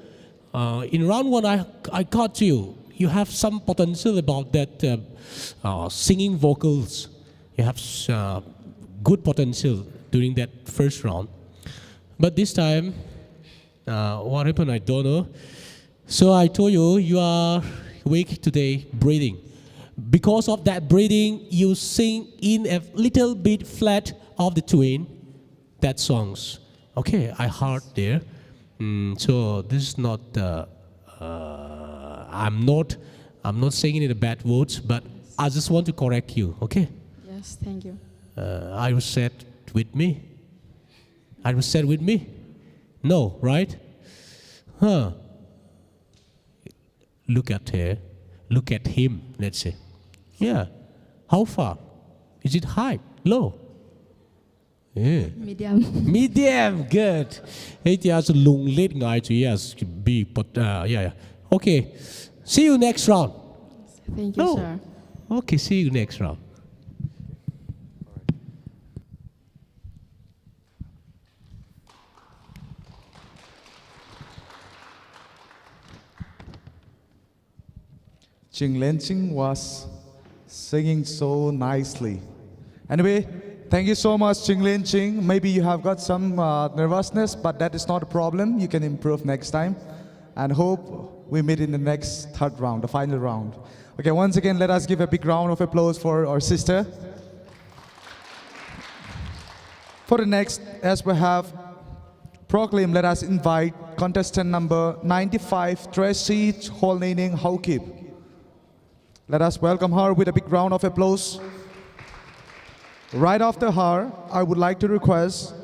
Uh, in round one, I, I caught you. You have some potential about that uh, uh, singing vocals. You have uh, good potential during that first round. But this time, uh, what happened, I don't know. So I told you, you are weak today breathing. Because of that breathing, you sing in a little bit flat of the tune that songs. Okay, I heard there. Mm, so this is not. Uh, uh, I'm not. I'm not saying it in a bad words, but I just want to correct you. Okay. Yes, thank you. Uh, are you sad with me? Are you sad with me? No, right? Huh. Look at her. Look at him, let's say. Yeah. How far? Is it high? Low? Yeah. Medium. Medium, good. Hey, tia chu lunglet ngai chu, yes, be, but, uh, yeah, yeah. Okay. See you next round. Thank you, Oh. Sir. Okay, see you next round. Ching Len Ching was singing so nicely. Anyway, thank you so much, Ching Len Ching. Maybe you have got some uh, nervousness, but that is not a problem. You can improve next time. And hope we meet in the next third round, the final round. Okay, once again, let us give a big round of applause for our sister. For the next, as we have proclaimed, let us invite contestant number ninety-five, Tracy Holnening Haokip. Let us welcome her with a big round of applause. Right after her, I would like to request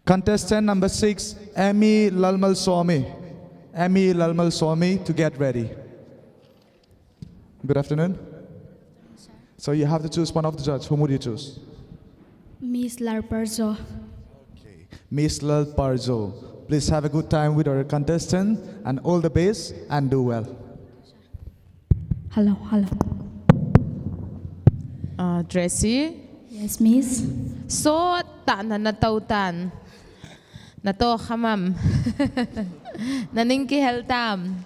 contestant number six, Amy Lalmalsawmy. Amy Lalmalsawmy, to get ready. Good afternoon. So you have to choose one of the judge. Whom would you choose? Miss Lalparzo. Okay. Miss Lalparzo. Please have a good time with our contestant and all the best and do well. Hello, hello. Uh, Tracy? Yes, Miss. So, ta na na tau tan. Na to khamam. Na ning ki hel tam.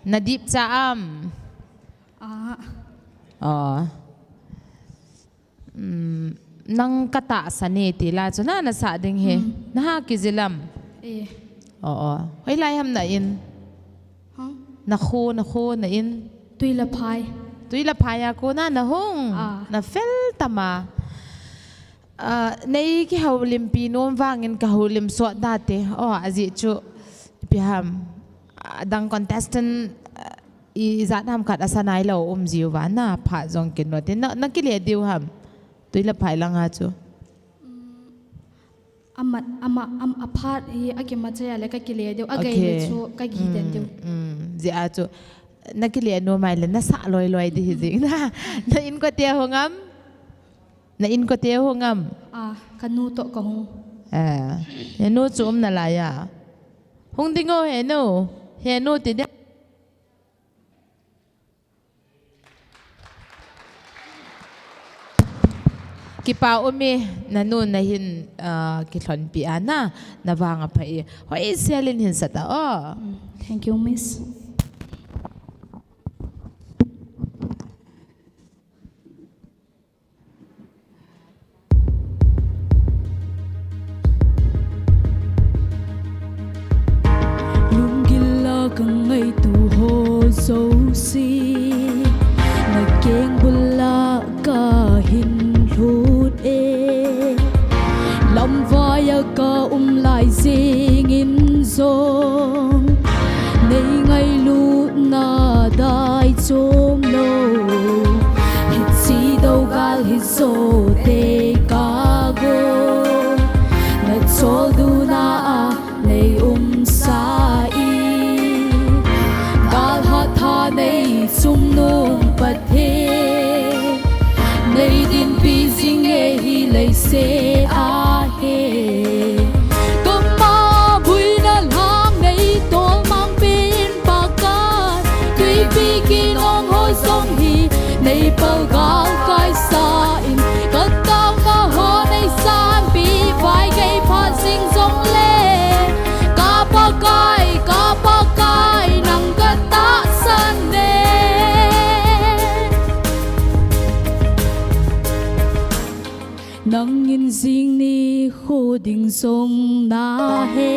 Na dip cha am. Ah, Oh. Mm, nang kata sa ni ti la chu na na sa ding he. Na ha ki zilam. Eh. Oh, oh. Hoi lai ham na in. Huh? Na khu, na khu, na in. Tuilaphai. Tuilaphai a khu na na hung. Ah. Na fel tama. Ah, nei ki haulim pi nom vangin ka haulim suat da te. Oh, aji chu. Pi ham. Ah, dang contestant, ah, i zat ham khat asa nai lo um jiu va na pha jong kin no te. Na, na ki le diu ham. Tuilaphai lang ha chu. Amat, ama, am, aphat hi akima chaya le ka kile deu, agai le chu ka gi den deu. Mm, ji a chu. Na kile no mai le na sa loi loi di hi jing na. Na in ko te hung am. Na in ko te hung am. Ah, ka nu to ka hung. Eh, he nu chu um na la ya. Hung ding o he nu. He nu ti de. Kipa um e, na nu na hin, ah, kilhonpi a na, na vang a pha e. Hoi selin hin sata o. Thank you, Miss. Lunggil a ka ngaitu ho jouse, na keng bul a ka hin lut e. Lamvai a ka um lai jing in jong, nei ngailut Na dai chom lo, hichi do gal hi so te ka go. Na chol du na a nei um sa i, gal ha tha nei chung nung Pathen, nei dinpi jing e hi lei se a he. Kama buina lang nei tol mang pin Pakai, tuipi kinong ho jong hi nei palgal kai sa in, ka tau na ho nei sanpi vai gei pha jing jong le, ka Pakai, ka Pakai, nang ka tahsan ne. Nangin jing ni khu ding jong na he,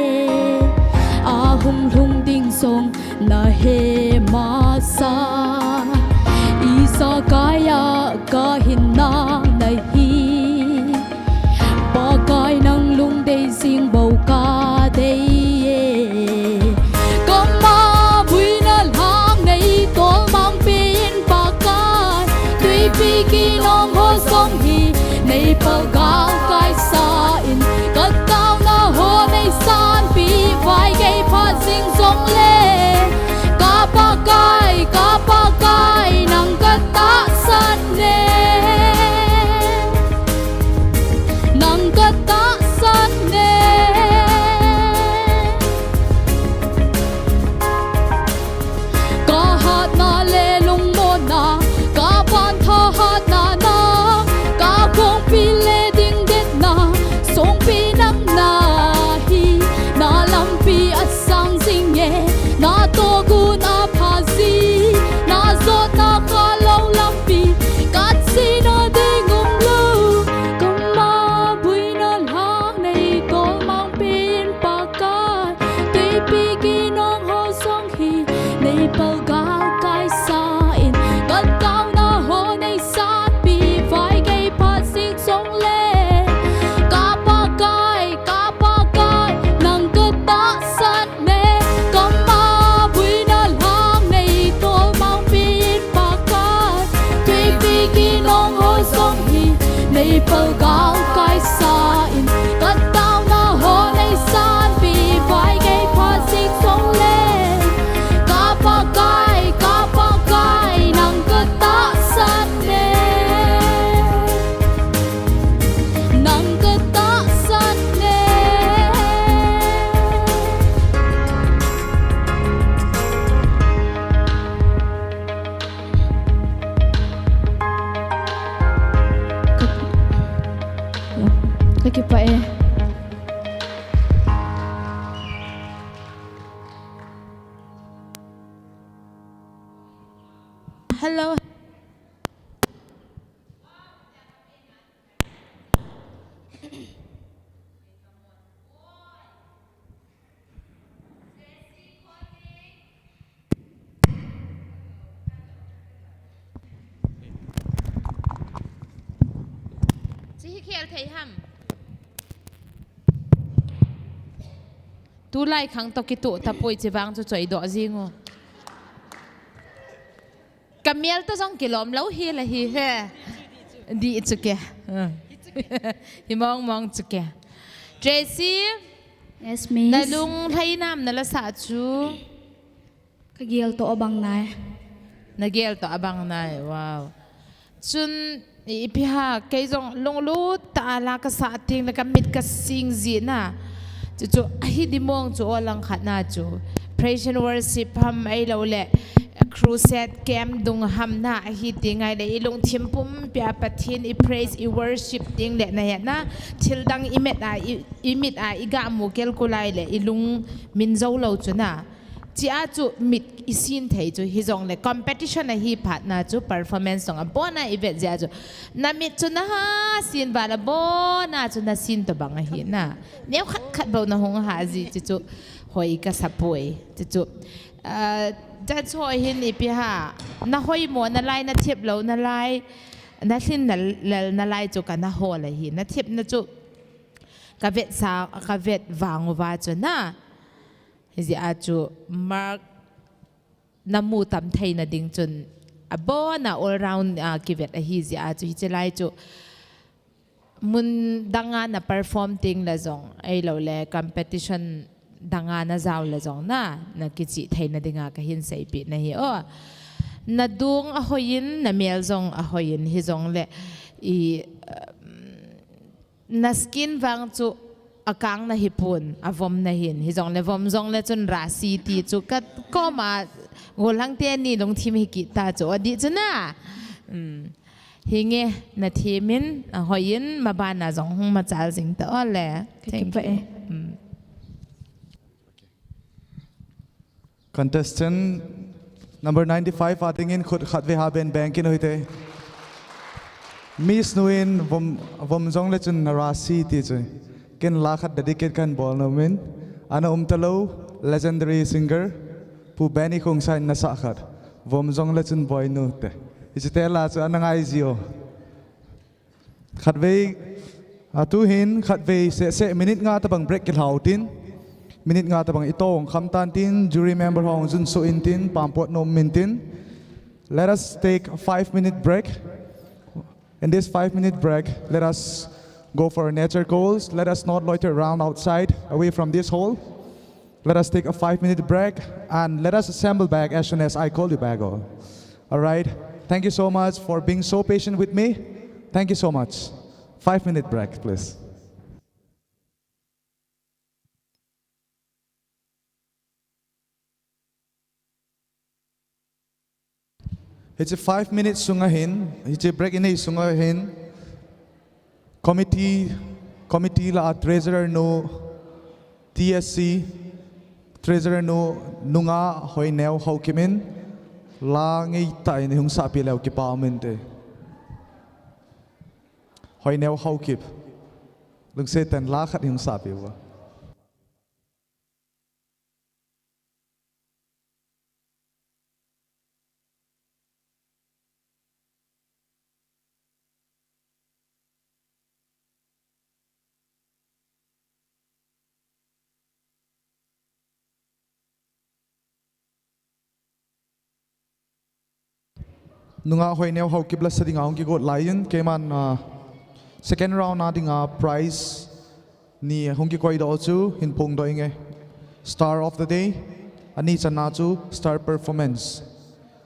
a hung lhung ding jong na he masa. Isa kaya ka hin na na hi, Pakai nang lungdei jing bou ka dei e. Kama buina lang nei tol mang pin Pakai, tuipi kinong ho jong hi nei palgal kai sa in, ka tau na ho nei sanpi vai gei pha jing jong le, ka Pakai, ka Pakai, nang ka tahsan ne. Nang ka tahsan ne. Ka hatna le lungmonna, ka pan tha hatna na, ka kongpi le ding detna, songpi nang na hi, na lampi a sang jing e, na togun a pha ji, na jotna kha lo lampi, ka chi na ding um lo, kama buina lang nei tol mang pin Pakai, tuipi kinong ho jong hi nei palgal kai sa in, ka tau na ho nei sanpi vai gei pha jing jong le, ka Pakai, ka Pakai, nang ka tahsan ne. Kama buina lang nei tol mang pin Pakai, tuipi kinong ho jong hi nei palgal kai sa in, ka tau na ho nei sanpi vai gei pha jing jong le, ka Pakai, ka Pakai, nang ka tahsan ne. Nang ka tahsan ne. Ka kipah e. Hello. Chi hi khel thei ham? Tulai khang toh kitoh tapoi, chi vang chu choi doh jing u. Ka mial toh jong kilom lou hi la hi he. Di chu ke. Hi mong mong chu ke. Tracy. Yes, miss. Na lunglhai nam na la sa chu. Ka gel toh abang nai. Na gel toh abang nai. Wow. Chun, i, ipi ha, kei jong lunglut tah a la ka sa ting le ka mit ka sing ji na. Chu chu, ahi di mong chu o lang khat na chu. Praise and worship ham ahilou le, crusade camp dung ham na ahi ti ngai le, i lungthim pumpi a Pathen i praise, i worship ting le na he na. Thil dang i met a, i, i mit a, i ga mu kel kulai le, i lung min jou lou chu na. Chi a chu mit i sin thei chu, hi jong le competition ahi phat na chu, performance jong abon a i vet jia chu. Na mit chu na ha sin val abon a chu na sin toh bang ahi na. Neo khat khat bou na hung ha ji chi chu hoi ka sa poi chi chu. Ah, chan chu hoi hin ipi ha. Na hoi mo na lai, na thip lou na lai. Na lhin na lel na lai chu ka na hol ahi. Na thip na chu ka vet sa, ka vet vang uva chu na. Hijeh a chu Mark namu tam theina ding chun abona all round, ah, kivet ahi jeh a chu hiche lai chu mun danga na perform teng le jong, ahilou le competition danga na jao le jong na, na kichih theina dinga kahin seipeh nahi o. Na dung ahoi in, na mel jong ahoi in, hijongle i, um, na skin vang chu akang nahi pon, avom nahin, hijongle vom jongle chun rasi ti chu ka koma golhang teni lungthim hi kit ta chu, adih chu na. Um. Hinge, na thimin, ahoi in, mabana jong hung machal jing ta o le. Thank you. Mm. Contestant number ninety-five, a dingin khut khatvei ha ben beng kin uhite. Miss nu in vom, vom jongle chun na rasi ti chu. Ken la khat dedicate kahin bol nom in. Ana um talou, legendary singer Pu Benny Khongsai in na sah khat. Vom jongle chun boinu te. Hiche te la chu ana ngai ji o. Khatvei, a, tuhin khatvei seh seh minute nga tabang break kilhau tin. Minute nga tabang i tong kham tan tin, jury member hung jun so in tin, pampot nom min tin. Let us take a five minute break. In this five minute break, let us go for nature calls. Let us not loiter around outside, away from this hall. Let us take a five minute break and let us assemble back as soon as I call you back. All right. Thank you so much for being so patient with me. Thank you so much. Five minute break, please. Hiche five minutes sunga hin, hiche break inei sunga hin, committee, committee la a treasurer nu, T S C, treasurer nu, nunga Hoineo Haokip in, la ngeitah in hung sahpi leu kipa um inte. Hoineo Haokip. Lungset tah in la khat hung sahpi uva. Nunga Hoineo Haokip la sa dinga hung kigot laiyin, keiman, ah, second round a dinga prize ni hung kikoi doh chu hin phongdoh inge. Star of the day, ani channa chu star performance.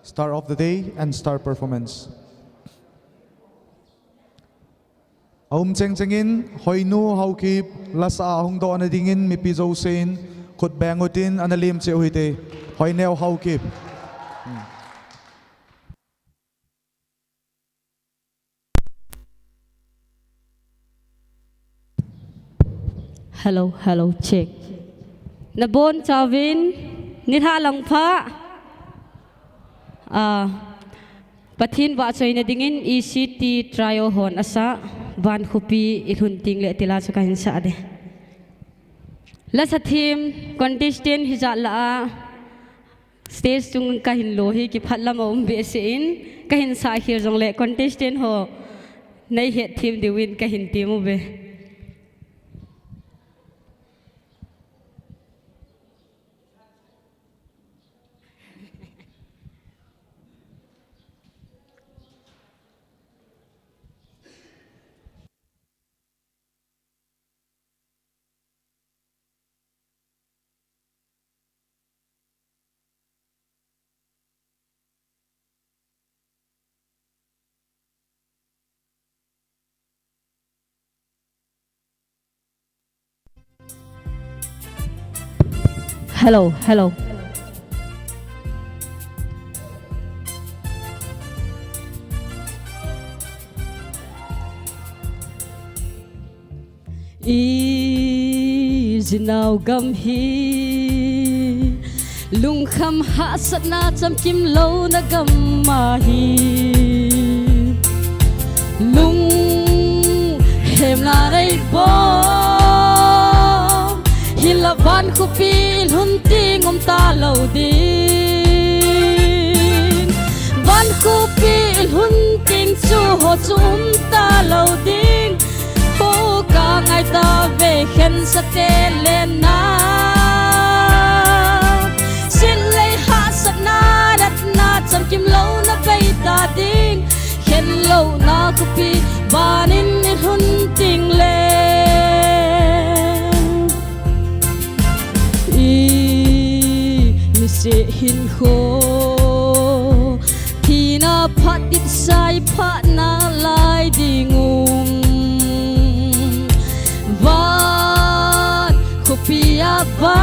Star of the day and star performance. Aum cheng chengin, Hoinu Haokip, lasa a hung dohna dingin, mipi jousen, khut beng utin, ana lim cheh uhite, Hoineo Haokip. Hello, hello, check. Nabonchauvin, nilhah lang pha. Ah, Pathen vahchoina dingin E C T trio hon asah, Van Khopi i lhun teng le ti la chu kahin sah ding. Lasa them, contestant hijat lah a, stage chung kahin lo hi kiphat lam a um behseh in, kahin sah khel jongle contestant ho, nei het them diuvin kahin tem uve. Hello, hello. I jinau gam hi lungkham hahsatna chamkim louna gam ahi. Lunghemna nei bom, hinlah Van Khopi i lhun teng um talou ding. Van Khopi i lhun teng chu ho chu um talou ding. Ho ka ngai tauve khensate le na. Sinlei hahsatna Louna khopi banin i lhun ting le, i mi se hin kho thina phat dit sai phat na lai ding um. Van khopi a ba,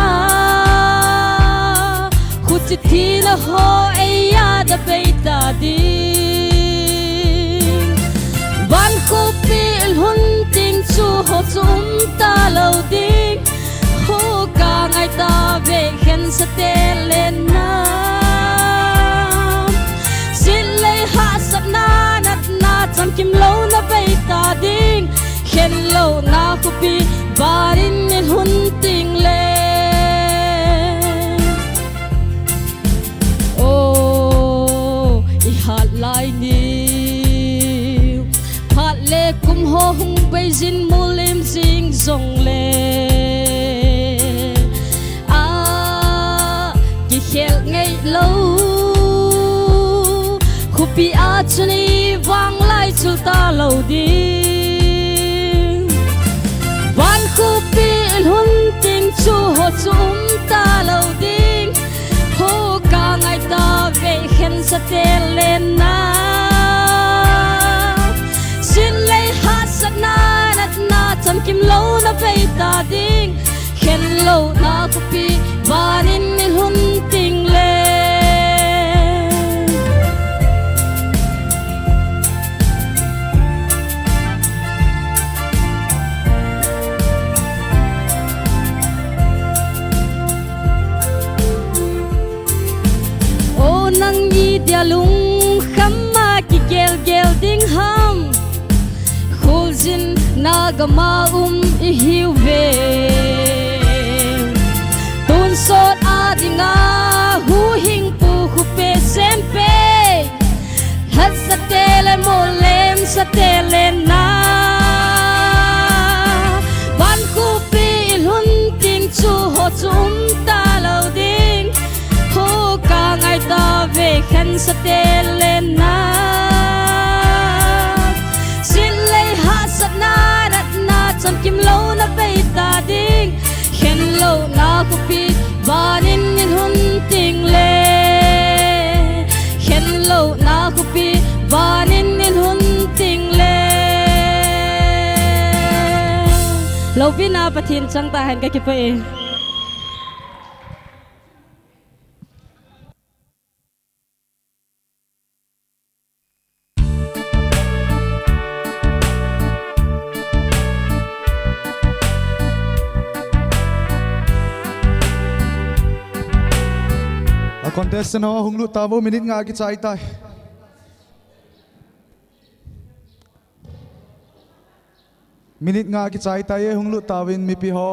khuti thina ho ei a da bei ta ding. Van khopi lhun ting chu ho chu um ta lo ding. Ho ka ngai ta ve khen sa te le na. Sin lei hahsatna natna chamkim louna bei ta ding. Khen louna khopi banin i lhun ting le. O, i hat lai ni. Phat le kum ho hung bei jin mulim jing jong le. A, kikhel ngei lo. Khopi a chun i vang lai chul ta lo ding. Van khopi lhun ting chu ho chu um ta lo ding. Ho ka ngai ta ve khen sa te le na. Sin lei hahsatna natna chamkim louna bei ta ding. Khen louna khopi banin i lhun ting le. O nang i dia lungkham a kigel gel ding ham. Kholjin na gam a um i hiu ve. Tonsot a dinga huhhingpu khupe sempe. Lhat sa te le molem sa te le na. Van khopi i lhun ting chu ho chu um ta lo ding. Ho ka ngai ta ve khen sa te le na. Sin lei hahsatna natna chamkim louna bei ta ding. Khen louna khopi banin i lhun ting le. Khen louna khopi banin i lhun ting le. Loupina Pathen chang ta hen, ka kipah e. A contestant ho hung lut tauvo, minute nga kichai tai. Minute nga kichai tai e, hung lut tauvin mipi ho.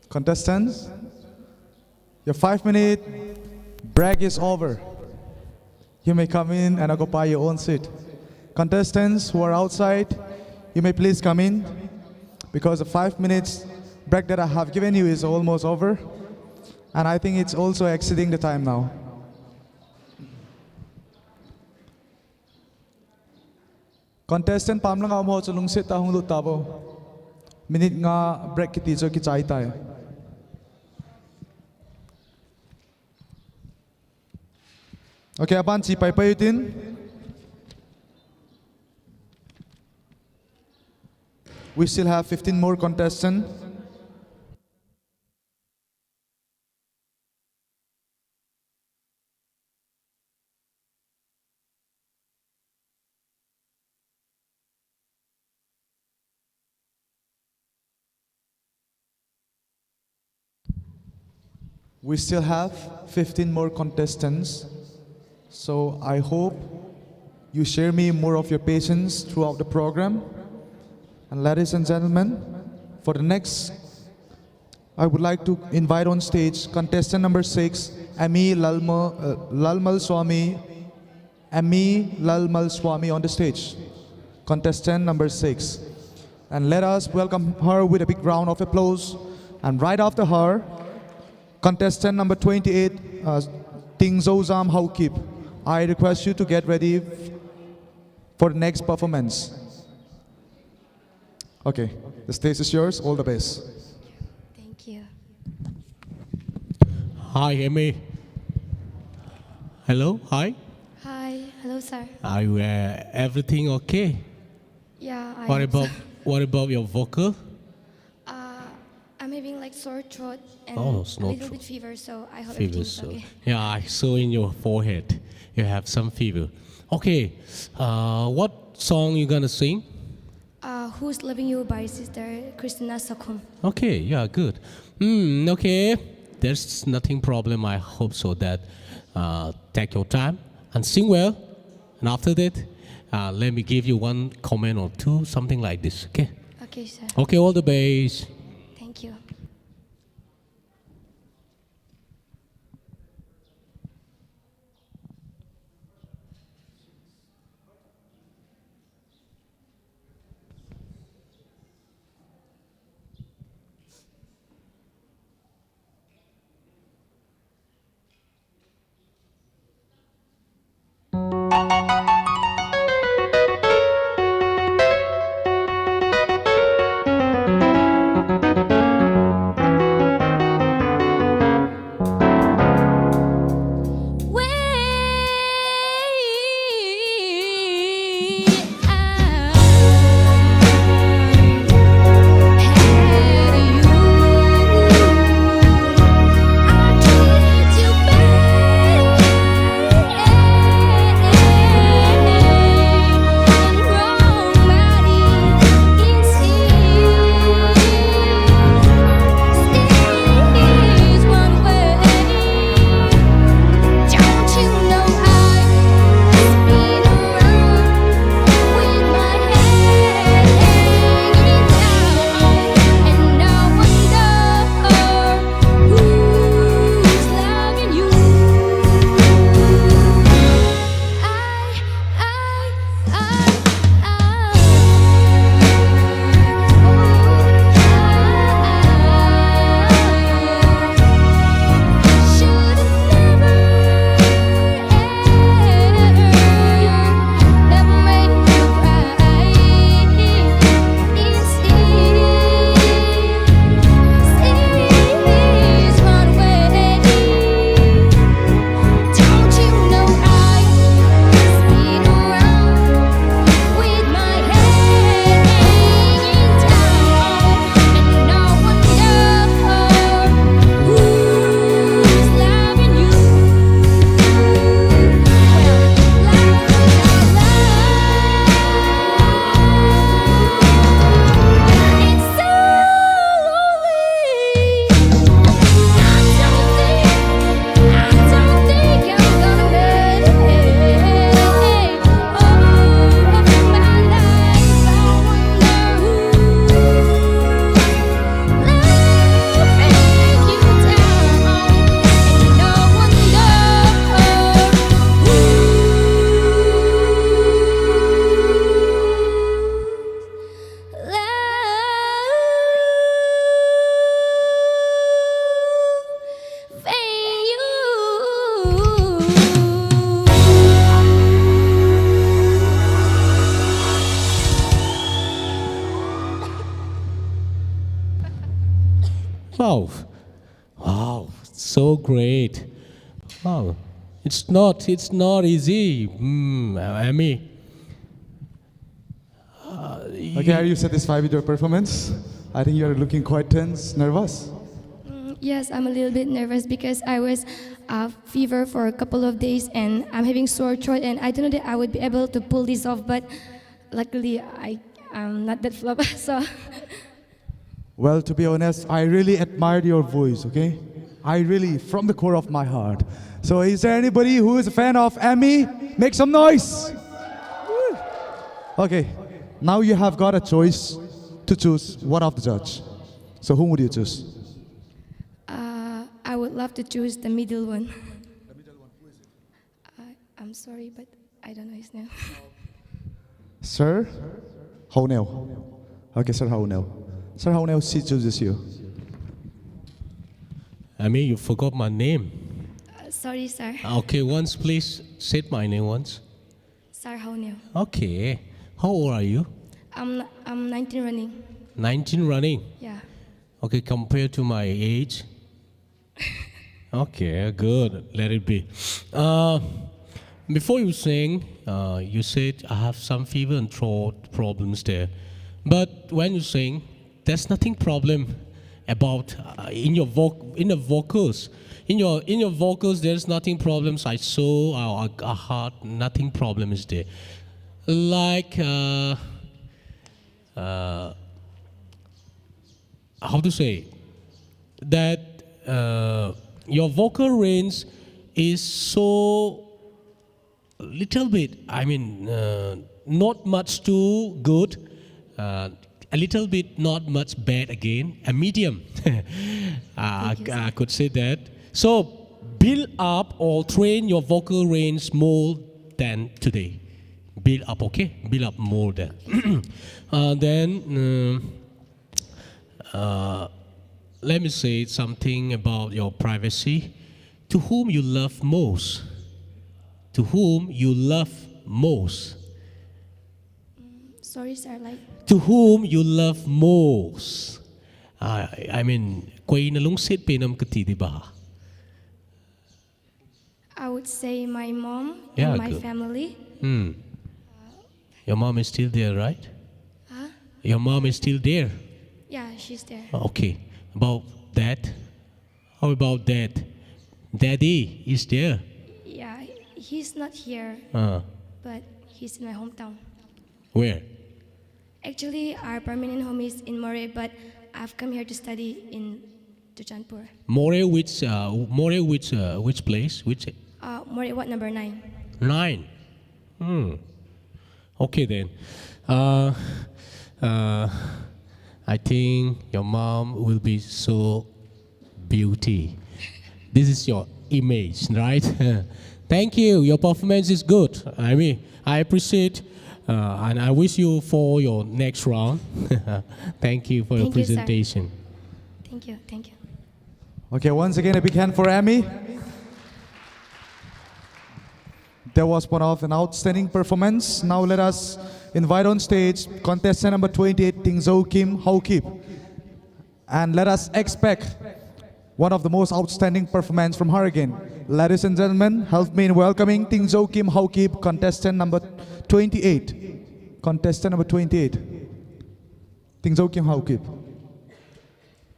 Contestants, your five minute break is over. You may come in and occupy your own seat. Contestants who are outside, you may please come in, because the five minutes break that I have given you is almost over, and I think it's also exceeding the time now. Contestant pam langa um ho chu lungset tah a hung lut tauvo. Minute nga break kiti chu kichai tai. Okay, aban chi pai pai utin. We still have fifteen more contestants. We still have fifteen more contestants, so I hope you share me more of your patience throughout the program. And ladies and gentlemen, for the next, I would like to invite on stage contestant number six, Ami Lalma-, uh, Lalmalswamy. Ami Lalmalswamy on the stage. Contestant number six. And let us welcome her with a big round of applause. And right after her, contestant number twenty-eight, uh, Ting Zozam Haokip. I request you to get ready for the next performance. Okay, the stage is yours. All the best. Thank you. Hi, Amy. Hello, hi. Hi, hello, sir. Are you, uh, everything okay? Yeah, I What hope about so. What about your vocal? Uh, I'm having like sore throat and Oh, a sore little throat. Bit fever, so I hope Fever, everything's so okay. Yeah, I saw in your forehead you have some fever. Okay, uh, what song you gonna sing? Uh, Who's Loving You by Sister Christina Sakhum. Okay, yeah, good. Hmm, okay, there's nothing problem. I hope so that uh, take your time and sing well. And after that, uh, let me give you one comment or two, something like this. Okay. Okay, sir. Okay, all the best. Thank you. Wow. Wow, so great. Wow. It's not, it's not easy. Mm, Amy. Uh, Okay, are you satisfied with your performance? I think you are looking quite tense, nervous. Mm, yes, I'm a little bit nervous because I was uh, fever for a couple of days and I'm having sore throat and I don't know that I would be able to pull this off, but luckily I I'm not that flop. So Well, to be honest, I really admire your voice, okay? I really, from the core of my heart. So, is there anybody who is a fan of Amy? Make some noise! Woo! Okay, now you have got a choice to choose one of the judge. So, whom would you choose? Uh, I would love to choose the middle one. Uh, I'm sorry, but I don't know his name. Sir Honeo. Okay, Sir Haoneo. Sir Haoneo, she chooses you. I mean, you forgot my name. Uh, sorry, sir. Okay, once please say my name once. Sir Haoneo. Okay. How old are you? I'm I'm nineteen running. nineteen running. Yeah. Okay, compared to my age. Okay, good. Let it be. Uh, before you sing, uh, you said I have some fever and throat problems there. But when you sing, there's nothing problem about uh, in your voc- in the vocals. In your in your vocals, there's nothing problems. I saw our, our heart, nothing problem is there. Like uh, uh, how to say that uh, your vocal range is so little bit, I mean, uh, not much too good, uh, a little bit not much bad again, a medium. uh, I, I could say that. So build up or train your vocal range more than today. Build up, okay? Build up more than. uh, then, uh, uh, let me say something about your privacy. To whom you love most? To whom you love most? Sorry, sir. Like To whom you love most? I, I mean, koi na lungset pen ham kati di ba? I would say my mom Yeah, and my good. Family. Hmm. Your mom is still there, right? Huh? Your mom is still there. Yeah, she's there. Okay. About that? How about that? Daddy is there. Yeah, he's not here, Uh, but he's in my hometown. Where? Actually, our permanent home is in Moreh, but I've come here to study in Churachandpur. Moreh, which uh, Moreh, which uh, which place? Which Uh, Moreh Ward number nine. Nine. Hmm. Okay then. Uh, uh, I think your mom will be so beauty. This is your image, right? Thank you. Your performance is good. I mean, I appreciate uh, and I wish you for your next round. Thank you for your Thank you, sir. Presentation. Thank you. Thank you. Okay, once again, a big hand for Amy. That was one of an outstanding performance. Now let us invite on stage contestant number twenty-eight, Tingzo Kim Haokip. And let us expect one of the most outstanding performance from her again. Ladies and gentlemen, help me in welcoming Tingzo Kim Haokip, contestant number twenty-eight. Contestant number twenty-eight. Tingzo Kim Haokip.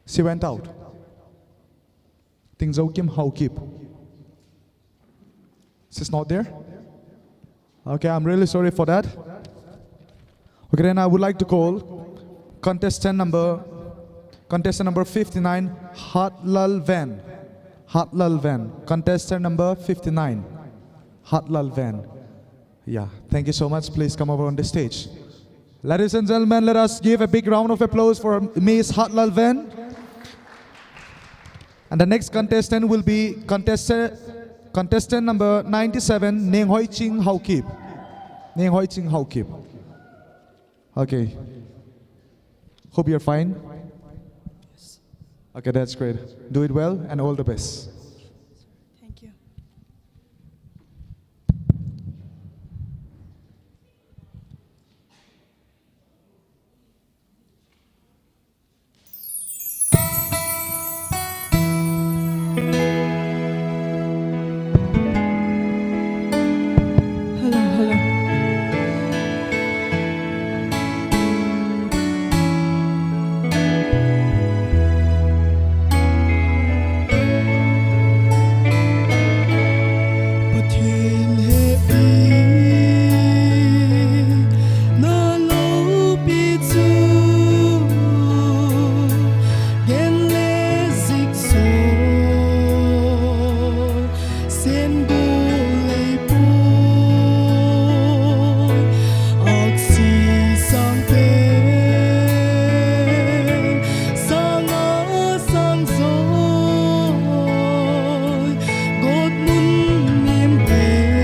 She went out. Tingzo Kim Haokip. She's not there? Okay, I'm really sorry for that. Okay, then I would like to call contestant number contestant number fifty-nine, Hatlal Van. Hatlal Van. Contestant number fifty-nine, Hatlal Van. Yeah, thank you so much. Please come over on the stage. Ladies and gentlemen, let us give a big round of applause for Miss Hatlal Van. And the next contestant will be contestant, contestant number ninety-seven, Nenghoiching Haokip. Nenghoiching Haokip. Okay. Hope you're fine. Okay, that's great. Do it well and all the best. Thank you. Hello, hello. Pathen hehpi na loupi chu gen le zik so sen bu lei poi, aksi sang pen sang a sang zoi, got mun mim pen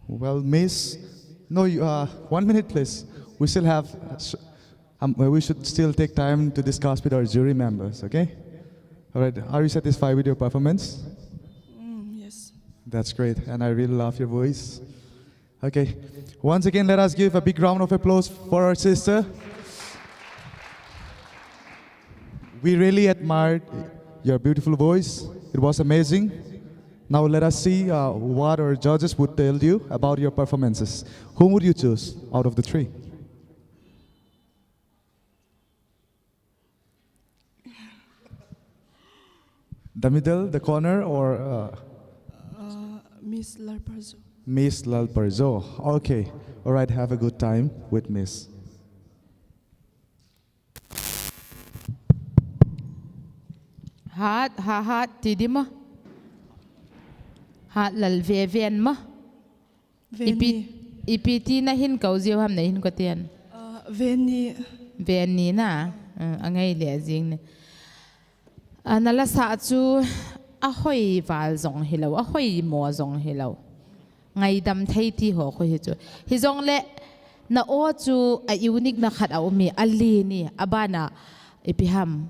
Well, Miss, no, you, uh, one minute, please. We still have, uh, s- um, uh, we should still take time to discuss with our jury members, okay? All right, are you satisfied with your performance? Mm, yes. That's great, and I really love your voice. Okay, once again, let us give a big round of applause for our sister. We really admired your beautiful voice. It was amazing. Now let us see, uh, what our judges would tell you about your performances. Whom would you choose out of the three? The middle, the corner, or, uh, Uh, Miss Lalparzo. Miss Lalparzo. Okay. All right. Have a good time with Miss. Hat, ha, hat, ti di ma. Hat lal ve ven ma. Ipi, Veni. Ipi ti na hin kau jiu ham na hin kau tian. Ah, Veni. Veni na. Ah, angai le jing ne. Ah, na la sa chu ahoi val jong hilou, ahoi mo jong hilou. Ngaidam thei ti ho khu hi chu. Hijongle na aw chu a unique na khat a um e, a len e, a bana ipi ham.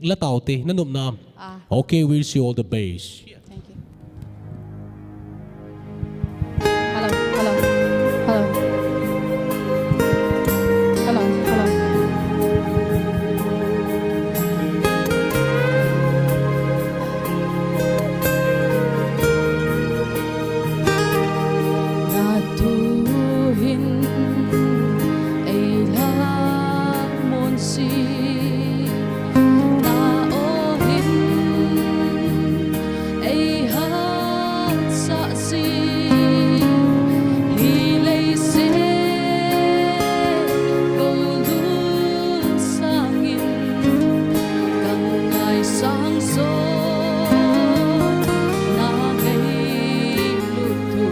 la taute, na nopna. Ah. Okay, wish you all the best. Thank you. Hello, hello, hello. Hello, hello. Na tuhin ei la monsi, na ohin ei hatsah si, hi leiset ko lut sangin, ka ngaisang sot na ngailut u.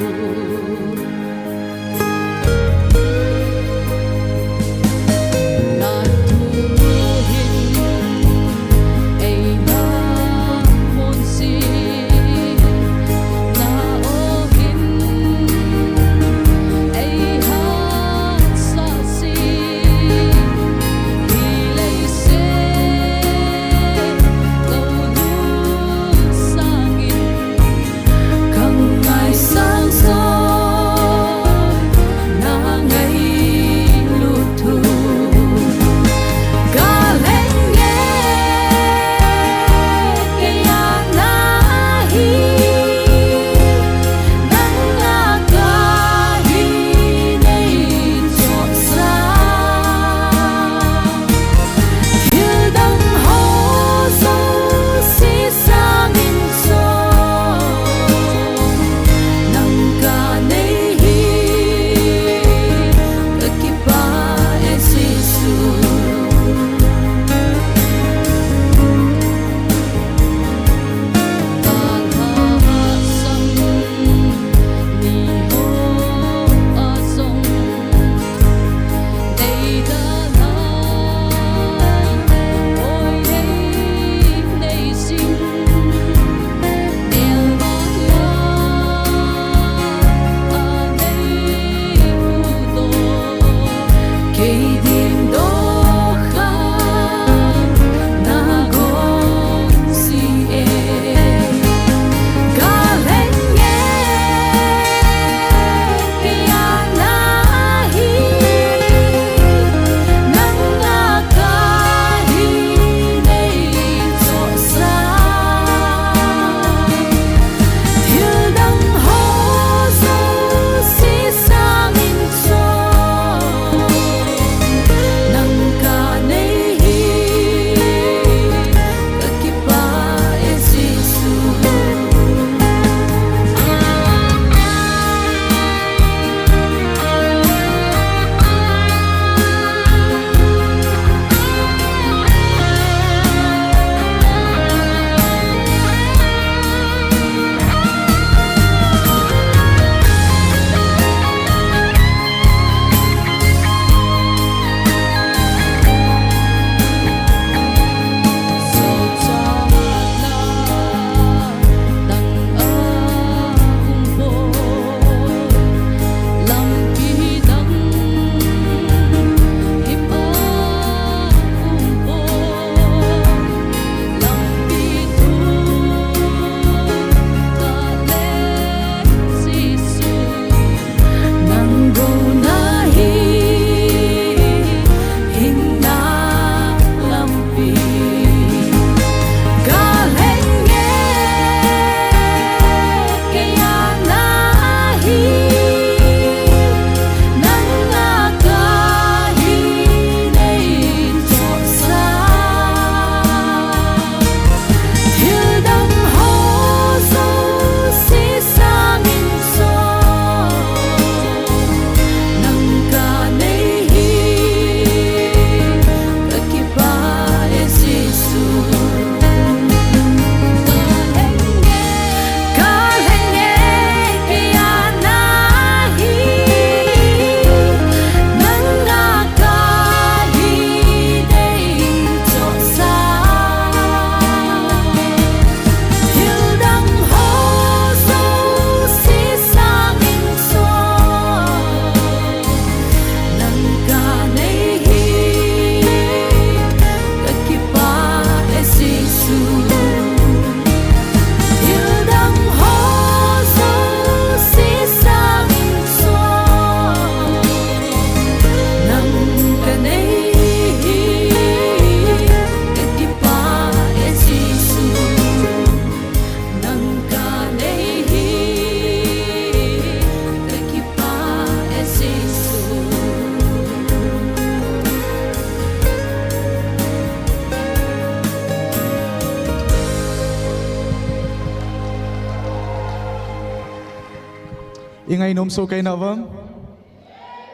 Ingai nom so kai na vam?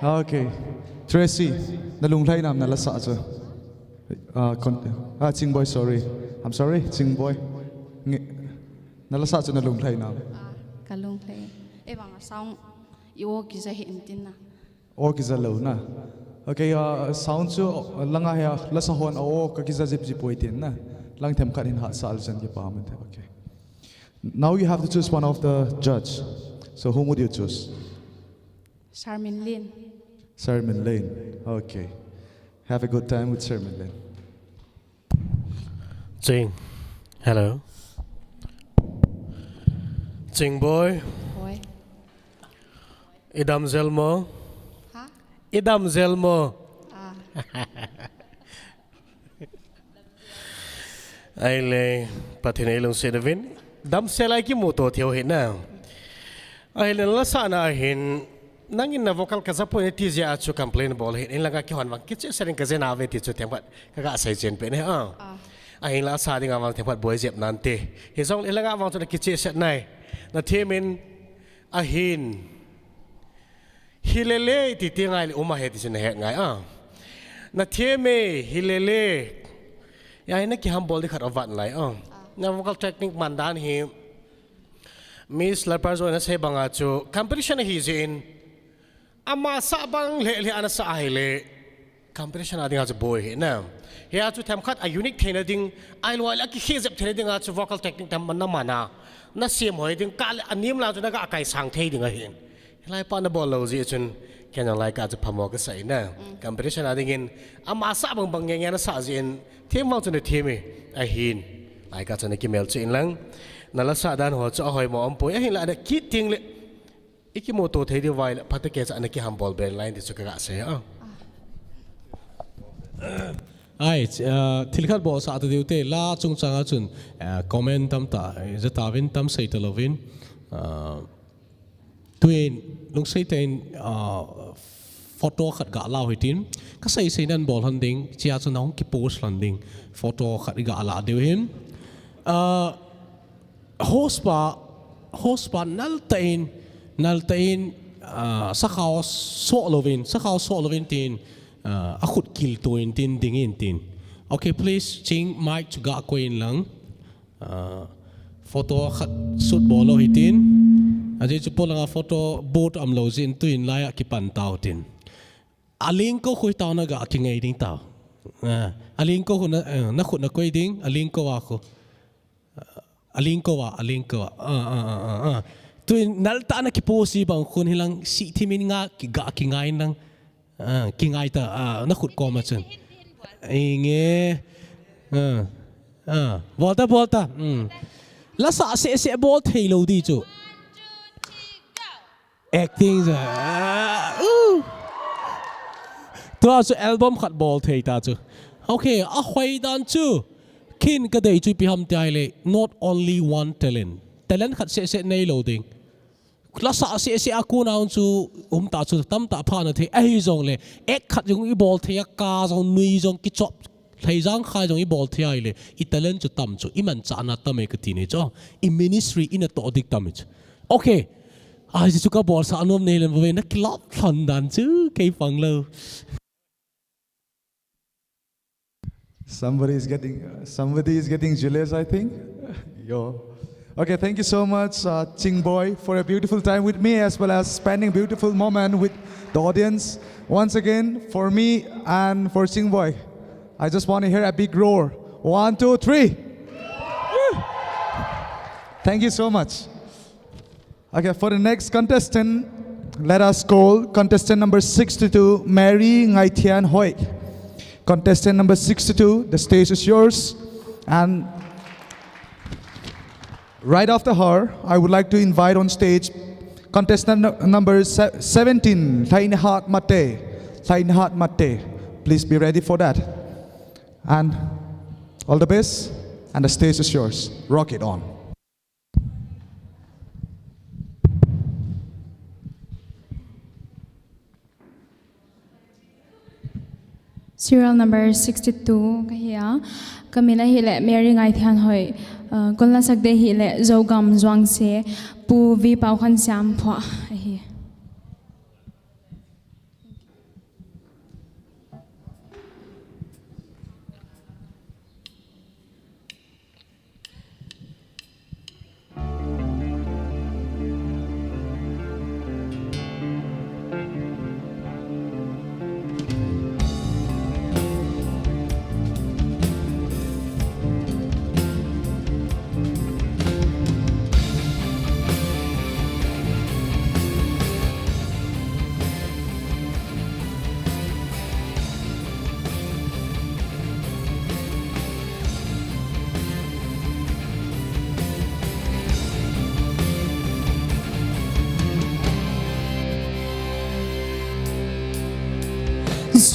Okay. Tracy, na lunglhai nam na la sa chu. Ah, con- ah, Chingboy, sorry. I'm sorry, Chingboy. Nge- Na la sa chu na lunglhai nam? Ah, ka lunglhai. E bang a sound i o kija hi intin na. O kija lo na. Okay, uh, sound chu, uh, langa he la sa hon a o ka kija jip jip poi tin na. Lang themkhat hin hat sal jan ki pa man the. Okay. Now you have to choose one of the judge. So whom would you choose? Sharmin Lin. Sharmin Lin. Okay. Have a good time with Sharmin Lin. Ching. Hello. Chingboy. Boy. I damsel mo? Ha? I damsel mo? Ah. Ahile, Pathen in eilungset uvin. Damsel a i kimuto thei u ahi na. Ahile, la sa na hin, nangin na vocal ka ja poi nati jeh a chu complain bol ahin, in langa kihon vang kicheh sel in ka ja nave ti chu themkhat ka ga sei chen peh ne, ah. Ah. Ahinla sa dinga vang themkhat boi jep nante. Hijongle in langa vang chu na kicheh sel nai. Na them in ahin. Hi le le ti ti ngai le um ahi ti chu na he ngai, ah. Na them e, hi le le. Ya hi na kihambol di khat avat lai, ah. Ah. Na vocal technique man dan hi. Miss Lalparjo na sei banga chu competition ahi jeh in, ama sa bang le le ana sa ahile competition a dinga chu boi ahi na. Hia chu themkhat a unique theina ding, ahilou le a kikhe jep theina dinga chu vocal technique tam na mana na sem hoi ding ka le a nim la chu na ga kai sang thei ding ahin. Hilai pa na bol lou jeh chun, ken jong lai ka chu phamo ka sa ahi na. Mm. Competition a dingin, ama sa bang bang nge nge na sa jeh in, them vang chu na them e, ahin. Lai ka chu na kimel chu in lang. Na la sa dan ho chu ahoi mo um poi, ahinla na kit ding le, i kimuto thei diu vai le, phatah kei cha na kihambol ben lai ti chu ka ga sei a. Ai, ch- ah, thil khat bol sa ta diu te, la chungchang a chun, ah, comment tam ta, eh, ja ta vin tam sei ta louvin. Ah, Tuin, lungset tah in, ah, photo khat ga la u hitin, ka sei sei nan bol lhon ding, chia chu na hung ki post lhon ding, photo khat i ga la diu hin. Ah, host pa, host pa nal tah in, nal tah in, ah, sakhao so louvin, sakhao so louvin tin, ah, a khut kil tuin tin ding in tin. Okay, please, Ching, mic chu ga koi in lang. Ah, photo khat shoot bol lou hitin. Ajeh chu polanga photo booth um lou jeh in tuin lai a kipan tau tin. A ling ko khu tau na ga kingai ding tau. Ah, a ling ko khu na, eh, na khut na koi ding, a ling ko a khu. Ah, a ling ko a, a ling ko a. Ah, ah, ah, ah, ah. Tuin nal tah na ki post bang khun hilang si thimin nga ki ga kingai nang. Ah, kingai ta, ah, na khut kom a chun. Inge. Ah, ah, bol ta, bol ta. Hmm. La sa seh seh bol thei lou di chu. Acting chu. Ah, uh. Tua chu album khat bol thei ta chu. Okay, a hoi dan chu. Kin ka dei chu ipi ham ti ahile, not only one talent. Talent khat seh seh nei lou ding. La sa seh seh a kun a um chu, um ta chu tam ta pha na thei, ahi jongle, ek khat jong i bol thei a, ka jong nui jong kichop, lhei jang khai jong i bol thei ahile, i talent chu tam chu, i manchahna tam e ka ti ni chu, i ministry i na toh dik tam e chu. Okay, ahi chu ka bol sa nom nei lem ve, na kilap lhon dan chu, kei pang lou. Somebody is getting, somebody is getting jealous, I think. Yo. Okay, thank you so much, uh, Ching Boy, for a beautiful time with me, as well as spending beautiful moment with the audience. Once again, for me and for Ching Boy, I just want to hear a big roar. One, two, three. Woo! Thank you so much. Okay, for the next contestant, let us call contestant number sixty-two, Mary Ngaithianhoih. Contestant number sixty-two, the stage is yours. And right after her, I would like to invite on stage contestant nu- number se- seventeen, Lhainhat Mate. Lhainhat Mate. Please be ready for that. And all the best, and the stage is yours. Rock it on. Serial number sixty-two kahi a, kamin ahile Mary Ngaithianhoi, uh, kon la sak ding ahile Zogam Zuangse, Pu V Paukhansiam phoh ahi.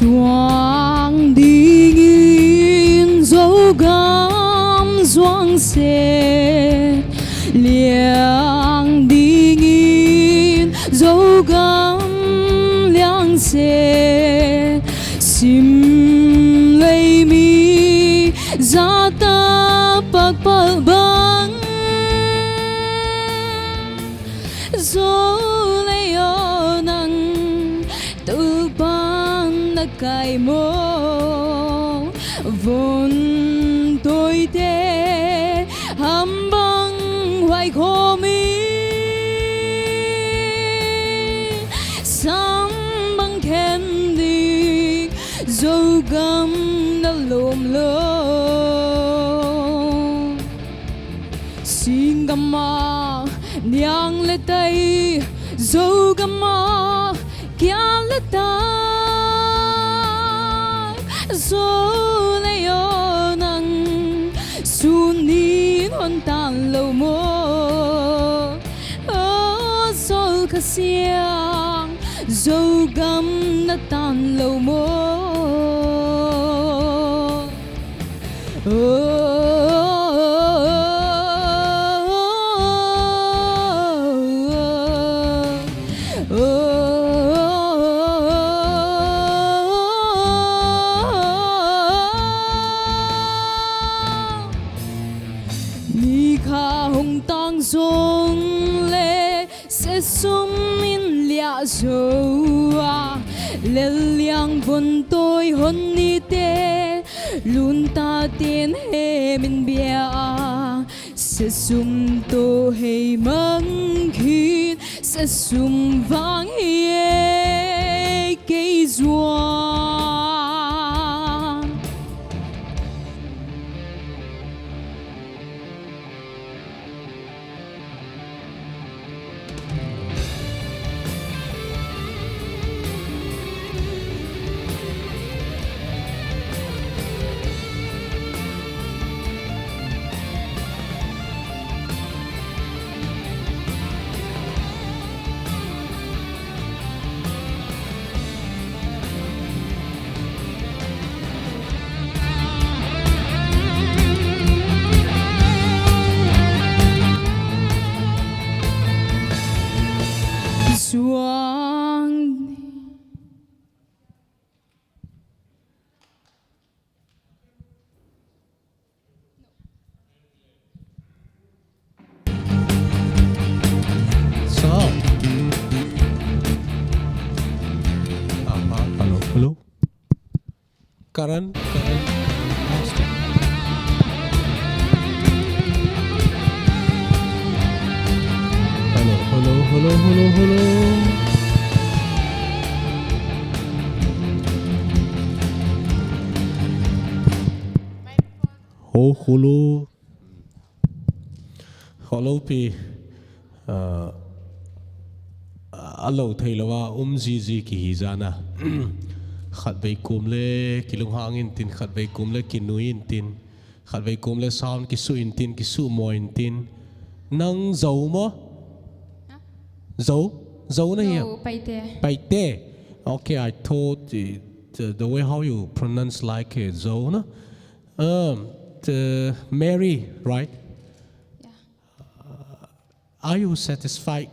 Zuang dingin Zogam Zuangse, liang dingin Zogam Liangse, sim lei mi jata pakpal bang. Zo lei o nang, tupan na kai mo, von toi te, ham bang huai khomi, sam bang khen ding, Zogam na lom lo. Singgam a niang le tai, Zogam a kia le tai, Zo lei o nang, sun nin hon tan lo mo. O Zo Khasiang, Zogam na tan lo mo. Nikha hung tang jong le, sesum in lia jo a, lel liang von toi hon ni te, lun ta ten he min bia a, sesum to hei mang khin, sesum vang hi e kei zuan. Zuang. So. Ah, ah, hello, hello. Karan, Karan. Hello, hello, hello, hello, hello. Ho, hello. Hello pi. Ah, a lo thei lou a um jiji kihi jana. Khatvei kum le kilunghang intin, khatvei kum le kinui intin, khatvei kum le sound kisu intin, kisu mo intin. Nang Zo mo? Huh? Zo? Zo na hia? Zo, Paite. Paite. Okay, I thought, uh, the, the way how you pronounce like, uh, Zo, no? Um, the Mary, right? Yeah. Are you satisfied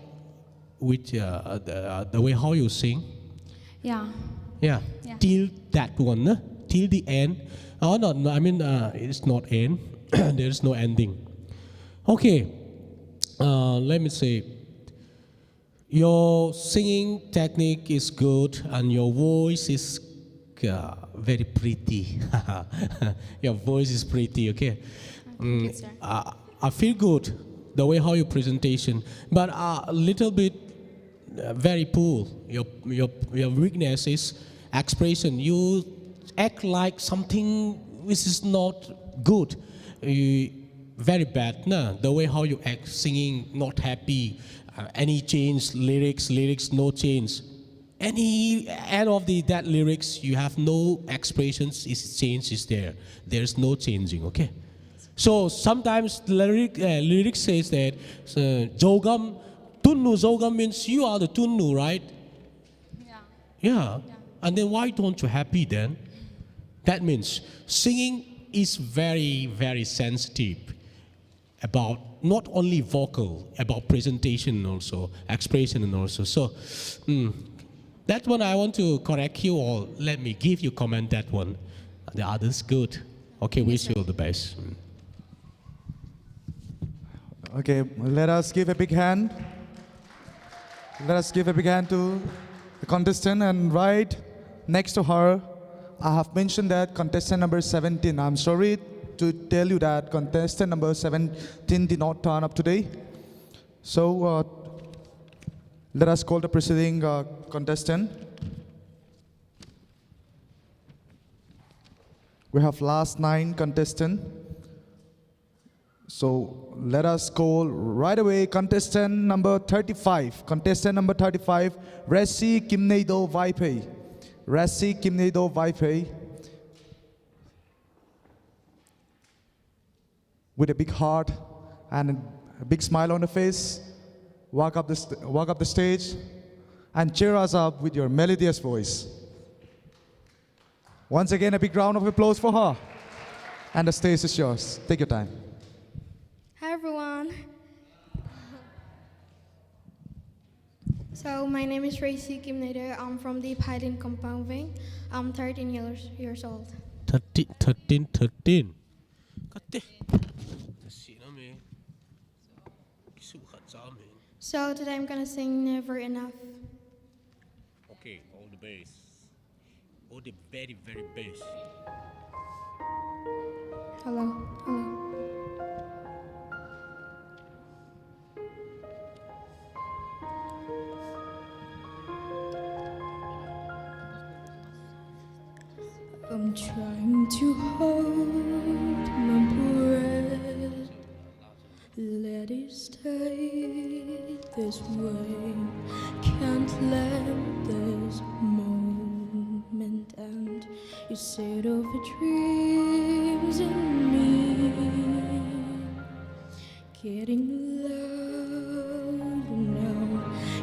with, uh, the, uh, the way how you sing? Yeah. Yeah. Yeah. Till that one, no? till the end. Oh, no, no, I mean, uh, it's not end. There is no ending. Okay. Uh, let me say, your singing technique is good and your voice is uh, very pretty. Your voice is pretty, okay? Thank you, sir. I, I feel good the way how your presentation, but a little bit uh, very poor. Your, your, your weakness is expression. You act like something which is not good. You, very bad, na? The way how you act, singing, not happy. Uh, any change, lyrics, lyrics, no change. Any end of the that lyrics, you have no expressions. Is change is there. There's no changing. Okay. So sometimes the lyric uh, lyrics says that uh, Zogam, Tunnu Zogam means you are the Tunnu, right? Yeah. Yeah. And then why don't you happy then? That means singing is very, very sensitive about not only vocal, about presentation also, expression and also. So mm, that one I want to correct you or let me give you comment that one. The others, good. Okay, wish you all the best. Mm. Okay, let us give a big hand. Let us give a big hand to the contestant, and right next to her, I have mentioned that contestant number seventeen. I'm sorry to tell you that contestant number seventeen did not turn up today. So uh, let us call the preceding uh, contestant. We have last nine contestant. So let us call right away contestant number thirty-five. Contestant number thirty-five, Resi Kimneido Vaiphei. Resi Kimneido Vaiphei. With a big heart and a big smile on the face, walk up the, st- walk up the stage and cheer us up with your melodious voice. Once again, a big round of applause for her. And the stage is yours. Take your time. Hi, everyone. So, my name is Racy Kim Nader. I'm from the Pailin compound wing. I'm thirteen years, years old. Thirteen, thirteen, thirteen. Kate. Tasi na me. Kisu khat sa me. So, today I'm gonna sing Never Enough. Okay, all the best. All the very, very best. Hello, hello. I'm trying to hold my breath. Let it stay this way. Can't let this moment end. You said of dreams in me. Getting loud now.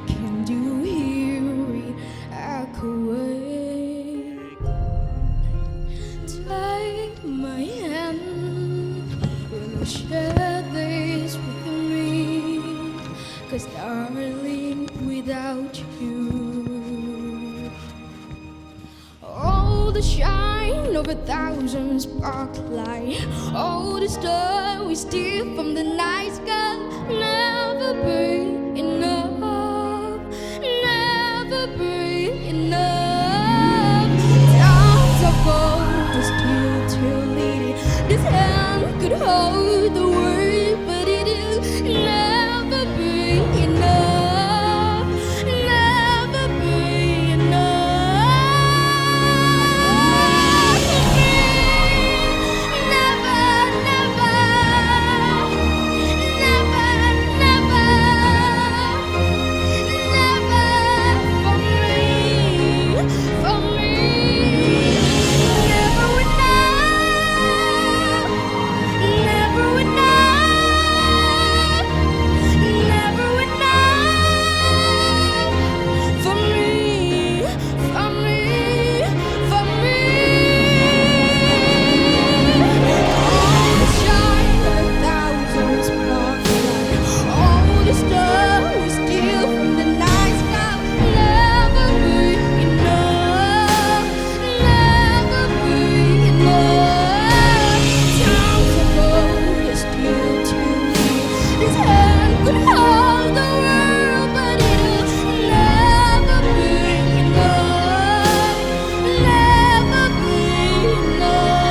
Can you hear it echoing? Take my hand. Will you share this with me? 'Cause darling, without you, all the shine of a thousand sparklight, all the stars we steal from the night sky, never be enough, never be enough. Times of gold is still too little. This hand could hold the world, but it'll never be enough, never be enough. Never, never, never. Ten could hold the world, but it'll never be enough. Never be enough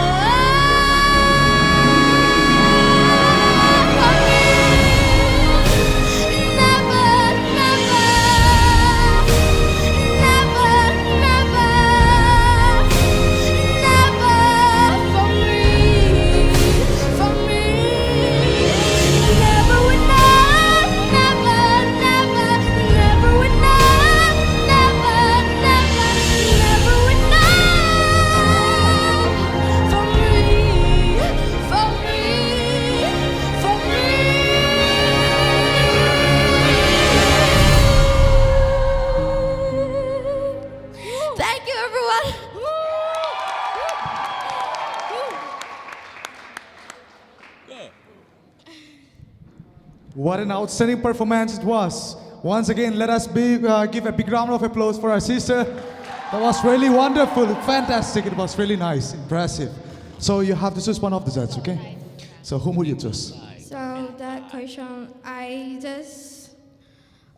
for me. Never, never, never, never, never for me, for me. Never enough, never, never, never enough, never, never, never enough for me, for me, for me. Thank you, everyone. What an outstanding performance it was. Once again, let us be, uh, give a big round of applause for our sister. That was really wonderful, fantastic. It was really nice, impressive. So you have to choose one of the judges, okay? So whom would you choose? So that question, I just,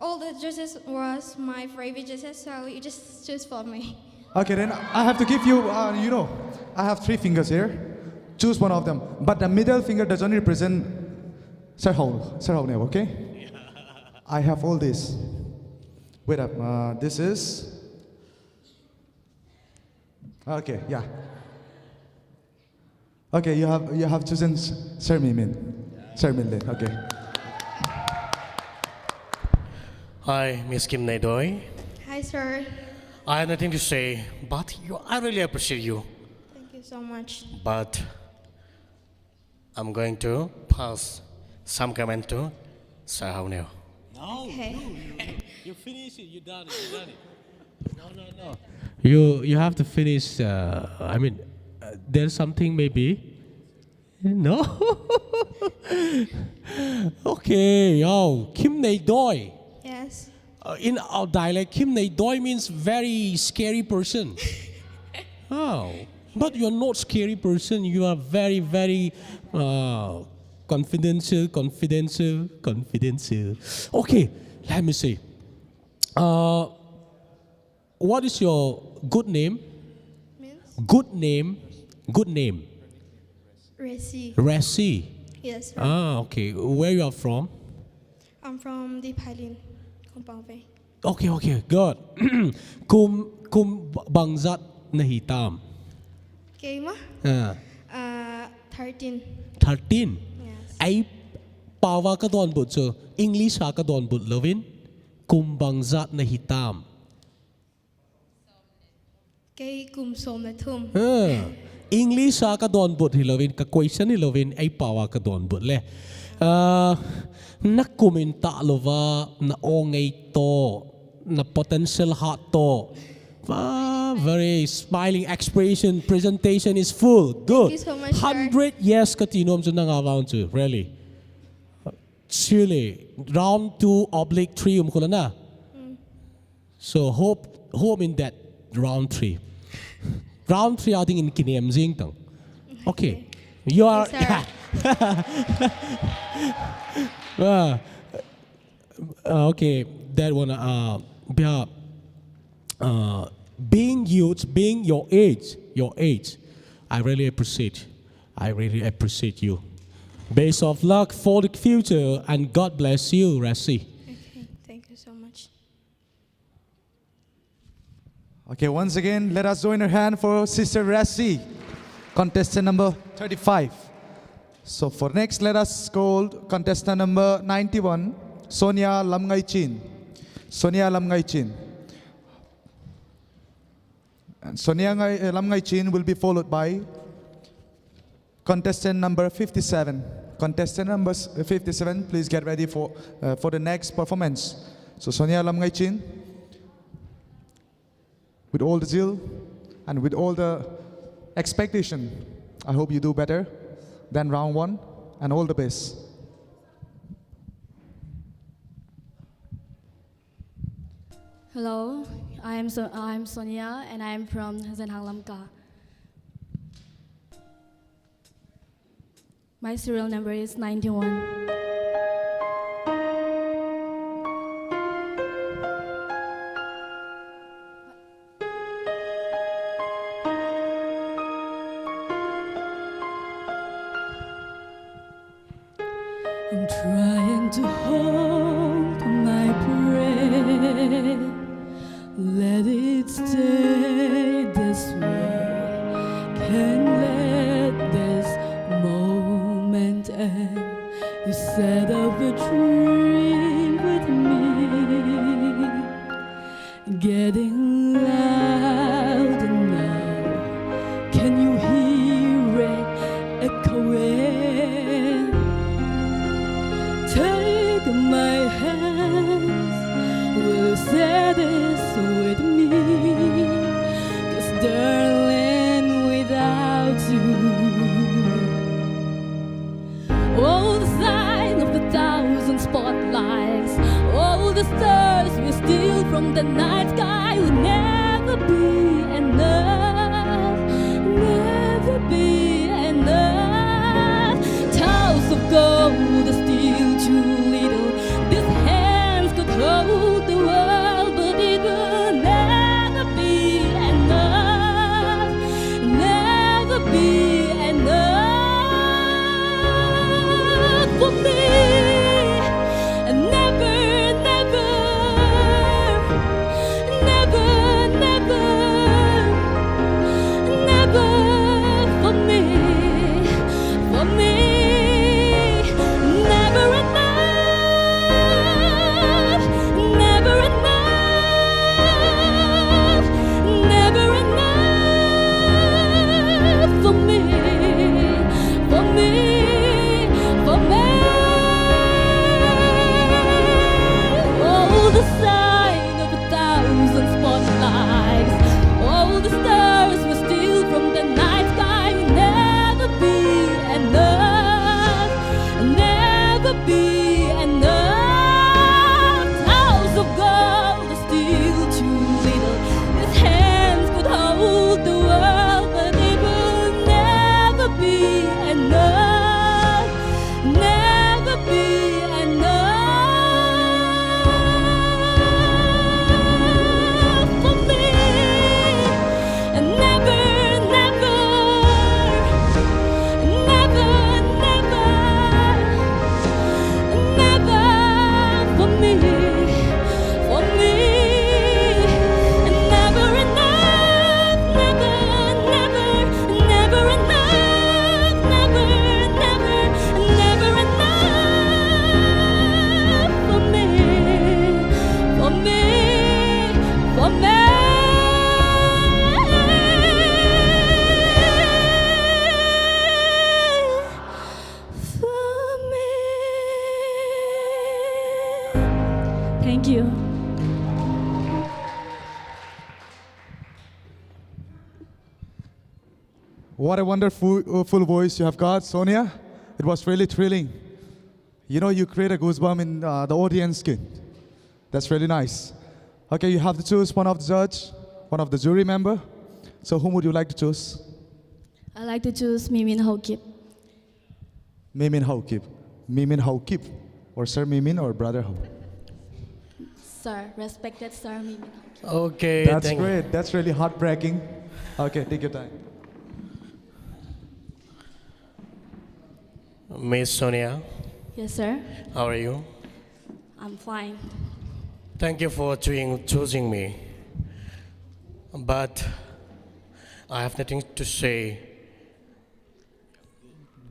all the judges was my favorite judges, so you just choose for me. Okay, then I have to give you, uh, you know, I have three fingers here. Choose one of them. But the middle finger doesn't represent Sir Hau, Sir Hau Neo, okay? I have all this. Wait up. Uh, this is. Okay, yeah. Okay, you have you have chosen S- Sir Mimin. Sir Mimin, okay. Hi, Miss Kim Neidoi. Hi, sir. I have nothing to say, but you, I really appreciate you. Thank you so much. But I'm going to pass some comment to Sir Hauneo. No, Okay. you, you, you, you finish it. You done it. You done it. No, no, no. You you have to finish. Uh, I mean, uh, there's something maybe. No. Okay, yo, Kim Nei Doi. Yes. Uh, in our dialect, Kim Nei Doi means very scary person. Oh, but you're not scary person. You are very, very uh, confidential, confidential, confidential. Okay, let me see. Uh, what is your good name? Means Good name. Good name. Resi. Resi. Yes, sir. Ah, okay. Where you are from? I'm from Deep Island, Kompang Bay. Okay, okay, good. Kum kum bangzat nahi tam. Kei ma? Ah, Uh, thirteen. thirteen. Yes. Ai pawa ka don but so English ha ka don but lovin. Kum bangzat nahi tam. Kei kum som le thum. Ah, English ha ka don but hi lovin, ka question hi lovin, ai pawa ka don but le. Ah, na kum in ta lova, na ong ei to, na potential hat to. Ah, very smiling expression, presentation is full. Good. Thank you so much, sir. Hundred yes ka ti nom chu nang a vang chu, really. Chile, round two oblique three um khula na. So hope hope in that round three. Round three a ding in kinem jing tang. Okay. You are Yes, sir. Ah, uh, okay, that one uh, bia- uh, being youth, being your age, your age, I really appreciate. I really appreciate you. Best of luck for the future and God bless you, Resi. Okay, thank you so much. Okay, once again, let us join our hand for Sister Resi, contestant number thirty-five. So for next, let us call contestant number ninety-one, Sonia Lamngaichin. Sonia Lamngaichin. And Sonia Ngai, uh, Lamngaichin will be followed by contestant number fifty-seven. Contestant number s- uh, fifty-seven, please get ready for, uh, for the next performance. So Sonia Lamngaichin, with all the zeal and with all the expectation, I hope you do better than round one, and all the best. Hello, I'm so I'm Sonia and I'm from Zenhang Lamka. My serial number is ninety-one. To hold my breath, let it stay this way. Can't let this moment end. You set up a dream with me, getting louder now. Can you hear it echoing? Take my hands, will you say this with me? 'Cause darling, without you, all the sign of a thousand spotlights, all the stars we steal from the night sky will never be enough, never be enough. Tiles of gold are still too little. These hands could hold the world, but it will never be enough, never be enough for me. Never, never, never, never, never for me, for me. Never enough, never enough, never enough for me, for me, for me. All the sign of a thousand spotlights, all the stars we steal from the night sky will never be enough, never be enough. Tiles of gold are still too little. These hands could hold the world, but it will never be enough, never be enough for me. And never, never, never, never, never for me, for me. And never enough, never, never, never enough, never, never, never enough for me, for me, for me, for me. Thank you. What a wonderful uh, full voice you have got, Sonia. It was really thrilling. You know, you create a goosebump in uh, the audience skin. That's really nice. Okay, you have to choose one of the judge, one of the jury member. So whom would you like to choose? I like to choose Mimin Haokip. Mimin Haokip. Mimin Haokip. Or Sir Mimin or Brother Haokip. Sir, respected Sir Mimin Haokip. Okay, That's thank great. That's really heartbreaking. Okay, take your time. Miss Sonia, Yes, sir. How are you? I'm fine. Thank you for choosing, choosing me. But I have nothing to say.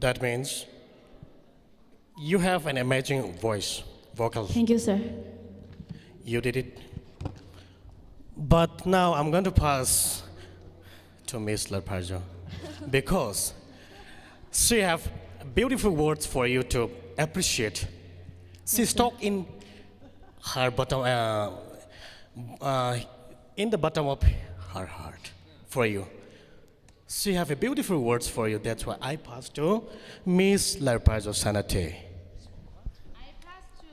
That means you have an amazing voice, vocal. Thank you, sir. You did it. But now I'm going to pass to Miss Larparjo because she have beautiful words for you to appreciate. She's talk in her bottom, uh, uh, in the bottom of her heart for you. She have a beautiful words for you. That's why I pass to Miss Larparjo Sanate. I pass to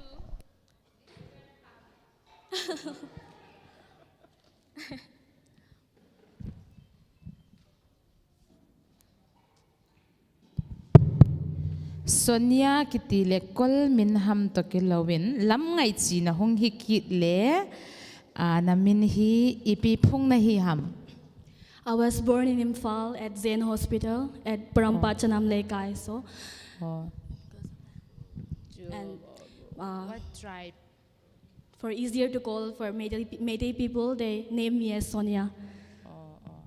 Sonia kiti le kol min ham toh kilouvin, lam ngaichena hung hi kit le, ah, na min hi ipi phung na hi ham? I was born in Imphal at Zen Hospital at Parampa Chanam Leikai. So, Oh. and Uh, what tribe? For easier to call for Meitei, Meitei people, they name me as Sonia. Oh, oh.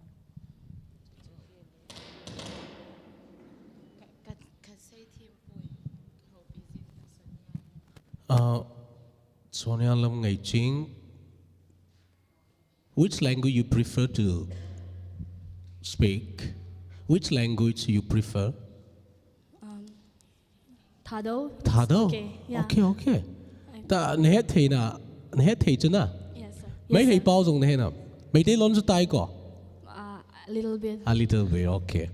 Ka, ka, ka sei thim poi. Hope is it na Sonia? Uh, Sonia Lamngaiching. Which language you prefer to speak? Which language you prefer? Um, Thado. Thado? Okay, yeah. Okay, okay. Ta, nahet thei na, nahet thei chu na? Yes, sir. Meitei pao jong nahet na? Meitei lon chu tai ko? Uh, a little bit. A little bit, okay.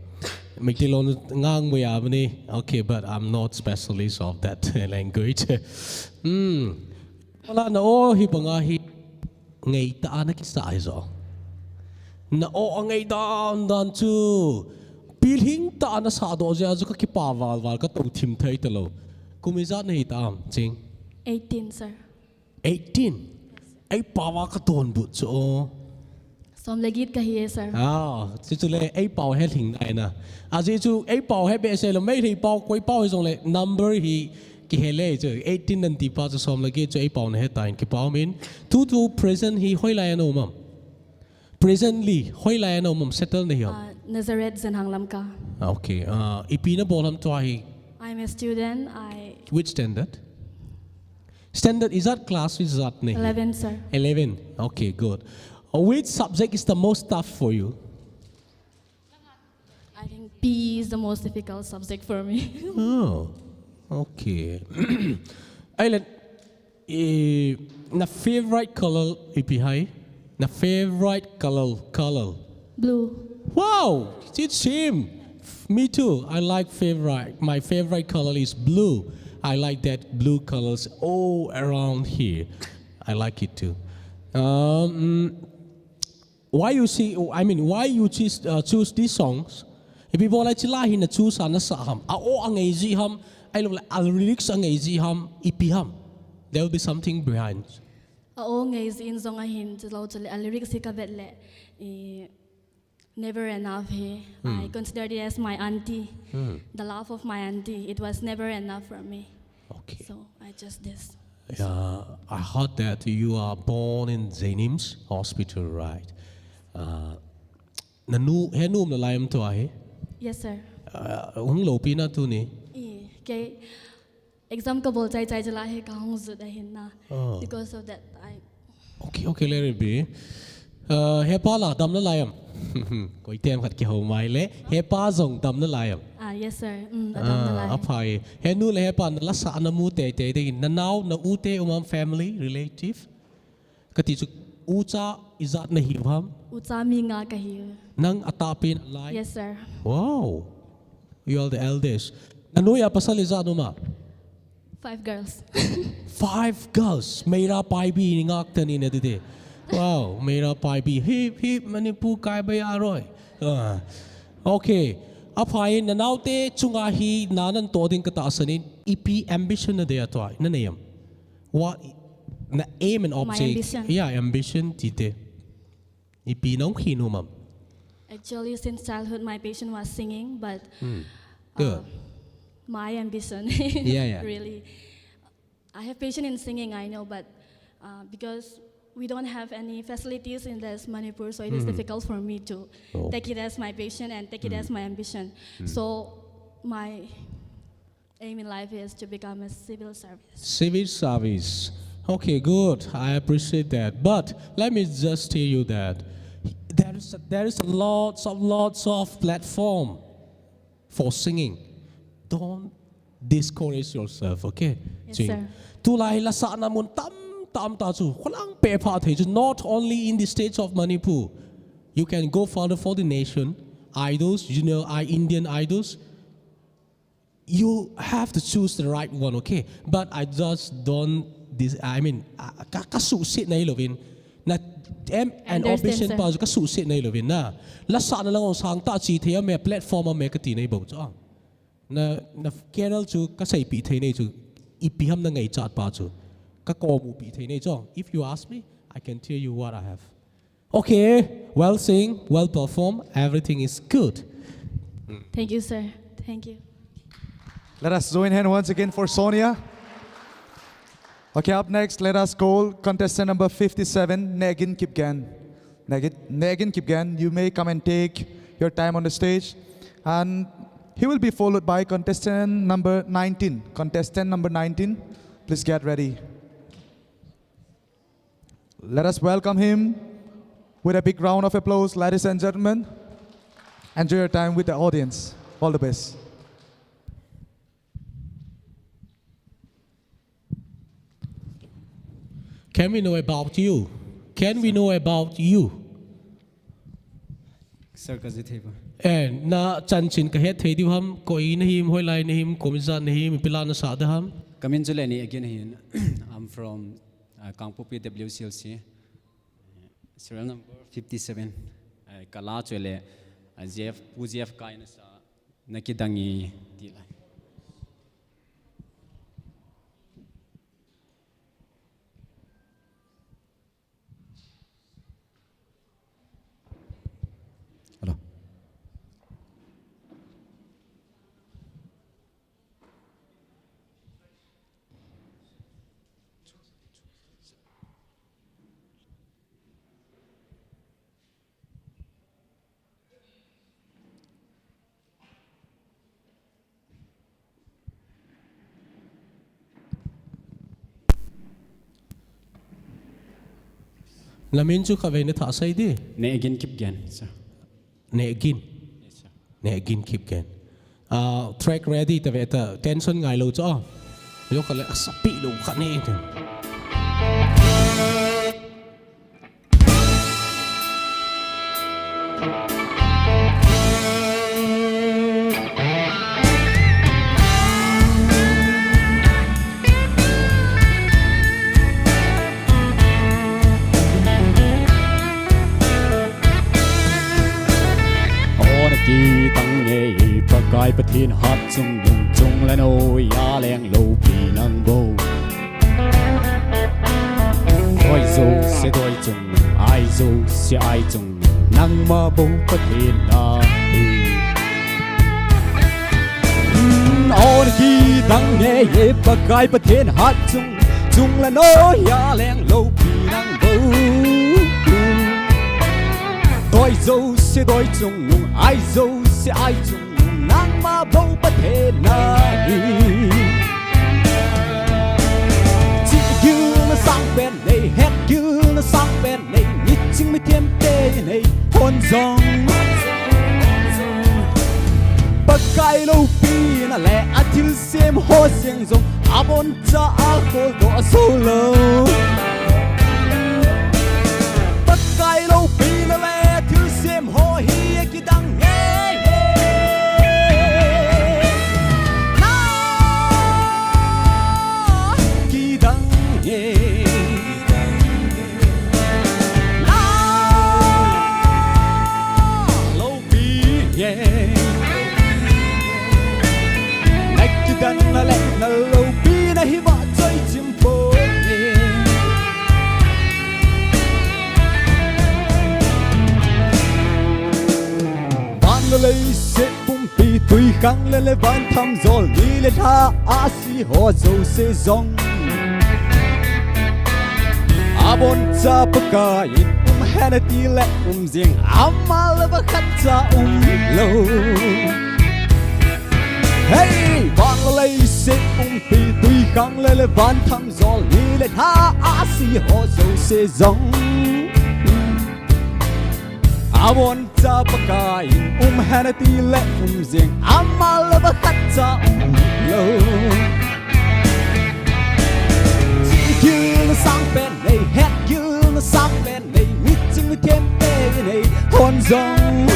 Meitei lon ngang mo ya bani. Okay, but I'm not specialist of that language. Hmm. Wala na o hi banga hi. Ngeitah a na kisah hi jo. Na o a ngei dan dan chu. Pilhing tah a na sah doh jeh a chu ka kipa val val ka to thim thei ta lo. Kum ijat na hi ta am, Ching? Eighteen, sir. Eighteen? Ei pao a ka donbut chu o. Som le get ka hi e, sir. Ah, chu chu le ei pao he lhing nai na. A jeh chu ei pao he behseh lo, Meitei pao, koi pao hi jong le number hi kihe le chu eighteen nan ti pa chu som le get chu ei pao na he ta in kipa um in. Tu tu present hi hoilai a na um am? Presently, hoilai a na um am, settle na hi am? Uh, Nazareth Zenhang Lamka. Ah, okay. Uh, ipi na bol ham tua hi? I'm a student. I Which standard? Standard ijat, class ijat na hi? Eleven, sir. Eleven. Okay, good. Uh, which subject is the most tough for you? I think P E is the most difficult subject for me. Oh, okay. Ailen, eh, na favorite color ipi ham? Na favorite color, color. Blue. Wow, it's him. Me too. I like favorite. My favorite color is blue. I like that blue colors all around here. I like it too. Um, why you see? I mean, why you choose uh, choose these songs? Ipi bola chila hi na choose a na sa ham? A o a ngei ji ham? Ai lo le a lyrics a ngei ji ham? Ipi ham? There will be something behind. A o ngei ji in jong a hin chu lo chu le a lyrics hi ka vet le. I, Never enough hi. Hmm. I considered it as my auntie. Hmm. The love of my auntie. It was never enough for me. Okay. So I just this. Yeah, I heard that you are born in JNIMS Hospital, right? Uh, na nu, he nu um na lai am tua hi? Yes, sir. Uh, hung lopi na tuni? I, kei, exam ka bol chai chai jala hi ka hung jut ahin na. Oh. Because of that, I Okay, okay, let it be. Uh, he pa la dam na lai am? Koi tem khat kihou mai le. He pa jong dam na lai am? Ah, yes, sir. Mm, a dam na lai. Ah, aphai. He nu le he pa na la sa na mu te te te na nau na u te um am, family, relative? Kati chu ucha ijat na hi ham? Ucha mi nga ka hi. Nang a tahpen a lai? Yes, sir. Wow. You are the eldest. Na noiya pasal ijat um a? Five girls. Five girls. Meira Paibi ni ngak tani na dide. Wow, Meira Paibi. Hip, hip, Manipur kai bai aroi. Ah. Okay. Aphai, na naute chunga hi na nan to ding ka tahsan in, ipi ambition na dei a tua, na nei am? What, na aim and object? My ambition. Yeah, ambition, tite. Ipi nong khin um am? Actually, since childhood, my passion was singing, but Hmm. uh, Good. my ambition Yeah, yeah. really, I have passion in singing, I know, but uh, because we don't have any facilities in this Manipur, so it is Mhm. difficult for me to Okay. take it as my passion and take it Mm. as my ambition. Mm. So my aim in life is to become a civil service. Civil service. Okay, good. I appreciate that. But let me just tell you that there is a, there is a lots of lots of platform for singing. Don't discourage yourself, okay? Yes, Ching. sir. Tulai la sa na mun tam tam ta chu. Kholang pe pha thei chu. Not only in the states of Manipur. You can go further for the nation. Idols, you know, I Indian idols. You have to choose the right one, okay? But I just don't, this, I mean, ah, ka, ka suhset nei louvin. Na aim and Understand, ambition sir. pa chu ka suhset nei louvin na. La sa na lang sang ta chi thei a me platform a me ka ti nei bou chu. Na, na career chu ka seipi thei nei chu. Ipi ham na ngaichat pa chu. Ka komu pi thei nei chu. If you ask me, I can tell you what I have. Okay, well sing, well perform, everything is good. Thank you, sir. Thank you. Let us join hand once again for Sonia. Okay, up next, let us call contestant number fifty-seven, Negin Kipgen. Negin, Negin Kipgen, you may come and take your time on the stage. And he will be followed by contestant number nineteen. Contestant number nineteen, please get ready. Let us welcome him with a big round of applause, ladies and gentlemen. Enjoy your time with the audience. All the best. Can we know about you? Can we know about you? Sir, ka ji thei ba? Eh, na chanchin ka het thei diu ham, koi na him, hoilai na him, kum ijat na him, ipi la na sa da ham? Ka min chu Leni again ahin. I'm from, uh, Kangpokpi W C L C. Serial number fifty-seven. Uh, ka la chu le, uh, J F, Pu J F Kai na sa, Na Kidang e, ti lai. Hello. Na min chu khatvei na thah sei di. Negin Kipgen, sir. Negin. Yes, sir. Negin Kipgen. Ah, track ready ta ve ta, tension ngai lou chu. Yo kha le, asa pi lou kha ne. O na kidang e, Pakai Pathen hatchungnung, chunglang noiya lenglou pi nang bou. Doi jouse doi chungnung, ai jouse ai chungnung, nangma bou Pathen nahi. Hmm, o na kidang e, Pakai Pathen hatchung, chunglang noiya lenglou pi nang bou. Doi jouse doi chungnung, ai jouse ai chungnung, nangma bou Pathen nahi. Chih gil na sang pen nei, het gil na sang pen nei, miching mithem te nei, hon jong. Pakai loupina le a thilsem ho jeng jong, abon cha a kholdoh jou lou. Pakai loupina le thilsem ho hi a kidang e. Na kidang e. Na loupi e. Na kidang na le na loupina hi vahchoi chim poi. Van le leiset pumpi, twi khang le le van tham jol, ni le lha a si ho jouse jong, abon cha Pakai in um hen ati le um jing, ama le va khat cha um lou. Hey, van le leiset pumpi, twi khang le le van tham jol, ni le lha a si ho jouse jong, abon cha Pakai in um hen ati le um jing, ama le va khat cha um lou. Chih gil na sang pen nei, het gil na sang pen nei, miching mithem te nei, hon jong.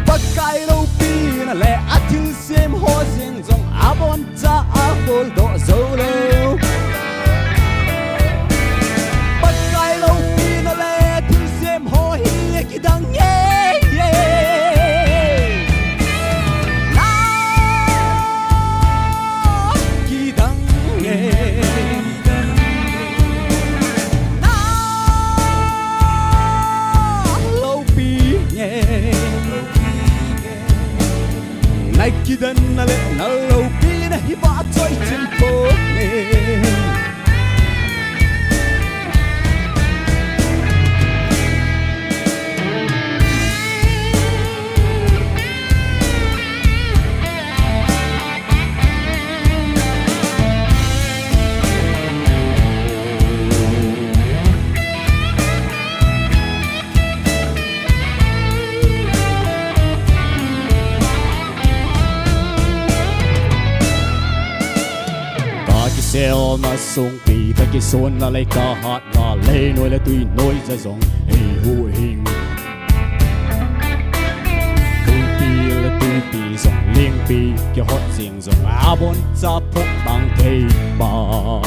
Pakai loupina le a thilsem ho jeng jong, abon cha a kholdoh jou lou. Pakai loupina le thilsem ho hi a kidang e. Na kidang e. Na loupi e. Na kidang na le na loupina hi vahchoi chim poi. Elna sungpi, ka kisonna le ka hatna, leinoi le tuinoi ja jong ei huhhing. Tuipi le tuipi jong lingpi, kihot jing jong abon cha phot bang thei bang.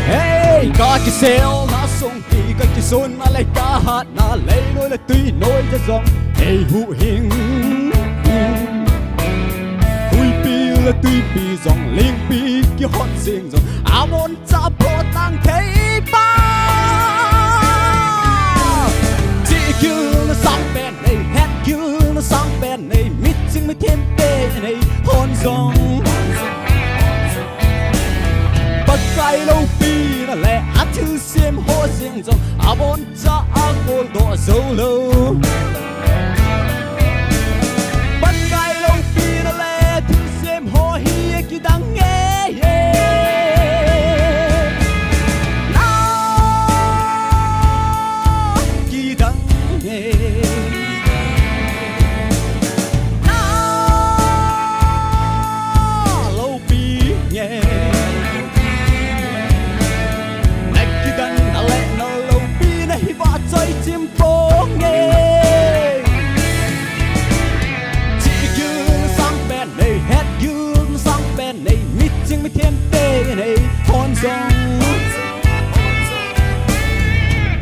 Hey, ka kiselna sungpi, ka kisonna le ka hatna, leinoi le tuinoi ja jong ei huhhing. Tuipi le tuipi jong lingpi, kihot jing jong abon cha phot bang thei bang. Chihgilna sangpen nei, hetgilna sangpen nei, miching mithem te nei, hon jong. Pakai loupina le athilsem ho jeng jong, abon cha akoldoh jou lou. Pakai loupina le thilsem ho hi akidang nge. Na kidang nge. Na loupi nge. Na kidang na le na loupina hi vachoi chim ponge. Chihgilna sangpen nei, hetgilna sangpen nei, miching mithem te nei, hon jong.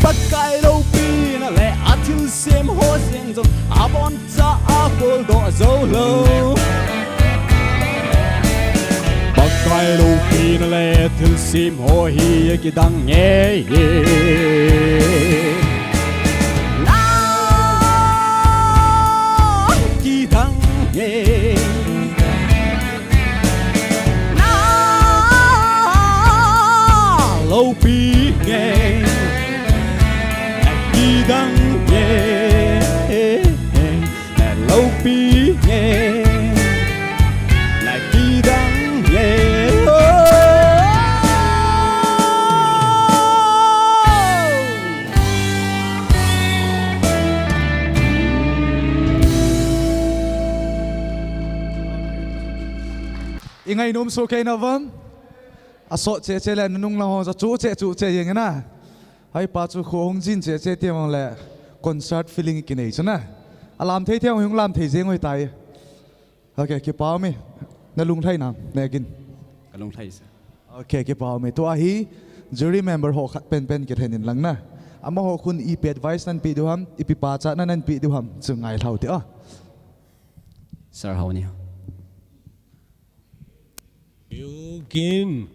Pakai loupina le athilsem ho jeng jong, abon cha akoldoh jou lou. Pakai loupina le thilsem ho hi akidang nge. Na kidang nge. Na loupi nge. Na kidang nge. Na loupi nge. Na kidang nge. Oh. I ngainom soh kei na vang. Asot cheh cheh le nunung lang ho sa chu cheh chu cheh jeng na. Hai pa chu kho hung jin cheh cheh ti vang le concert feeling kinei chu na. Alam thei thei hung lam thei jeng hoi tai. Okay, kipa um e. Na lunglhai na, Megin. Ka lunglhai sa. Okay, kipa um e. Tua hi jury member ho khat pen pen kilhen in lang na. Amaho khun ipi advice nan pe diu ham, ipi pachatna nan pe diu ham, chu ngai lhau te a. Sir Hau ni. Eugene,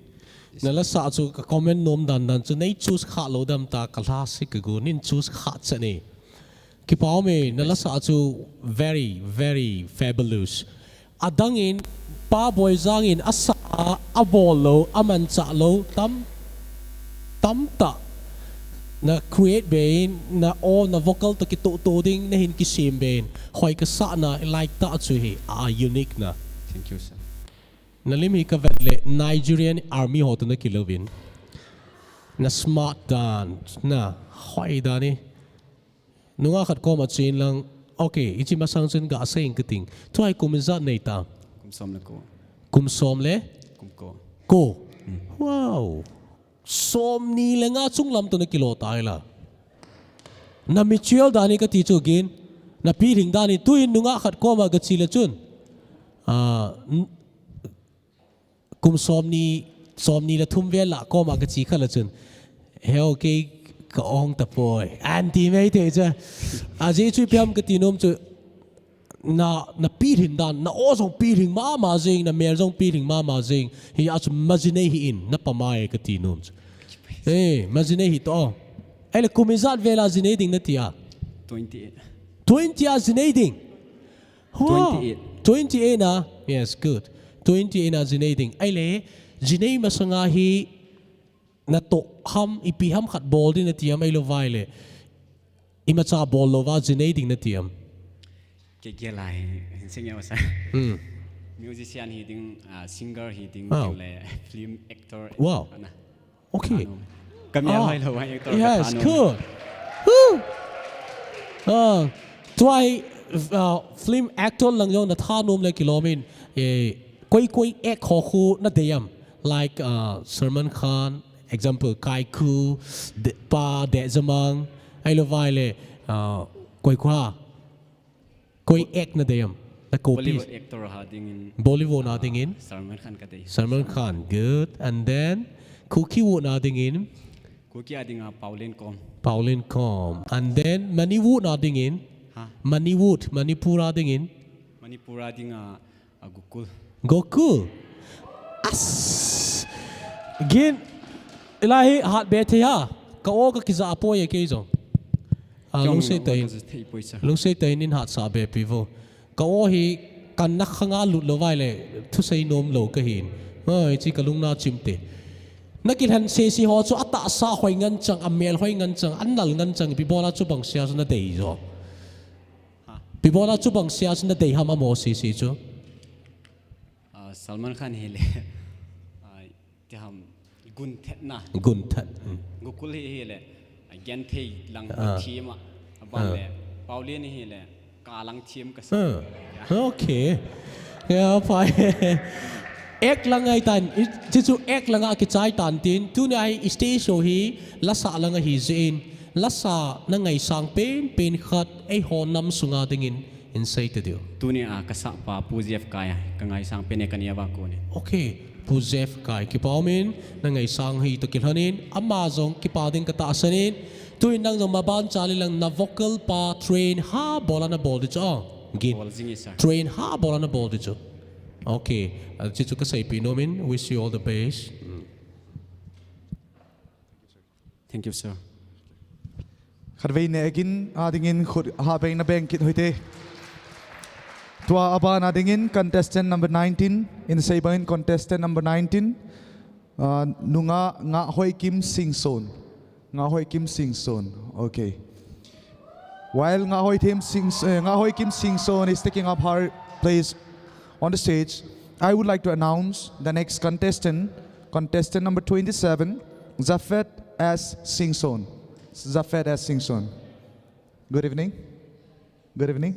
na lasa chu ka comment nom dan dan chu nei choose kha lou dam ta ka lha si ka gu nin choose kha cha ni. Kipa um e, na lasa chu very, very fabulous. Adang in, Pa Boijang in asa a, abol lou, amanchah lou, tam, tamtah na create be in, na aw, na vocal toh kitoh toh ding, na hin kisem be in, hoi ka sa na, like tah chu hi, a unique na. Thank you, sir. Na lim hi ka vet le Nigerian army ho toh na kilou vin. Na smart dan, na hoi dan e. Nungah khat koma chen lang, okay, hiche masang chun ga sei ing ka ting. Tua hi kum ijat nei ta? Kum som le ko. Kum som le? Kum ko. Ko. Hmm. Wow. Som ni le nga chung lam toh na kilou tai la. Na mature dan hi ka ti chu gin. Na pilhing dan hi tuin nungah khat koma ga che le chun. Ah, n-, kum som ni, som ni le thum vel lah koma ka che kha le chun. Heo kei ka ong ta poi. An ti mai te cha. Ajeh chu ipi ham ka ti nom chu. Na, na pilhing dan, na aw jong pilhing mama jing, na mel jong pilhing mama jing. Hia chu majinei hi in, na pamai ka ti nom chu. Eh, majinei hi to. Ahile kum ijat vel a jinei ding na ti a? Twenty-eight. Twenty a jinei ding? Wow. Twenty-eight. Twenty-eight na? Yes, good. Twenty-eight na jinei ding. Ahile, jinei masanga hi, na toh ham, ipi ham khat bol ding na ti am, ahilou vai le. Imacha bol lou va, jinei ding na ti am. Ke ke lai, hin sing ya sa. Hmm. Musician hi ding, ah, singer hi ding, wow, le film actor. Wow. Ana. Okay. Ka mel hoi lou, actor ka thanom. Yes, cool. Woo! Ah, tua hi, ah, film actor lang jong na thanom le kilom in, eh, koi koi act ho khu na dei am. Like uh, Salman Khan, example, Kaiku, de, Pa Dejamang, ahilou vai le, uh, koi kha, koi act na dei am, na copy. Bollywood actor ha dingin. Bollywood na dingin. Salman Khan ka dei. Salman Khan, good. And then, Kuki Wood na dingin. Kuki a dinga Paulin Kom. Paulin Kom. And then, Manipur na dingin. Ha? Manipur, Manipur a dingin. Manipur a dinga A Gokul. Gokul. As. Gin. Ilahi hat be thei ha. Ka o ka kija apoi e kei jong. Ah, lungset tah in. Lungset tah in hat sa be pi vo. Ka o hi kan na khanga lut lou vai le thusei nom lou ka hin. Ai, chi ka lungna chim te. Na kilhen sese ho chu atahsa hoi ngan chang, amel hoi ngan chang, anal ngan chang, ipi bola chu bang sia chu na dei jo. Ipi bola chu bang sia chu na dei ham amo sese chu. Ah, Salman Khan hi le, ah, ti ham, gunthat na. Gunthat. Hmm. Gokul hi hi le, ah, genthei lang thim a, aban le, Paulin hi le, ka lang thim ka sa. Ah. Okay. Ya, fine. Ek lang ai tan, i, chu chu ek lang a kichai tan tin, tuni a hi stage show hi, lasa lang a hi jin, lasa na ngaisang pen, pen khat, eiho nam sunga dingin, In sei ta diu. Tuni a ka sahpa Pu Jeff Kai a, ka ngaisang pen e ka nia va kone. Okay, Pu Jeff Kai, kipa umin, na ngaisang hi toh kilhonin, ama jong kipa ding ka tahsan in, tuin nang jong maban chali lang na vocal pa train ha bola na bol di chu, oh, gin. Bol jing e, sir. Train ha bola na bol di chu. Okay, ah, chu chu ka seipi nomin, wish you all the best. Mm. Thank you, sir. Khatvei neh gin a dingin khut ha bengna beng kit hoi te. Tua aban a dingin contestant number nineteen, in sei bangin contestant number nineteen, uh, Nunga Ngahoi Kim Singson. Ngahoi Kim Singson. Okay. While Ngahoi Kim Sing, uh, Ngahoi Kim Singson is taking up her place on the stage, I would like to announce the next contestant, contestant number twenty-seven, Zafet S Singson. Zafet S Singson. Good evening. Good evening.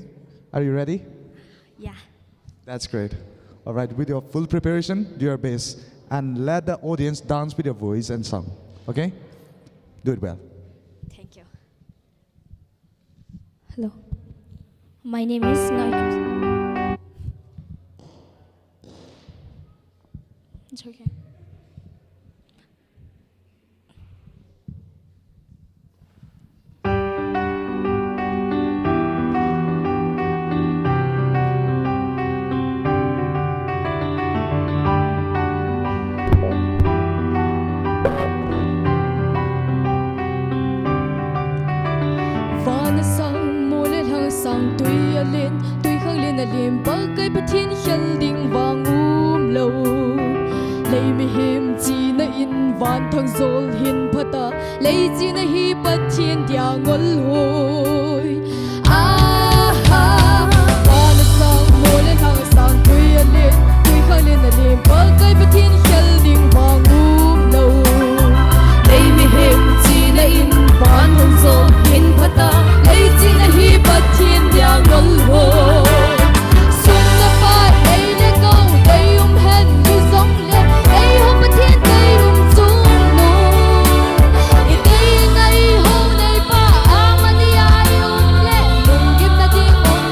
Are you ready? Yeah. That's great. All right, with your full preparation, do your best. And let the audience dance with your voice and song. Okay? Do it well. Thank you. Hello. My name is Ngai. It's okay. Van a sang, mol le lhang sang, tui a len, tui khang len a len, Pakai Pathen khel ding vang um lou. Lei mihem china in van thang jol hin phat a, lei china hi Pathen dia ngol hoi. Aha, van a sang, mol le lhang a sang, tui a len, tui khang len a len, Pakai Pathen khel ding vang um lou. Lei mihem china in van thang jol hin phat a, lei china hi Pathen dia ngol hoi. Sum le pai, ei le gou, dei um hen, mi jong le, eiho Pathen dei um chung nu. I dei ngai ho lei pa, amani a i um le, lunggimna ding um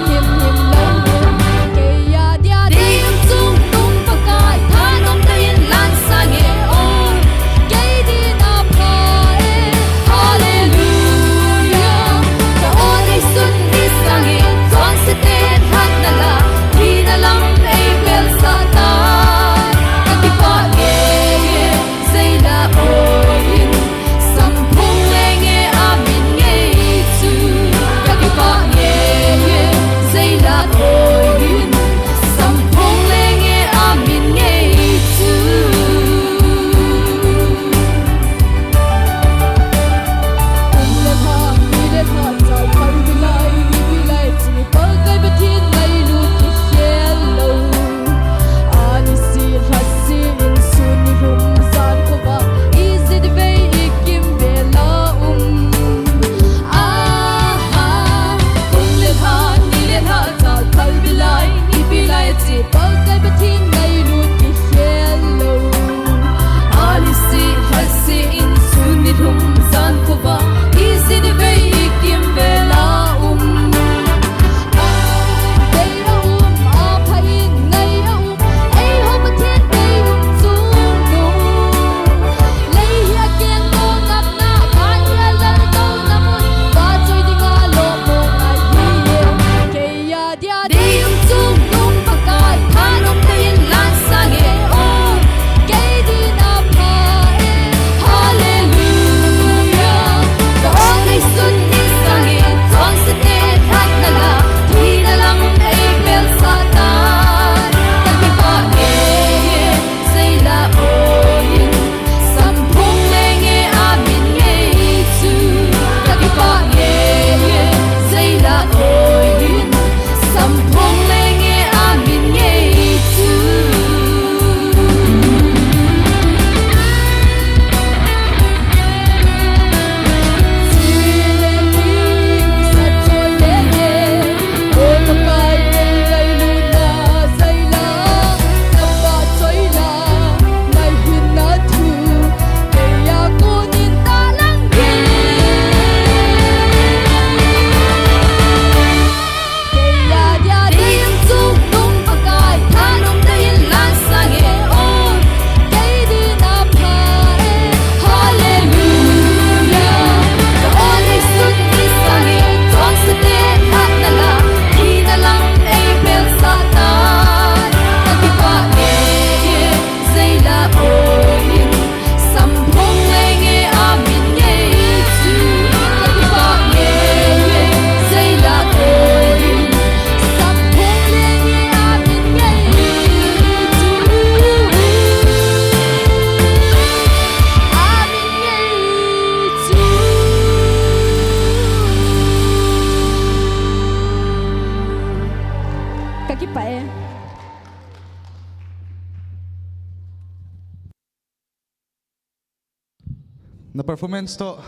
Na performance toh,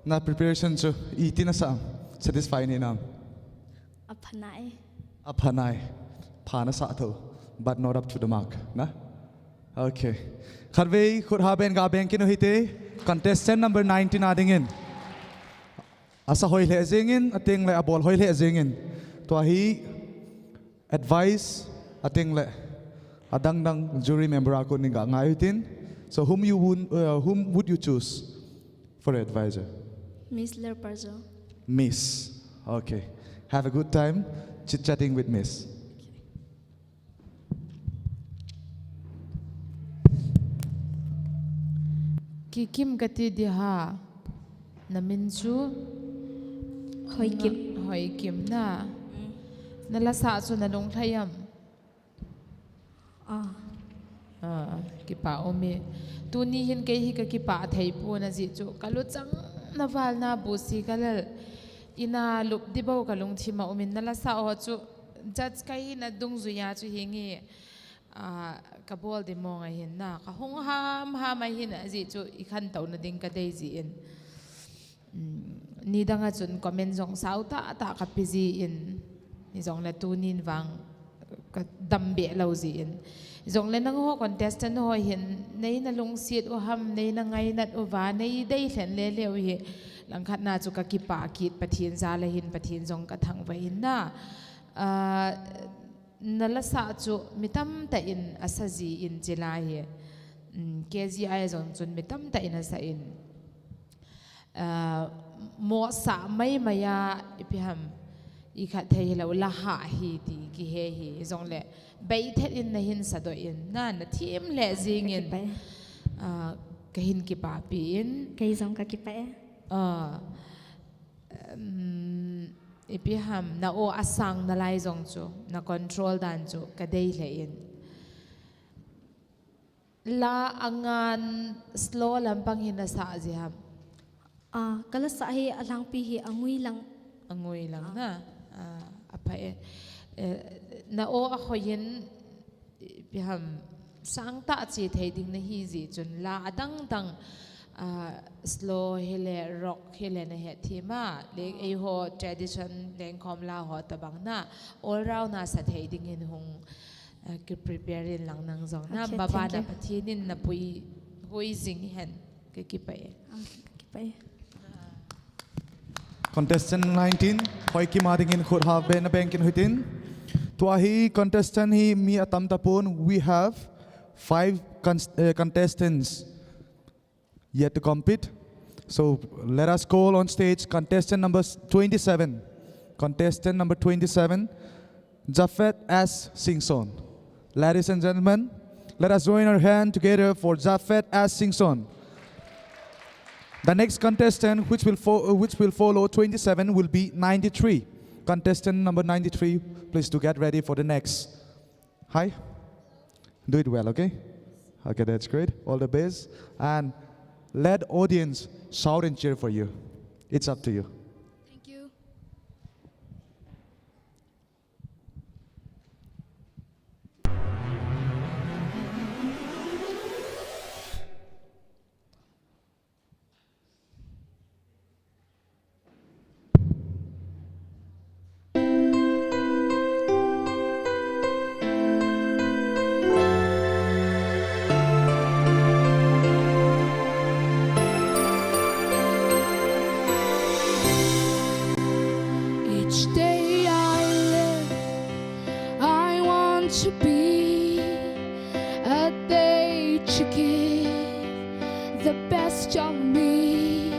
na preparation chu iti nasa am? Satisfy nahi nam? Aphanai. Aphanai. Pha nasa tho, but not up to the mark, na? Okay. Khatvei khut ha ben ga beng kit u hite, contestant number nineteen a dingin. Asa hoi lheh jengin, atengle abol hoi lheh jengin. Tua hi advice, atengle adang dang jury member a kon in ga ngai u hitin. So whom you would, uh, whom would you choose for your advisor? Miss Lerparjo. Miss. Okay. Have a good time chit-chatting with Miss. Kikim kati di ha. Na min chu? Hoikim. Hoikim na. Mm. Na la sa chu na lunglhai am? Ah. Ah, kipa um e. Tuni hin kei hi ka kipah thei pon ajeh chu ka luchang na val na busi ka lal. Ina lup di bou ka lungthim a um in na la sa ho chu judge ka hina dungjuia chu hi nge, ah, ka bol di mong ahin na. Ka hung ham ham ahin ajeh chu i khantou na ding ka dei jin. Um, nidang a chun comment jong sao tah tah ka pe jin, hijongle tunin vang ka dam be lou jin. Hijongle nangho contestant ho hin, nei na lungset u ham, nei na ngainat uva, nei dei lhen le le u hi, langkhat na chu ka kipah kit, Pathen jal a hin, Pathen jong ka thangvah in na. Ah, na la sa chu mi tamtah in asa jin chila hi. Um, K G I jong chun mi tamtah in asa in. Ah, mo sa mai mai a, ipi ham, i khat thei hilou la ha hi ti kihe hi, jongle bei thet in na hin sa doh in, na, na thim le jingin, Ka kipah e. Ah, ka hin kipapi in. Kei jong ka kipah e. Ah, um, ipi ham, na aw asang nalai jong chu, na control dan chu, ka dei lheh in. La angan slow lampang hi na sa ji ham? Ah, ka la sa hi alhangpi hi angui lang. Angui lang Ah. na. Ah, apha e. Eh, na aw ahoi in, ipi ham, sang tah che thei ding na hi ji chun la adang dang, ah, slow hile, rock hile na het thim a, le eiho tradition lengkhom la ho tabang na, all round na sa thei dingin hung, ah, ki prepare in lang nang jong na. Okay, baba thank na you. Pathen in na pui hui jing hen. Ka kipah e. Ah, ka kipah e. Contestant nineteen, Hoikim a dingin khut ha ben na beng kit u hitin. Tua hi contestant hi mi atam tapon, we have five cons-, eh, contestants yet to compete. So let us call on stage contestant number twenty-seven. Contestant number twenty-seven, Japhet S Singson. Ladies and gentlemen, let us join our hand together for Japhet S Singson. The next contestant, which will fo-, uh, which will follow twenty-seven, will be ninety-three. Contestant number ninety-three, please do get ready for the next. Hi. Do it well, okay? Okay, that's great. All the best. And let audience shout and cheer for you. It's up to you. Thank you. Each day I live, I want to be a day to give the best of me.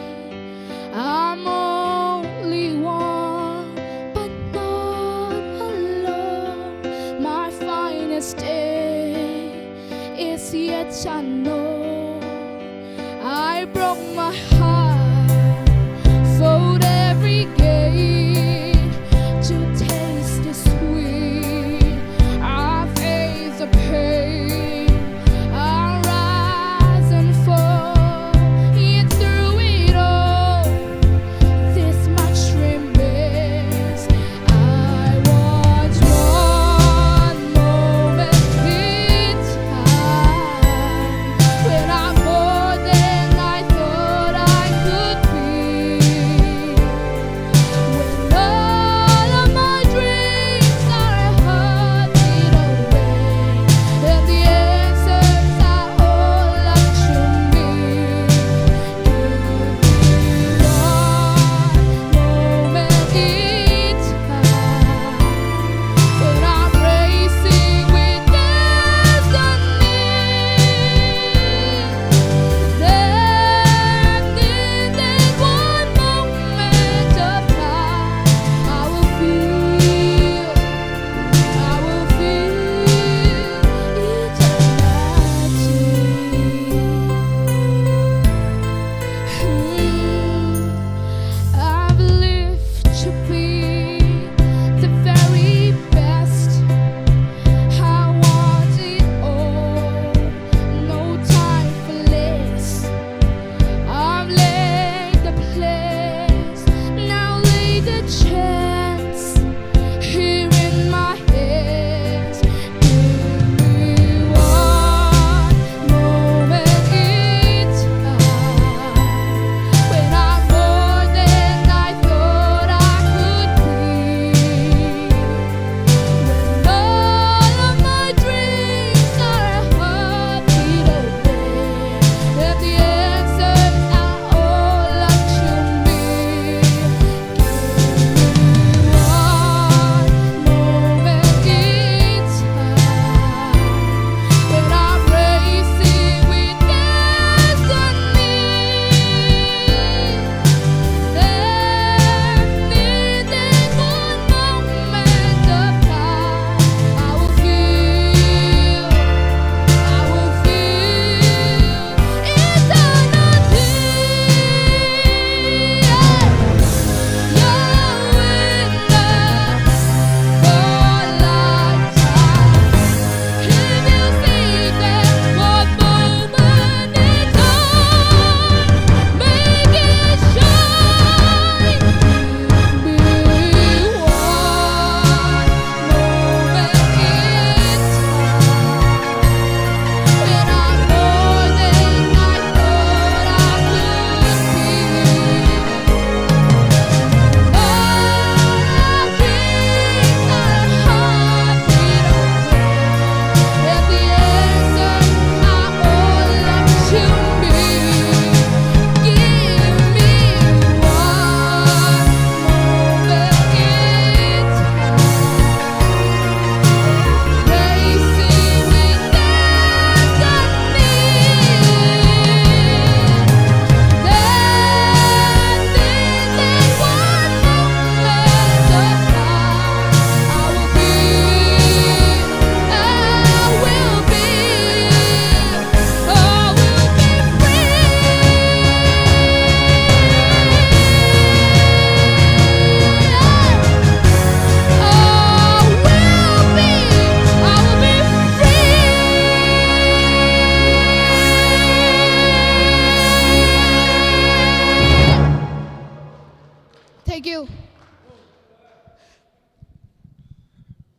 I'm only one, but not alone. My finest day is yet unknown. I broke my heart, fought every gate to taste the sweet. I face the pain, I rise and fall, yet through it all, this much remains. I want one moment in time when I'm more than I thought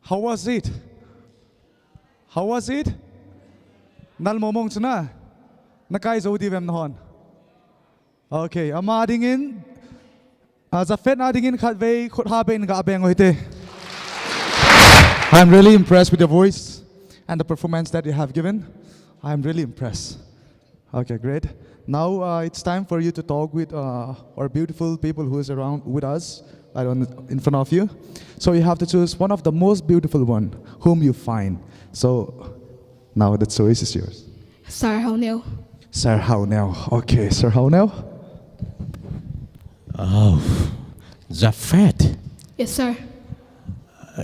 How was it? How was it? Nal momong chuna. Nakai jou diu vem nahon? Okay, ama dingin, uh, Japhet a dingin khatvei khut ha beh in gabeng uhite. I'm really impressed with your voice and the performance that you have given. I'm really impressed. Okay, great. Now, uh, it's time for you to talk with, uh, our beautiful people who is around with us, right on, in front of you. So you have to choose one of the most beautiful one whom you find. So now the choice is yours. Sir Haoneo. Sir Haoneo. Okay, Sir Haoneo. Oh, Japhet. Yes, sir.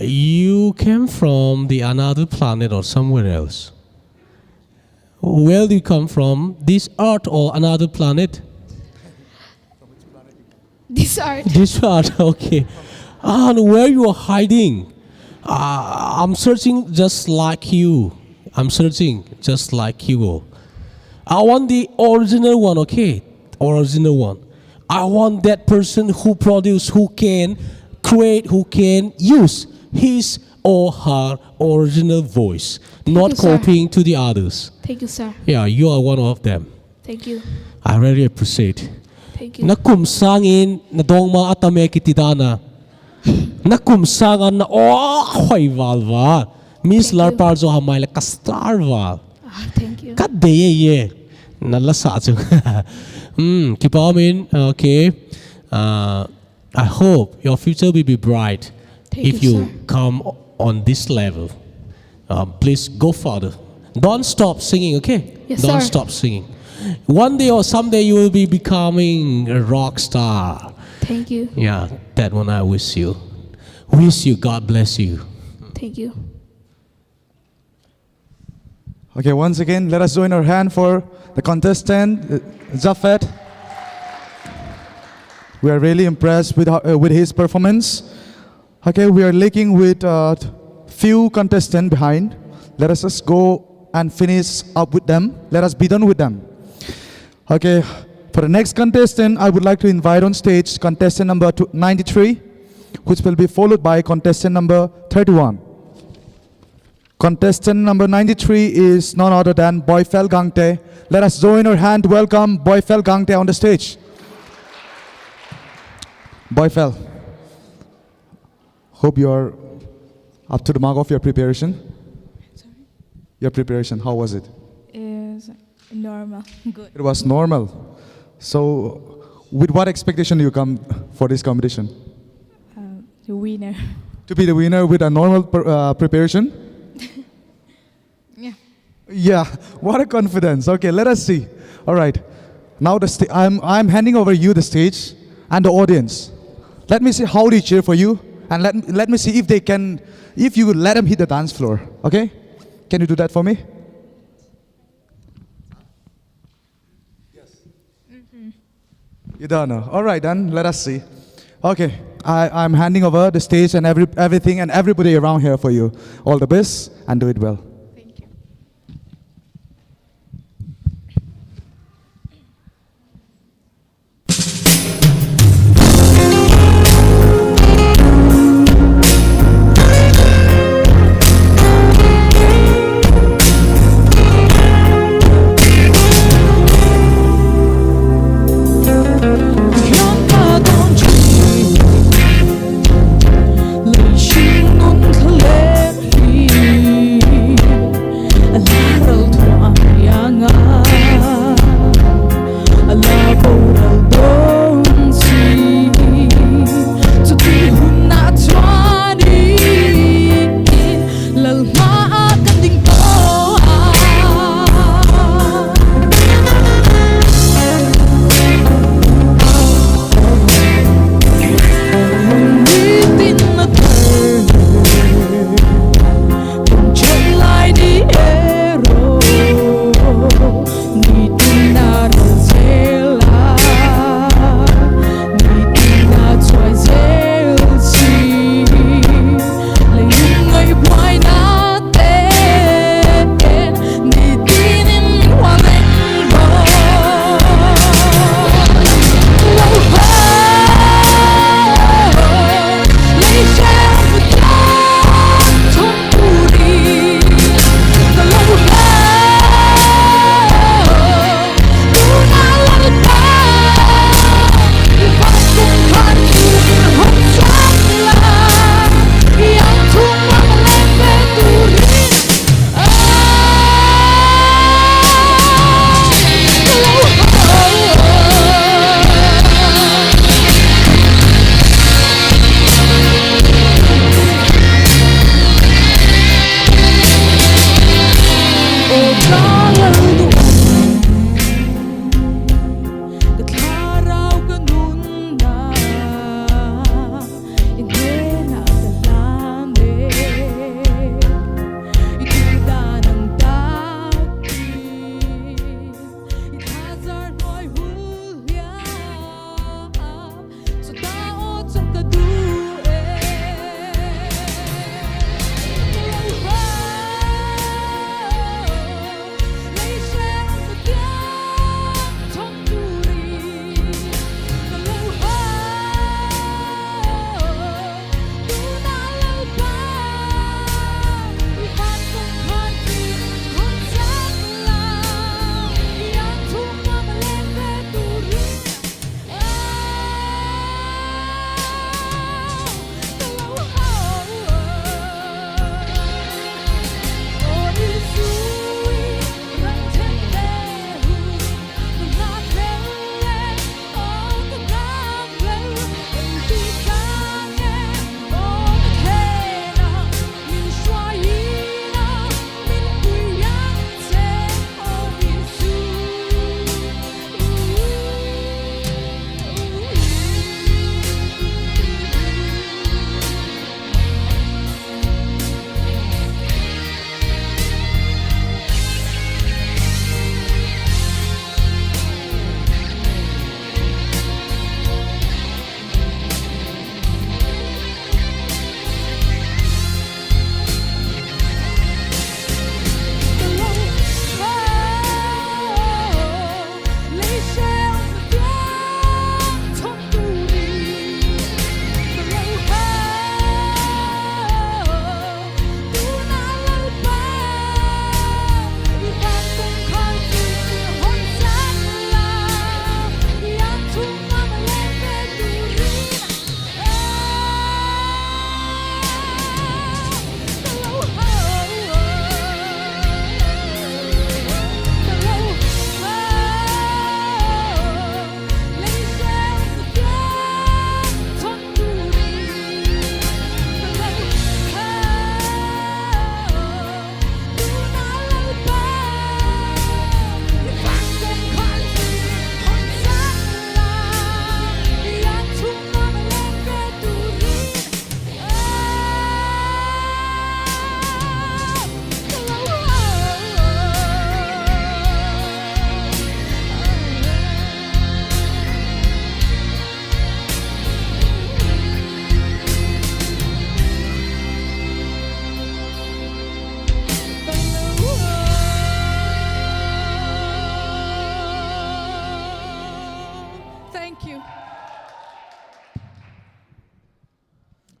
You came from the another planet or somewhere else? Where do you come from? This earth or another planet? This earth. This earth, okay. And where you are hiding? Uh, I'm searching just like you. I'm searching just like you. I want the original one, okay? Original one. I want that person who produce, who can create, who can use his or her original voice, not copying to the others. Thank you, sir. Yeah, you are one of them. Thank you. I really appreciate. Thank you. Na kum sangin na dongma atame kiti dan a. Na kum sanga na o hoi val val. Miss Lalpal jo hamai le ka star val. Ah, thank you. Ka dei ye. Na la sa chu. Hmm, kipa min, okay. Uh, I hope your future will be bright if you come on this level. Um, please go further. Don't stop singing, okay? Yes, sir. Don't stop singing. One day or someday you will be becoming a rock star. Thank you. Yeah, that one I wish you. Wish you. God bless you. Thank you. Okay, once again, let us join our hand for the contestant, uh, Japhet. We are really impressed with, uh, with his performance. Okay, we are lacking with, uh, few contestants behind. Let us just go and finish up with them. Let us be done with them. Okay, for the next contestant, I would like to invite on stage contestant number two, ninety-three, which will be followed by contestant number thirty-one. Contestant number ninety-three is none other than Boifel Gangte. Let us join our hand to welcome Boifel Gangte on the stage. Boifel, hope you are up to the mark of your preparation. Sorry? Your preparation, how was it? Is normal. Good. It was normal. So, with what expectation you come for this competition? Um, the winner. To be the winner with a normal pre- uh, preparation? Yeah. Yeah, what a confidence. Okay, let us see. All right. Now the sta- I'm, I'm handing over you the stage and the audience. Let me see how they cheer for you, and let, let me see if they can, if you let them hit the dance floor. Okay? Can you do that for me? Yes. You don't know. All right, then let us see. Okay, I, I'm handing over the stage and every, everything and everybody around here for you. All the best and do it well. Thank you.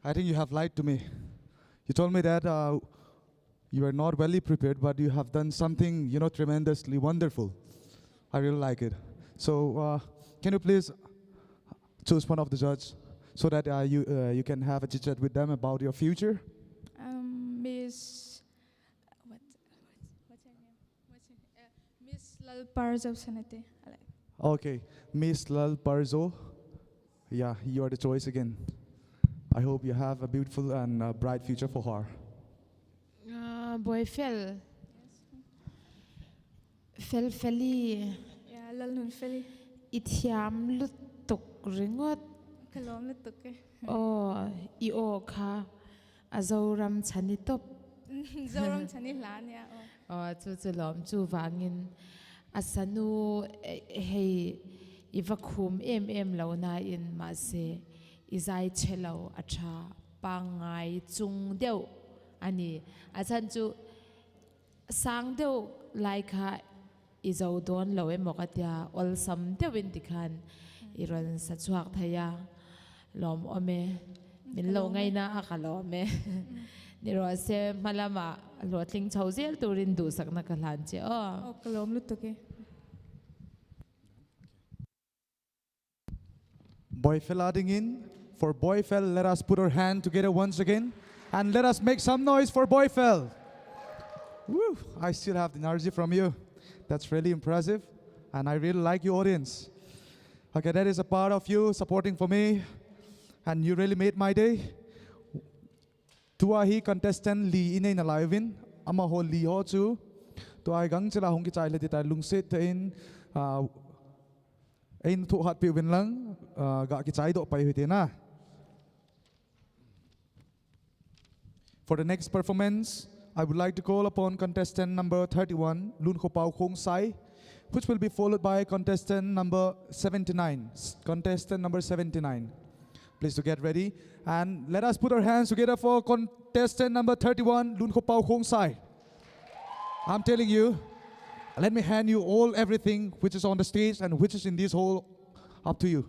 I think you have lied to me. You told me that uh, you are not well prepared, but you have done something, you know, tremendously wonderful. I really like it. So, uh, can you please choose one of the judge so that uh, you uh, you can have a chit chat with them about your future? Um, Miss, what, what, what's her name? What's her, uh, Miss Lalparzo Sanate. I like. Okay, Miss Lalparzo. Yeah, you are the choice again. I hope you have a beautiful and uh, bright future for her. Ah, Boifel. Felfeli. Yeah, Lalnunfeli. I thiam lutuk ringot. Kalom lutuk eh. Oh, i o kha. A Zoram chani top. Zoram chani lan ya. Oh. Oh, chu chu lom chu vangin. A sanu eh, hei i va khum em em lo na in ma se. I zai che lo a tha. Pangai chung deu. Ani. A chan chu sang deu lai kha i zo don lo e mok atia olsam deu in tikhan i ron sa chuak thaya lom ome min lo ngaina a ka lom e ni ro se malama lo tling chau zel turin du sakna ka hlan che o. Oh, kalom lutuk eh. Boifel adingin. For Boifel, let us put our hand together once again. And let us make some noise for Boifel. Woo, I still have the energy from you. That's really impressive. And I really like your audience. Okay, that is a part of you supporting for me. And you really made my day. Tua hi contestant li i nei nalai uvin, amaho li ho chu tua hi gangchela hung kichai le ti tai lungset te in, uh, Ein thu hat pi uvin lang, uh, ga kichai doh pai hite na. For the next performance, I would like to call upon contestant number thirty-one, Lunkhopao Khongsai, which will be followed by contestant number seventy-nine. S- Contestant number seventy-nine. Please to get ready. And let us put our hands together for contestant number thirty-one, Lunkhopao Khongsai. I'm telling you, let me hand you all everything which is on the stage and which is in this hall up to you.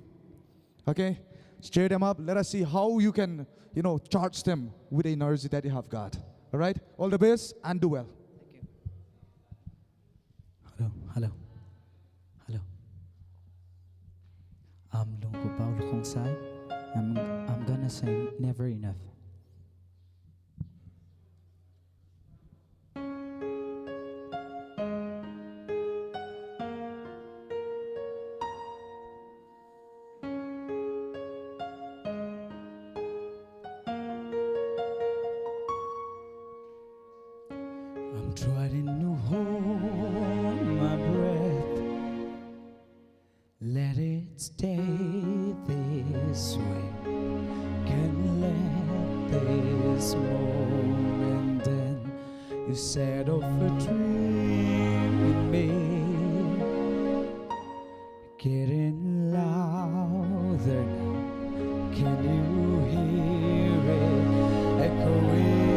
Okay? Cheer them up. Let us see how you can, you know, charge them with the energy that you have got. All right? All the best and do well. Hello, hello, hello. I'm Lunkhopao Khongsai. I'm, I'm gonna sing Never Enough. I'm trying to hold my breath. Let it stay this way. Can't let this moment end. You set off a dream in me. Getting louder now. Can you hear it echoing?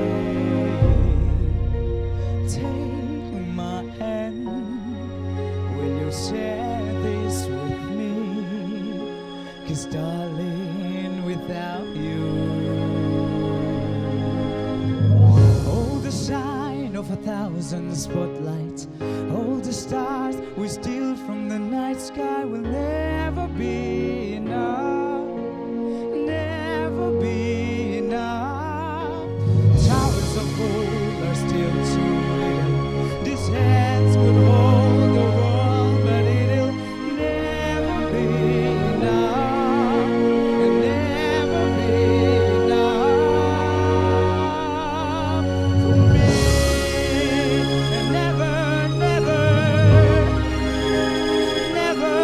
Take my hand. Will you share this with me? 'Cause darling, without you, oh, the shine of a thousand spotlights, all the stars we steal from the night sky will never be enough, never be enough. Towers of gold are still too little. These hands could hold the world, but it'll never be enough, and never be enough for me, and never, never, never,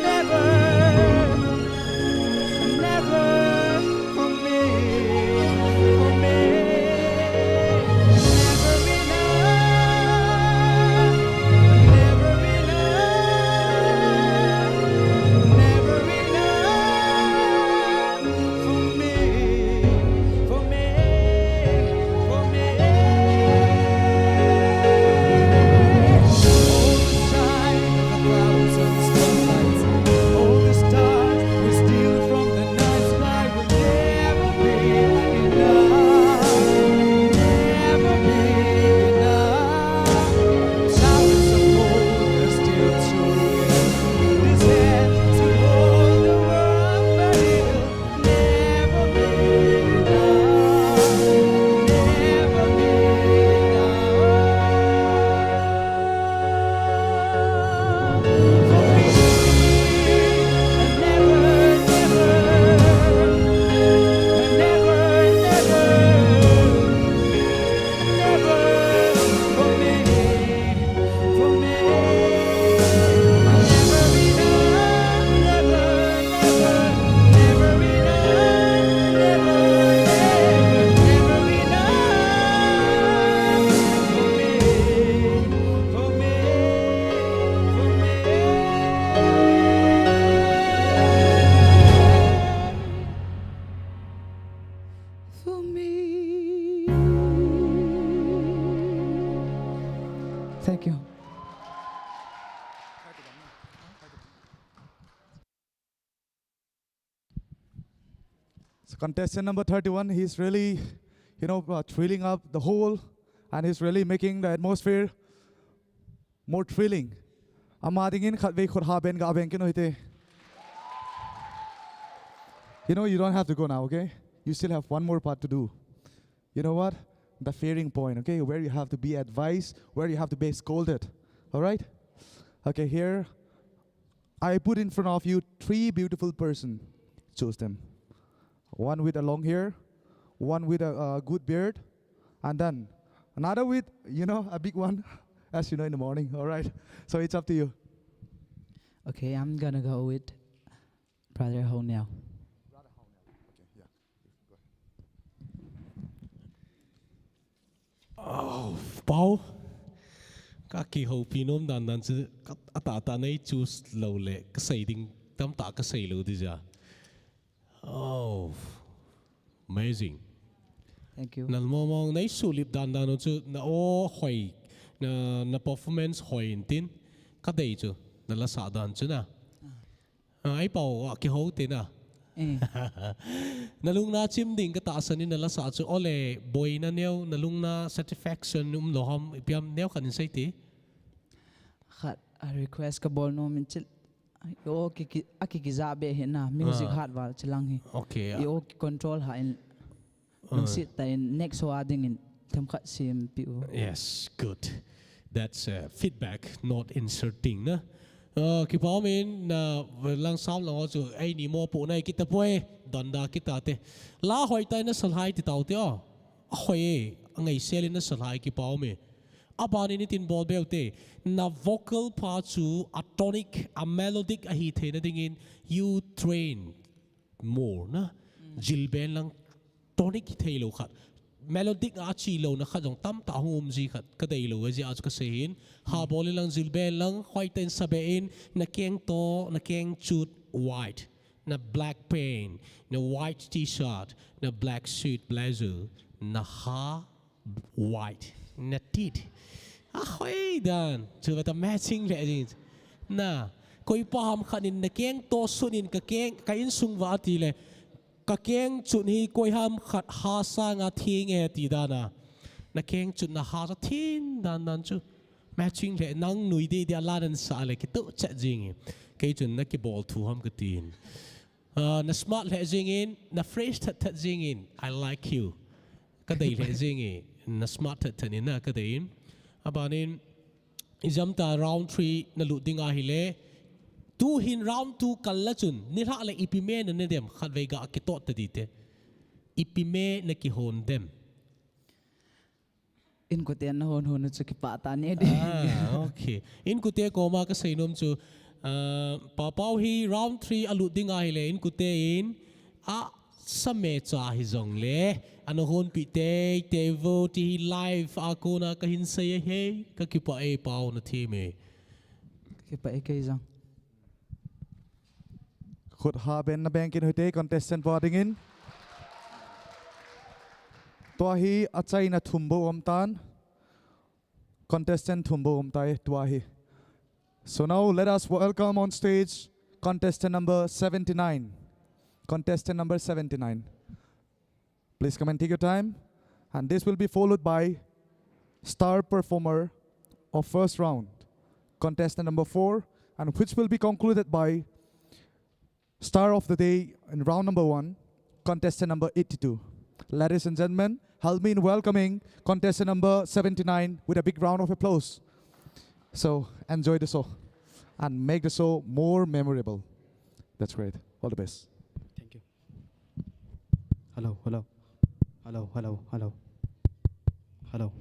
never. So contestant number thirty-one, he's really, you know, uh, thrilling up the hall, and he's really making the atmosphere more thrilling. Ama dingin khatvei khut ha ben ga ben kit u hite. You know, you don't have to go now, okay? You still have one more part to do. You know what? The fairing point, okay? Where you have to be advised, where you have to be scolded. All right? Okay, here I put in front of you three beautiful person. Choose them. One with a long hair, one with a, a good beard, and then another with, you know, a big one, as you know, in the morning. All right. So it's up to you. Okay, I'm gonna go with Brother Ho Neo. Oh, Pau. Ka kihoupi nom dan dan chu ka, atah tah nei choose lou le, ka sei ding tamtah ka sei lou ding ja. Oh, amazing. Thank you. Na mong mong nei sulip dan dan chu na o hoi, na, na performance hoi in tin ka dei chu na la sa dan chu na. Ah, ei Pau, ah, kihou te na. Eh. Na lungna chim ding ka tahsan in na la sa chu ole boina neo, na lungna satisfaction um lou ham, ipi ham neo khat in sei te. Khat, a request ka bol nom in chil. Yo ki, ki, a ki, ki za be hi na, music Ah. hat val chilang hi. Okay, ah. Yo ki control ha in. Ah. Lungset tah in next ho a dingin themkhat sempeh u. Yes, good. That's, uh, feedback, not insulting, na. Uh, kipa um in, na lang sam lang chu, ei ni mo pu nai kita poi, donda kita te. La hoi tai na salhai ti tau te o. A hoi e, a ngaisel in na salhai kipa um e. A ban in tin bol beu te. Na vocal part chu a tonic, a melodic a hi theina dingin you train more, na. Mm. Jilben lang tonic thei lou khat. Melodic a chi lou na khat jong tamtah hung um ji khat. Ka dei lou, a ji a chu ka sei hin. Ha Mm. bol in lang jilben lang, hoi ten sa be in, na keng to, na keng chut white. Na black pant, na white t-shirt, na black suit blazer, na ha white, na tit. A hoi dan, chu bata matching le jing. Na, koi pa ham khat in na keng to sun in ka keng, ka insung va ti le. Ka keng chun hi koi ham khat ha sanga thing e ti dan a. Na keng chun na ha sa thin dan dan chu. Matching le nang nui dei dei a la nan sa le kitu chat jing e. Kei chun na kibol thu ham ka tin. Ah, na smart le jing in, na fresh that that jing in. I like you. Ka dei le jing e, na smart that that in na ka dei in. A ban in, i jam ta round three na lut ding ahi le. Tu hin round two kal la chun, ni lha le ipi me na ne dem, khat vei ga kitot ta di te. Ipi me na kihon dem. Inkote na hon hon chu kipah ta ne di. Ah, okay. Inkote koma ka sei nom chu, ah, Pa Pau hi round three a lut ding ahi le, inkote in a sa me cha hi jong le, ana hon pi tei tei vo ti hi live a kona ka hin sei e he, ka kipah e Pau na thi me. Kipah e kei jong. Khut ha ben na beng kit u hite contestant pa dingin. Tua hi achaina thum bou um tan. Contestant thum bou um tai tua hi. So now let us welcome on stage contestant number seventy-nine. Contestant number seventy-nine. Please come and take your time. And this will be followed by star performer of first round, contestant number four, and which will be concluded by star of the day in round number one, contestant number eighty-two. Ladies and gentlemen, help me in welcoming contestant number seventy-nine with a big round of applause. So enjoy the show and make the show more memorable. That's great. All the best. Thank you. Hello, hello. Hello, hello, hello. Hello.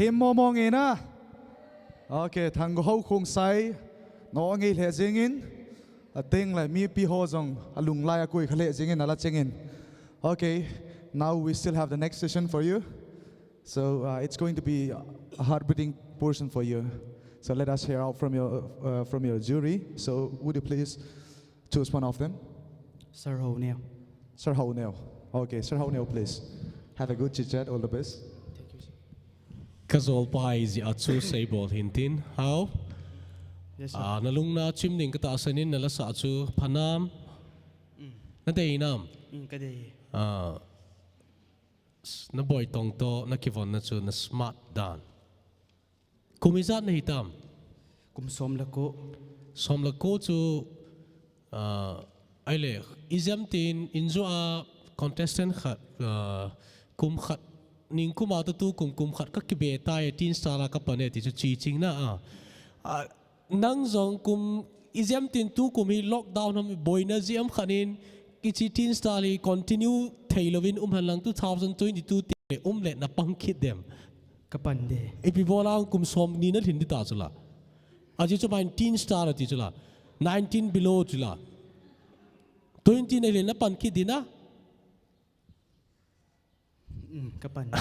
Im mo mo nge na. Okay, Thanggohou Khongsai. No nge le jingin. A ting le mipi ho jong alung lai a kui kha le jingin ala chingin. Okay, now we still have the next session for you. So uh, it's going to be a heartbreaking portion for you. So let us hear out from your uh, from your jury. So would you please choose one of them? Sir Ho Neo. Sir Ho Neo. Okay, Sir Ho Neo, please. Have a good chit chat. All the best. Thank you, sir. Ka zol pai ji a chu sei bol hin tin. How? Yes, sir. Ah, na lung na chim ding ka ta sanin na la sa chu phanam. Mm. Na dei nam. Mm, ka dei. Ah. Na boi tong to, na kivon na chu, na smart dan. Kum ijat na hitam? Kum som le ko. Som le ko chu, ah, ai le, ijam tin, injo a contestant khat, ah, kum khat, ning kum a tu kum, kum khat ka kibe tai, Teen Star la ka pane, ti chu chi ching na a. Ah, Nang jong kum ijam tin tu kum hi lockdown ham boina jam khanin kichi Teen Star hi continue thei lovin um han lang two thousand twenty-two ti um le na pang khit dem. Ka pan de. Ipi bola kum som ni na lhin di ta chula. Aji chu ban Teen Star ti chula. Nineteen below chula. Twenty na lhin na pang khit di na. Mm, ka pan.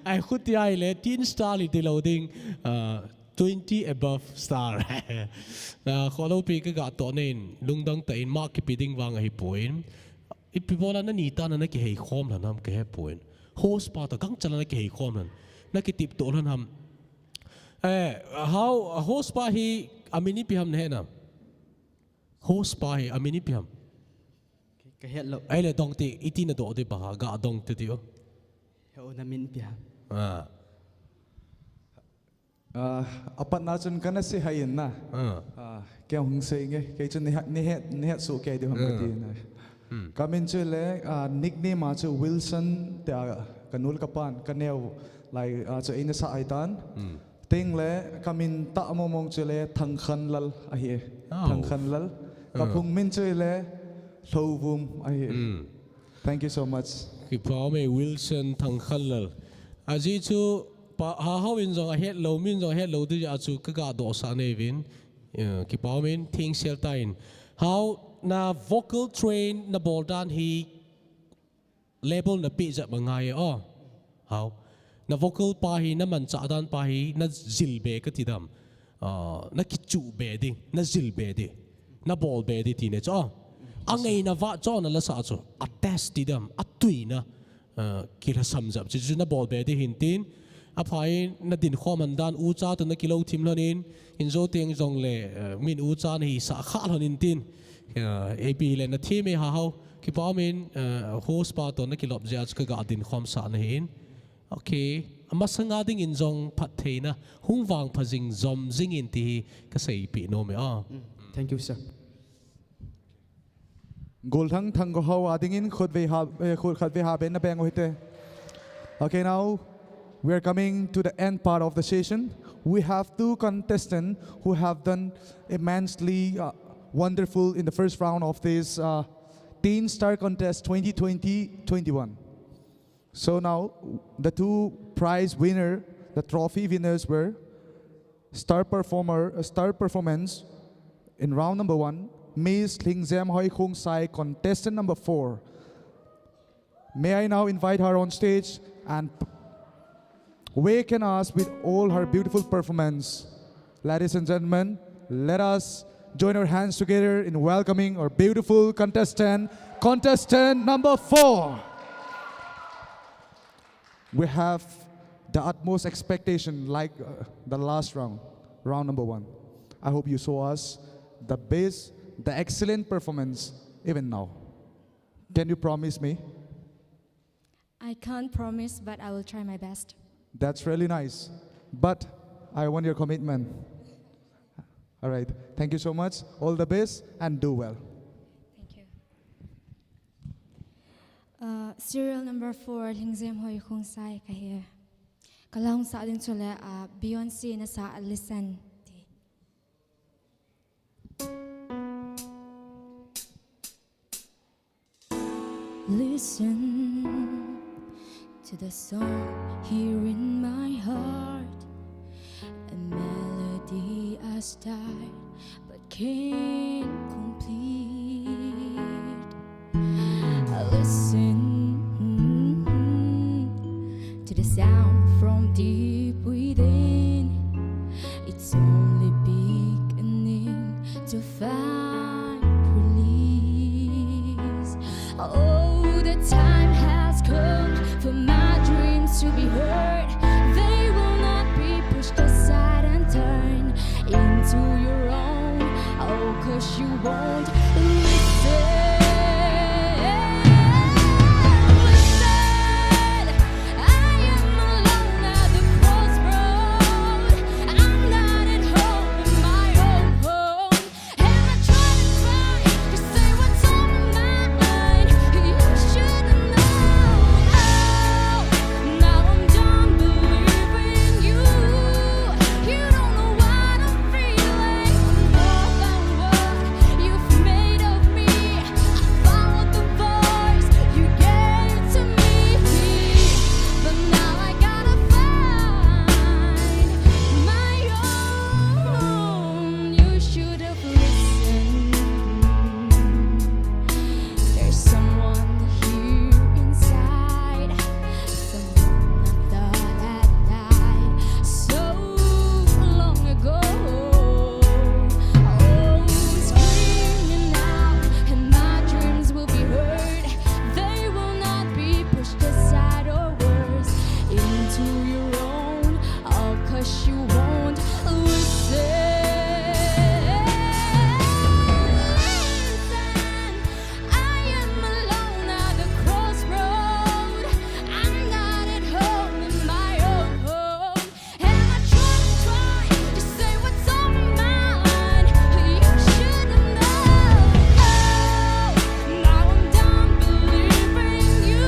Ai, khuti ai le, Teen Star li ti lo ding, ah, twenty above star. Ah, kholo pi ka ga to nen, lungdong ta in mark kipi ding vang ahi puin. Ipi bola na ni ta na na kihei khom lan ham ka he puin. Host pa ta kang chala na kihei khom lan. Na kitip to lan ham. Eh, how, host pa hi amin ipi ham na he na? Host pa hi amin ipi ham? Ka het lo. Ai le dong ti, iti na do de ba, ga dong te ti o. He o na min ipi ham? Ah. Ah, apat na chun kana sei hai in na. Ah. Ah, kei hung sei nge, kei chun ni het, ni het, ni het su kei di ham ka ti na. Hmm. Ka min chu le, ah, nickname a chu Wilson te a ka nul ka pan, ka neo lai, ah, chu eina sa ai tan. Hmm. Ting le, ka min ta mo mong chu le, Thangkhanlal ahi. Oh. Thangkhanlal. Ka phung min chu le, Lhouvum ahi. Mm. Thank you so much. Kipau me Wilson Thangkhanlal. Aji chu, pa, ha hau in jong a het lo, min jong a het lo, di a chu ka ga do sa nei vin. Yeah, kipau min, thing sel ta in. How na vocal train na bol dan hi, label na pe jat ma ngai e, oh. Hau. Na vocal pa hi, na manchah dan pa hi, na jil be ka ti dam. Ah, na kichu be ding, na jil be ding. Na bol be ding ti ne chu, oh. A ngai na va chu na la sa chu. A test ti dam, a tui na. Ah, ki la sam jap chu, chu na bol be ding hin tin. A pha in na din khom han dan u cha tu na kilo thim lon in. In jo teng jong le, eh, min u cha na hi sa kha lon in tin. Eh, A P le na thi me ha hau. Kipau min, eh, host pa to na kilop jia chu ka ga din khom sa na hin. Okay. A masanga ding in jong phat thei na. Hung vang pha jing jom jing in ti hi ka sei pi no me a. Mm. Thank you, sir. Golthang Thanggohou a dingin khut vei ha, eh, khut khat vei ha ben na beng u hite. Okay, now we are coming to the end part of the session. We have two contestants who have done immensely, uh, wonderful in the first round of this, uh, Teen Star Contest twenty twenty twenty-one. So now, the two prize winner, the trophy winners were star performer, uh, star performance in round number one, Miss Lhingjem Hoi Khongsai, contestant number four. May I now invite her on stage and p-, waken us with all her beautiful performance. Ladies and gentlemen, let us join our hands together in welcoming our beautiful contestant, contestant number four. We have the utmost expectation, like, uh, the last round, round number one. I hope you show us the best, the excellent performance even now. Can you promise me? I can't promise, but I will try my best. That's really nice. But I want your commitment. All right. Thank you so much. All the best and do well. Thank you. Uh, serial number four, Lhingjem Hoi Khongsai ka hi. Ka la hung sa ding chu le, uh, Beyonce na sa Listen ti. Listen To the song here in my heart, a melody I start but can't complete. I listen to the sound from deep within. It's only beginning to find release. Oh, the time has come for my dreams to be heard. They will not be pushed aside and turned into your own. Oh, 'cause you won't listen. Listen, I am alone at the crossroad. I'm not at home in my own home. And I try to fight to say what's on my mind. You should have known. Oh, now I'm done believing you. You don't know what I'm feeling. More than what you've made of me. I followed the voice you gave to me. But now I gotta find my own. You should have listened. There's someone here inside. Someone I thought had died so long ago. Oh, screaming out, and my dreams will be heard. They will not be pushed aside or worse into your own. Oh, 'cause you won't listen. Listen, I am alone at the crossroad. I'm not at home in my own home. And I try, try to say what's on my mind. You should have known. Oh, now I'm done believing you.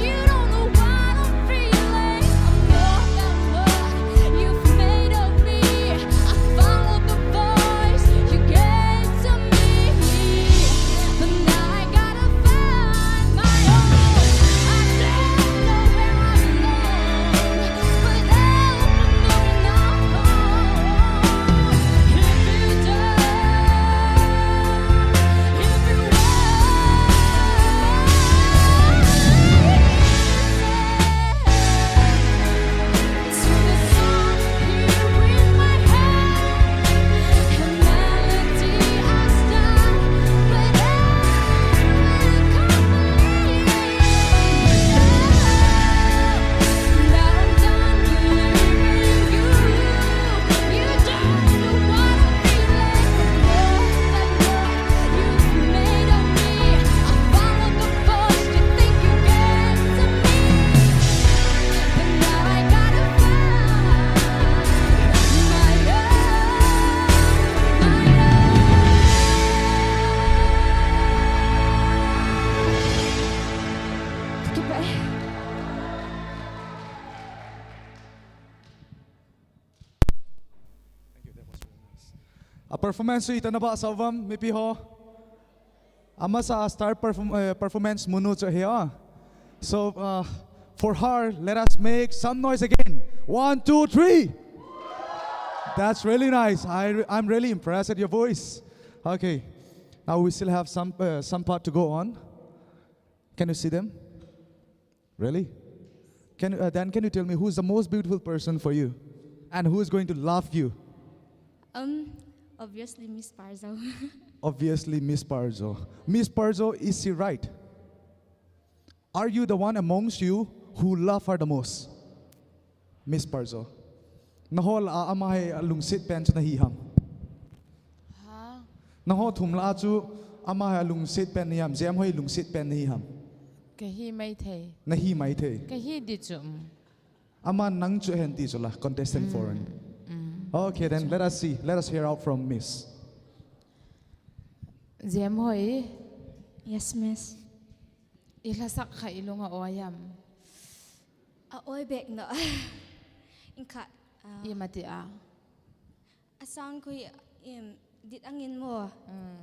You don't know what I'm feeling. I'm more than what you've made of me. I followed the voice you gave to me. But now I gotta find my own. I don't know where I belong, but help me know now. If you don't, if you want. A performance chu itobang a bang a sa uvam, mipi ho. Amasa a star perform-, eh, performance munu chu hi a. So, uh, for her, let us make some noise again. One, two, three. That's really nice. I re-, I'm really impressed at your voice. Okay. Now we still have some, uh, some part to go on. Can you see them? Really? Can, uh, then can you tell me who's the most beautiful person for you? And who is going to love you? Um, obviously, Miss Parzo. Obviously, Miss Parzo. Miss Parzo, is she right? Are you the one amongst you who love her the most? Miss Parzo. Nangho lah a ama hi alungset pen chu nahi ham? Ha? Nangho thum lah a chu ama hi alungset pen nahi ham? Jemhoi lungset pen nahi ham? Kahi maithei. Nahi maithei. Kahi di chu. Ama nang chu hen ti chu la, contestant four. Mm. Okay, then let us see. Let us hear out from Miss. Jemhoi. Yes, Miss. I lhasak kha i lung a oi am? A oi bek na. Ingkhat, ah. Ima ti a? A sang khui, im, Dit angin mo.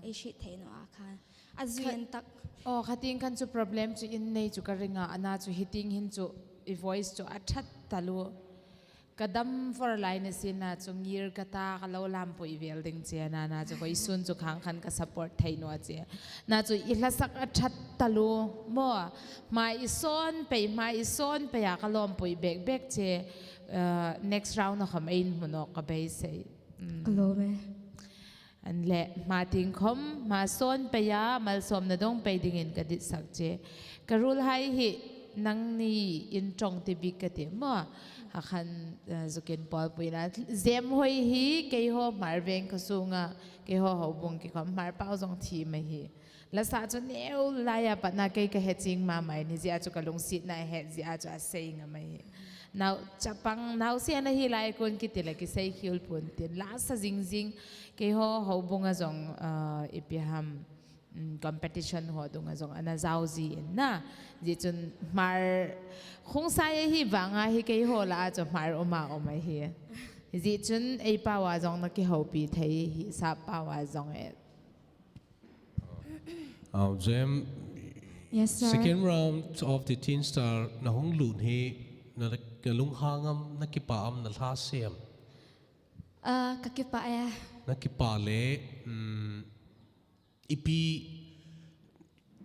Ei hriet thei no a khan. A zui en tak. Oh, khating khan chu problem chu in nei chu ka ring a, ana chu hiting hin chu i voice chu a that talu. Ka dam for line a sin na chu ngir ka ta ka lo lampui vel ding che na, na chu koi sun chu khang khan ka support thei no a che. Na chu i hlasak a that talu. Mo, hma i son pei, hma i son pei a ka lompui bek bek che, uh, next round a kham ein hmu no ka bei sei. Ka lom e. An le, hma ting khom, hma son pei a, malsomna dong pei dingin ka ditsak che. Ka rul hai hi, nangni in tong ti bik ka ti mo. Ha khan, eh, zukin pol puina. Jem hoi hi, keiho Hmar veng ka sunga, keiho houbung ki khom, Hmar pau zong thi mai hi. Lasa chu neu lai a patna kei ka he ching ma mai ni zia chu ka lungsit na he zia chu a sei nga mai hi. Nau chapang nau se na hi lai kun ki ti le ki sei khiul pun tin lasa zing zing keiho houbung a zong, ah, ipi ham, mm, competition ho dung a zong ana zau zi in na. Zi chun Hmar khung sai hi vang a hi keiho la a chu Hmar um a um a hi. Zi chun ei pau a zong na ki houpi thei hi sa pau a zong e. Uh, Jem, Yes, sir. Second round of the Teen Star, na hung lut hi, na, na lunghang am, na kipa am, na lha siam? Uh, ka kipa e. Na kipa le, mm, ipi,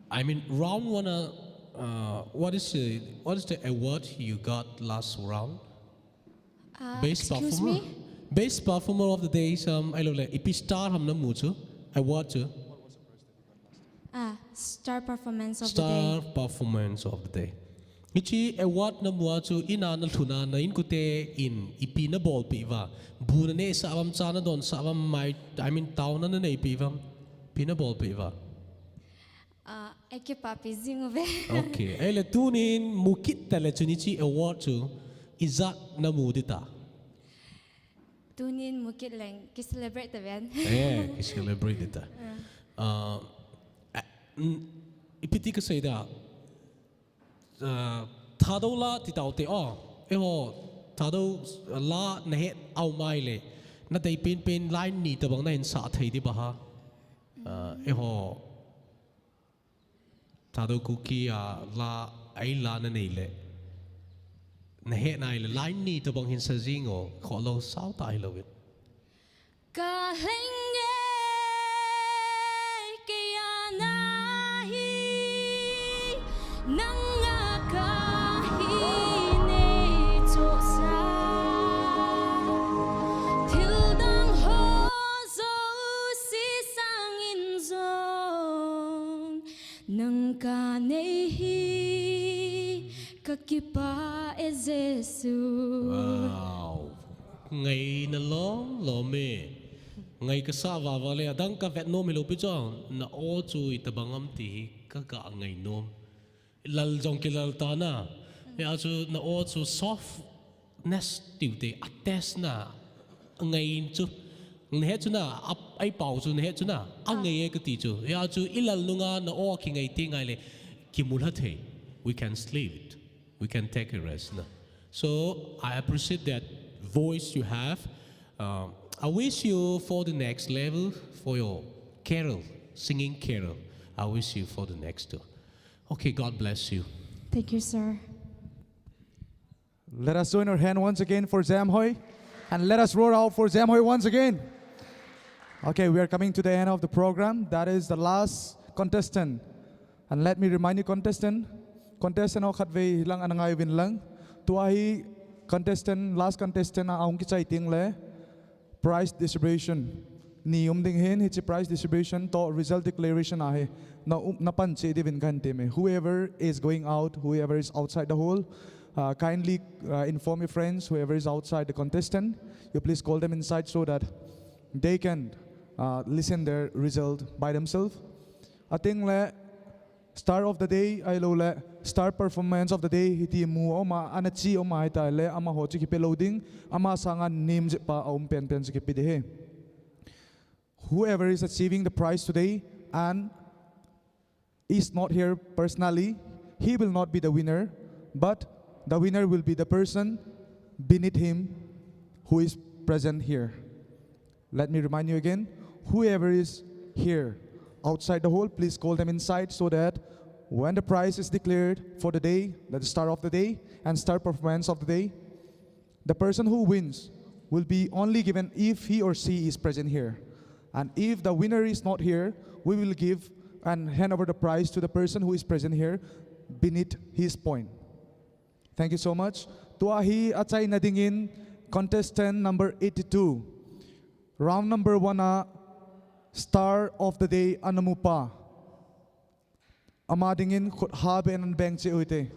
I mean, round one, uh, uh, what is the, what is the award you got last round? Uh, Best excuse performer? Me? Best performer of the day, sam, ai lo le, ipi star ham na mu chu, award chu. Ah, star performance of the day. Star performance of the day. Hichi award na mu a chu ina na lhuna na in kute in ipi na bol pi va. Bu na ne sa vam cha na don sa vam mai, I mean, tau na na nei pi vam. Pi na bol pi va. Ah, ai kipa pi zing uve. Okay. Ai le tunin mu kit ta le chu ni chi award chu izat na mu di ta. Tunin mu kit leng ki celebrate ta ven. Eh, ki celebrate di ta. Ah, ah, mm, ipi ti ka sei da. Ah, Thadou la ti tau te o. Eiho, Thadou la na het au mai le. Na dei pen pen line ni ta bang na hin sa thei di ba ha. Ah, eiho. Thadou Kuki a la, ai la na nei le. Na he nai le, line ni to bang hin sa zing o, kho lo sao ta hi lo vin. Ka leng e, kei a na hi, nang a ka hi nei cho sa. Thil dang ho zo si sang in zong. Nang ka nei hi ka kipa e Jesu. Wow. Ngai na lom lom e. Ngai ka sa va va le adang ka vet nom hi lo pi chang. Na o chu i ta bang am ti hi ka ga ngai nom. Lal jong ki lal ta na. Ya chu na o chu soft nest tiu te a test na ngai in chu. Na he chu na ap ai pau chu na he chu na a ngai e ka ti chu. Ya chu i lal nunga na o ki ngai ti ngai le ki mu lha thei. We can sleep it. We can take a rest na. So I appreciate that voice you have. Um, I wish you for the next level for your carol, singing carol. I wish you for the next too. Okay, God bless you. Thank you, sir. Let us join our hand once again for Zamhoi. And let us roar out for Zamhoi once again. Okay, we are coming to the end of the program. That is the last contestant. And let me remind you, contestant, contestant ho khatvei hilang ana ngai vin lang. Tua hi contestant, last contestant a hung kichai ting le. Prize distribution. Ni um ding hin, hichi prize distribution to result declaration ahi. Na, um, na pan che divin kan teme. Whoever is going out, whoever is outside the hall, uh, kindly, uh, inform your friends, whoever is outside the contestant, you please call them inside so that they can, uh, listen their result by themselves. Ating le, Star of the day, ahilou le, star performance of the day, hiti mu oma, ana chi oma hita le, amaho chu kipe lou ding, ama sanga nim jep pa a um penpen chu kipe ding ahi. Whoever is achieving the prize today and is not here personally, he will not be the winner, but the winner will be the person beneath him who is present here. Let me remind you again, Whoever is here outside the hall, please call them inside so that when the prize is declared for the day, the star of the day and star performance of the day, the person who wins will be only given if he or she is present here. And if the winner is not here, we will give and hand over the prize to the person who is present here beneath his point. Thank you so much. Tua hi achaina dingin contestant number eighty-two. Round number one a star of the day ana mupa. Ama dingin khut habe nan beng cheh uhite.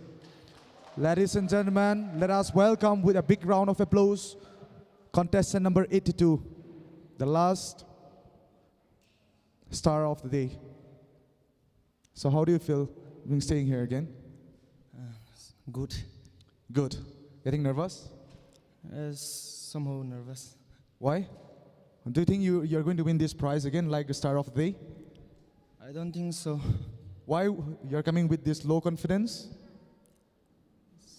Ladies and gentlemen, let us welcome with a big round of applause contestant number eighty-two, the last star of the day. So how do you feel being staying here again? Uh, good. Good. Getting nervous? Uh, somehow nervous. Why? Do you think you, you're going to win this prize again, like the star of the day? I don't think so. Why you're coming with this low confidence?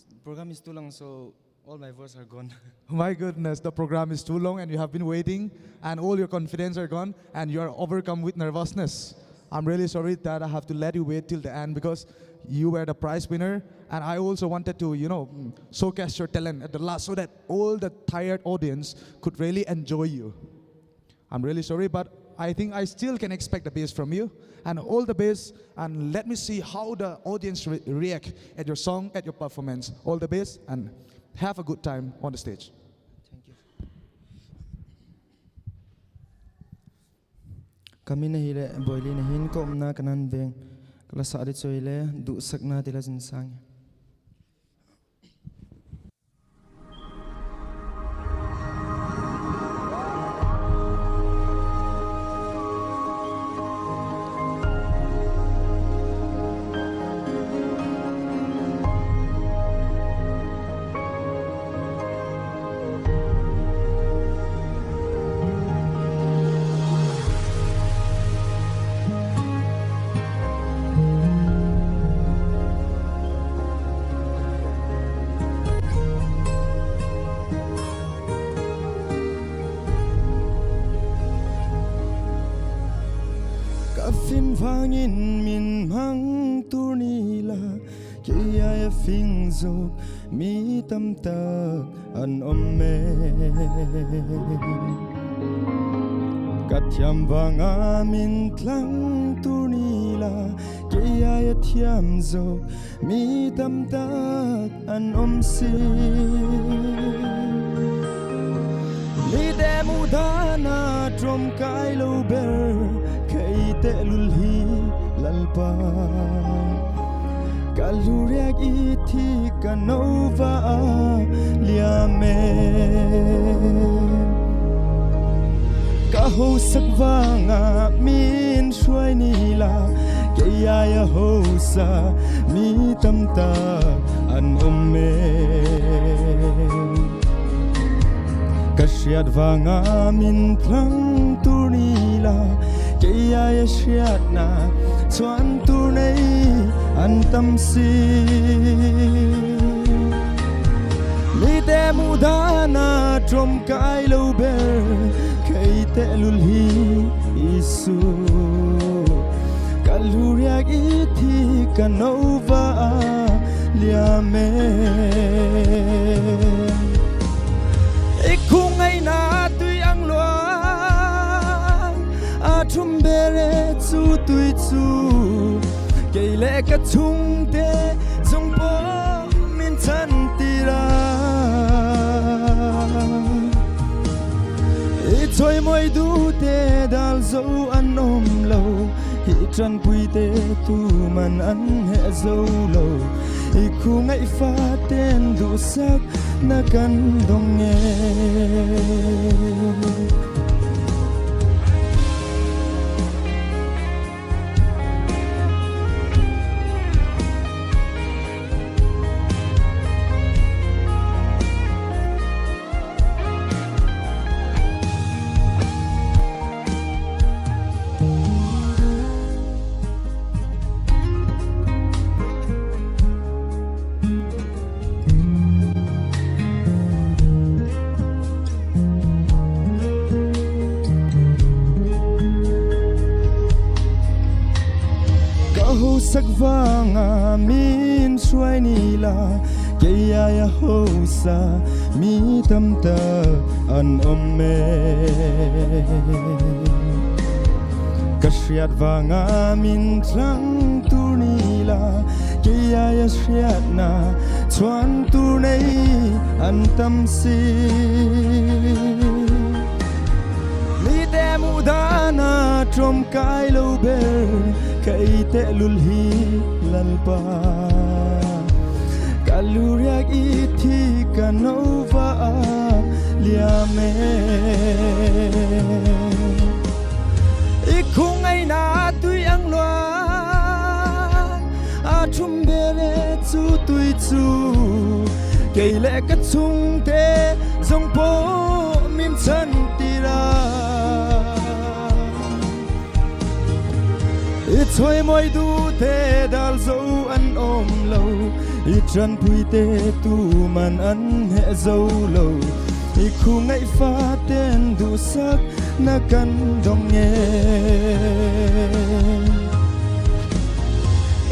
The program is too long, so all my words are gone. My goodness, the program is too long and you have been waiting and all your confidence are gone and you are overcome with nervousness. I'm really sorry that I have to let you wait till the end because you were the prize winner and I also wanted to, you know, mm, showcase your talent at the last so that all the tired audience could really enjoy you. I'm really sorry, but I think I still can expect the best from you. And all the best, and let me see how the audience re- react at your song, at your performance. All the best, and have a good time on the stage. Thank you. Kamin ahile Boili nahin, ka umna Kanan veng. Kalasa di chu ahile Duhsakna tila Jinsang. Ka fin vangin min mang tur nila, kei a fing jok mi tamtak an um e. Ka thiam vanga min tlang tur nila, kei a thiam jok mi tamtak an um si. Mite mudan a tromkai lou ber, kei te lul hi Lalpa. Ka lhuriak i thi ka nouva a liam e. Ka hosak vanga min hruai nila, kei a hosa mi tamtak an um e. Ka hriat vanga min tlang tur nila, kei a hriatna chuan tur nei an tam si. Mite mudan a tromkai lou ber, kei te lul hi Isu. Ka lhuriak i thi ka nouva a liam e. I khungaina tui ang lua, a thum ber e chu tui chu. Kei le ka chungte zong pawh min chan tira. I chawimawi dute dal zo an om lo, hi ṭanpuite tuman an heh zo lo. I khungaih faten duhsakna kan dong e. Sak vanga min suai nila, kei a ya hosa mi tamtak an om e. Ka hriat vanga min tlang tur nila, kei a ya hriatna chuan tur nei an tam si. Mite muhdana ṭawmkai lo ber, ka ei tehlul hi Lalpa. Ka lu riak i thi ka no va a liam e. I khungaina tui ang lua, a thum bere chu tui chu, kei le ka chungte zong pawh min chan tira. I chawimawi dute dal zo an om lo, i ṭanpuite tuman an heh zo lo. I khungaih faten duhsakna kan dong e.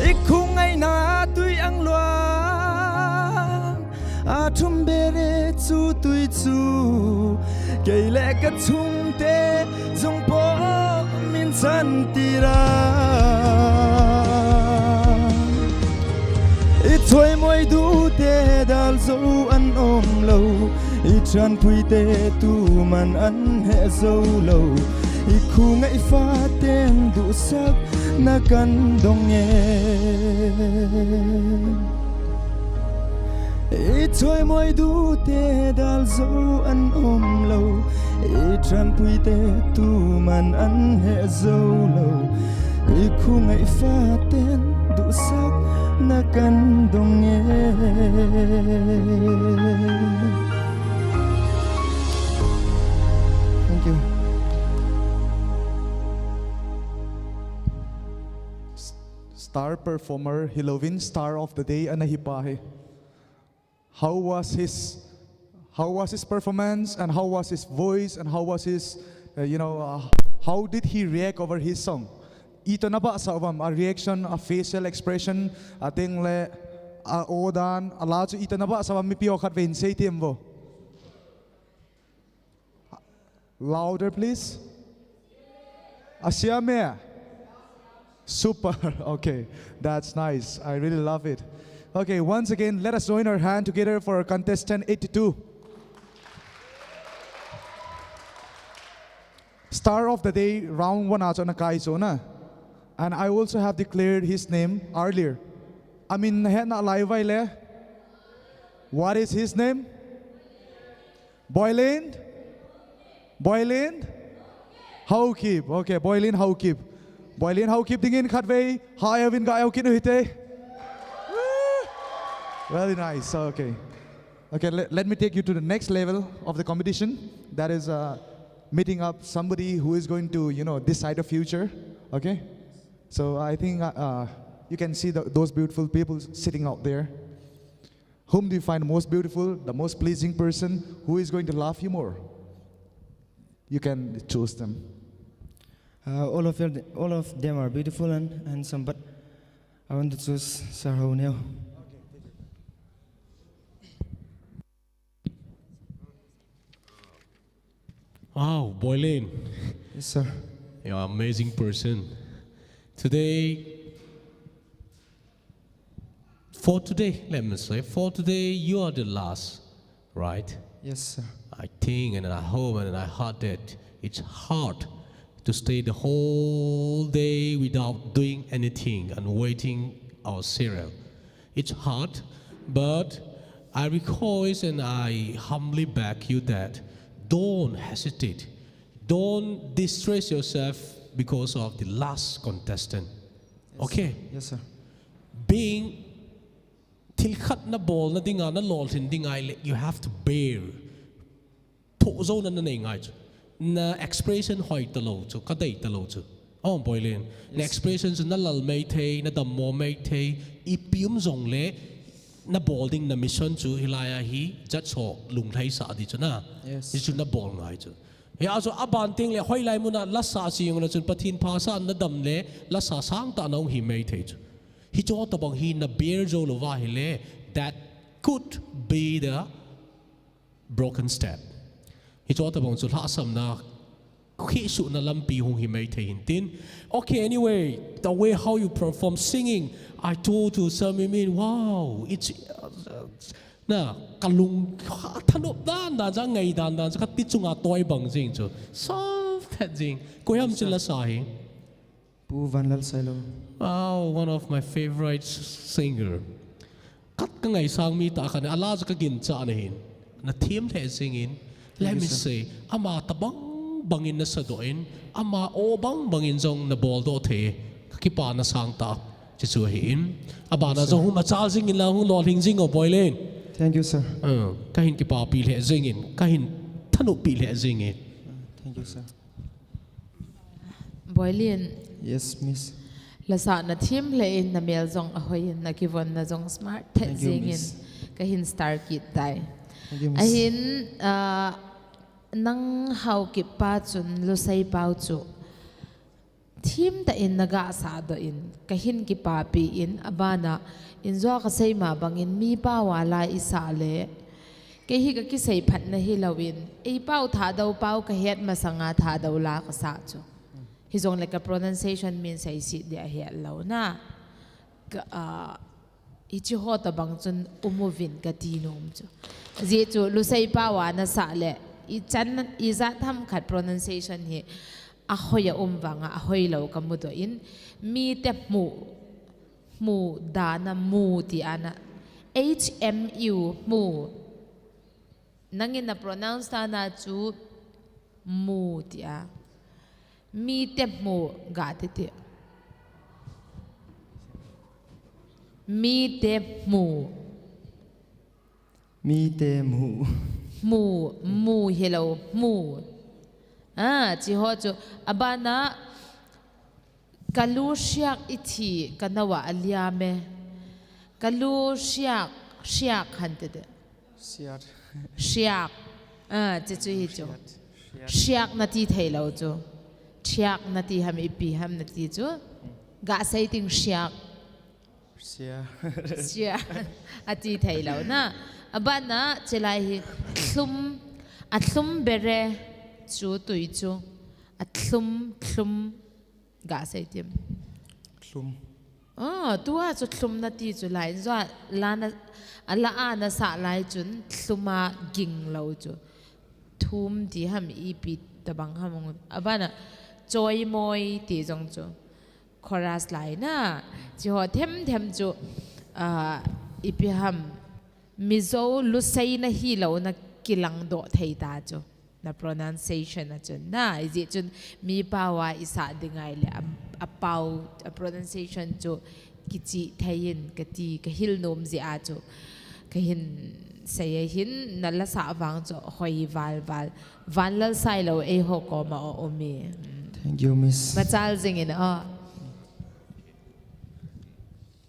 I khungaihna tui ang lua, a thum bere chu tui chu, kei le ka chungte zong pawh min chan tira. I chawimawi dute dal zo an om lo, i ṭanpuite tuman an heh zo lo. I khungaih faten duhsakna kan dong e. I chawimawi dute dal zo an om lo, i ṭanpuite tuman an heh zo lo. I khungaih faten duhsakna kan dong e. Thank you. Star performer hilovin, star of the day ana hi pa hi. How was his, how was his performance, and how was his voice, and how was his, uh, you know, uh, how did he react over his song? Itobang nabahsah uvam, a reaction, a facial expression, a ting le, a aw dan, a la chu itobang nabahsah uvam, mipi ho khatvei hin sei teh vo. Louder, please. A siam e. Super. Okay, that's nice. I really love it. Okay, once again, let us join our hand together for our contestant eighty-two. Star of the day, round one a chu ana kai chu na. And I also have declared his name earlier. Amin nahet nalai uva ahile. What is his name? Boilin? Boilin? Haokip. Okay, Boilin Haokip. Boilin Haokip dingin khatvei ha euvin ga eu kit u hite. Woo! Very nice. Okay. Okay, let, let me take you to the next level of the competition. That is, uh, meeting up somebody who is going to, you know, decide the future. Okay? So I think, uh, uh, you can see the, those beautiful people sitting out there. Whom do you find most beautiful, the most pleasing person? Who is going to love you more? You can choose them. Uh, all of your, all of them are beautiful and handsome, but I want to choose Sir Ho Neo. Wow, Boilin. Yes, sir. You're an amazing person. Today, for today, let me say, for today, you are the last, right? Yes, sir. I think and I hope and I heard that it's hard to stay the whole day without doing anything and waiting our cereal. It's hard, but I request and I humbly beg you that don't hesitate. Don't distress yourself because of the last contestant. Yes, okay? Yes, sir. Being thil khat na bolna dinga, na lolhin dinga ahile, you have to bear. Thohjouna na nei ngai chu. Na expression hoi talou chu, ka dei talou chu. Oh, Boilin. Na expression chu na lal maithei, na dammo maithei, ipi um jongle, na bol ding na mission chu hilai a hi judge ho lunglhaisah ding chu na. Yes. Hichu na bol ngai chu. Hia chu aban tengle hoilai muna lasa singna chun Pathen phasah na dam le lasa sangtah na hung hi maithei chu. Hicho tabang hi na bear jou louva ahile, that could be the broken step. Hicho tabang chu lhahsamna khehsuhna lampi hung hi mai thei hin tin. Okay, anyway, the way how you perform singing, I told you, Sir Mimin, wow, it's, uh, na, kalung, ha, thanop dan dan, cha ngai dan dan, cha kati chunga toi bang jing chu. Soft hat jing. Koi ham chin la sa hi. Pu Vanlal Sailo. Wow, one of my favorite singer. Khat ka ngaisang mi tah khat, a la chu ka ginchah na hin. Na thim lheh jing in. Let me say, ama tabang bangin na sadoh in, ama o bang bangin jong na boldoh thei. Ka kipana sang tah. Chuchu ahi in. Abana jong hung machal jing in lang hung lolhing jing o Boilen. Thank you, sir. Uh, ka hin kipapi lheh jing in. Ka hin thanoppi lheh jing in. Thank you, sir. Boilen. Yes, miss. Lasa na thim lheh in na mel jong ahoi in na kivon na jong smart thet jing in. Thank you, miss. Ka hin star kit tai. Thank you, miss. Ahin, ah, nang Haokip pa chun Lusei pau chu thim tah in na ga sah doh in ka hin kipapi in abana in jua ka sei ma bangin mi pau a la i sah le kei hi ka kisei phat na hi lo in, ei pau Thadou pau ka het masanga Thadou la ka sah chu. Hijongle ka pronunciation min sei sit dia het lo na. Ka, ah, hichi ho tabang chun um uvin ka ti nom chu. Ajeh chu Lusei pau a na sah le i chan i jat ham khat pronunciation hi ahoi a um vanga ahoi lo ka mudoh in mi te hmu Hmu dana mu ti ana. H M U, hmu. Nangin na pronounce dana chu mu ti a. Mi te hmu ga ti ti. Mi te hmu. Mi te hmu. Hmu, mu hilou, hmu. Ah, chi ho chu. Abana, ka lu hriak i thi, ka nau a liam e. Ka lu hriak, hriak han ti ti. Hriak. Hriak. Ah, chi chu hi chu. Hriak. Hriak na ti thei lou chu. Hriak na ti ham ipi ham na ti chu. Ga sei ting hriak. Sia. Sia. A ti thei lou na. Abana, chilai hi thlum, a thlum bere chu tui chu. A thlum, thlum. Ga sei tim. Thlum. Ah, tua chu thlum na ti chu lai. Zua la na, a la a na sa lai chun thlum a ging lou chu. Thum ti ham ipi tabang ham. Abana, choi moi ti jong chu. Chorus lai na, chi ho them them chu, ah, ipi ham, Mizo Lusei na hi lou na kilang doh thei ta chu, na pronunciation a chun na, i jeh chun mi pau a i sa ding ai le, a, a pau, a pronunciation chu kichi thei in ka ti, ka hil nom jeh a chu, ka hin sei a hin na la sa vang chu hoi val val. Vanlal Sailo eiho koma o umi. Thank you, Miss. Machal jing in o.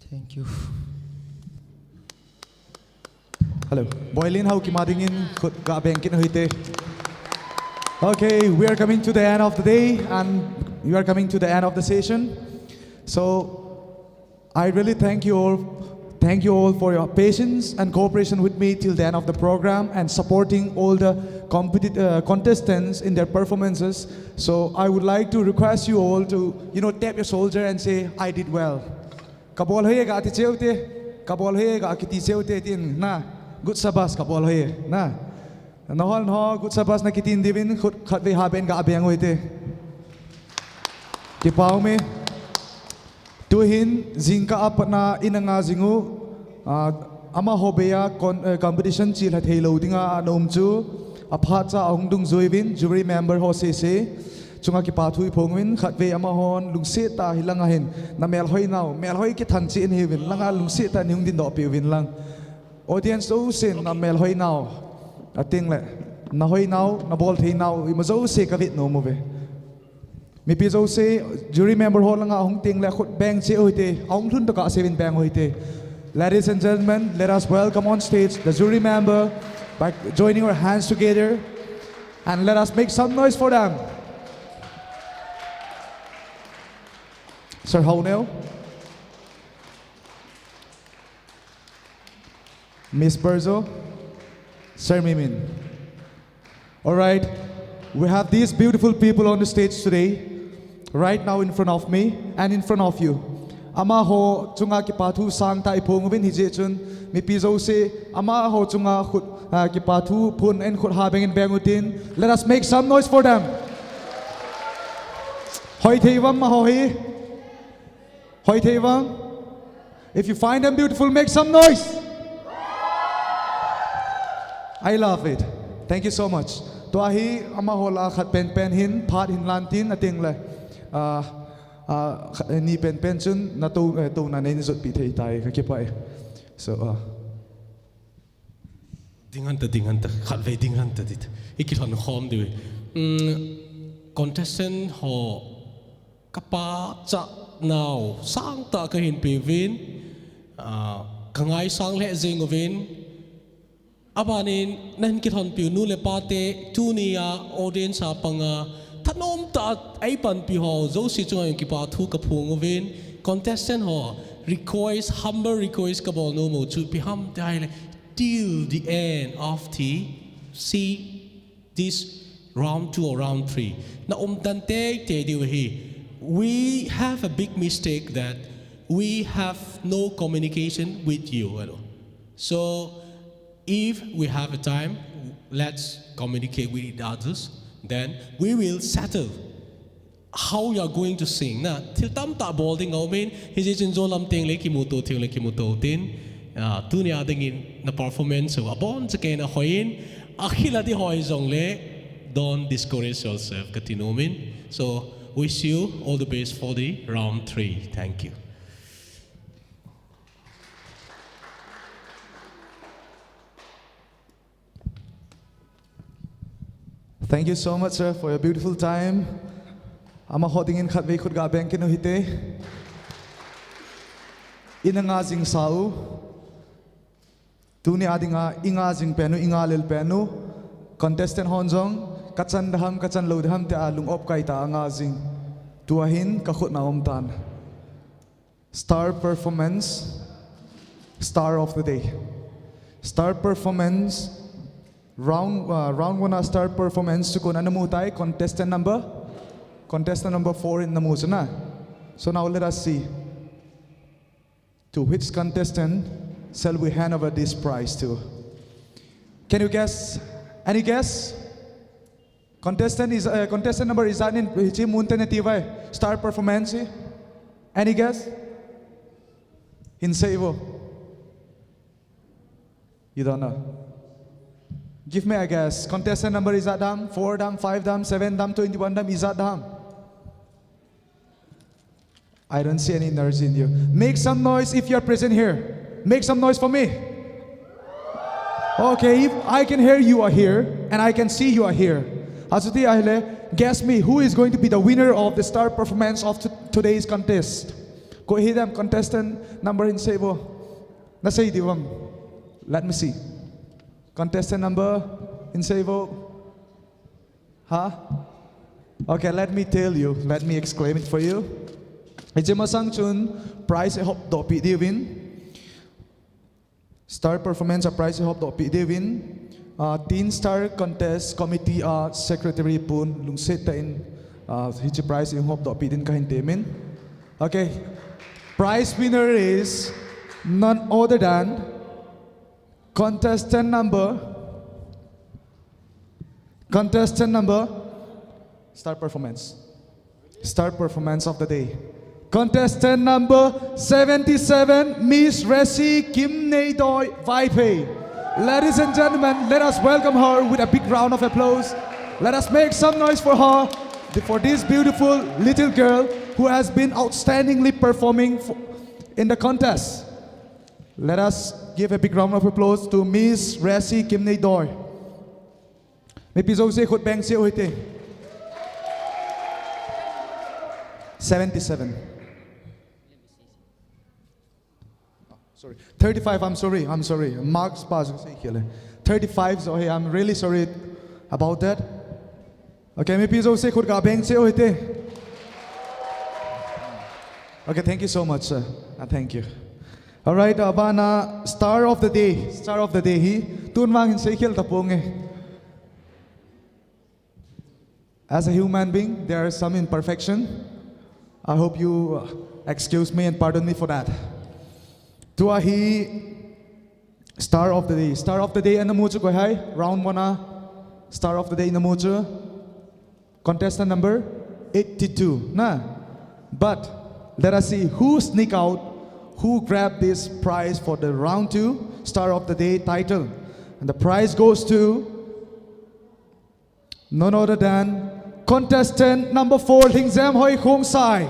Thank you. Hello. Boilin Haokip a dingin khut ga beng kit u hite. Okay, we are coming to the end of the day and we are coming to the end of the session. So, I really thank you all. Thank you all for your patience and cooperation with me till the end of the program and supporting all the competi- uh, contestants in their performances. So I would like to request you all to, you know, tap your shoulder and say, "I did well." Ka bol hoi e ga ti cheu te, ka bol hoi e ga kiti cheu te tin na, good sabas ka bol hoi e na. Na hol no, good sabas na kiti in divin, khut khat vei ha ben ga beng u hite. Kipa um e. Tuhin, jingkah a patna in a nga jing u, ah, amaho bei a con- eh, competition chilha thei lou dinga ana um chu, aphat cha ahung dungjui uvin, jury member ho sese, chunga kipa thu i phong uvin, khatvei amahon, lungset tah a hi lang a hin, na melhoi nau, melhoi kithang cheh in hi uvin lang a, lungset tah in hung dingdoh peh uvin lang. Audience jousen, na melhoi nau, a teng le, na hoi nau, na bol thei nau, ima jouse ka vet nom uve. Mipi jouse, jury member ho langa ahung teng le khut beng cheh u hite, ahung lhun tokah seuvin beng u hite. Ladies and gentlemen, let us welcome on stage the jury member by joining our hands together and let us make some noise for them. Sir Haoneo. Miss Perzo, Sir Mimin. All right, we have these beautiful people on the stage today, right now in front of me and in front of you. Amaho chunga kipathu sangtah iphong uvin hijeh chun, mipi jouse, amaho chunga khut, ah, kipathu phon in khut ha bengin beng utin. Let us make some noise for them. Hoi thei uvam amaho hi. Hoi thei uvam. If you find them beautiful, make some noise. I love it. Thank you so much. Tua hi amaho lah a khat penpen hin, phat hin lan tin, ating le, ah, ah, kha-, ni penpen chun, na to, eh, to na nei jotpi thei tai, kakipah e. So, ah. Ding hen ta, ding hen ta, khatvei ding hen ta dit. I kilhon khom diu. Mm, contestant ho, kapachat nau sangtah kahin pe uvin, ah, kangaisang lheh jing uvin, abanin nahin kilhonpiu nu le pate, tunia audience a panga, thanom tah a eipanpi ho jouse chunga kipathu kaphong uvin, contestant ho, request, humble request kabol nom u chu ipi ham ti ahile, till the end of the, see, this round two or round three, na umtan teitei diu ahi. We have a big mistake that we have no communication with you. So, if we have a time, let's communicate with each others. Then we will settle how you are going to sing. Na, thil tamtah bol ding aumin, hijeh chun jou lam teng le kimuto, thil le kimuto tin. Ah, tunia dingin na performance u abonchauvin ahoi in, akhil a ding hoi jongle, don't discourage yourself, kati nom in. So, wish you all the best for the round three. Thank you. Thank you so much, sir, for your beautiful time. Amaho dingin khatvei khut ga beng kit u hite. Ina nga jing sa u. Tunia dinga, i nga jing pen u, i nga lel pen u. Contestant hon jong, kachan da ham, kachan lou da ham tia lung op kai tah a nga jing. Tua hin, kakhut na um tan. Star performance, star of the day. Star performance, round, uh, round one a star performance chu kon a namu tai, contestant number, contestant number four in namu chu na. So now let us see. To which contestant shall we hand over this prize to? Can you guess? Any guess? Contestant is, uh, contestant number is that in hiche mun te nati vai? Star performance hi? Any guess? Hinsei vo. You don't know. Give me a guess. Contestant number is that dam? Four dam, five dam, seven dam, twenty-one dam, is that dam? I don't see any energy in you. Make some noise if you are present here. Make some noise for me. Okay, if I can hear you are here and I can see you are here. Achuti ahile, guess me, who is going to be the winner of the star performance of t-, today's contest? Koi hi dam contestant number hinsei vo. Nasei diu vem? Let me see. Contestant number hinsei vo. Ha? Okay, let me tell you. Let me explain it for you. Hiche masang chun prize ihop doh pi diuvin. Star performance a prize ihop doh pi diuvin. Ah, Teen Star Contest Committee a secretary pun lungset tah in, ah, hiche prize ihop doh pi din kahin temin. Okay. Prize winner is none other than contestant number Contestant number, star performance. Star performance of the day. Contestant number seventy-seven, Miss Resi Kimneidoi Vaiphei. Ladies and gentlemen, let us welcome her with a big round of applause. Let us make some noise for her, th-, for this beautiful little girl who has been outstandingly performing fo-, in the contest. Let us give a big round of applause to Miss Resi Kimneidoi. Mipi jouse khut beng cheh u hite. Seventy-seven. Sorry. Thirty-five, I'm sorry, I'm sorry. Marks pa jouse khel e. Thirty-five, so hey, I'm really sorry about that. Okay, mipi jouse khut ga beng cheh u hite. Okay, thank you so much, sir. Uh, thank you. Alright, abana star of the day. Star of the day hi. Tun vang hin seikhel taponge. As a human being, there are some imperfection. I hope you uh, excuse me and pardon me for that. Tua hi star of the day. Star of the day ana mu chu koi ham? Round one a star of the day ana mu chu. Contestant number eighty-two. Na. But let us see who sneak out, who grab this prize for the round two star of the day title. And the prize goes to none other than contestant number four, Lhingzemhoi Khongsai.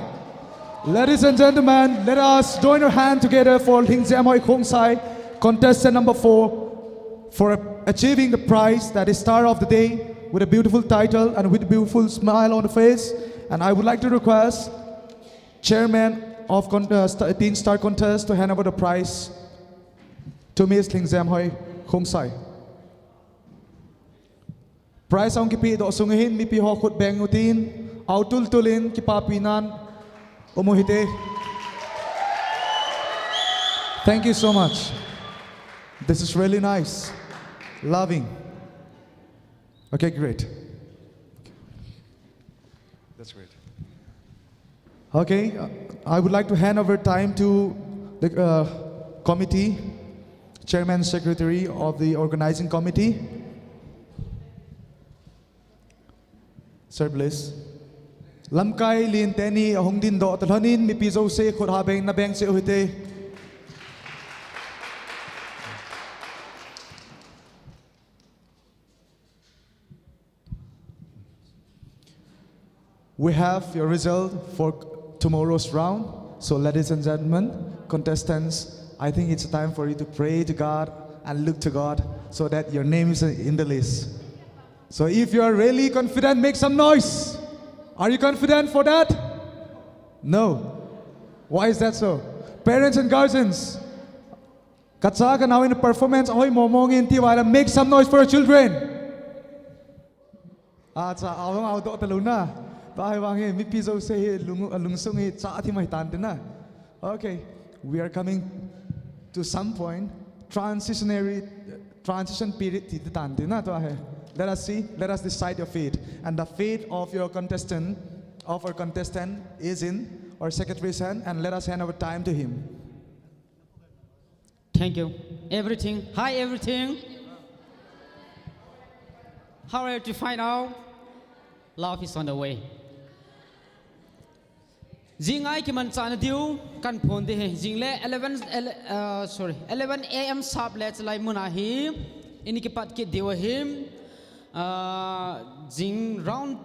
Ladies and gentlemen, let us join our hand together for Lhingzemhoi Khongsai, contestant number four, for achieving the prize that is star of the day with a beautiful title and with a beautiful smile on the face. And I would like to request chairman of con- uh, st- Teen Star Contest to hand over the prize to Miss Lhingzemhoi Khongsai. Prize ahung kipedoh sung hin mipi ho khut beng utin, au tultul in kipapi nan um uhite. Thank you so much. This is really nice. Loving. Okay, great. That's great. Okay, uh, I would like to hand over time to the uh, committee, chairman, secretary of the organizing committee. Sir, please. Lamkai lien teni ahung dindoh talhonin mipi jouse khut ha beng na beng cheh uhite. We have your result for tomorrow's round. So, ladies and gentlemen, contestants, I think it's time for you to pray to God and look to God so that your name is in the list. So, if you are really confident, make some noise. Are you confident for that? No. Why is that so? Parents and guardians, kacha kanaoin performance ahoi momong in ti vai la, make some noise for your children. Acha, awang awdoh talou na. Tua hi vang hi, mipi jouse hi lung, lungsung hi cha athi mai tan tin na. Okay, we are coming to some point. Transitionary, transition period ti tan tin na tua hi. Let us see, let us decide your fate. And the fate of your contestant, of our contestant is in our secretary's hand, and let us hand over time to him. Thank you. Everything. Hi, everything. How are you to find out? Love is on the way. Jing ai kimanchahna diu, kan phon ding ahi. Jing le eleven, ele- uh, sorry, eleven A M sharp le chalai mun ahi. Ini kipat kit diu ahi. Uh, jing round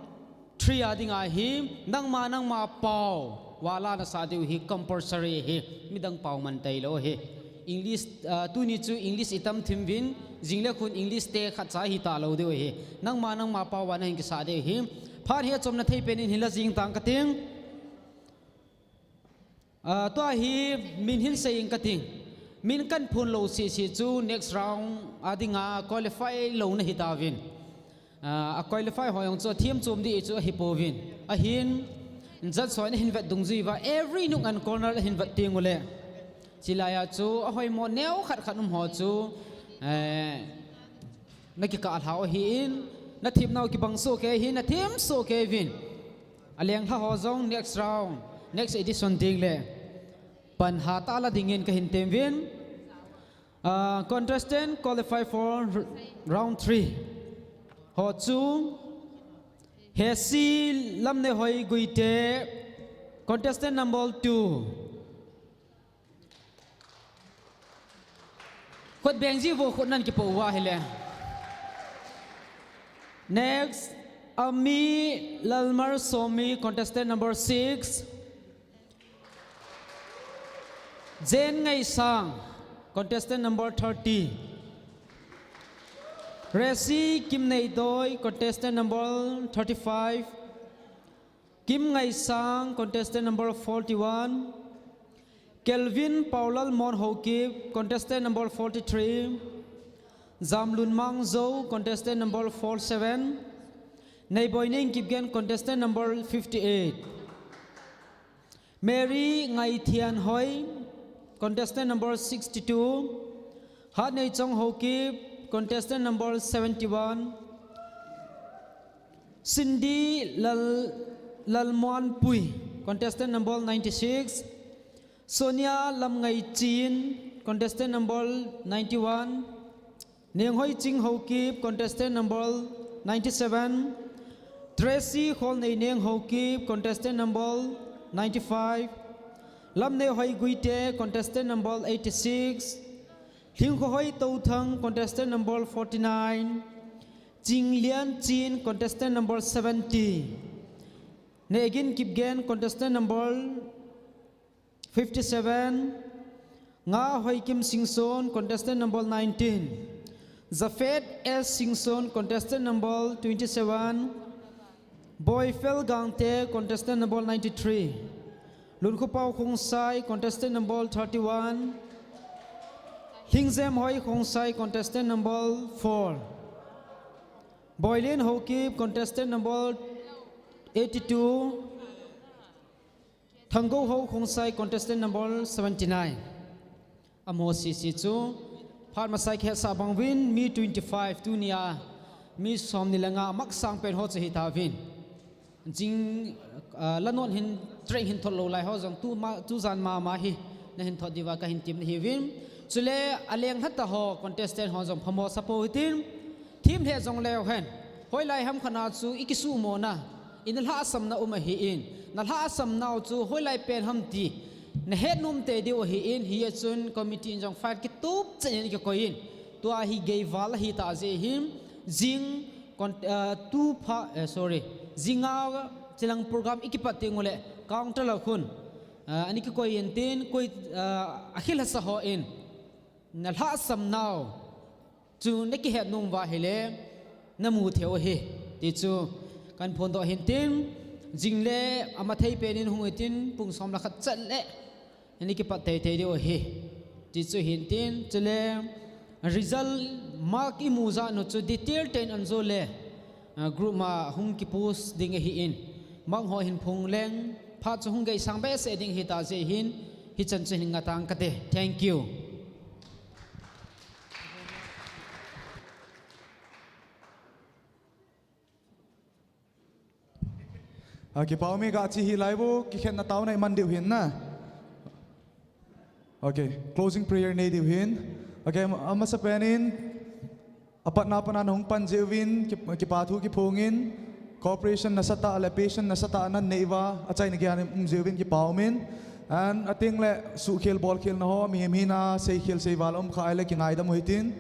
three a ding ahi, nangma, nangma pao, vala nasa diu hi compulsory hi, midang pao man tailou hi. English, ah, tuni chu English itam thim uvin, jing le khun English te khat cha hita lou diu hi. Nangma, nangma pao va nahin kisa diu hi. Phat hi achomna thei pen in hinla jing tang kating. Ah, tua hi min hin sei ing kating. Min kan phon lou sisi chu next round a dinga qualify louna hitauvin. Ah, a qualify ho jong chu athem chom ding chu ahi pouvin. Ahin, judge hon ahin vet dungjui uva, every nook and corner ahin vet teng uleh. Chulai a chu ahoimo neo khat khat um ho chu, eh, nakikah lhau ahin, nathem nau kibang soh kei ahin, nathem soh kei uvin. Aleng lha ho jong next round, next edition ding le pan hatah a la dingin kahin tem uvin. Uh, contestant qualify for r- round three. Ho chu Hesi Lamnehoi Guite, contestant number two. Khut beng ji vo, khut nan kipo uva hile. Next, Ami Lalmar Somi, contestant number six. Jen Ngaisang, contestant number thirty. Resi Kimneidoi, contestant number thirty-five. Kim Ngaisang, contestant number forty-one. Kelvin Paulal Monhokip, contestant number forty-three. Zamlun Mangzo, contestant number forty-seven. Neiboi Neng Kipgen, contestant number fifty-eight. Mary Ngaithianhoi, Contestant number sixty-two, Hatneichong Haokip, contestant number seventy-one, Cindy Lal-, Lalmuanpui, contestant number ninety-six, Sonia Lamngaichin, contestant number ninety-one, Nenghoiching Haokip, contestant number ninety-seven, Tracy Kholneineng Haokip, contestant number ninety-five, Lamneihoi Guite, contestant number eighty-six, Lhingkhohoi Touthang, contestant number forty-nine, Chinglianchin, contestant number seventy, Neigin Kipgen, contestant number fifty-seven, Ngahoikim Singson, contestant number nineteen, Japhet S Singson, contestant number twenty-seven, Boifel Gangte, contestant number ninety-three, Lunkhopao Khongsai, contestant number thirty-one, Lhingzemhoi Khongsai, contestant number four, Boilin Haokip, contestant number eighty-two, Thanggouhao Khongsai, contestant number seventy-nine. Amaho sese chu phat masa kihetsah bang uvin mi twenty-five, tunia mi somni le nga maksang pen ho chu hitauvin. Jing, ah, la non hin track hin thot lou lai ho jong tu ma, tujan mama hi nahin thot diuva kahin temna ahiuvin. Chule aleng lhata ho contestant ho jong phamo sa pou hitin. Thim lheh jong leu hen, hoilai ham khat a chu i kisuhmona, i na lhahsamna um ahin, na lhahsamnau chu hoilai pen ham ti na hetnom tei diu ahin, hia chun committee in jong file kitup chan in i kikoi in, tua hi geival ahitah jeh hin, jing con-, ah, tu pha, eh, sorry, jinga chilang program i kipat teng uleh counter a khun, ah, ana kikoi intin, koi, ah, akhel hasa ho in na lhahsamnau chu na kihetnom uva ahile, na mu thei u ahi, ti chu kahin phondoh ahin tin, jing le amathei pen in hung hitin, pung som le khat chan le ana kipat teitei diu ahi, ti chu ahin tin, chule result mark i mu jat u chu detail tah in ajo le, ah, group ma hung kipost ding ahin, mark ho hin phong leng, phat chu hung geisang behseh ding ahitah jeh hin, hichan chu hin ngatang kate. Thank you. Ah, kipah ume, gache hih lai bou, kikhenna taona iman diu hin na. Okay, closing prayer nei diu hin. Okay, am-, amasapen in, apatna a pat na hung pan jeh uvin, ki-, kipathu kiphongin, cooperation nasatah le patient nasatah a nanei uva, achaina geiya um jeh uvin kipah umin. And ateng le suhkhel bolkhel na ho, mihem hina seikhel seival um kha ahile kingaidam u hitin.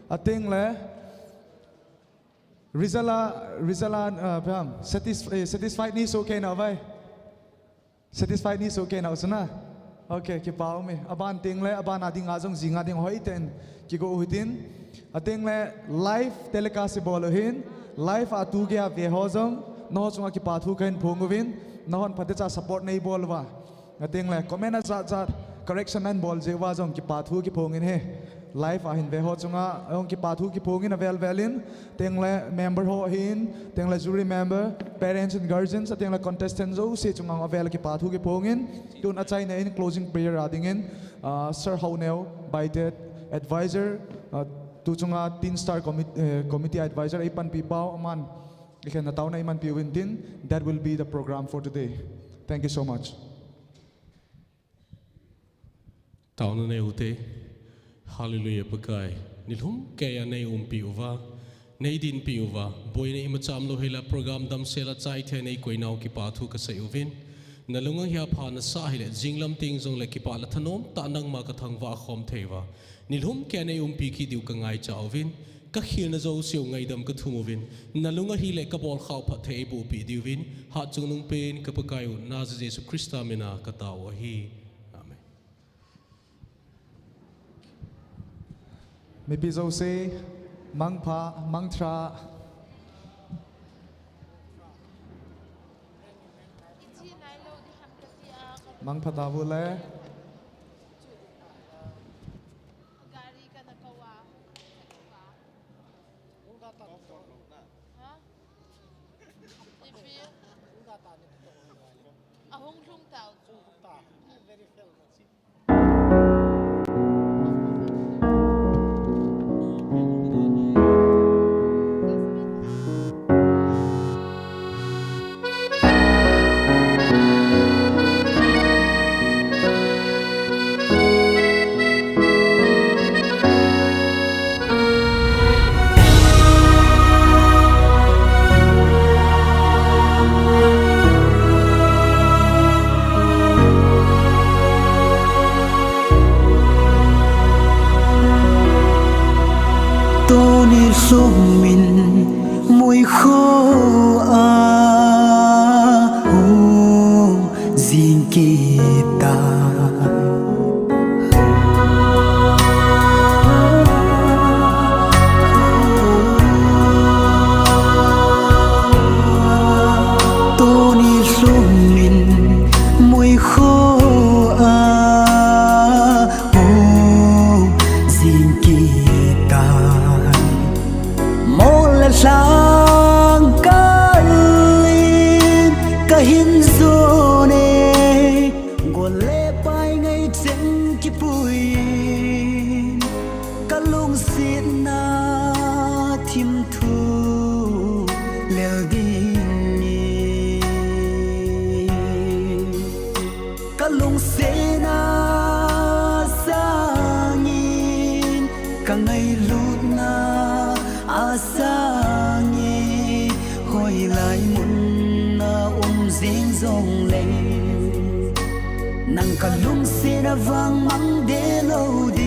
Ateng le, Result a, result a, ah, pam, satis-, eh, satisfied nei soh kei nau vai? Satisfied nei soh kei nau chu na? Okay, kipah ume. Aban teng le, aban a dinga jong jinga ding hoitah in kigo u hitin. Ateng le live telecast i bol u hin, live a tu geiya ve ho jong, nangho chunga kipathu kahin phong uvin, nanghon phatecha support nei bol uva. Ateng le, comment a jat jat, correction nahin bol jeh uva jong kipathu kiphongin ahi. Live a hin ve ho chunga, jong kipathu kiphongin avel vel in, ateng le member ho ahin, ateng le jury member, parents and guardians, ateng le contestant jouse chunga avel kipathu kiphongin, tun achaina in closing prayer a dingin, ah, Sir Haoneo Baitet, advisor, ah, tu chunga Teen Star Commit-, eh, Committee advisor eipanpi pau, aman, ikhenna taona imanpi uvin tin, that will be the program for today. Thank you so much. Taona nei u hite. Hallelujah, Pakai. Nilhum keiya nei umpi uva, nei dinpi uva, boina imacha umlou hela program damsel a chaithei a nei koi nau kipathu kasei uvin. Na lunga hi apha nasa ahile, jinglam teng jongle kipah le thanom tah nangma kathangvah khom thei uva, nilhum keiya nei umpi kit diu kangaicha uvin. Ka khelna jouse u ngaidam kathum uvin, na lunga hile ka bolkhao phatthei eiboh peh diuvin, hatchungnung pen ka Pakai u Nazareth Jesu Christa mina katao u ahi. Amen. Mipi jouse, mangpha, mangthah. Mangpha tauve. Ha? Ipi? Ahung lhung tau. Hoilai mun a um jing jongleng, nang ka lungsetna vang mang de lou ding.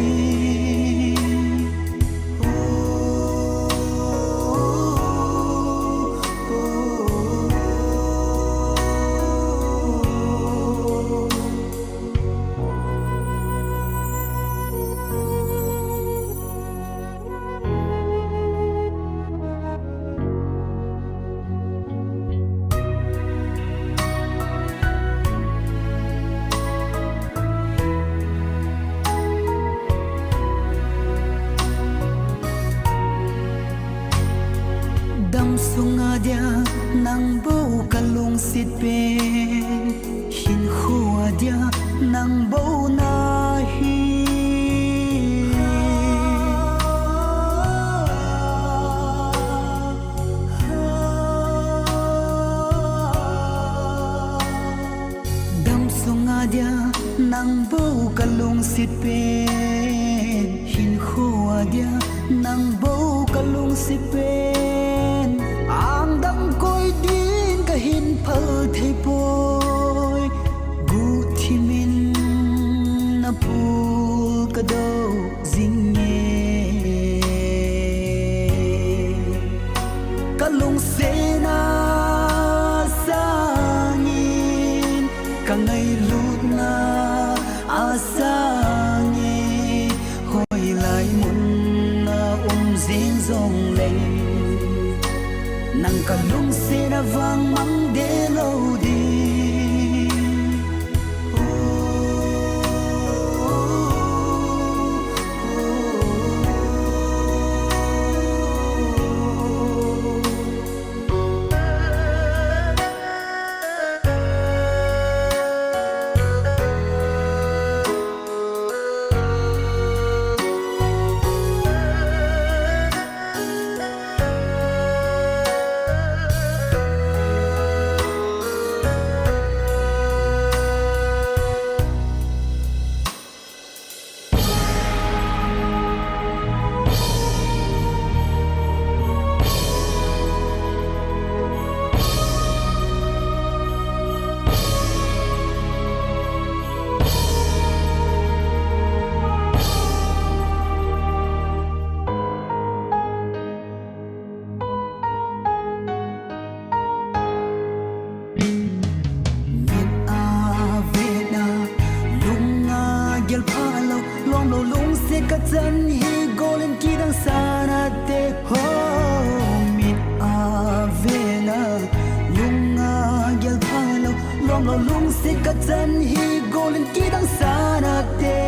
Damsunga dia nang bou ka lungset pen, hinkhoa dia nang bou nahi. Damsunga dia nang bou ka lungset pen, hinkhoa dia nang bou ka lungset pen. Angdang koi din ka hin phal thei poi, guhthim in na pul ka dou jing e. Ka lungsetna sangin, ka ngailutna a sangin, hoilai mun a um jing jongleng, nang ka lungsetna vang mang de lou ding. Mit a vena, lung a gel phalou, lomlou lungset ka chan hi, gol in kidang sana te ho. Mit a vena, lung a gel phalou, lomlou lungset ka chan hi, gol in kidang sana te.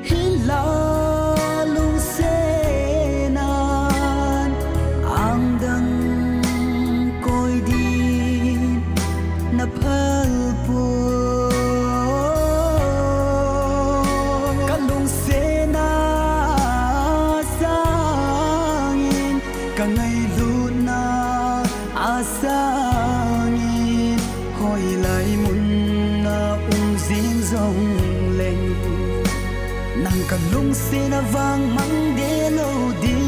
Hinla lungsetnan angdang koi din na phal poi. Ka lungsetna sangin, ka ngailutna a sangin, hoilai mun a um jing jongleng, nang ka lungsetna vang mang de lou ding.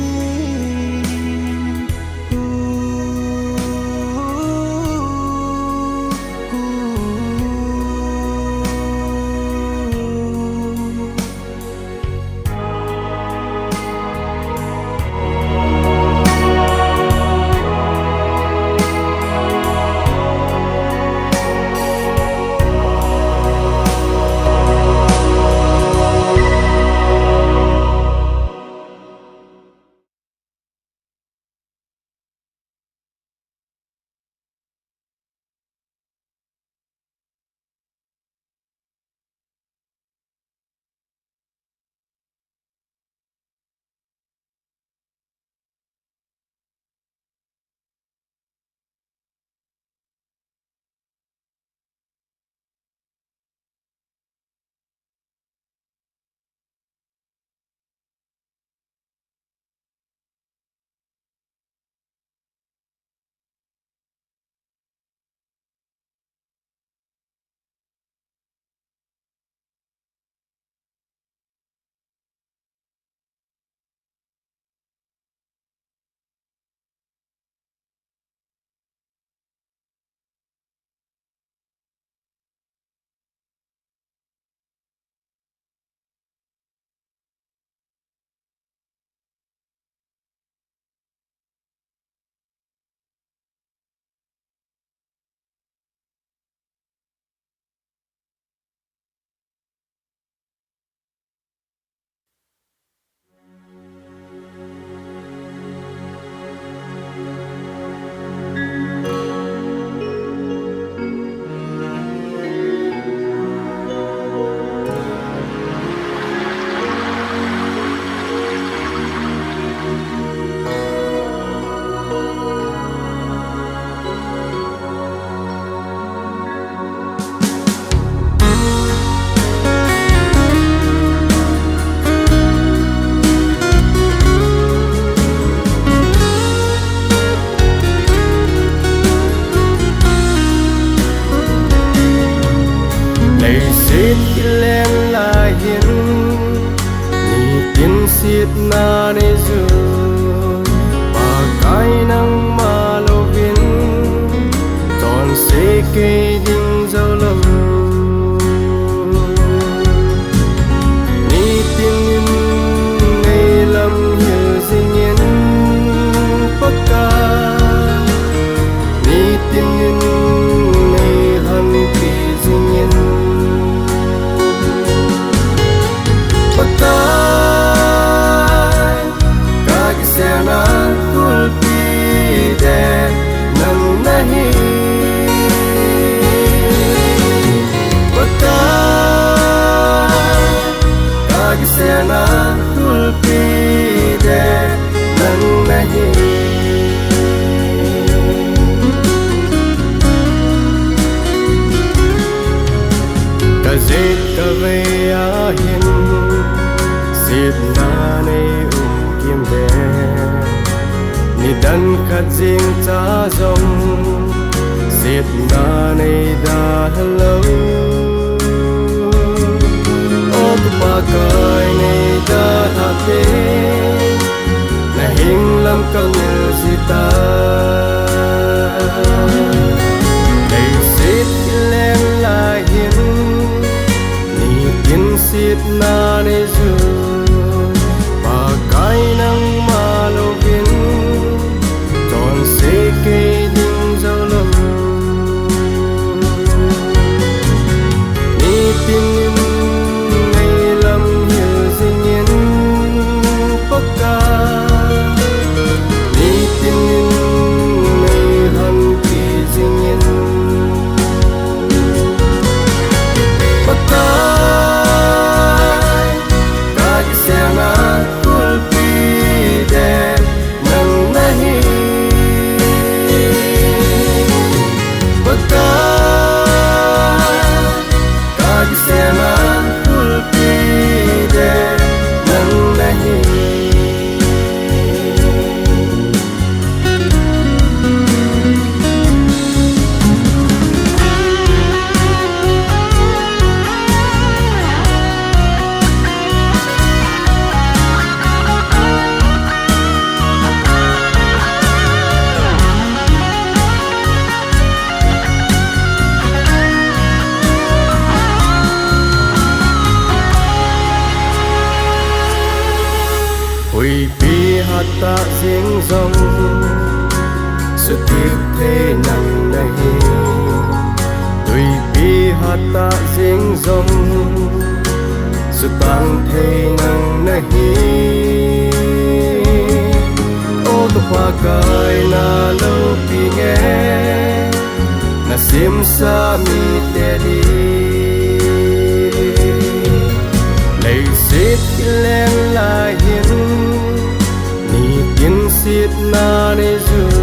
Jing cha jong, sitna nei dalha lou. O Pakai nei dalha te, na hing lam ka ngil jing tai. Leiset kileng lai hin, nitin sitna nei jou. Pakai nangma louvin, chonse kei ding jou lou. Nitin in nei lam hil jingin Pakai, nitin in nei hon pe jingin Pakai, ka kiseng a kulpi deh nang nahi. Pakai, ka kiseng a kulpi deh nang nahi. Huipi hatah jeng jong, sutit thei nang nahi. Tuipi hatah jeng jong, sutang thei nang nahi. O ka Pakai na loupi nge, na simsa mite ding. Leiset kileng lai hin, nitin sitna nei jou.